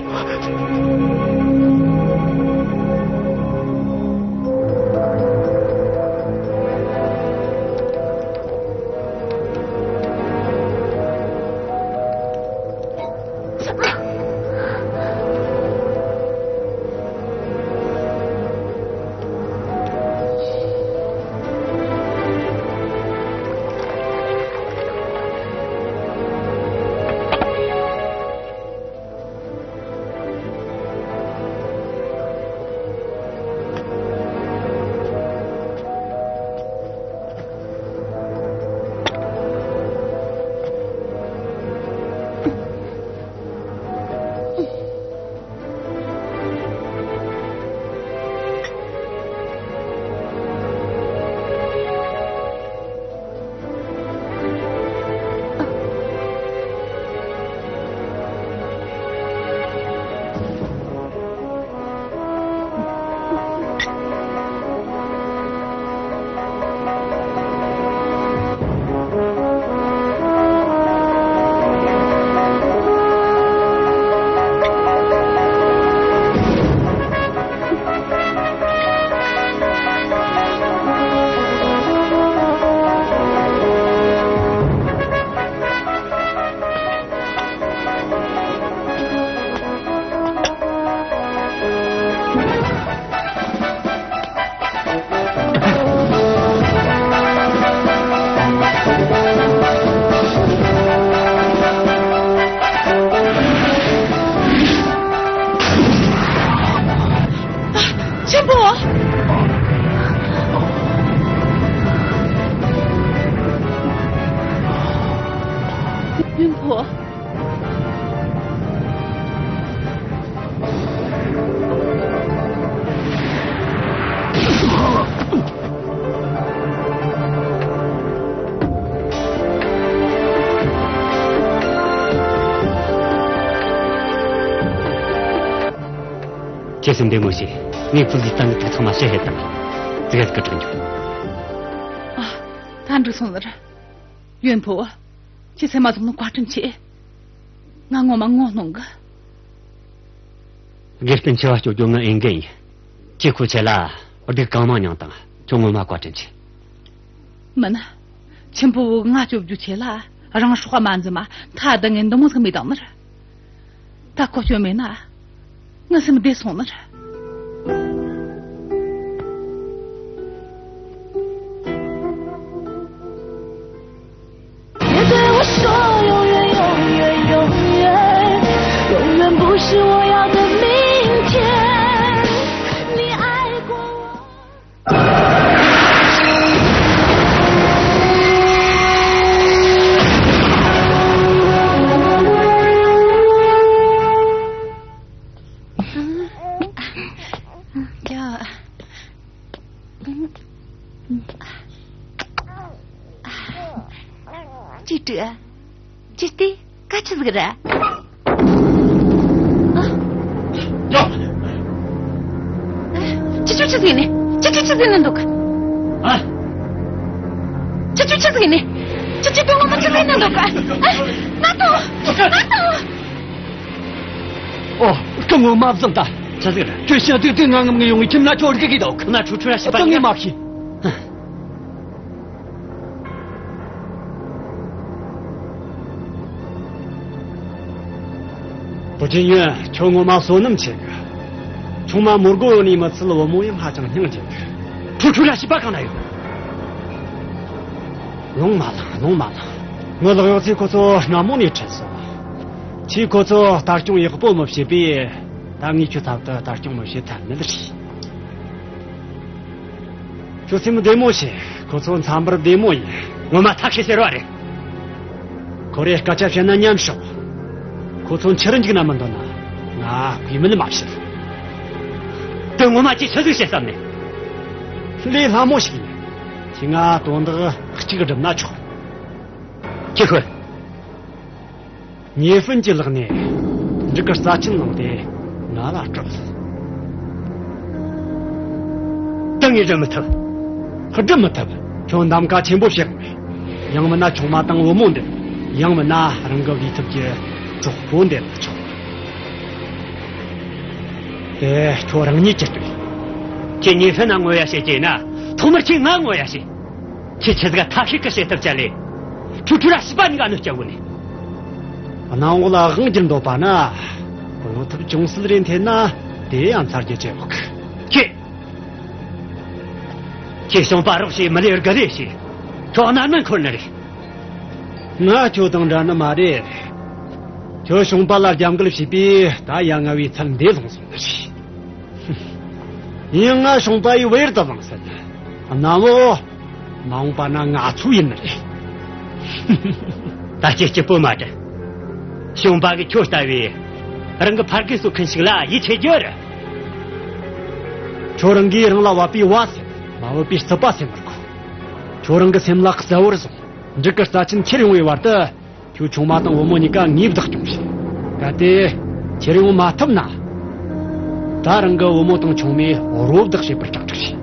ཁྱེད་སེམས་བདེ་མོ་བྱོས། ངས་ཕུ་ཟི་ཙང་གི་ཐུག་ཚང་མ་ཕྱིར་ཕུད་བཏང་། ཙི་གེ་ཟིག་གི་དྲག་འཇུག་ཨ། ད་འགྲིག་སོང་ནི་རེད། ཡོན་ཕུ། ཁྱེད་སེམས་མ་བཟང་ནོ་བཀའ་དྲིན་ཆེ། ང་ངོ་མ་ངོ་གནོང་གི། དགེ་སྤུན་ཆེ་བ་སྐྱོབ་རྒྱུ་ངའི་འོས་འགན་ཡིན། ཁྱེད་ཁོ་ཆེ་ལ་སྡུག་གང་མང་མྱངས་བཏང་། ཁྱོད་ངོ་མ་བཀའ་དྲིན་ཆེ། མིན། ཆེན་པོ་བུ་ང་སྐྱོབ་རྒྱུ་ཆེ་ལ་རང་སྲོག་མ་འཛེམ་མ་ཐ་ད་ངན་འདི་མོ་ཟིག་མི་བཏང་ནི་རེད། ད་ཁོ་སྐྱོབ་མེད་ན། ངའི་སེམས་བདེ་སོང་ནི་རེད། 别对我说永远，永远，永远，永远不是我要的明天。你爱过我。 ཅི་སྤྲད། ཅི་སྟེ། ག་ཆི་ཟིག་རེད། ཨ། ཡོ། ཁྱེད་ཆོ་ཆི་ཟིག་ནི། ཁྱེད་ཆོ་ཆི་ཟིག་ནི་འདུག་ཨ། ཁྱེད་ཆོ་ཆི་ཟིག་ནི། ཁྱེད་ཆོ་དོན་ངོ་མ་ཆི་ཟིག་ནི་འདུག་ཨ། ང་ཐོངས། ང་ཐོངས། ཨོ། སྐུ་ངོ་མ་བཟང་ད། ཆི་ཟིག་རེད། ཁྱོད་ཤ་དུས་དུས་ང་ངམ་ངས་ཡོང་ངས་ཁྱིམ་ན་ཁྱོད་རིག་གི་འདུག་ང་ཁྲུ་ཁྲུ་ར་ཤི་པ་ད་ངས་མ་ཤེས། བུ་ཅན་ཡོན། ཁྱོད་ངོ་མ་བསོད་ནམས་ཆེ་གི། ཆུང་མ་མོར་གོ་ཡོད་ནི་མི་ཚད་བུ་མོ་ཡང་ཧ་ཅང་སྙིང་རྗེ་གི། ཁྲུ་ཁྲུ་ར་ཤི་པ་གང་ན་ཡོད། ལོང་མ་ལང་། ལོང་མ་ལང་། ངའི་ལག་གཡོག་ཚོས་ཁོ་ཚོ་སྔ་མོ་ནས་ཁྲིད་སོང་། ཁྱོས་ཁོ་ཚོ་ལྟ་སྐྱོང་ཡག་པོ་མི་བྱེད་པས། ད་ངས་ཁྱོད་ཐབ་ཏུ་ལྟ་སྐྱོང་མི་བྱེད་ཐབས་མེད་རེད། ཁྱོད་སེམས་བདེ་མོ་བྱོས། ཁོ་ཚོ་མཚམས་པར་བདེ་མོ་ཡིན། ངོ་མ་ཐབས་ཤེས་ཟེར་བ་རེད། ཁོ་རེ་སྐད་ཆ་བཤད་ན་ཉམས་ཤོག་ཁོ་ཚོ་འཆི་རུ་འཇུག་ན་མི་འདོད་ན། ང་གུས་མིན་མ་བྱེད། དོན་ངོ་མ་ཁྱོས་ཆི་ཟིག་བྱེད་བསམ་ནས། ལས་སླ་མོ་ཞིག་ཡིན། ཁྱོས་ང་དོན་དག་གཅིག་སྒྲུབ་ན་ཆོག་ཁྱོས་ཤོད། ཉེ་ཧྥིན་གྱི་ལག་ནས་འབྲུག་གི་རྩ་ཆེན་བླངས་ཏེ་ང་ལ་སྤྲོད། ད་ངས་སྒྲུབ་མི་ཐུབ། སྒྲུབ་མི་ཐུབ། ཁྱོད་གདམ་ག་ཆེན་པོ་བྱེད་དགོས། ཡང་མིན་ན་ཆུང་མ་དང་བུ་མོ་འདེད། ཡང་མིན་ན་རང་གི་བུའི་ཐབ་ཀྱི་གྲོགས་པོ་འདེད་ན་ཆོག་དེ་ཁྱོད་རང་ཉིད་ཀྱིས་ལྟོས། ཁྱོས་ཉེ་ཧྥིན་ན་ངོ་ཡ་བྱེད་ཀྱི་ན། ཐོག་མར་ཁྱོས་ང་ངོ་ཡ་བྱོས། ཁྱོས་ཆི་ཟིག་ཐབས་ཤེས་གི་བྱེད་ཐབས་ཅི་ལས། ཁྲུ་ཁྲུ་ར་ཤི་པ་ནི་ག་གནོད་སྐྱེལ་བོ་ནི། གནམ་འོག་ལ་དབང་བསྒྱུར་འདོད་པ་ན། གོ་ཡོང་ཐབས་ཅུང་ཟད་རེ་འཐེན་ན་དེ་ཡང་ཚར་རྒྱུ་ཅི་ཡོད་གི། ཁྱོས། ཁྱོས་གཞུང་པ་རོགས་བྱོས། མི་ལས་དགུ་ལས་བྱོས། ཁྱོད་གནར་མ་འཁོར་ནི་རེད། ང་ཁྱོད་དང་འདྲ་ནི་མ་རེད། ཁྱོད་གཞུང་པ་ལ་རྒྱབ་འགལ་བྱས་པས་ད་ཡ་ང་བའི་ཚད་འདི་ལྷུང་སོང་ནི་རེད། ཡིན་ང་གཞུང་པ་ཡི་བེར་དུ་བླངས་ཟིན། གནམ་འོག་མ་འོངས་པ་ན་ང་ཚོ་ཡིན་ནི་རེད། ད་ཁྱོས་སྐྱིད་པོ་མ་དྲན། གཞུང་པ་གིས་ཁྱོད་ལྟ་བུའི་རང་གི་ཕ་རྒན་གསོད་མཁན་ཞིག་ལ་ཡིད་ཆེས་རྒྱུ་རེད། ཁྱོད་རང་གིས་རང་ལ་བབས་པའི་བ་སེམས། མ་བབས་པའི་རྩུབ་པ་སེམས་མི་དགོས། ཁྱོད་རང་གི་སེམས་ལ་གསལ་བོར་བཟུང་། འབྲུག་གི་རྩ་ཆེན་ཁྱེར་ཡོང་བའི་བར་དུ། ཁྱོད་ཆུང་མ་དང་བུ་མོ་གཉིས་ཀ་ངས་བདག་སྐྱོང་བྱེད། གལ་ཏེ་ཁྱེར་ཡོང་མ་ཐུབ་ན། ད་རང་གི་བུ་མོ་དང་ཆུང་མའི་རོ་བདག་བྱེད་པར་ཀྲག་ཀྲག་བྱེད།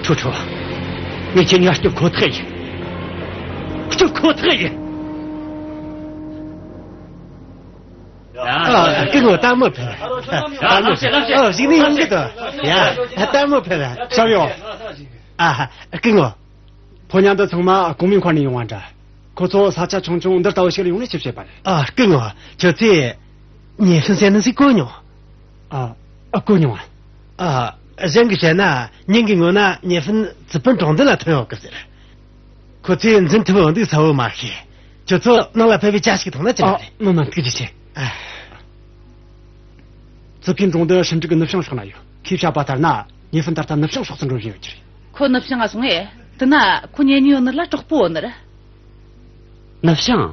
ཁྲོ་ཁྲོ། ངས་ཁྱེད་གཉིས་སྐྱོབ་ཁོ་ཐག་ཡིན། སྐྱོབ་ཁོ་ཐག་ཡིན། ཨ། སྐུ་ངོ་ལྟད་མོ་ཕེབས། ལྟད་མོ་ཕེབས། ཨོ། གཞུག་ནས་ཡོང་གི་འདུག་ཡ། ལྟད་མོ་ཕེབས། ཤོག་ཡོང་། ཨ། སྐུ་ངོ། ཕོ་ཉ་འདི་ཚང་མ་གོང་མའི་མཁར་ནས་ཡོང་བ་འདྲ། ཁོ་ཚོ་ས་ཆ་ཆུང་ཆུང་འདི་ལྟ་བུ་ཞིག་ལ་ཡོང་ནས་ཅི་བྱེད་པ་རེད། ཨ། སྐུ་ངོ། ཁྱོད་ཚོས་ཉེ་ཧྥིན་ཟེར་ནི་ཟིག་གོ་མྱོང་། ཨ། ཨ། གོ་མྱོང་ཨ། ཨ། གཞན་གྱིས་བཤད་ན་ཉིན་གྱི་སྔོན་ན་ཉེ་ཧྥིན་ཙི་པིན་གྲོང་རྡལ་ལ་ཐོན་ཡོད་གི་ཟེར། ཁོ་ཚོས་འཛིན་ཐུབ་འོང་འདུག་ས་བོ་མ་ཤེས། ཁྱོད་ཚོ་ནང་ལ་ཕེབས་པའི་ཇ་ཞིག་འཐུང་ན་ཅི་མ་རེད། ཨ། མི་མ་ཐུགས་རྗེ་ཆེ། ཨ། ཙི་པིན་གྲོང་རྡལ་ཧྲིན་ཀྲིག་གི་ནུབ་བྱང་ཕྱོགས་ན་ཡོད། ཁོས་བཤད་པ་ལྟར་ན་ཉེ་ཧྥིན་ད་ལྟ་ནུབ་བྱང་ཕྱོགས་སུ་འགྲོ་བཞིན་ཡོད་ཀྱི་རེད། ཁོ་ནུབ་བྱང་ང་སོང་ངས། དེ་ན་ཁོ་ཉེ་ཉེ་ཡོད་ནི་ལ་གྲོགས་པོ་ཡོད་ནི་རེད། ནུབ་བྱང་།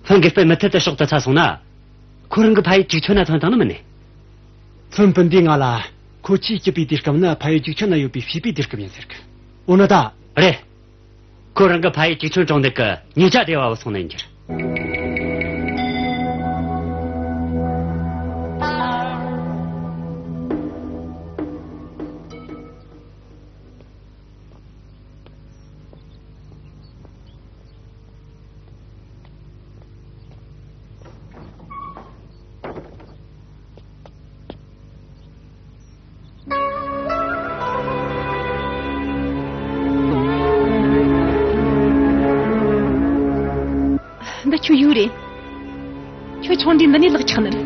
ཧྥན་གིས་དཔེ་མི་ཐད་དུ་ཕྱོགས་དེ་ཚ་སོང་ན། ཁོ་རང་གི་ཕ་ཡུལ་ཅིག་ཆོད་ན་ཐོན་བཏང་ནི་མིན་ནི། ཧྥན་སྤུན་ཟླས་ང་ལ་ཁོ་ཆེས་སྐྱིད་པའི་དུས་སྐབས་ནི་ཕ་ཡུལ་ཅིག་ཆོད་ན་ཡོད་པའི་བྱིས་པའི་དུས་སྐབས་ཡིན་ཟེར་གི། འོ་ན་ད། རེད། ཁོ་རང་གི་ཕ་ཡུལ་ཅིག་ཆོན་གྲོང་སྡེ་གི་ཉེ་ཆར་སྡེ་བ་བུད་སོང་ནས་འགྱུར། འདི་ཁྱོད་ཡུལ་རེད། ཁྱོད་ཆུང་དུས་འདི་ནས་ལག་ཆགས་ནི་རེད།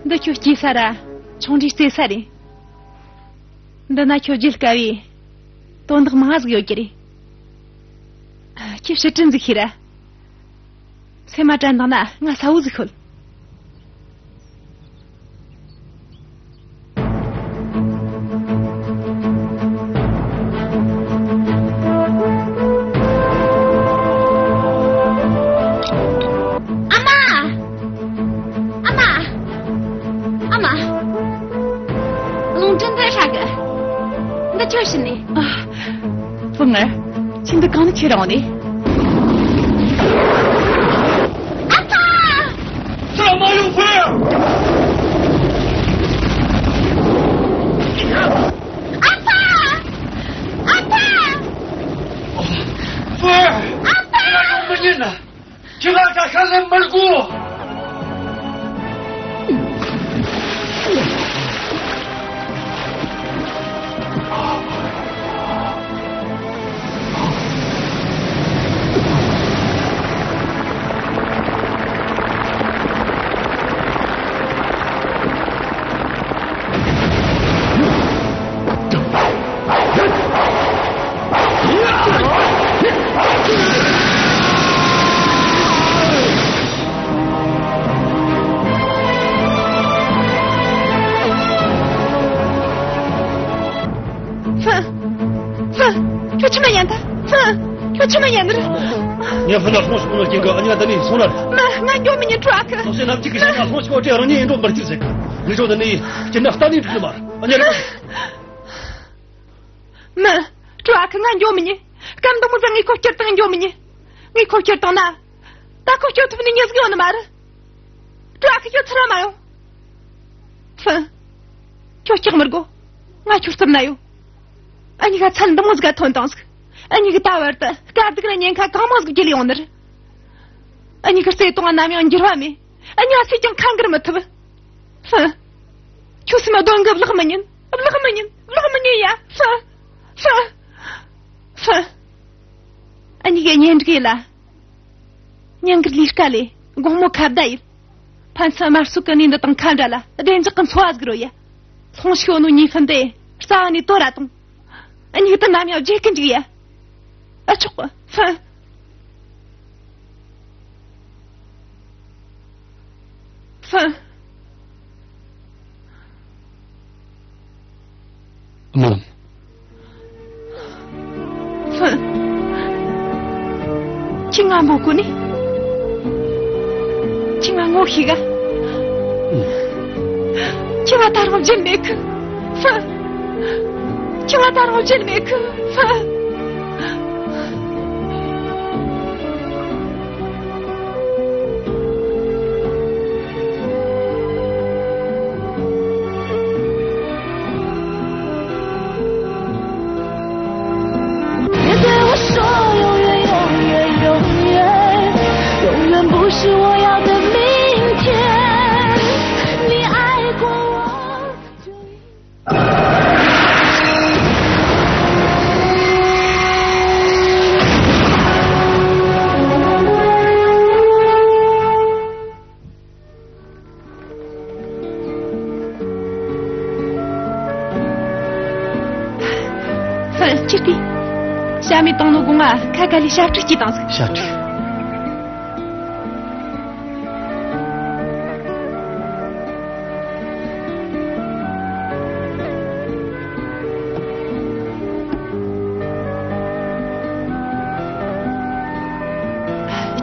འདི་ཁྱོད་སྐྱེས་ས་ར། ཆུང་དུས་རྩེ་ས་རེད། འདི་ན་ཁྱོད་བརྗེད་དཀའ་བའི་དོན་དག་མང་ཟིག་ཡོད་ཀྱི་རེད། ཁྱོད་ཕྱིར་དྲན་ཟིག་ཤེས་ར། སེམས་མ་དྲན་དང་ན་ང་ས་བོ་ཟིག་ཤོད། ཨ་མ། ཨ་མ། ཨ་མ། རླུང་འཕྲིན་འདི་ཧྲ་གི། འདི་ཁྱོད་བྱིན་ནི། ཨ། ཕུ་ངར། ཁྱིམ་དུ་གང་ནས་ཁྱེར་རང་ནི། ཨ་ཕ། ས་མ་ཡོང་ཕུ། ཨ་ཕ། ཨ་ཕ། ཕུ། ཨ་ཕ། ང་ཡོང་མི་ཉན་ན། ཁྱེད་ལ་ད་ཤ་ཟན་མི་དགོས། ཧྥུན། ཧྥུན། ཁྱོད་ཆི་མ་ཡིན་ད། ཧྥུན། ཁྱོད་ཆི་མ་ཡིན་ནི་རེད། ངས་ཧྥུན་ལ་སོང་ཞིག་གོ་ནོ་རྐྱེན་གྱིས་ཨ་ཉི་ང་ད་ནས་སོང་ལ། མ། ང་འགྱོ་མི་ཉན། ཀྲུ་ཨ་ཁུ། ལོ་སེ་ནམ་གཅིག་གི་ཞིང་ང་སོང་ཞིག་གོ་དེ་རང་ཉིད་ཡིན་འགྲོ་མི་རྒྱུ་ཟེར་གི། ངས་ཁྱོད་ད་ནས་ཀྱི་ནག་ལྟ་ནས་འགྲིག་ནི་མ་རེད། ཨ་ཉི་རེད། མིན། ཀྲུ་ཨ་ཁུ། ང་འགྱོ་མི་ཉན། སྐབས་འདི་མོ་ཟིག་ངས་ཁོ་སྐྱུར་བཏང་འགྱོ་མི་ཉན། ངས་ཁོ་སྐྱུར་བཏང་ན། ད་ཁོ་སྐྱོབ་ཐུབ་ནི་མྱི་ཟིག་ཡོད་ནི་མ་རེད། ཀྲུ་ཨ་ཁུ། ཁྱོད་ཚུར་ར་མ་ཡོང་། ཧྥུན། ཁྱོད་སྐྲག་མི་དགོས། ང་ཁྱོད་རྩིབ་ན་ཡོད། ཨ་ཉི་ག་ཚད་འདི་མོ་ཟིག་ག་ཐོན་བཏང་ཟིག་ཨ་ཉི་གིས་ད་བར་དུ་དཀའ་སྡུག་ར་ཉེན་ཁ་གང་མང་ཟིག་བརྒྱུད་ཡོང་ནི་རེད། ཨ་ཉི་གི་བརྩེ་དུང་ནམ་ཡང་འགྱུར་བ་མེད། ཨ་ཉི་ང་སུས་ཀྱང་ཁ་འགུལ་མི་ཐུབ། ཧྥུན། ཁྱོད་སེམས་གདོན་གི་བརླག་མི་ཉན། བརླག་མི་ཉན། བརླག་མི་ཉན་ཡ། ཧྥུན། ཧྥུན། ཧྥུན། ཨ་ཉི་གི་གཉེན་སྒྲིག་ཡེད་ལ། ཉིན་དཀར་ལས་ཀ་ལས། དགོང་མོ་ཁ་བརྡ་ཡེད། ཕན་ཚུན་དམར་གསོད་གི་གནས་འདི་དང་ཁ་འབྲལ་ལ། བདེ་འཇགས་གི་འཚོ་བ་ཟིག་རོལ་ཡ། ལྷུང་ཤོ་ནོ་གཉིས་ཕན་དེ་རྩ་བ་ནས་དོར་ར་དང་། ཨ་ཉི་གིས་དེ་ནམ་ཡང་བརྗེད་གི་འཇུག་ཡ། ཨ་ཆོག་གི། ཧྥུན། ཧྥུན། ཨ་མ་ལགས། ཧྥུན། ཁྱོས་ང་མོ་གོ་ནི། ཁྱོས་ང་ངོ་ཤེས་ག། ཁྱོས་ང་ད་རུང་བརྗེད་མེད་གི། ཧྥུན། ཁྱོས་ང་ད་རུང་བརྗེད་མེད་གི། ཧྥུན། 别对我说永远，永远，永远，永远不是我要的明天。你爱过我，就应 ཧྥུན། ཅི་སྟེ། ཞྭ་མོས་བཏང་ནོ་སྒོ་ང་ཁ་ག་ལས་ཞབས་ཕྲུག་སྐྱེས་བཏང་ཟིག་ཞབས་ཕྲུག་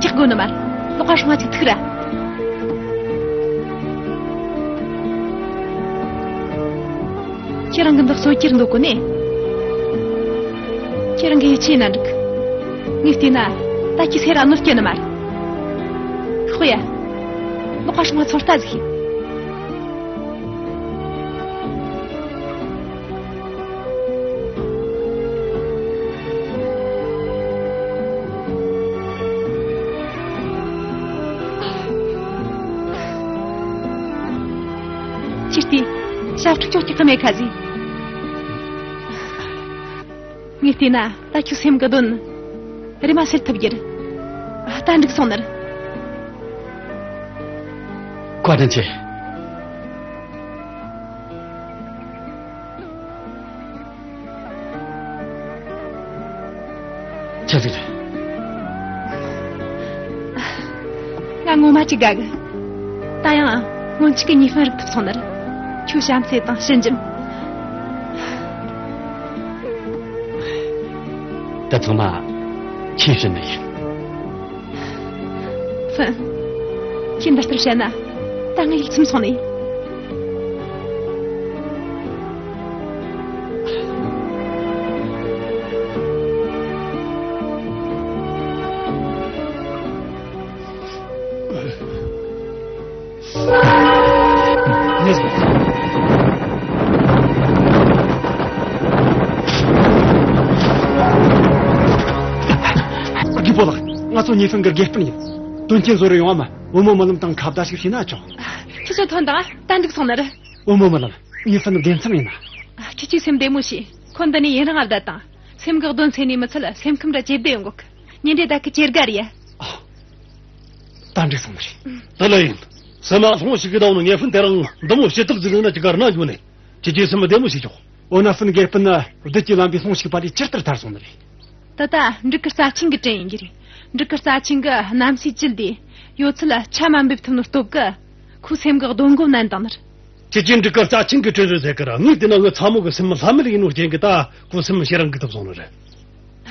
ཆག་དགོས་ནི་མ་རེད། ལོག་པ་སོང་ང་ཅིག་ཐུག་ར། ཁྱེད་རང་གི་འདི་གསོད་རྒྱུར་འདོད་གོ་ནི། ཁྱེད་རང་གི་ཡིད་ཆེས་ན་འགྲིག། ངས་བལྟས་ན་ད་ཁྱི་སེ་ར་གནོད་སྐྱེལ་ནི་མ་རེད། ཤོག་ཡ། ལོག་པ་སོང་ང་ཚོད་ལྟ་ཟིག་བྱེད། ཅི་སྟེ། ཞབས་ཕྲུག་ཁྱོད་སྐྱག་གི་མེད་ཁ་ཟིག། ངས་བལྟས་ན་ད་ཁྱོད་སེམས་གི་གདོན། རེམ་མ་སེལ་ཐུབ་རྒྱུ་རེད། ད་འགྲིག་སོང་ནི་རེད། བཀའ་དྲིན་ཆེ། ཆི་ཟིག་རེད། ང་ངོ་མ་ཅིག་དགའ་གི། ད་ཡང་སྔོན་ཆད་གི་གཉིས་ཕན་རིག་ཐུབ་སོང་ནི་རེད། ཁྱོའི་བྱམས་བརྩེ་དང་ཞི་འཇམ། ད་ཚང་མ་ཁྱོས་བྱིན་ནི་ཡིན། ཧྥན། ཁྱོས་འདི་ལྟར་བཤད་ན་ད་ངའི་ཡིད་ཚིམ་སོང་ནི། རྒད་པོ་ལགས། ང་ཚོ་གཉིས་ཕན་གི་དགེ་སྤུན་ཡིན། དོན་རྐྱེན་བཟོ་རུ་ཡོང་བ་མ། བུ་མོ་རྨི་ལམ་དང་ཁ་བརྡ་ཞིག་བྱས་ན་ཆོག། ཁྱེད་ཚོ་ཐོན་དང་། ད་འགྲིག་སོང་ནི་རེད། བུ་མོ་རྨི་ལམ། གཉིས་ཕན་དགེ་མཚམས་ཡིན་ན། ཁྱེད་ཀྱིས་སེམས་བདེ་མོ་བྱོས། ཁོ་འདི་ནས་ཡུན་རིང་ང་བསྡད་དང་། སེམས་གི་གདོན་སེལ་ནས་མི་ཚད་སེམས་ཁམས་ར་ཇེ་བདེ་ཡོང་གོ་གི། ཉིན་རེ་ད་གི་ཇེ་དགའ་རེད་ཡ། ཨོ། ད་འགྲིག་སོང་ནི་རེད། དེ་ལ་ཡིན། སེམས་མ་ལྷོང་ཞིག་གི་དང་ནི་ངས་ཕན་དེ་རིང་འདི་མོ་ཞེ་དྲག་ཅིག་ལངས་ན་ཅི་གར་ན་འགྱོ་ནས། ཁྱེད་ཀྱིས་སེམས་བདེ་མོ་བྱོས་ཆོག། འོ་ན་ཕན་དགེ་སྤུན་ནི་བདུད་ཀྱི་ལམ་པའི་ལྷོང་ཞིག་པ་ལས་ཇི་ལྟར་ཐར་སོང་ནི་རེད། ད་ལྟ་འབྲུག་གི་རྩ་ཆེན་གི་བྲན་ཡིན་གྱི་རེད། འབྲུག་གི་རྩ་ཆེན་གི་གནམ་སའི་བཅུད་དེ་ཡོད་ཚད་ཆ་མ་འབེབས་ཐུབ་ནོ་སྟོབས་གི། ཁོའི་སེམས་གི་གདོན་མགོ་མནན་བཏང་ནི་རེད། ཁྱེད་ཀྱིས་འབྲུག་གི་རྩ་ཆེན་གི་བྲན་རེད་ཟེར་གི་ར། ངས་བལྟས་ན་ངའི་ཚ་མོ་གི་སེམས་ལྷ་མེད་ཡིན་ནོ་རྐྱེན་གི་ད་ཁོའི་སེམས་ཕྱིར་རང་འགུག་ཐུབ་སོང་ནི་རེད།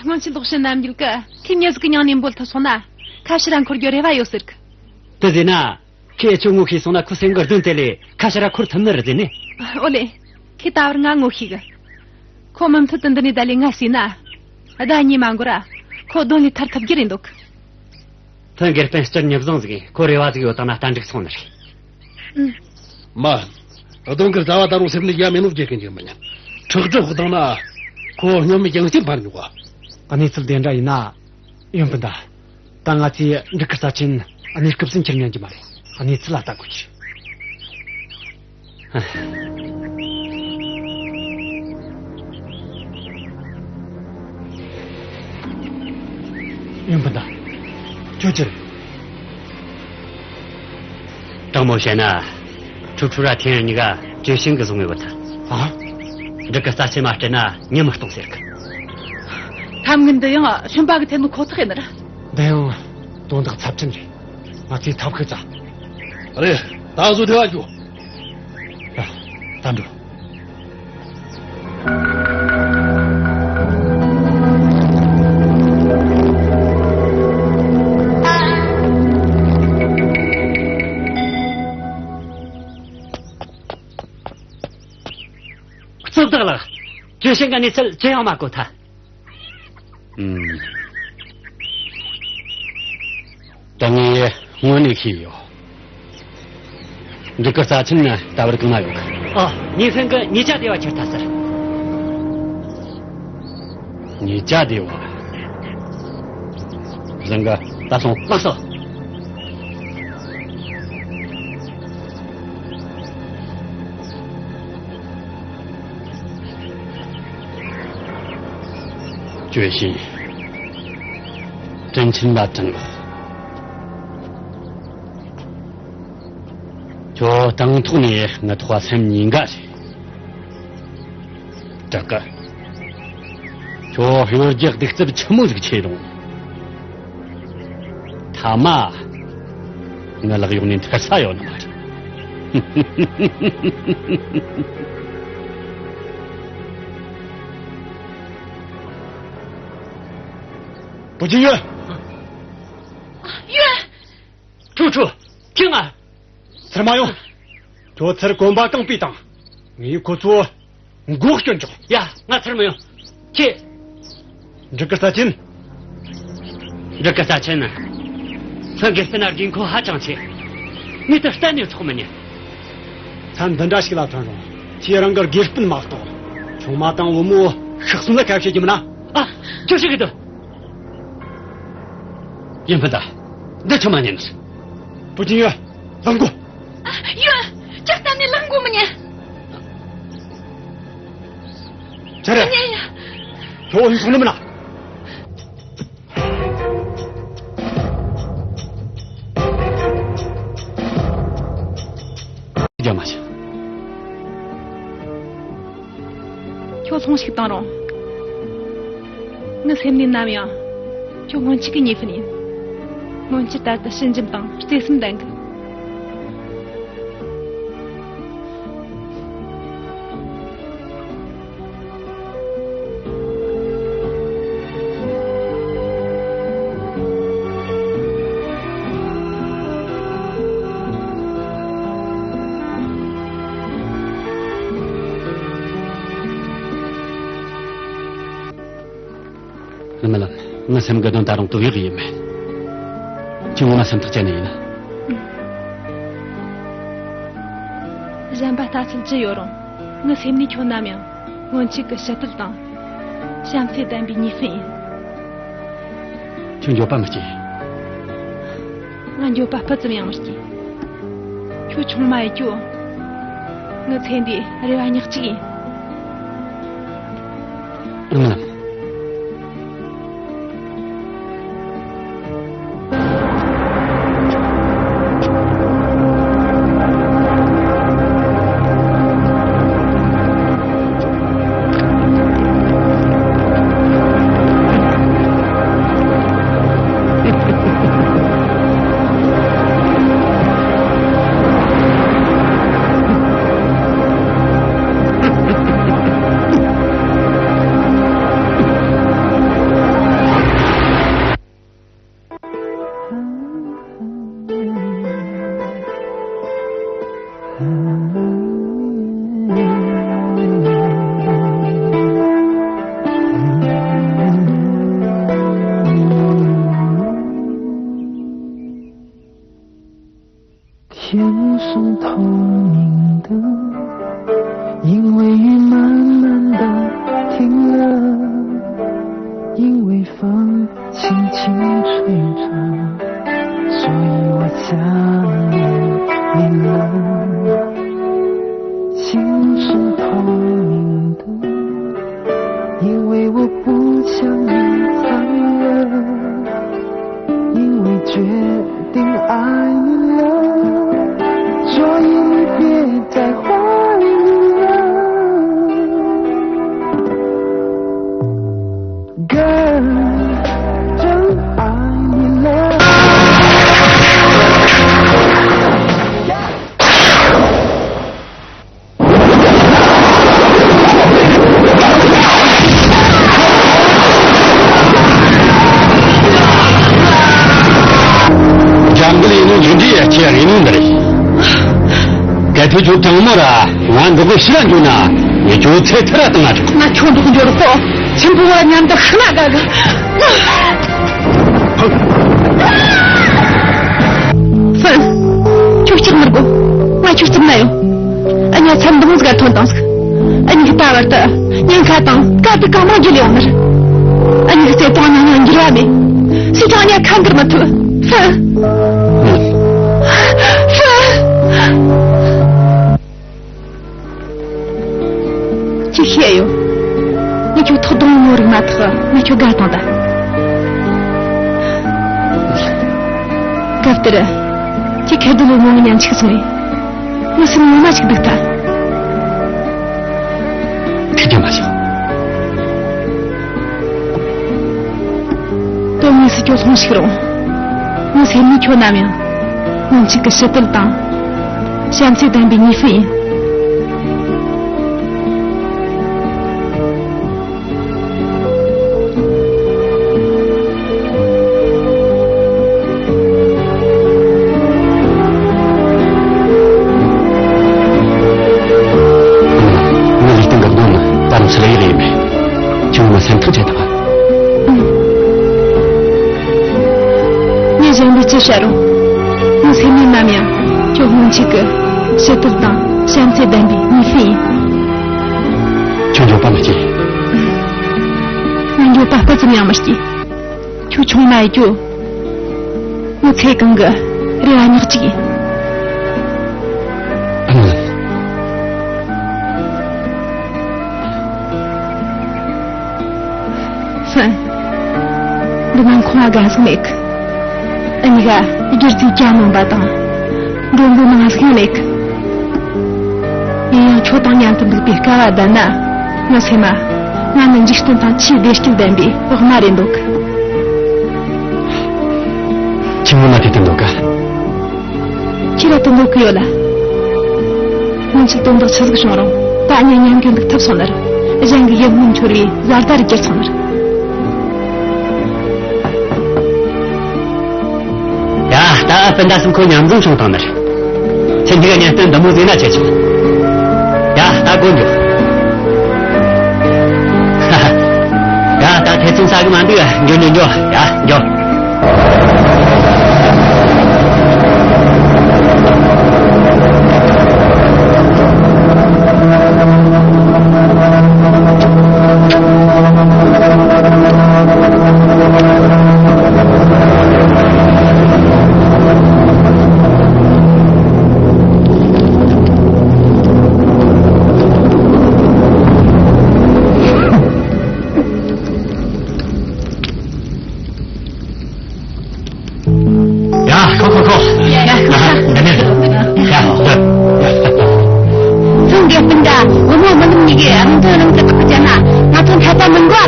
སྔོན་ཆད་ལོག་ཤི་རྣམ་འགྱུར་གི་ཁོས་མྱི་ཟིག་གི་མྱིང་ནས་འབོད་ཐུབ་སོང་ན། ཁ་ཕྱིར་ར་འཁོར་རྒྱུ་རེ་བ་ཡོད་ཟེར་གི། དེ་ཟེར་ན། ཁོས་ཁྱོད་ངོ་ཤེས་སོང་ན་ཁོའི་སེམས་གི་གདོན་དེ་ལས་ཁ་ཕྱིར་ར་འཁོར་ཐུབ་ནི་རེད་ཟེར་ནི། ཨོ་ལེ། ཁོས་ད་བར་ང་ངོ་ཤེས་གི། ཁོ་མུ་མཐུད་དུ་འདི་ནས་བསྡད་ལས་ང་བསད་ན། ཟླ་གཉིས་མ་འགོར་ར། ཁོ་གདོན་ལས་ཐར་ཐུབ་རྒྱུ་རེད་འདུག། ཕན་དགེ་སྤུན་སྤྱིར་མྱི་བཟང་ཟིག་ཡིན། ཁོ་རེ་བ་ཟིག་ཡོད་དང་ན་ད་འགྲིག་སོང་ནི་རེད། ཨུམ། མ། གདོན་གི་རྩ་བ་ད་རུང་སེམས་ནས་ཡལ་མེད་ནོ་བརྗེད་གི་འཇུག་མི་ཉན། ཁྲག་དྲི་ཕོག་བཏང་ན། ཁོ་སྙོམས་མེད་ཀྱང་སྐྱིད་འཕར་འཇུག་ག། གནས་ཚུལ་དེ་འདྲ་ཡིན་ན། ཡོན་སྤུན་ཟླ། ད་ང་ཚོས་འབྲུག་གི་རྩ་ཆེན་གནས་སྐབས་སུ་འཁྱེར་ཉན་གྱི་མ་རེད། གནས་ཚུལ་ལ་ལྟ་དགོས་ཀྱི་རེད། ཡོན་སྤུན་ཟླ། ཁྱོད་ཀྱིས། དྲང་མོ་བཤད་ན། ཁྲུ་ཁྲུ་ར་ཐེན་གཉིས་ཀ་ཅོ་ཤིན་གིས་བཟུང་ངེ་བོ་ཐལ། ཨ། འབྲུག་གི་རྩ་ཆེན་མ་སྤྲད་ན་མྱི་མི་གཏོང་ཟེར་གི། ཐབས་ངན་འདི་ཡང་ཤུན་པ་གིས་འཐེན་ནོ་ཁོ་ཐག་ཡིན་ནི་རེད། འདི་ཡང་དོན་དག་ཚབས་ཆེན་རེད། ང་ཚོས་ཐབས་ཤེས་བྱ། རེད། ད་གཟོད་དེ་བ་རྒྱུགས། ད་འགྲོ། རྩོད་བདག་ལགས། ཅོ་ཤིན་གིས་གནས་ཚུལ་ཅི་ཡང་མ་གོ་ཐལ། ཨུམ། ད་ངས་དངོས་གནས་ཤེས་ཡོད། འབྲུག་གི་རྩ་ཆེན་ནི་ད་བར་གང་ན་ཡོད་གི། ཨ། གཉིས་ཕན་གི་ཉིས་བརྒྱ་སྡེ་བ་ཁྱེར་ཐལ་ཟེར། ཉིས་བརྒྱ་སྡེ་བ། བཟང་གི། ད་སོང་། ལགས་སོ། ཅོ་ཤིན། དྲིན་ཆེན་ལ་དྲན་གོ། ཁྱོད་དང་ཐོག་ནས་ངའི་ཐོག་སེམས་གཉིས་ཀ་རེད། དྲག་གི། ཁྱོད་གཡོ་སྒྱུ་གདུག་རྩུབ་ཆི་མོ་ཟིག་ཆེ་རུང་། མཐའ་མ། ངའི་ལག་གཡོག་ནས་འཐུ་ས་ཡོད་ནི་མ་རེད། པོ་ཅིན་ཡོད། ཨ། ཁྱོད། ཁྱོས་ང་། ཚུར་མ་ཡོང་། ཁྱོད་ཚུར་གོམ་པ་གང་བུད་བཏང་། ངས་ཁོ་ཚོ་མགོ་སྐྱོན་འཇོག་ཡ། ང་ཚུར་མི་ཡོང་། ཁྱོད། འབྲུག་གི་རྩ་ཆེན། འབྲུག་གི་རྩ་ཆེན་ནི། ལྷན་རྒྱས་སྤུན་ཟླ་དགོས་མཁོ་ཧ་ཅང་ཆེ། ངས་དེ་གཏན་ནས་འཚོགས་མི་ཉན། མཚམས་འདི་འདྲ་ཞིག་ལ་ཐོན་རུང་། ཁྱེད་རང་གི་དགེ་སྤུན་མ་གཏོགས། ཆུང་མ་དང་བུ་མོ་ཤི་གསོན་ལ་ཁ་བཤད་རྒྱུ་མིན་ན། ཨ། ཅི་ཞིག་གི་དོན། ཡིན་ཕུད་ད། འདི་ཆུང་མ་ཉན་ནི། བུ་ཅིན་ཡོད། ལངས་དགོས། ཡོད། ཇག་གཏན་ནས་ལངས་དགོས་མི་ཉན། ཆ་རེ། ཉན་ཡ། ཁྱོད་འོན་སོང་ནི་མིན་ན། རྒྱ་མ་ཆེ། ཁྱོད་ལྷུང་ཞིག་བཏང་རུང་། ངའི་སེམས་ནས་ནམ་ཡང་ཁྱོད་སྔོན་ཆད་ཀྱི་གཉེན་ཕན་ཡིན། སྔོན་ཆད་ལྟར་དུ་ཞི་འཇམ་དང་བརྩེ་སེམས་ལྡན་གི། རྨི་ལམ། ངའི་སེམས་འགུལ་དོན་ད་རུང་དུ་ཡག་ཡིན་མེད། ཁྱོད་ངོ་མ་སེམས་ཐག་བཅད་ནི་ཡིན་ན། གཞན་པ་ལྟ་ཚུལ་ཅི་ཡོད་རུང་། ངའི་སེམས་ནས་ཁྱོད་ནམ་ཡང་སྔོན་ཆད་ཀྱི་ཞི་བདེ་དང་། བྱམས་བརྩེ་ལྡན་པའི་གཉེན་ཕན་ཡིན། ཁྱོད་འགྱོད་པ་མི་སྐྱེ། ང་འགྱོད་པ་སྤུ་ཙམ་ཡང་མི་སྐྱེ། ཁྱོད་ཆུང་མ་ཡིན་རྒྱུ། ངའི་ཚེ་འདིའི་རེ་བ་ཉག་གཅིག་ཡིན། ཨ་མ་ལགས། ལྗང་གུ་ལས་ནོ་འཇུ་འདི་ཡ་ཁྱེད་རེ་ནོ་འདི་རེད། གལ་ཏེ་ཁྱོད་དྲང་མོ་ར་ང་འགྲོ་གི་ཕྱི་ར་འགྱོ་ན་ངས་ཁྱོད་ཚེ་ཐར་ར་བཏང་ང་། ང་ཁྱོད་འགྲོགས་འགྱོ་རོགས་གོ། ཆེན་པོ་བ་མཉམ་དུ་ཤི་ན་དགའ་གི། ཧྥན། ཁྱོད་སྐྲག་མི་དགོ། ང་ཁྱོད་རྩིབ་ན་ཡོད། ཨ་ཉ་མཚམས་འདི་མོ་ཟིག་ག་ཐོན་བཏང་ཟིག་ཨ་ཉི་ཁ་ད་བར་དུ་ཉེན་ཁ་དང་དཀའ་སྡུག་གང་མང་བརྒྱུད་ཡོང་ནི་རེད། ཨ་ཉི་ཁ་བརྩེ་དུང་ནང་ན་འགྱུར་བ་མེད། སུས་ཀྱང་ཨ་ཉ་ཁ་འགུལ་མི་ཐུབ། ཧྥན། ཧྥན། ཁྱོས་ཤེས་ཡོད། ངས་ཁྱོད་ཐོག་རྡུང་ངོ་རིག་མ་ཐག་ངས་ཁྱོད་དགའ་བཏང་ད། སྐབས་དེར་ཁྱོས་ཁེར་རྡུལ་ལོ་ངོ་ངི་ཉམས་ཆག་སོང་བས། ངའི་སེམས་ངོ་མ་ཞིག་སྡུག་ཐལ། ཐུགས་རྒྱལ་མ་ཞུ། དོན་དངོས་སུ་ཁྱོད་ལྷུང་ཞིག་རུང་། ངའི་སེམས་ནས་ཁྱོད་ནམ་ཡང་སྔོན་ཆད་ཀྱི་ཞི་བདེ་དང་བྱམས་བརྩེ་ལྡན་པའི་གཉེན་ཕན་ཡིན། གཞན་པས་ཅི་བྱ་རུང་། ངའི་སེམས་ནས་ནམ་ཡང་ཁྱོད་སྔོན་ཆད་ཀྱི་ཞི་བདེ་དང་བྱམས་བརྩེ་ལྡན་པའི་མི་སེར་ཡིན། ཁྱོད་འགྱོད་པ་མི་སྐྱེ། ང་འགྱོད་པ་སྤུ་ཙམ་ཡང་མི་སྐྱེ། ཁྱོད་ཆུང་མ་ཡིན་རྒྱུ། ངའི་ཚེ་གང་གི་རེ་བ་ཉག་གཅིག་ཡིན། ཨ་ནི། ཧྥན། འདི་ནང་ཁོང་ང་དགའ་ཟིག་མེད་གི། འུ་གཉིས་ཀ་སྒྱུ་རྩལ་གྱ་ནོམ་པ་དང་། མགྲོན་པོ་མང་ཟིག་ཡང་མེད་གི། ཡིན་ཡང་ཁྱོད་དང་མཉམ་དུ་འདུག་པའི་སྐལ་བ་ལྡན་ན། ངའི་སེམས་མ། ང་ནི་འཇིག་རྟེན་དང་ཆེས་བདེ་སྐྱིད་ལྡན་པའི་འོག་མ་རེད་འདོད་གི། ཁྱོས་ངོ་མ་དེ་ལྟར་འདོད་ག། ཁྱོད་ར་དེ་འདོད་གི་ཡོད་ལ། སྔོན་ཆད་དོན་དག་ཆི་ཟིག་བྱུང་རུང་། ད་ངས་མཉམ་གི་འདུག་ཐུབ་སོང་ནི་རེད། གཞན་གྱི་ཡིད་སྨོན་འཆོར་བའི་བཟའ་ཟླ་རུ་གྱུར་སོང་ནི་རེད། ཡ། ད་སྤུན་ཟླ་གསུམ་ཁོ་མཉམ་འཛོམས་བྱུང་བཏང་ནི་རེད། ཁྱེད་གཉིས་ཀ་གཉེན་སྟོན་འདི་མོ་ཟིག་ན་ཆི་ཆི། ཡ། ད་སྒོ་འགྱོ། ཡ། ད་ཐེ་ཚོམ་ཟ་གི་མ་འདུག་འགྱོ་འགྱོ་འགྱོ། ཡ། འགྱོ། ཡ། ཁོ་ཁོ་ཁོ། ཡ། ཁོ་ཁོ། འདི་ནས། ཡ། འདི། ཚང་གི་སྤུན་ཟླ་བུ་མོ་རྨི་ལམ་གཉིས་ཀས་རང་དོན་རང་གིས་ཐག་བཅད་ན། ང་ཚོ་འཐད་པ་མི་འགོ་ར།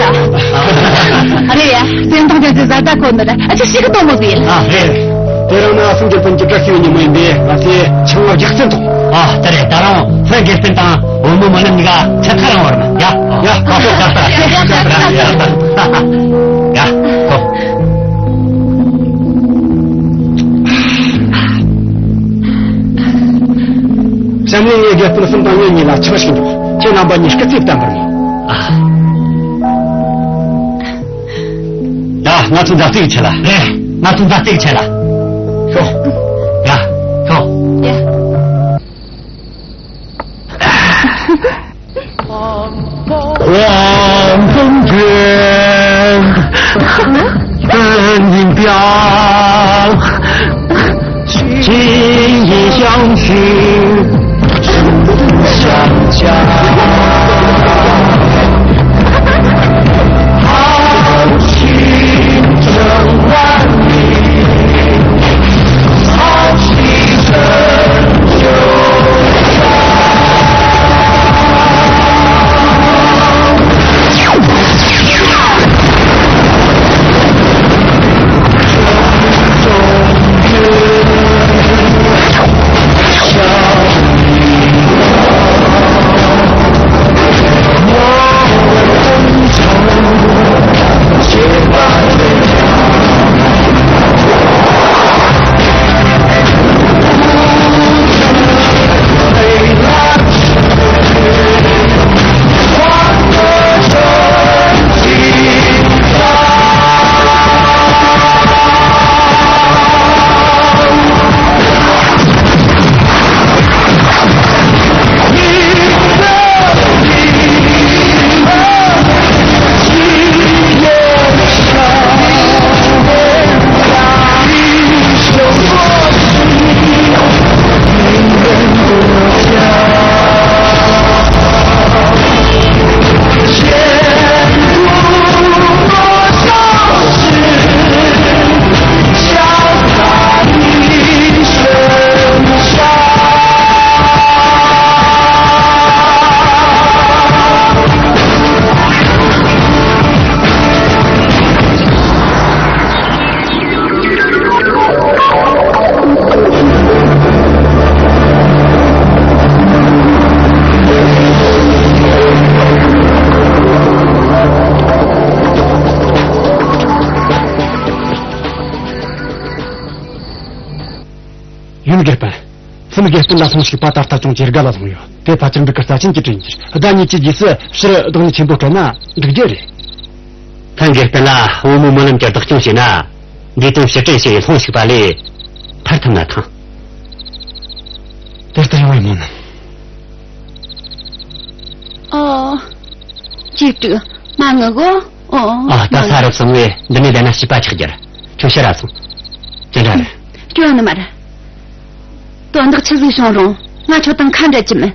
ཨ་རེད་ཡ། བཙན་ཐང་ཅན་གྱི་བཟའ་ཟླ་ཁོ་འདི་ར། ཨ་ཅག་ཞིག་གི་དོན་མོ་ཟིག་ཡིན། ཨ་རེད། དེ་རིང་ནི་ཧྥུན་གྱི་སྤུན་གྱི་བཀྲ་ཤིས་པའི་ཉིན་མོ་ཡིན་པས། ང་ཚོས་ཆང་བ་རྒྱག་རྩེན་ཐོངས། ཨ། དེ་རེད། ད་རུང་ཧྥུན་གྱི་སྤུན་དང་བུ་མོ་རྨི་ལམ་གཉིས་ཀ་ཆད་ཁ་རིང་བར་མ། ཡ། ཡ། ཡ། ཡ། ཡ། ཡ། ཡ། གཤམ་ནས་ངས་དགེ་སྤུན་གསུམ་དང་ངེད་གཉིས་ལ་ཆང་ཞིག་འཇོག། ཁྱེད་རྣམ་པ་གཉིས་སྐུ་རྩེད་བསྟན་པར་མོ། ཨ། ཡ། ང་ཚོ་མཛའ་བརྩེ་གི་ཆེད་ལ། རེད། ང་ཚོ་མཛའ་བརྩེ་གི་ཆེད་ལ། ཤོག། ཡ། ཤོག། ཡ། 狂风卷，风云飘，情意相许，相加。豪情万里，豪情。ཡུལ་དགེ་སྤུན། ཧྥུན་དགེ་སྤུན་ལ་སོང་ཞིག་པ། ད་ལྟ་ཅུང་ཇེ་དགའ་ལ་ལྷུང་ཡོད། དེ་ཕལ་ཆེར་འབྲུག་གི་རྩ་ཆེན་གྱི་གྲས་ཡིན། ཟླ་གཉིས་ཀྱི་རྗེས་སུ་ཕྱིར་བདག་ཉིད་ཆེན་པོ་སྤྲད་ན་འགྲིག་རྒྱུ་རེད། ཧྥུན་དགེ་སྤུན་ལ་བུ་མོ་རྨི་ལམ་གྱིས་བདག་སྐྱོང་བྱས་ན། འདིའི་དོན་ཕྱིར་དྲན་བྱས་ལྷུང་ཞིག་པ་ལས་ཐར་ཐུབ་ན་ཐང་། དེ་ལྟར་ཡོང་བའི་སྨོན། ཨོ། ཅི་དྲུག་མ་ངུ་གོ། ཨོ། ཨ། ད་ས་རུབ་སོང་བས་འདི་ནས་བསྡད་ན་བྱིས་པ་ཆགས་རྒྱུ་རེད། ཁྱོད་ཕྱིར་ར་སོང་། ཅི་འདྲ་རེད། སྐྱོ་ནི་མ་རེད། དོན་དག་ཆི་ཟིག་བྱུང་རུང་ང་ཁྱོད་དང་ཁ་འབྲལ་གྱི་མིན།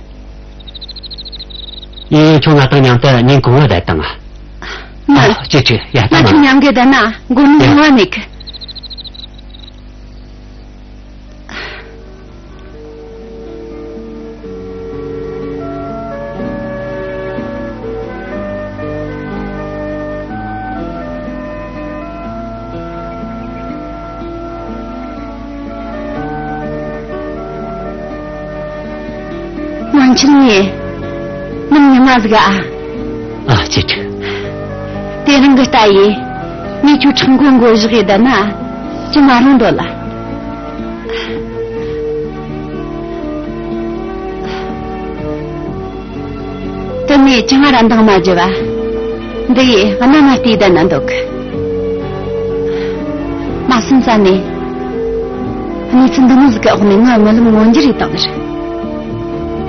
ཡིན་ཡིན། ཁྱོད་ང་དང་མཉམ་དུ་ཉིན་གང་བོ་བསྡད་དང་། ང་། ཨ། ཅི་དྲུག་ཡ། ད་ང་ཁྱོད་མཉམ་གི་བསྡད་ན་མགོ་ནི་ཡ། ཉུང་བ་མེད་གི། སྔོན་ཆད་ངས་ནམ་ཉི་མ་ཟིག་ཨ། ཨ། ཅི་དྲུག་དེ་རིང་གི་ལྟ་ཡིས་ངས་ཁྱོད་ཁྲག་མགོ་མགོ་བཞག་ཡི་བསྡད་ན་ཅི་མ་རུང་འདོད་ལ། དེ་ནས་ཅང་ར་འདང་མ་རྒྱབ་བ། འདི་ཡིས་གནམ་ལ་བལྟས་བསྡད་ན་འདོད་གི། མ་སེམས་ས་ནས་གནས་ཚུལ་འདི་མོ་ཟིག་གི་འོག་ནས་ངའི་རྨི་ལམ་མངོན་འགྱུར་ཡེད་བཏང་ནི་རེད།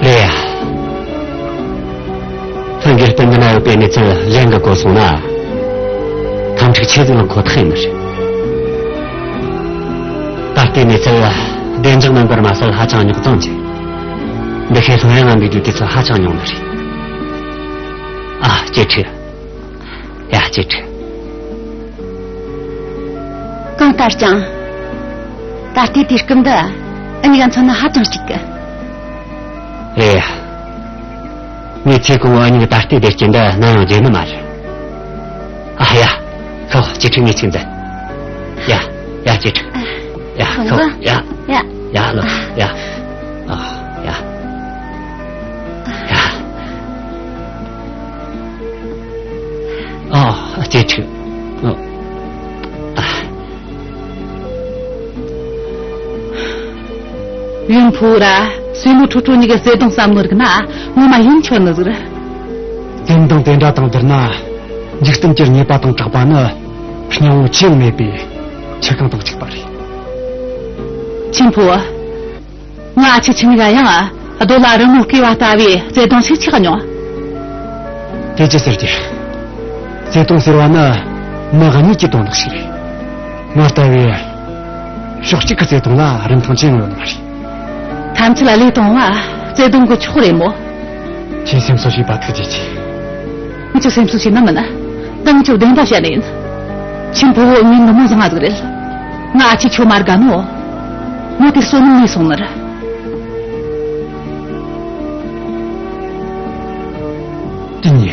རེད་ཡ། ལྷན་རྒྱས་སྟེང་འདི་ན་ཡོད་པའི་གནས་ཚུལ་གཞན་གྱིས་གོ་སོང་ན། འཐབ་འཁྲུག་ཆེ་ཟིག་ལངས་ཁོ་ཐག་ཡིན་ནི་རེད། ད་ལྟའི་གནས་ཚུལ་བདེ་འཇགས་མིན་པར་མ་ཟད་ཧ་ཅང་རྙོག་འཛིང་ཆེ། འདི་ཤེས་ལྷོད་ཡངས་ངང་འདུག་རྒྱུ་དུས་ཚོད་ཧ་ཅང་ཉུང་ནི་རེད། ཨ། ཅི་དྲུག་ཡ། ཅི་དྲུག་གང་ལྟར་ཀྱང་། ད་ལྟའི་དུས་སྐབས་འདི་འུ་གཉིས་ཀ་མཚོན་ན་ཧ་ཅང་གཅིག་གི། རེད་ཡ། ངས་ཚེ་གང་བོ་འུ་གཉིས་ཀྱི་ད་ལྟའི་བདེ་སྐྱིད་འདི་ནམ་ཡང་བརྗེད་ནི་མ་རེད། ཨ་ཡ། ཁོ་ཅི་ཁྲིད་ངས་ཅིག་འཛིན། ཡ། ཡ། ཅི་ཁྲིད། ཡ། ཁོ། ཡ། ཡ། ཡ་ལོ། ཡ། ཨ། ཡ། ཡ། ཨ། ཅི་ཁྲིད། ཨ། ཡུམ་ཕོ་ར། སྲས་མོ་ཁྲོ་ཁྲོ་གཉིས་ཀྱི་བརྩེ་དུང་བསམ་མནོ་རིག་ན་ངོ་མ་ཡིད་ཆོད་ནི་ཟིག་རེད། བརྩེ་དུང་དེ་འདྲ་དང་བསྡུར་ན། འཇིག་རྟེན་གྱི་རྙེད་པ་དང་གྲགས་པ་ནི་སྙིང་བོ་ཅི་ཡང་མེད་པའི་ཆུ་གང་དང་གཅིག་པ་རེད། ཆེན་ཕོ། ང་ཨ་ཆེ་ཆི་ནི་ག་ཡང་རྡོ་ལ་རི་མོ་བརྐོས་པ་ལྟ་བུའི་བརྩེ་དུང་ཞིག་ཆགས་མྱོང་། དེ་ཅི་ཟེར་རྒྱུ། བརྩེ་དུང་ཟེར་བ་ནི་མི་གཉིས་ཀྱི་དོན་དག་ཞིག་རེད། ང་ལྟ་བུའི་ཕྱོགས་གཅིག་གི་བརྩེ་དུང་ལ་རིན་ཐང་ཅི་ཡང་ཡོད་ནི་མ་རེད། ཐམས་ཅད་ལ་ལས་གཏོང་བ་བརྩེ་དུང་གི་མཆོག་རེད་མོ། ཁྱེད་སེམས་གསོ་བྱས་པ་ཐུགས་རྗེ་ཆེ། ངས་ཁྱོད་སེམས་གསོ་བྱས་ན་མིན། ད་ངས་ཁྱོད་བདེན་པ་བཤད་ནི་ཡིན། ཆེན་ཕོ་བོ་ངའི་ནུ་མོ་བཟང་ང་ཟིག་རེད། ང་ཨ་ཆེ་ཁྱོད་མ་དགའ་ནོ། མོ་དེ་བསོད་ནམས་མེད་སོང་ནི་རེད། དེ་ནས།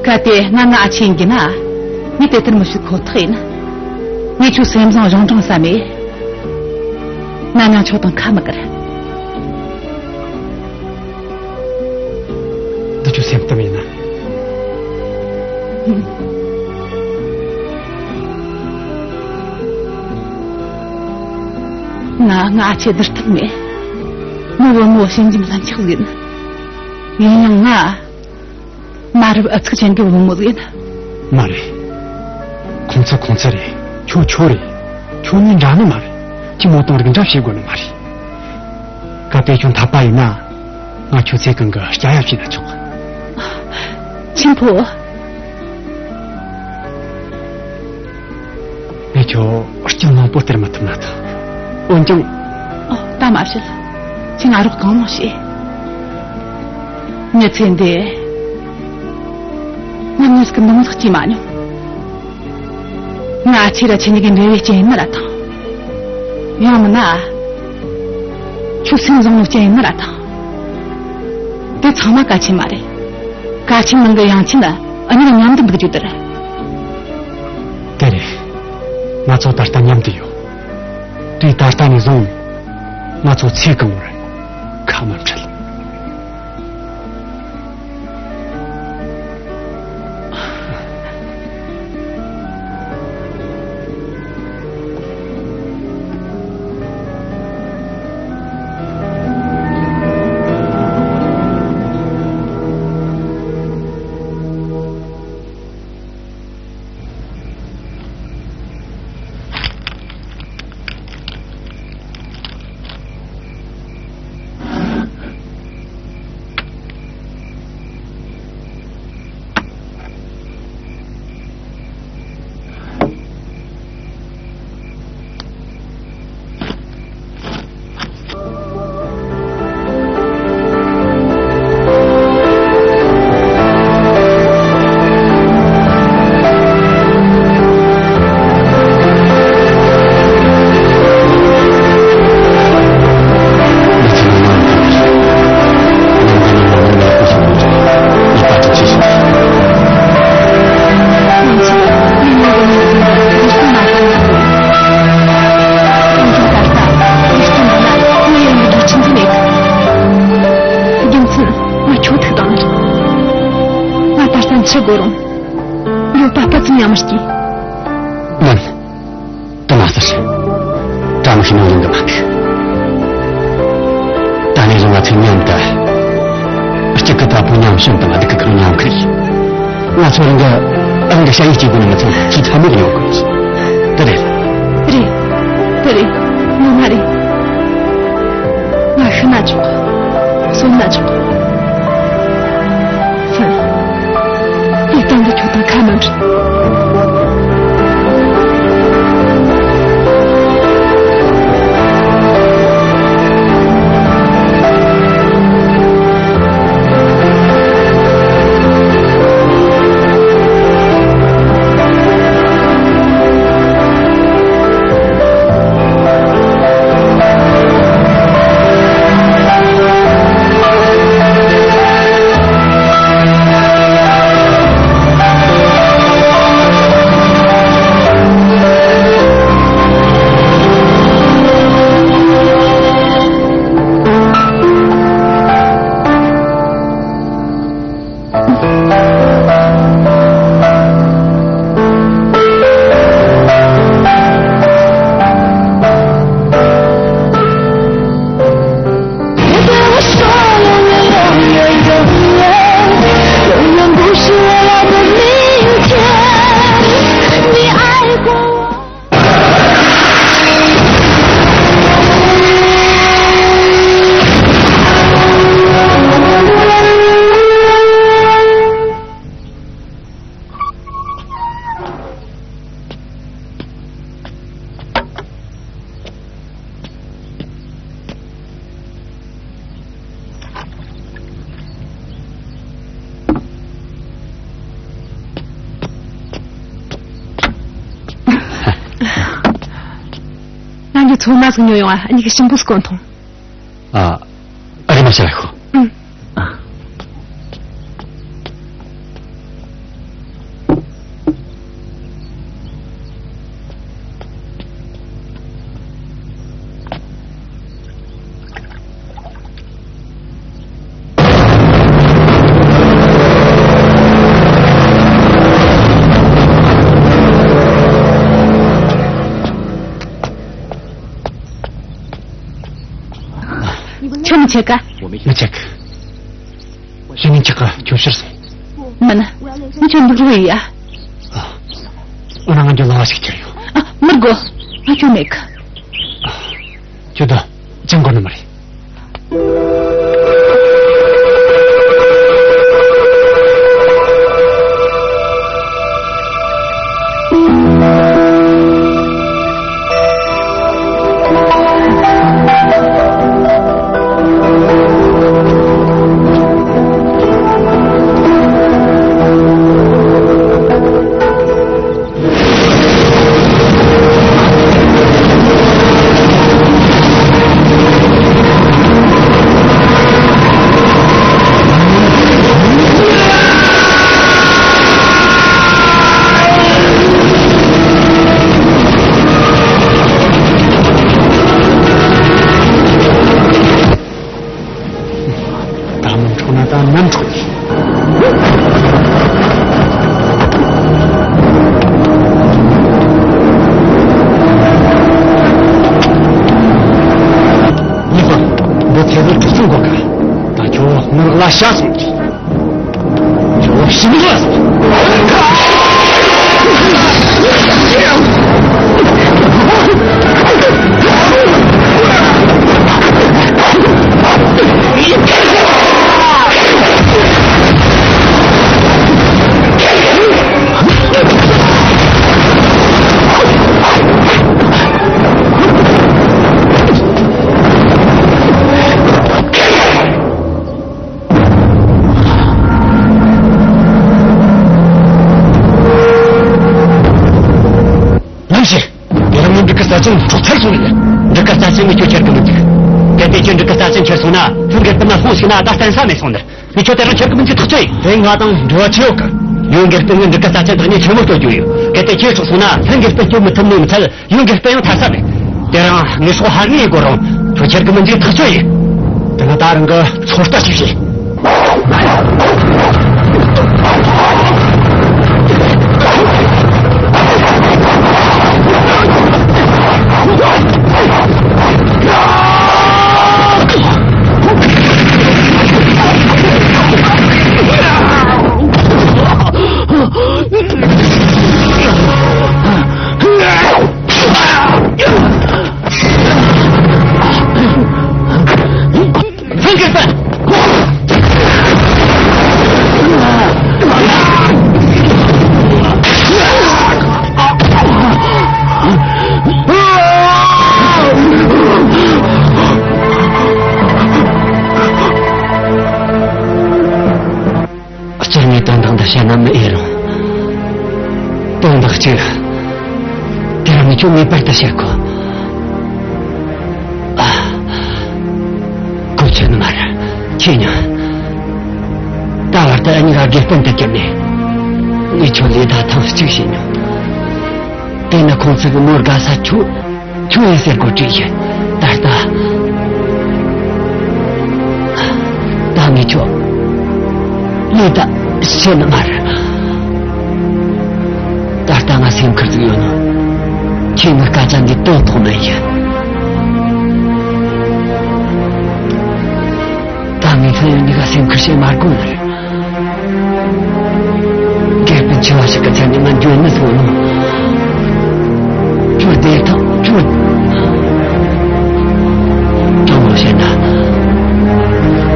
གལ་ཏེ་ང་ང་ཨ་ཆེ་ཡིན་གྱི་ན། ངས་དེ་ལྟར་མི་བྱེད་ཁོ་ཐག་ཡིན། ངས་ཁྱོད་སེམས་བཟང་གཞུང་དྲང་བསམ་མེད། ང་ཉང་ཆོག་དང་ཁ་མི་བཀར། འདི་ཁྱོད་སེམས་གཏམ་ཡིན་ན། ང་ང་ཨ་ཆེ་བསྡུར་ཐབས་མེད། མོ་བུ་མོ་ཞིམ་ཞིམ་ལྷན་ཆགས་ཡིན། ཡིན་ཡང་ང་། མ་རབས་ཨུ་ཚུགས་ཅན་གྱི་བུ་མོ་ཟིག་ཡིན། མ་རེད། ཁོང་ཚོ་ཁོང་ཚོ་རེད། ཁྱོད་ཁྱོད་རེད། ཁྱོད་གཉིས་འདྲ་ནི་མ་རེད། ཁྱི་མོ་དང་རིགས་འདྲ་བྱེད་དགོས་ནི་མ་རེད། གལ་ཏེ་ཁྱོད་འཐད་པ་ཡིན་ན། ང་ཁྱོད་ཚེ་གང་གི་སྐྱ་ཡ་བྱས་ན་ཆོག། ཆེན་ཕོ། ངས་ཁྱོད་སྐྱིད་མང་པོ་སྟེར་མི་ཐུབ་ན་ཐང་། འོན་ཀྱང་། ཨོ། ད་མ་བཤད། ཁྱེད་ང་རོགས་གང་མང་བྱེད། མྱི་ཚེ་འདི། ང་མྱི་ཟིག་གི་ནང་ཟིག་སྐྱེས་མ་མྱོང་། ང་ཨ་ཆེ་ར་ཁྱེད་གཉིས་ཀྱི་འབྲེལ་བའི་རྐྱེན་ཡིན་ནི་ར་ཐང་། ཡང་མིན་ན། ཁྱོད་སེམས་བཟང་ནོ་རྐྱེན་ཡིན་ནི་ར་ཐང་། དེ་ཚང་མ་གལ་ཆེན་མ་རེད། གལ་ཆེན་ནང་གི་ཡང་ཆེན་ནི་འུ་གཉིས་མཉམ་དུ་འདུག་རྒྱུ་དེ་རེད། དེ་རེད། ང་ཚོ་ད་ལྟ་མཉམ་དུ་ཡོད། དུས་ད་ལྟ་ནས་བཟུང་ང་ཚོ་ཚེ་གང་བོར་ཁ་མ་འཕྲལ། ཡོད་པ་སྤུ་ཙམ་ཡང་མི་སྐྱེ། མིན། དེ་མ་ཟེར། བཀྲ་མི་ཤིས་ནང་ལུང་གི་མ་འདུག་ད་ནས་བཟུང་ང་ཚོས་མཉམ་དུ་གཅིག་གི་བ་སྤུ་མཉམ་བྱིན་དང་སྡུག་གི་ཁུར་མཉམ་ཁུར་ཡིན། ང་ཚོ་རང་གི་རང་གི་ཞ་ཡི་གཅིག་པུ་ནི་མི་ཚང་ཁྱི་ཚ་མོ་གི་ཉོ་དགོས། དེ་རེད། རེད། དེ་རེད། ངོ་མ་རེད། ང་ཤི་ན་ཆོག་གསོན་ན་ཆོག་སོན། དེ་སྟེང་དུ་ཁྱོད་དང་ཁ་མི་འབྲལ། ང་གི་ཚོད་མ་ཟིག་ཉོ་ཡོང་ཨ། འུ་གཉིས་ཀྱིས་ཞིམ་པོ་ཟིག་གོན་ཐོངས། ཨ། ཨ་རེ་མ་ཤ་ལ་ཤོག་ཨང་། ཁྱོད་མི་ཆད་ཀ་མི་ཆད་ཀ་ཤི་ནི་ཆག་ག་ཁྱོད་ཕྱིར་སོང་། མིན། ངས་ཁྱོད་འདུག་རོགས་ཡ། ཨ། འོ་ན་ང་འགྱོ་ལ་བ་ཞིག་ཁྱེར་ཡོང་། ཨ། མི་དགོས། ང་ཁྱོད་མེད་གི་ཁྱོད་ད་ཅང་གོ་ནི་མ་རེད། ད་མི་འཕྲོག་ན་ད་ནམ་འཕྲོག་ཡིན། ཡིན་ཧོ། འདི་ཚེ་བོད་གྲུ་ཆུང་གོ་ག་ད་ཁྱོད་ངར་ལ་ཤ་སོང་གི་ཁྱོད་ཤི་མི་ལ་སོང་། ལམ་ཞིག་དེ་རིང་ངས་འབྲུག་གི་རྩ་ཅན་འཕྲོག་ཚར་སོང་ཡ། འབྲུག་གི་རྩ་ཅན་ངས་ཁྱོད་ཁྱེར་གི་མི་འཇུག་གལ་ཏེ་ཁྱོད་འབྲུག་གི་རྩ་ཅན་ཁྱེར་སོང་ན་ལྷུན་གྱིས་དུ་མ་ལྷུང་ཞིག་ན་ད་བརྟེན་ས་མེད་སོང་ནི། ངས་ཁྱོད་དེ་རིང་ཁྱེར་གི་མི་འཇུག་ཐག་ཆོད་ཡིན། དེ་ང་དང་འབྲེལ་བ་ཆེ་ཡོད་གི་ཡོན་གྱི་སྤུན་ངས་འབྲུག་གི་རྩ་ཅན་དང་ངས་ཆེན་མོ་སྤྲོད་རྒྱུ་ཡོད། གལ་ཏེ་ཁྱོད་འཕྲོག་སོང་ན་ལྷུན་གྱིས་སྤུན་སྐྱོབ་མི་ཐུབ་ནོ་མི་ཚད་ཡོན་གྱི་སྤུན་ཡང་ཐར་ས་མེད། དེ་རིང་ངས་སྲོག་ཧར་ངེས་དགོས་རུང་ཁྱོད་ཁྱེར་གི་མི་འཇུག་ཐག་ཆོད་ཡིན། དེ་ན་ད་རང་གི་ཚོད་ལྟ་ཞིག་བྱེད། བཤད་ན་མི་འོས་རུང་། དོན་དག་གཅིག་དེ་རིང་ངས་ཁྱོད་ངེས་པར་དུ་བཤད་དགོས། ཨ། གོ་ཆོད་ནི་མ་རེད། ཁྱེད་ཉོན། ད་བར་དུ་འུ་གཉིས་ཀ་དགེ་སྤུན་དུ་གྱུར་ནས། ངས་ཁྱོད་ལས་ད་ཐེངས་གཅིག་བྱས་མྱོང་། དེ་ནི་ཁོང་ཚོ་གི་མོ་དགའ་ས་ཁྱོད། ཁྱོད་ཡིན་ཟེར་གོ་དྲིས་ཡིན། ད་ལྟ། ད་ངས་ཁྱོད་ལས་ད་བཤད་ནི་མ་རེད། ད་ལྟ་ང་སེམས་ཁུར་ཟིག་ཡོད་ནོ། ཁྱེད་ངའི་སྐད་ཆ་འདི་དོན་ཐོག་མེད་ཡིན། ད་ངས་ཁྱེད་གཉིས་ཀ་སེམས་ཁུར་བྱེད་མ་དགོས་ནི་རེད། དགེ་སྤུན་ཆེ་བ་ཞིག་གི་མཚན་ནས་ང་འཇོན་ནི་བཟོ་ནོ། ཁྱོད་བདེ་ཐང་ཁྱོད། དྲང་མོ་བཤད་ན།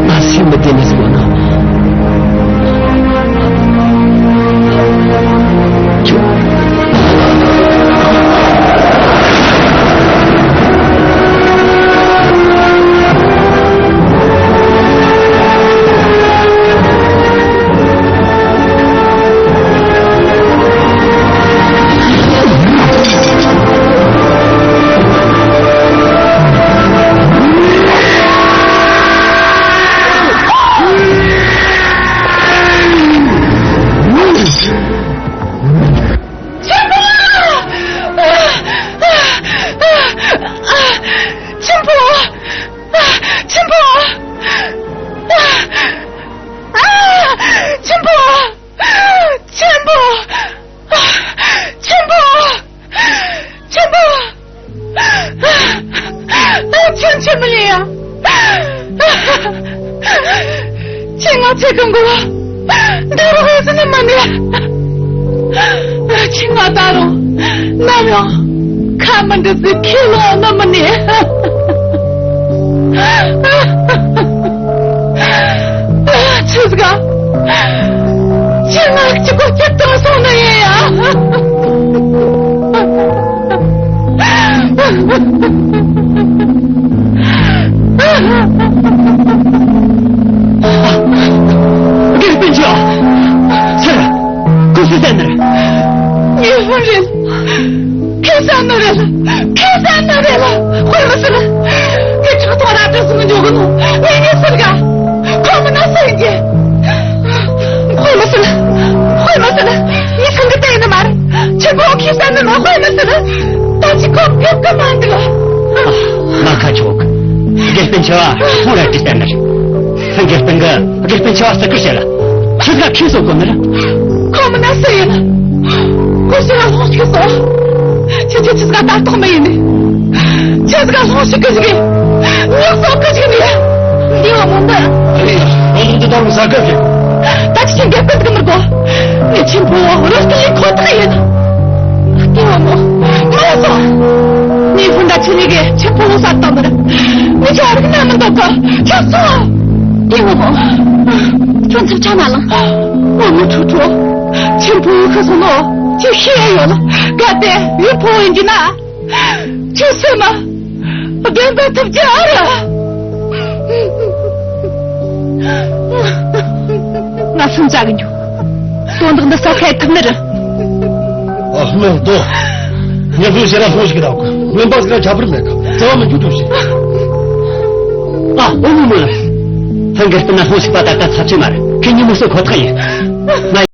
ང་སེམས་མི་བདེ་ནི་བཟོ་ནོ། ཁྱོད། ཆེན་པོ། ཆེན་པོ། ཆེན་པོ། ཨ། ཆེན་པོ། ཆེན་པོ། ཨ། ཆེན་པོ། ཆེན་པོ། ཨ། ཁྱོད་ཆི་མོ་ཡིན་ཡ། ཁྱེད་ང་ཚེ་གང་གོ་འདི་རུ་ཧོས་ནི་མ་ནི། ཁྱེད་ང་ད་རུང་ནམ་ཡང་ཁ་མི་འདྲི་ཟིག་ཁས་ལོང་ནི་མ་ནི། ཆི་ཟིག་ག་ཁྱེད་ང་གཅིག་པོ་སྐྱིད་ཐང་སོང་ནི་ཡིན་ཡ། དགེ་སྤུན་ཆེ་བ། ཚར། ཁོ་སུ་བསད་ནི་རེད། ངས་ཧོན་རེད། ཁོས་བསད་ནི་རེད། ཁོས་བསད་ནི་རེད། དཔེ་མི་སྲིད། ངས་ཁྲག་འཐུང་ར་བྲིས་སུ་མི་འཇོག་གི་ནོ། ངས་ངས་ཟེར་ག་ཁོ་མིན་ན་སུ་ཡིན་གྱི། དཔེ་མི་སྲིད། དཔེ་མི་སྲིད། ངས་ཁང་གི་ལྟ་ཡིན་ནི་མ་རེད། ཆེན་པོ་ཁོས་བསད་ནི་ན་དཔེ་མི་སྲིད། ད་ཅི་ཁོ་ཕེབས་གི་མ་འདུག་ཨ། ང་ཁ་ཆོག་དགེ་སྤུན་ཆེ་བ་ཁོང་ར་བྲིས་བསད་ནི་རེད། དགེ་སྤུན་གི། དགེ་སྤུན་ཆེ་བ་བརྩི་བཀུར་བྱེད་ལ། ཆི་ཟིག་ཁྱོས་གསོད་དགོས་ནི་རེད། ཁོ་མིན་ན་སུ་ཡིན། ཁོ་ཕྱི་ལ་ལྷུང་ཞིག་སོང་། ཁྱེད་ཆོས་ཆི་ཟིག་ལྟ་རྟོག་མི་ཡེད་ནི། ཆི་ཟིག་ལྷུང་ཞིག་གི་ཞིག་ཡིན། ཉག་སོག་གི་ཞིག་ནི། འདི་བ་མོ་འདི། རེད། རང་ལུགས་འདི་ད་རུང་ཟ་གི་རེད། ད་ཅི་ཆེན་དགེ་སྤུན་འདུག་མི་དགོས། ངས་ཆེན་པོ་རོ་སྐྱིད་ལས་ཁོ་ཐག་ཡིན། ལྟེ་བ་མོ། མ་སོང་། ངས་ཧུན་ད་ཆི་ལི་གི་ཆེན་པོ་ལོ་ས་དང་མི་ར། མི་ཆ་རིག་ན་མི་འདུག་ག་ཁྱོད་སོང་། ལྟེ་བ་མོ། ཁྱོད་འཚུབ་ཆ་མ་ལངས། བ་མོ་ཁྲོ་ཁྲོ། ཆེན་པོ་ཁ་སོང་ནོ། ཁྱོད་ཤེས་ཡོད་ལ། གལ་ཏེ་ཡུལ་ཕོ་ཡིན་གྱི་ན། ཁྱོད་སེམས་མ། རྒན་པ་ཐུབ་ཀྱི་ཨ་ར། ང་སུན་ཙག་གི་འགྱོ། དོན་དག་འདི་ས་ཁ་ཐུབ་ནི་རེད། ཨ་ཧ་མ་དོ། ངས་ལྷུང་ཞིག་ལ་ལྷུང་ཞིག་གི་ད་གོ། སྨན་པ་ཟིག་ལ་ཁྱད་པར་མེད་གི། བརྩེ་བ་མི་འཇུག་ཐུབ་ཞིག་ཨ། ཨོ་མོ་མོ། ལྷན་རྒྱས་སྤུན་ན་ལྷུང་ཞིག་པ་ད་ལྟ་ཚབས་ཆེ་མ་རེད། ཁྱེད་གཉིས་མི་གསོད་ཁོ་ཐག་ཡིན། ང་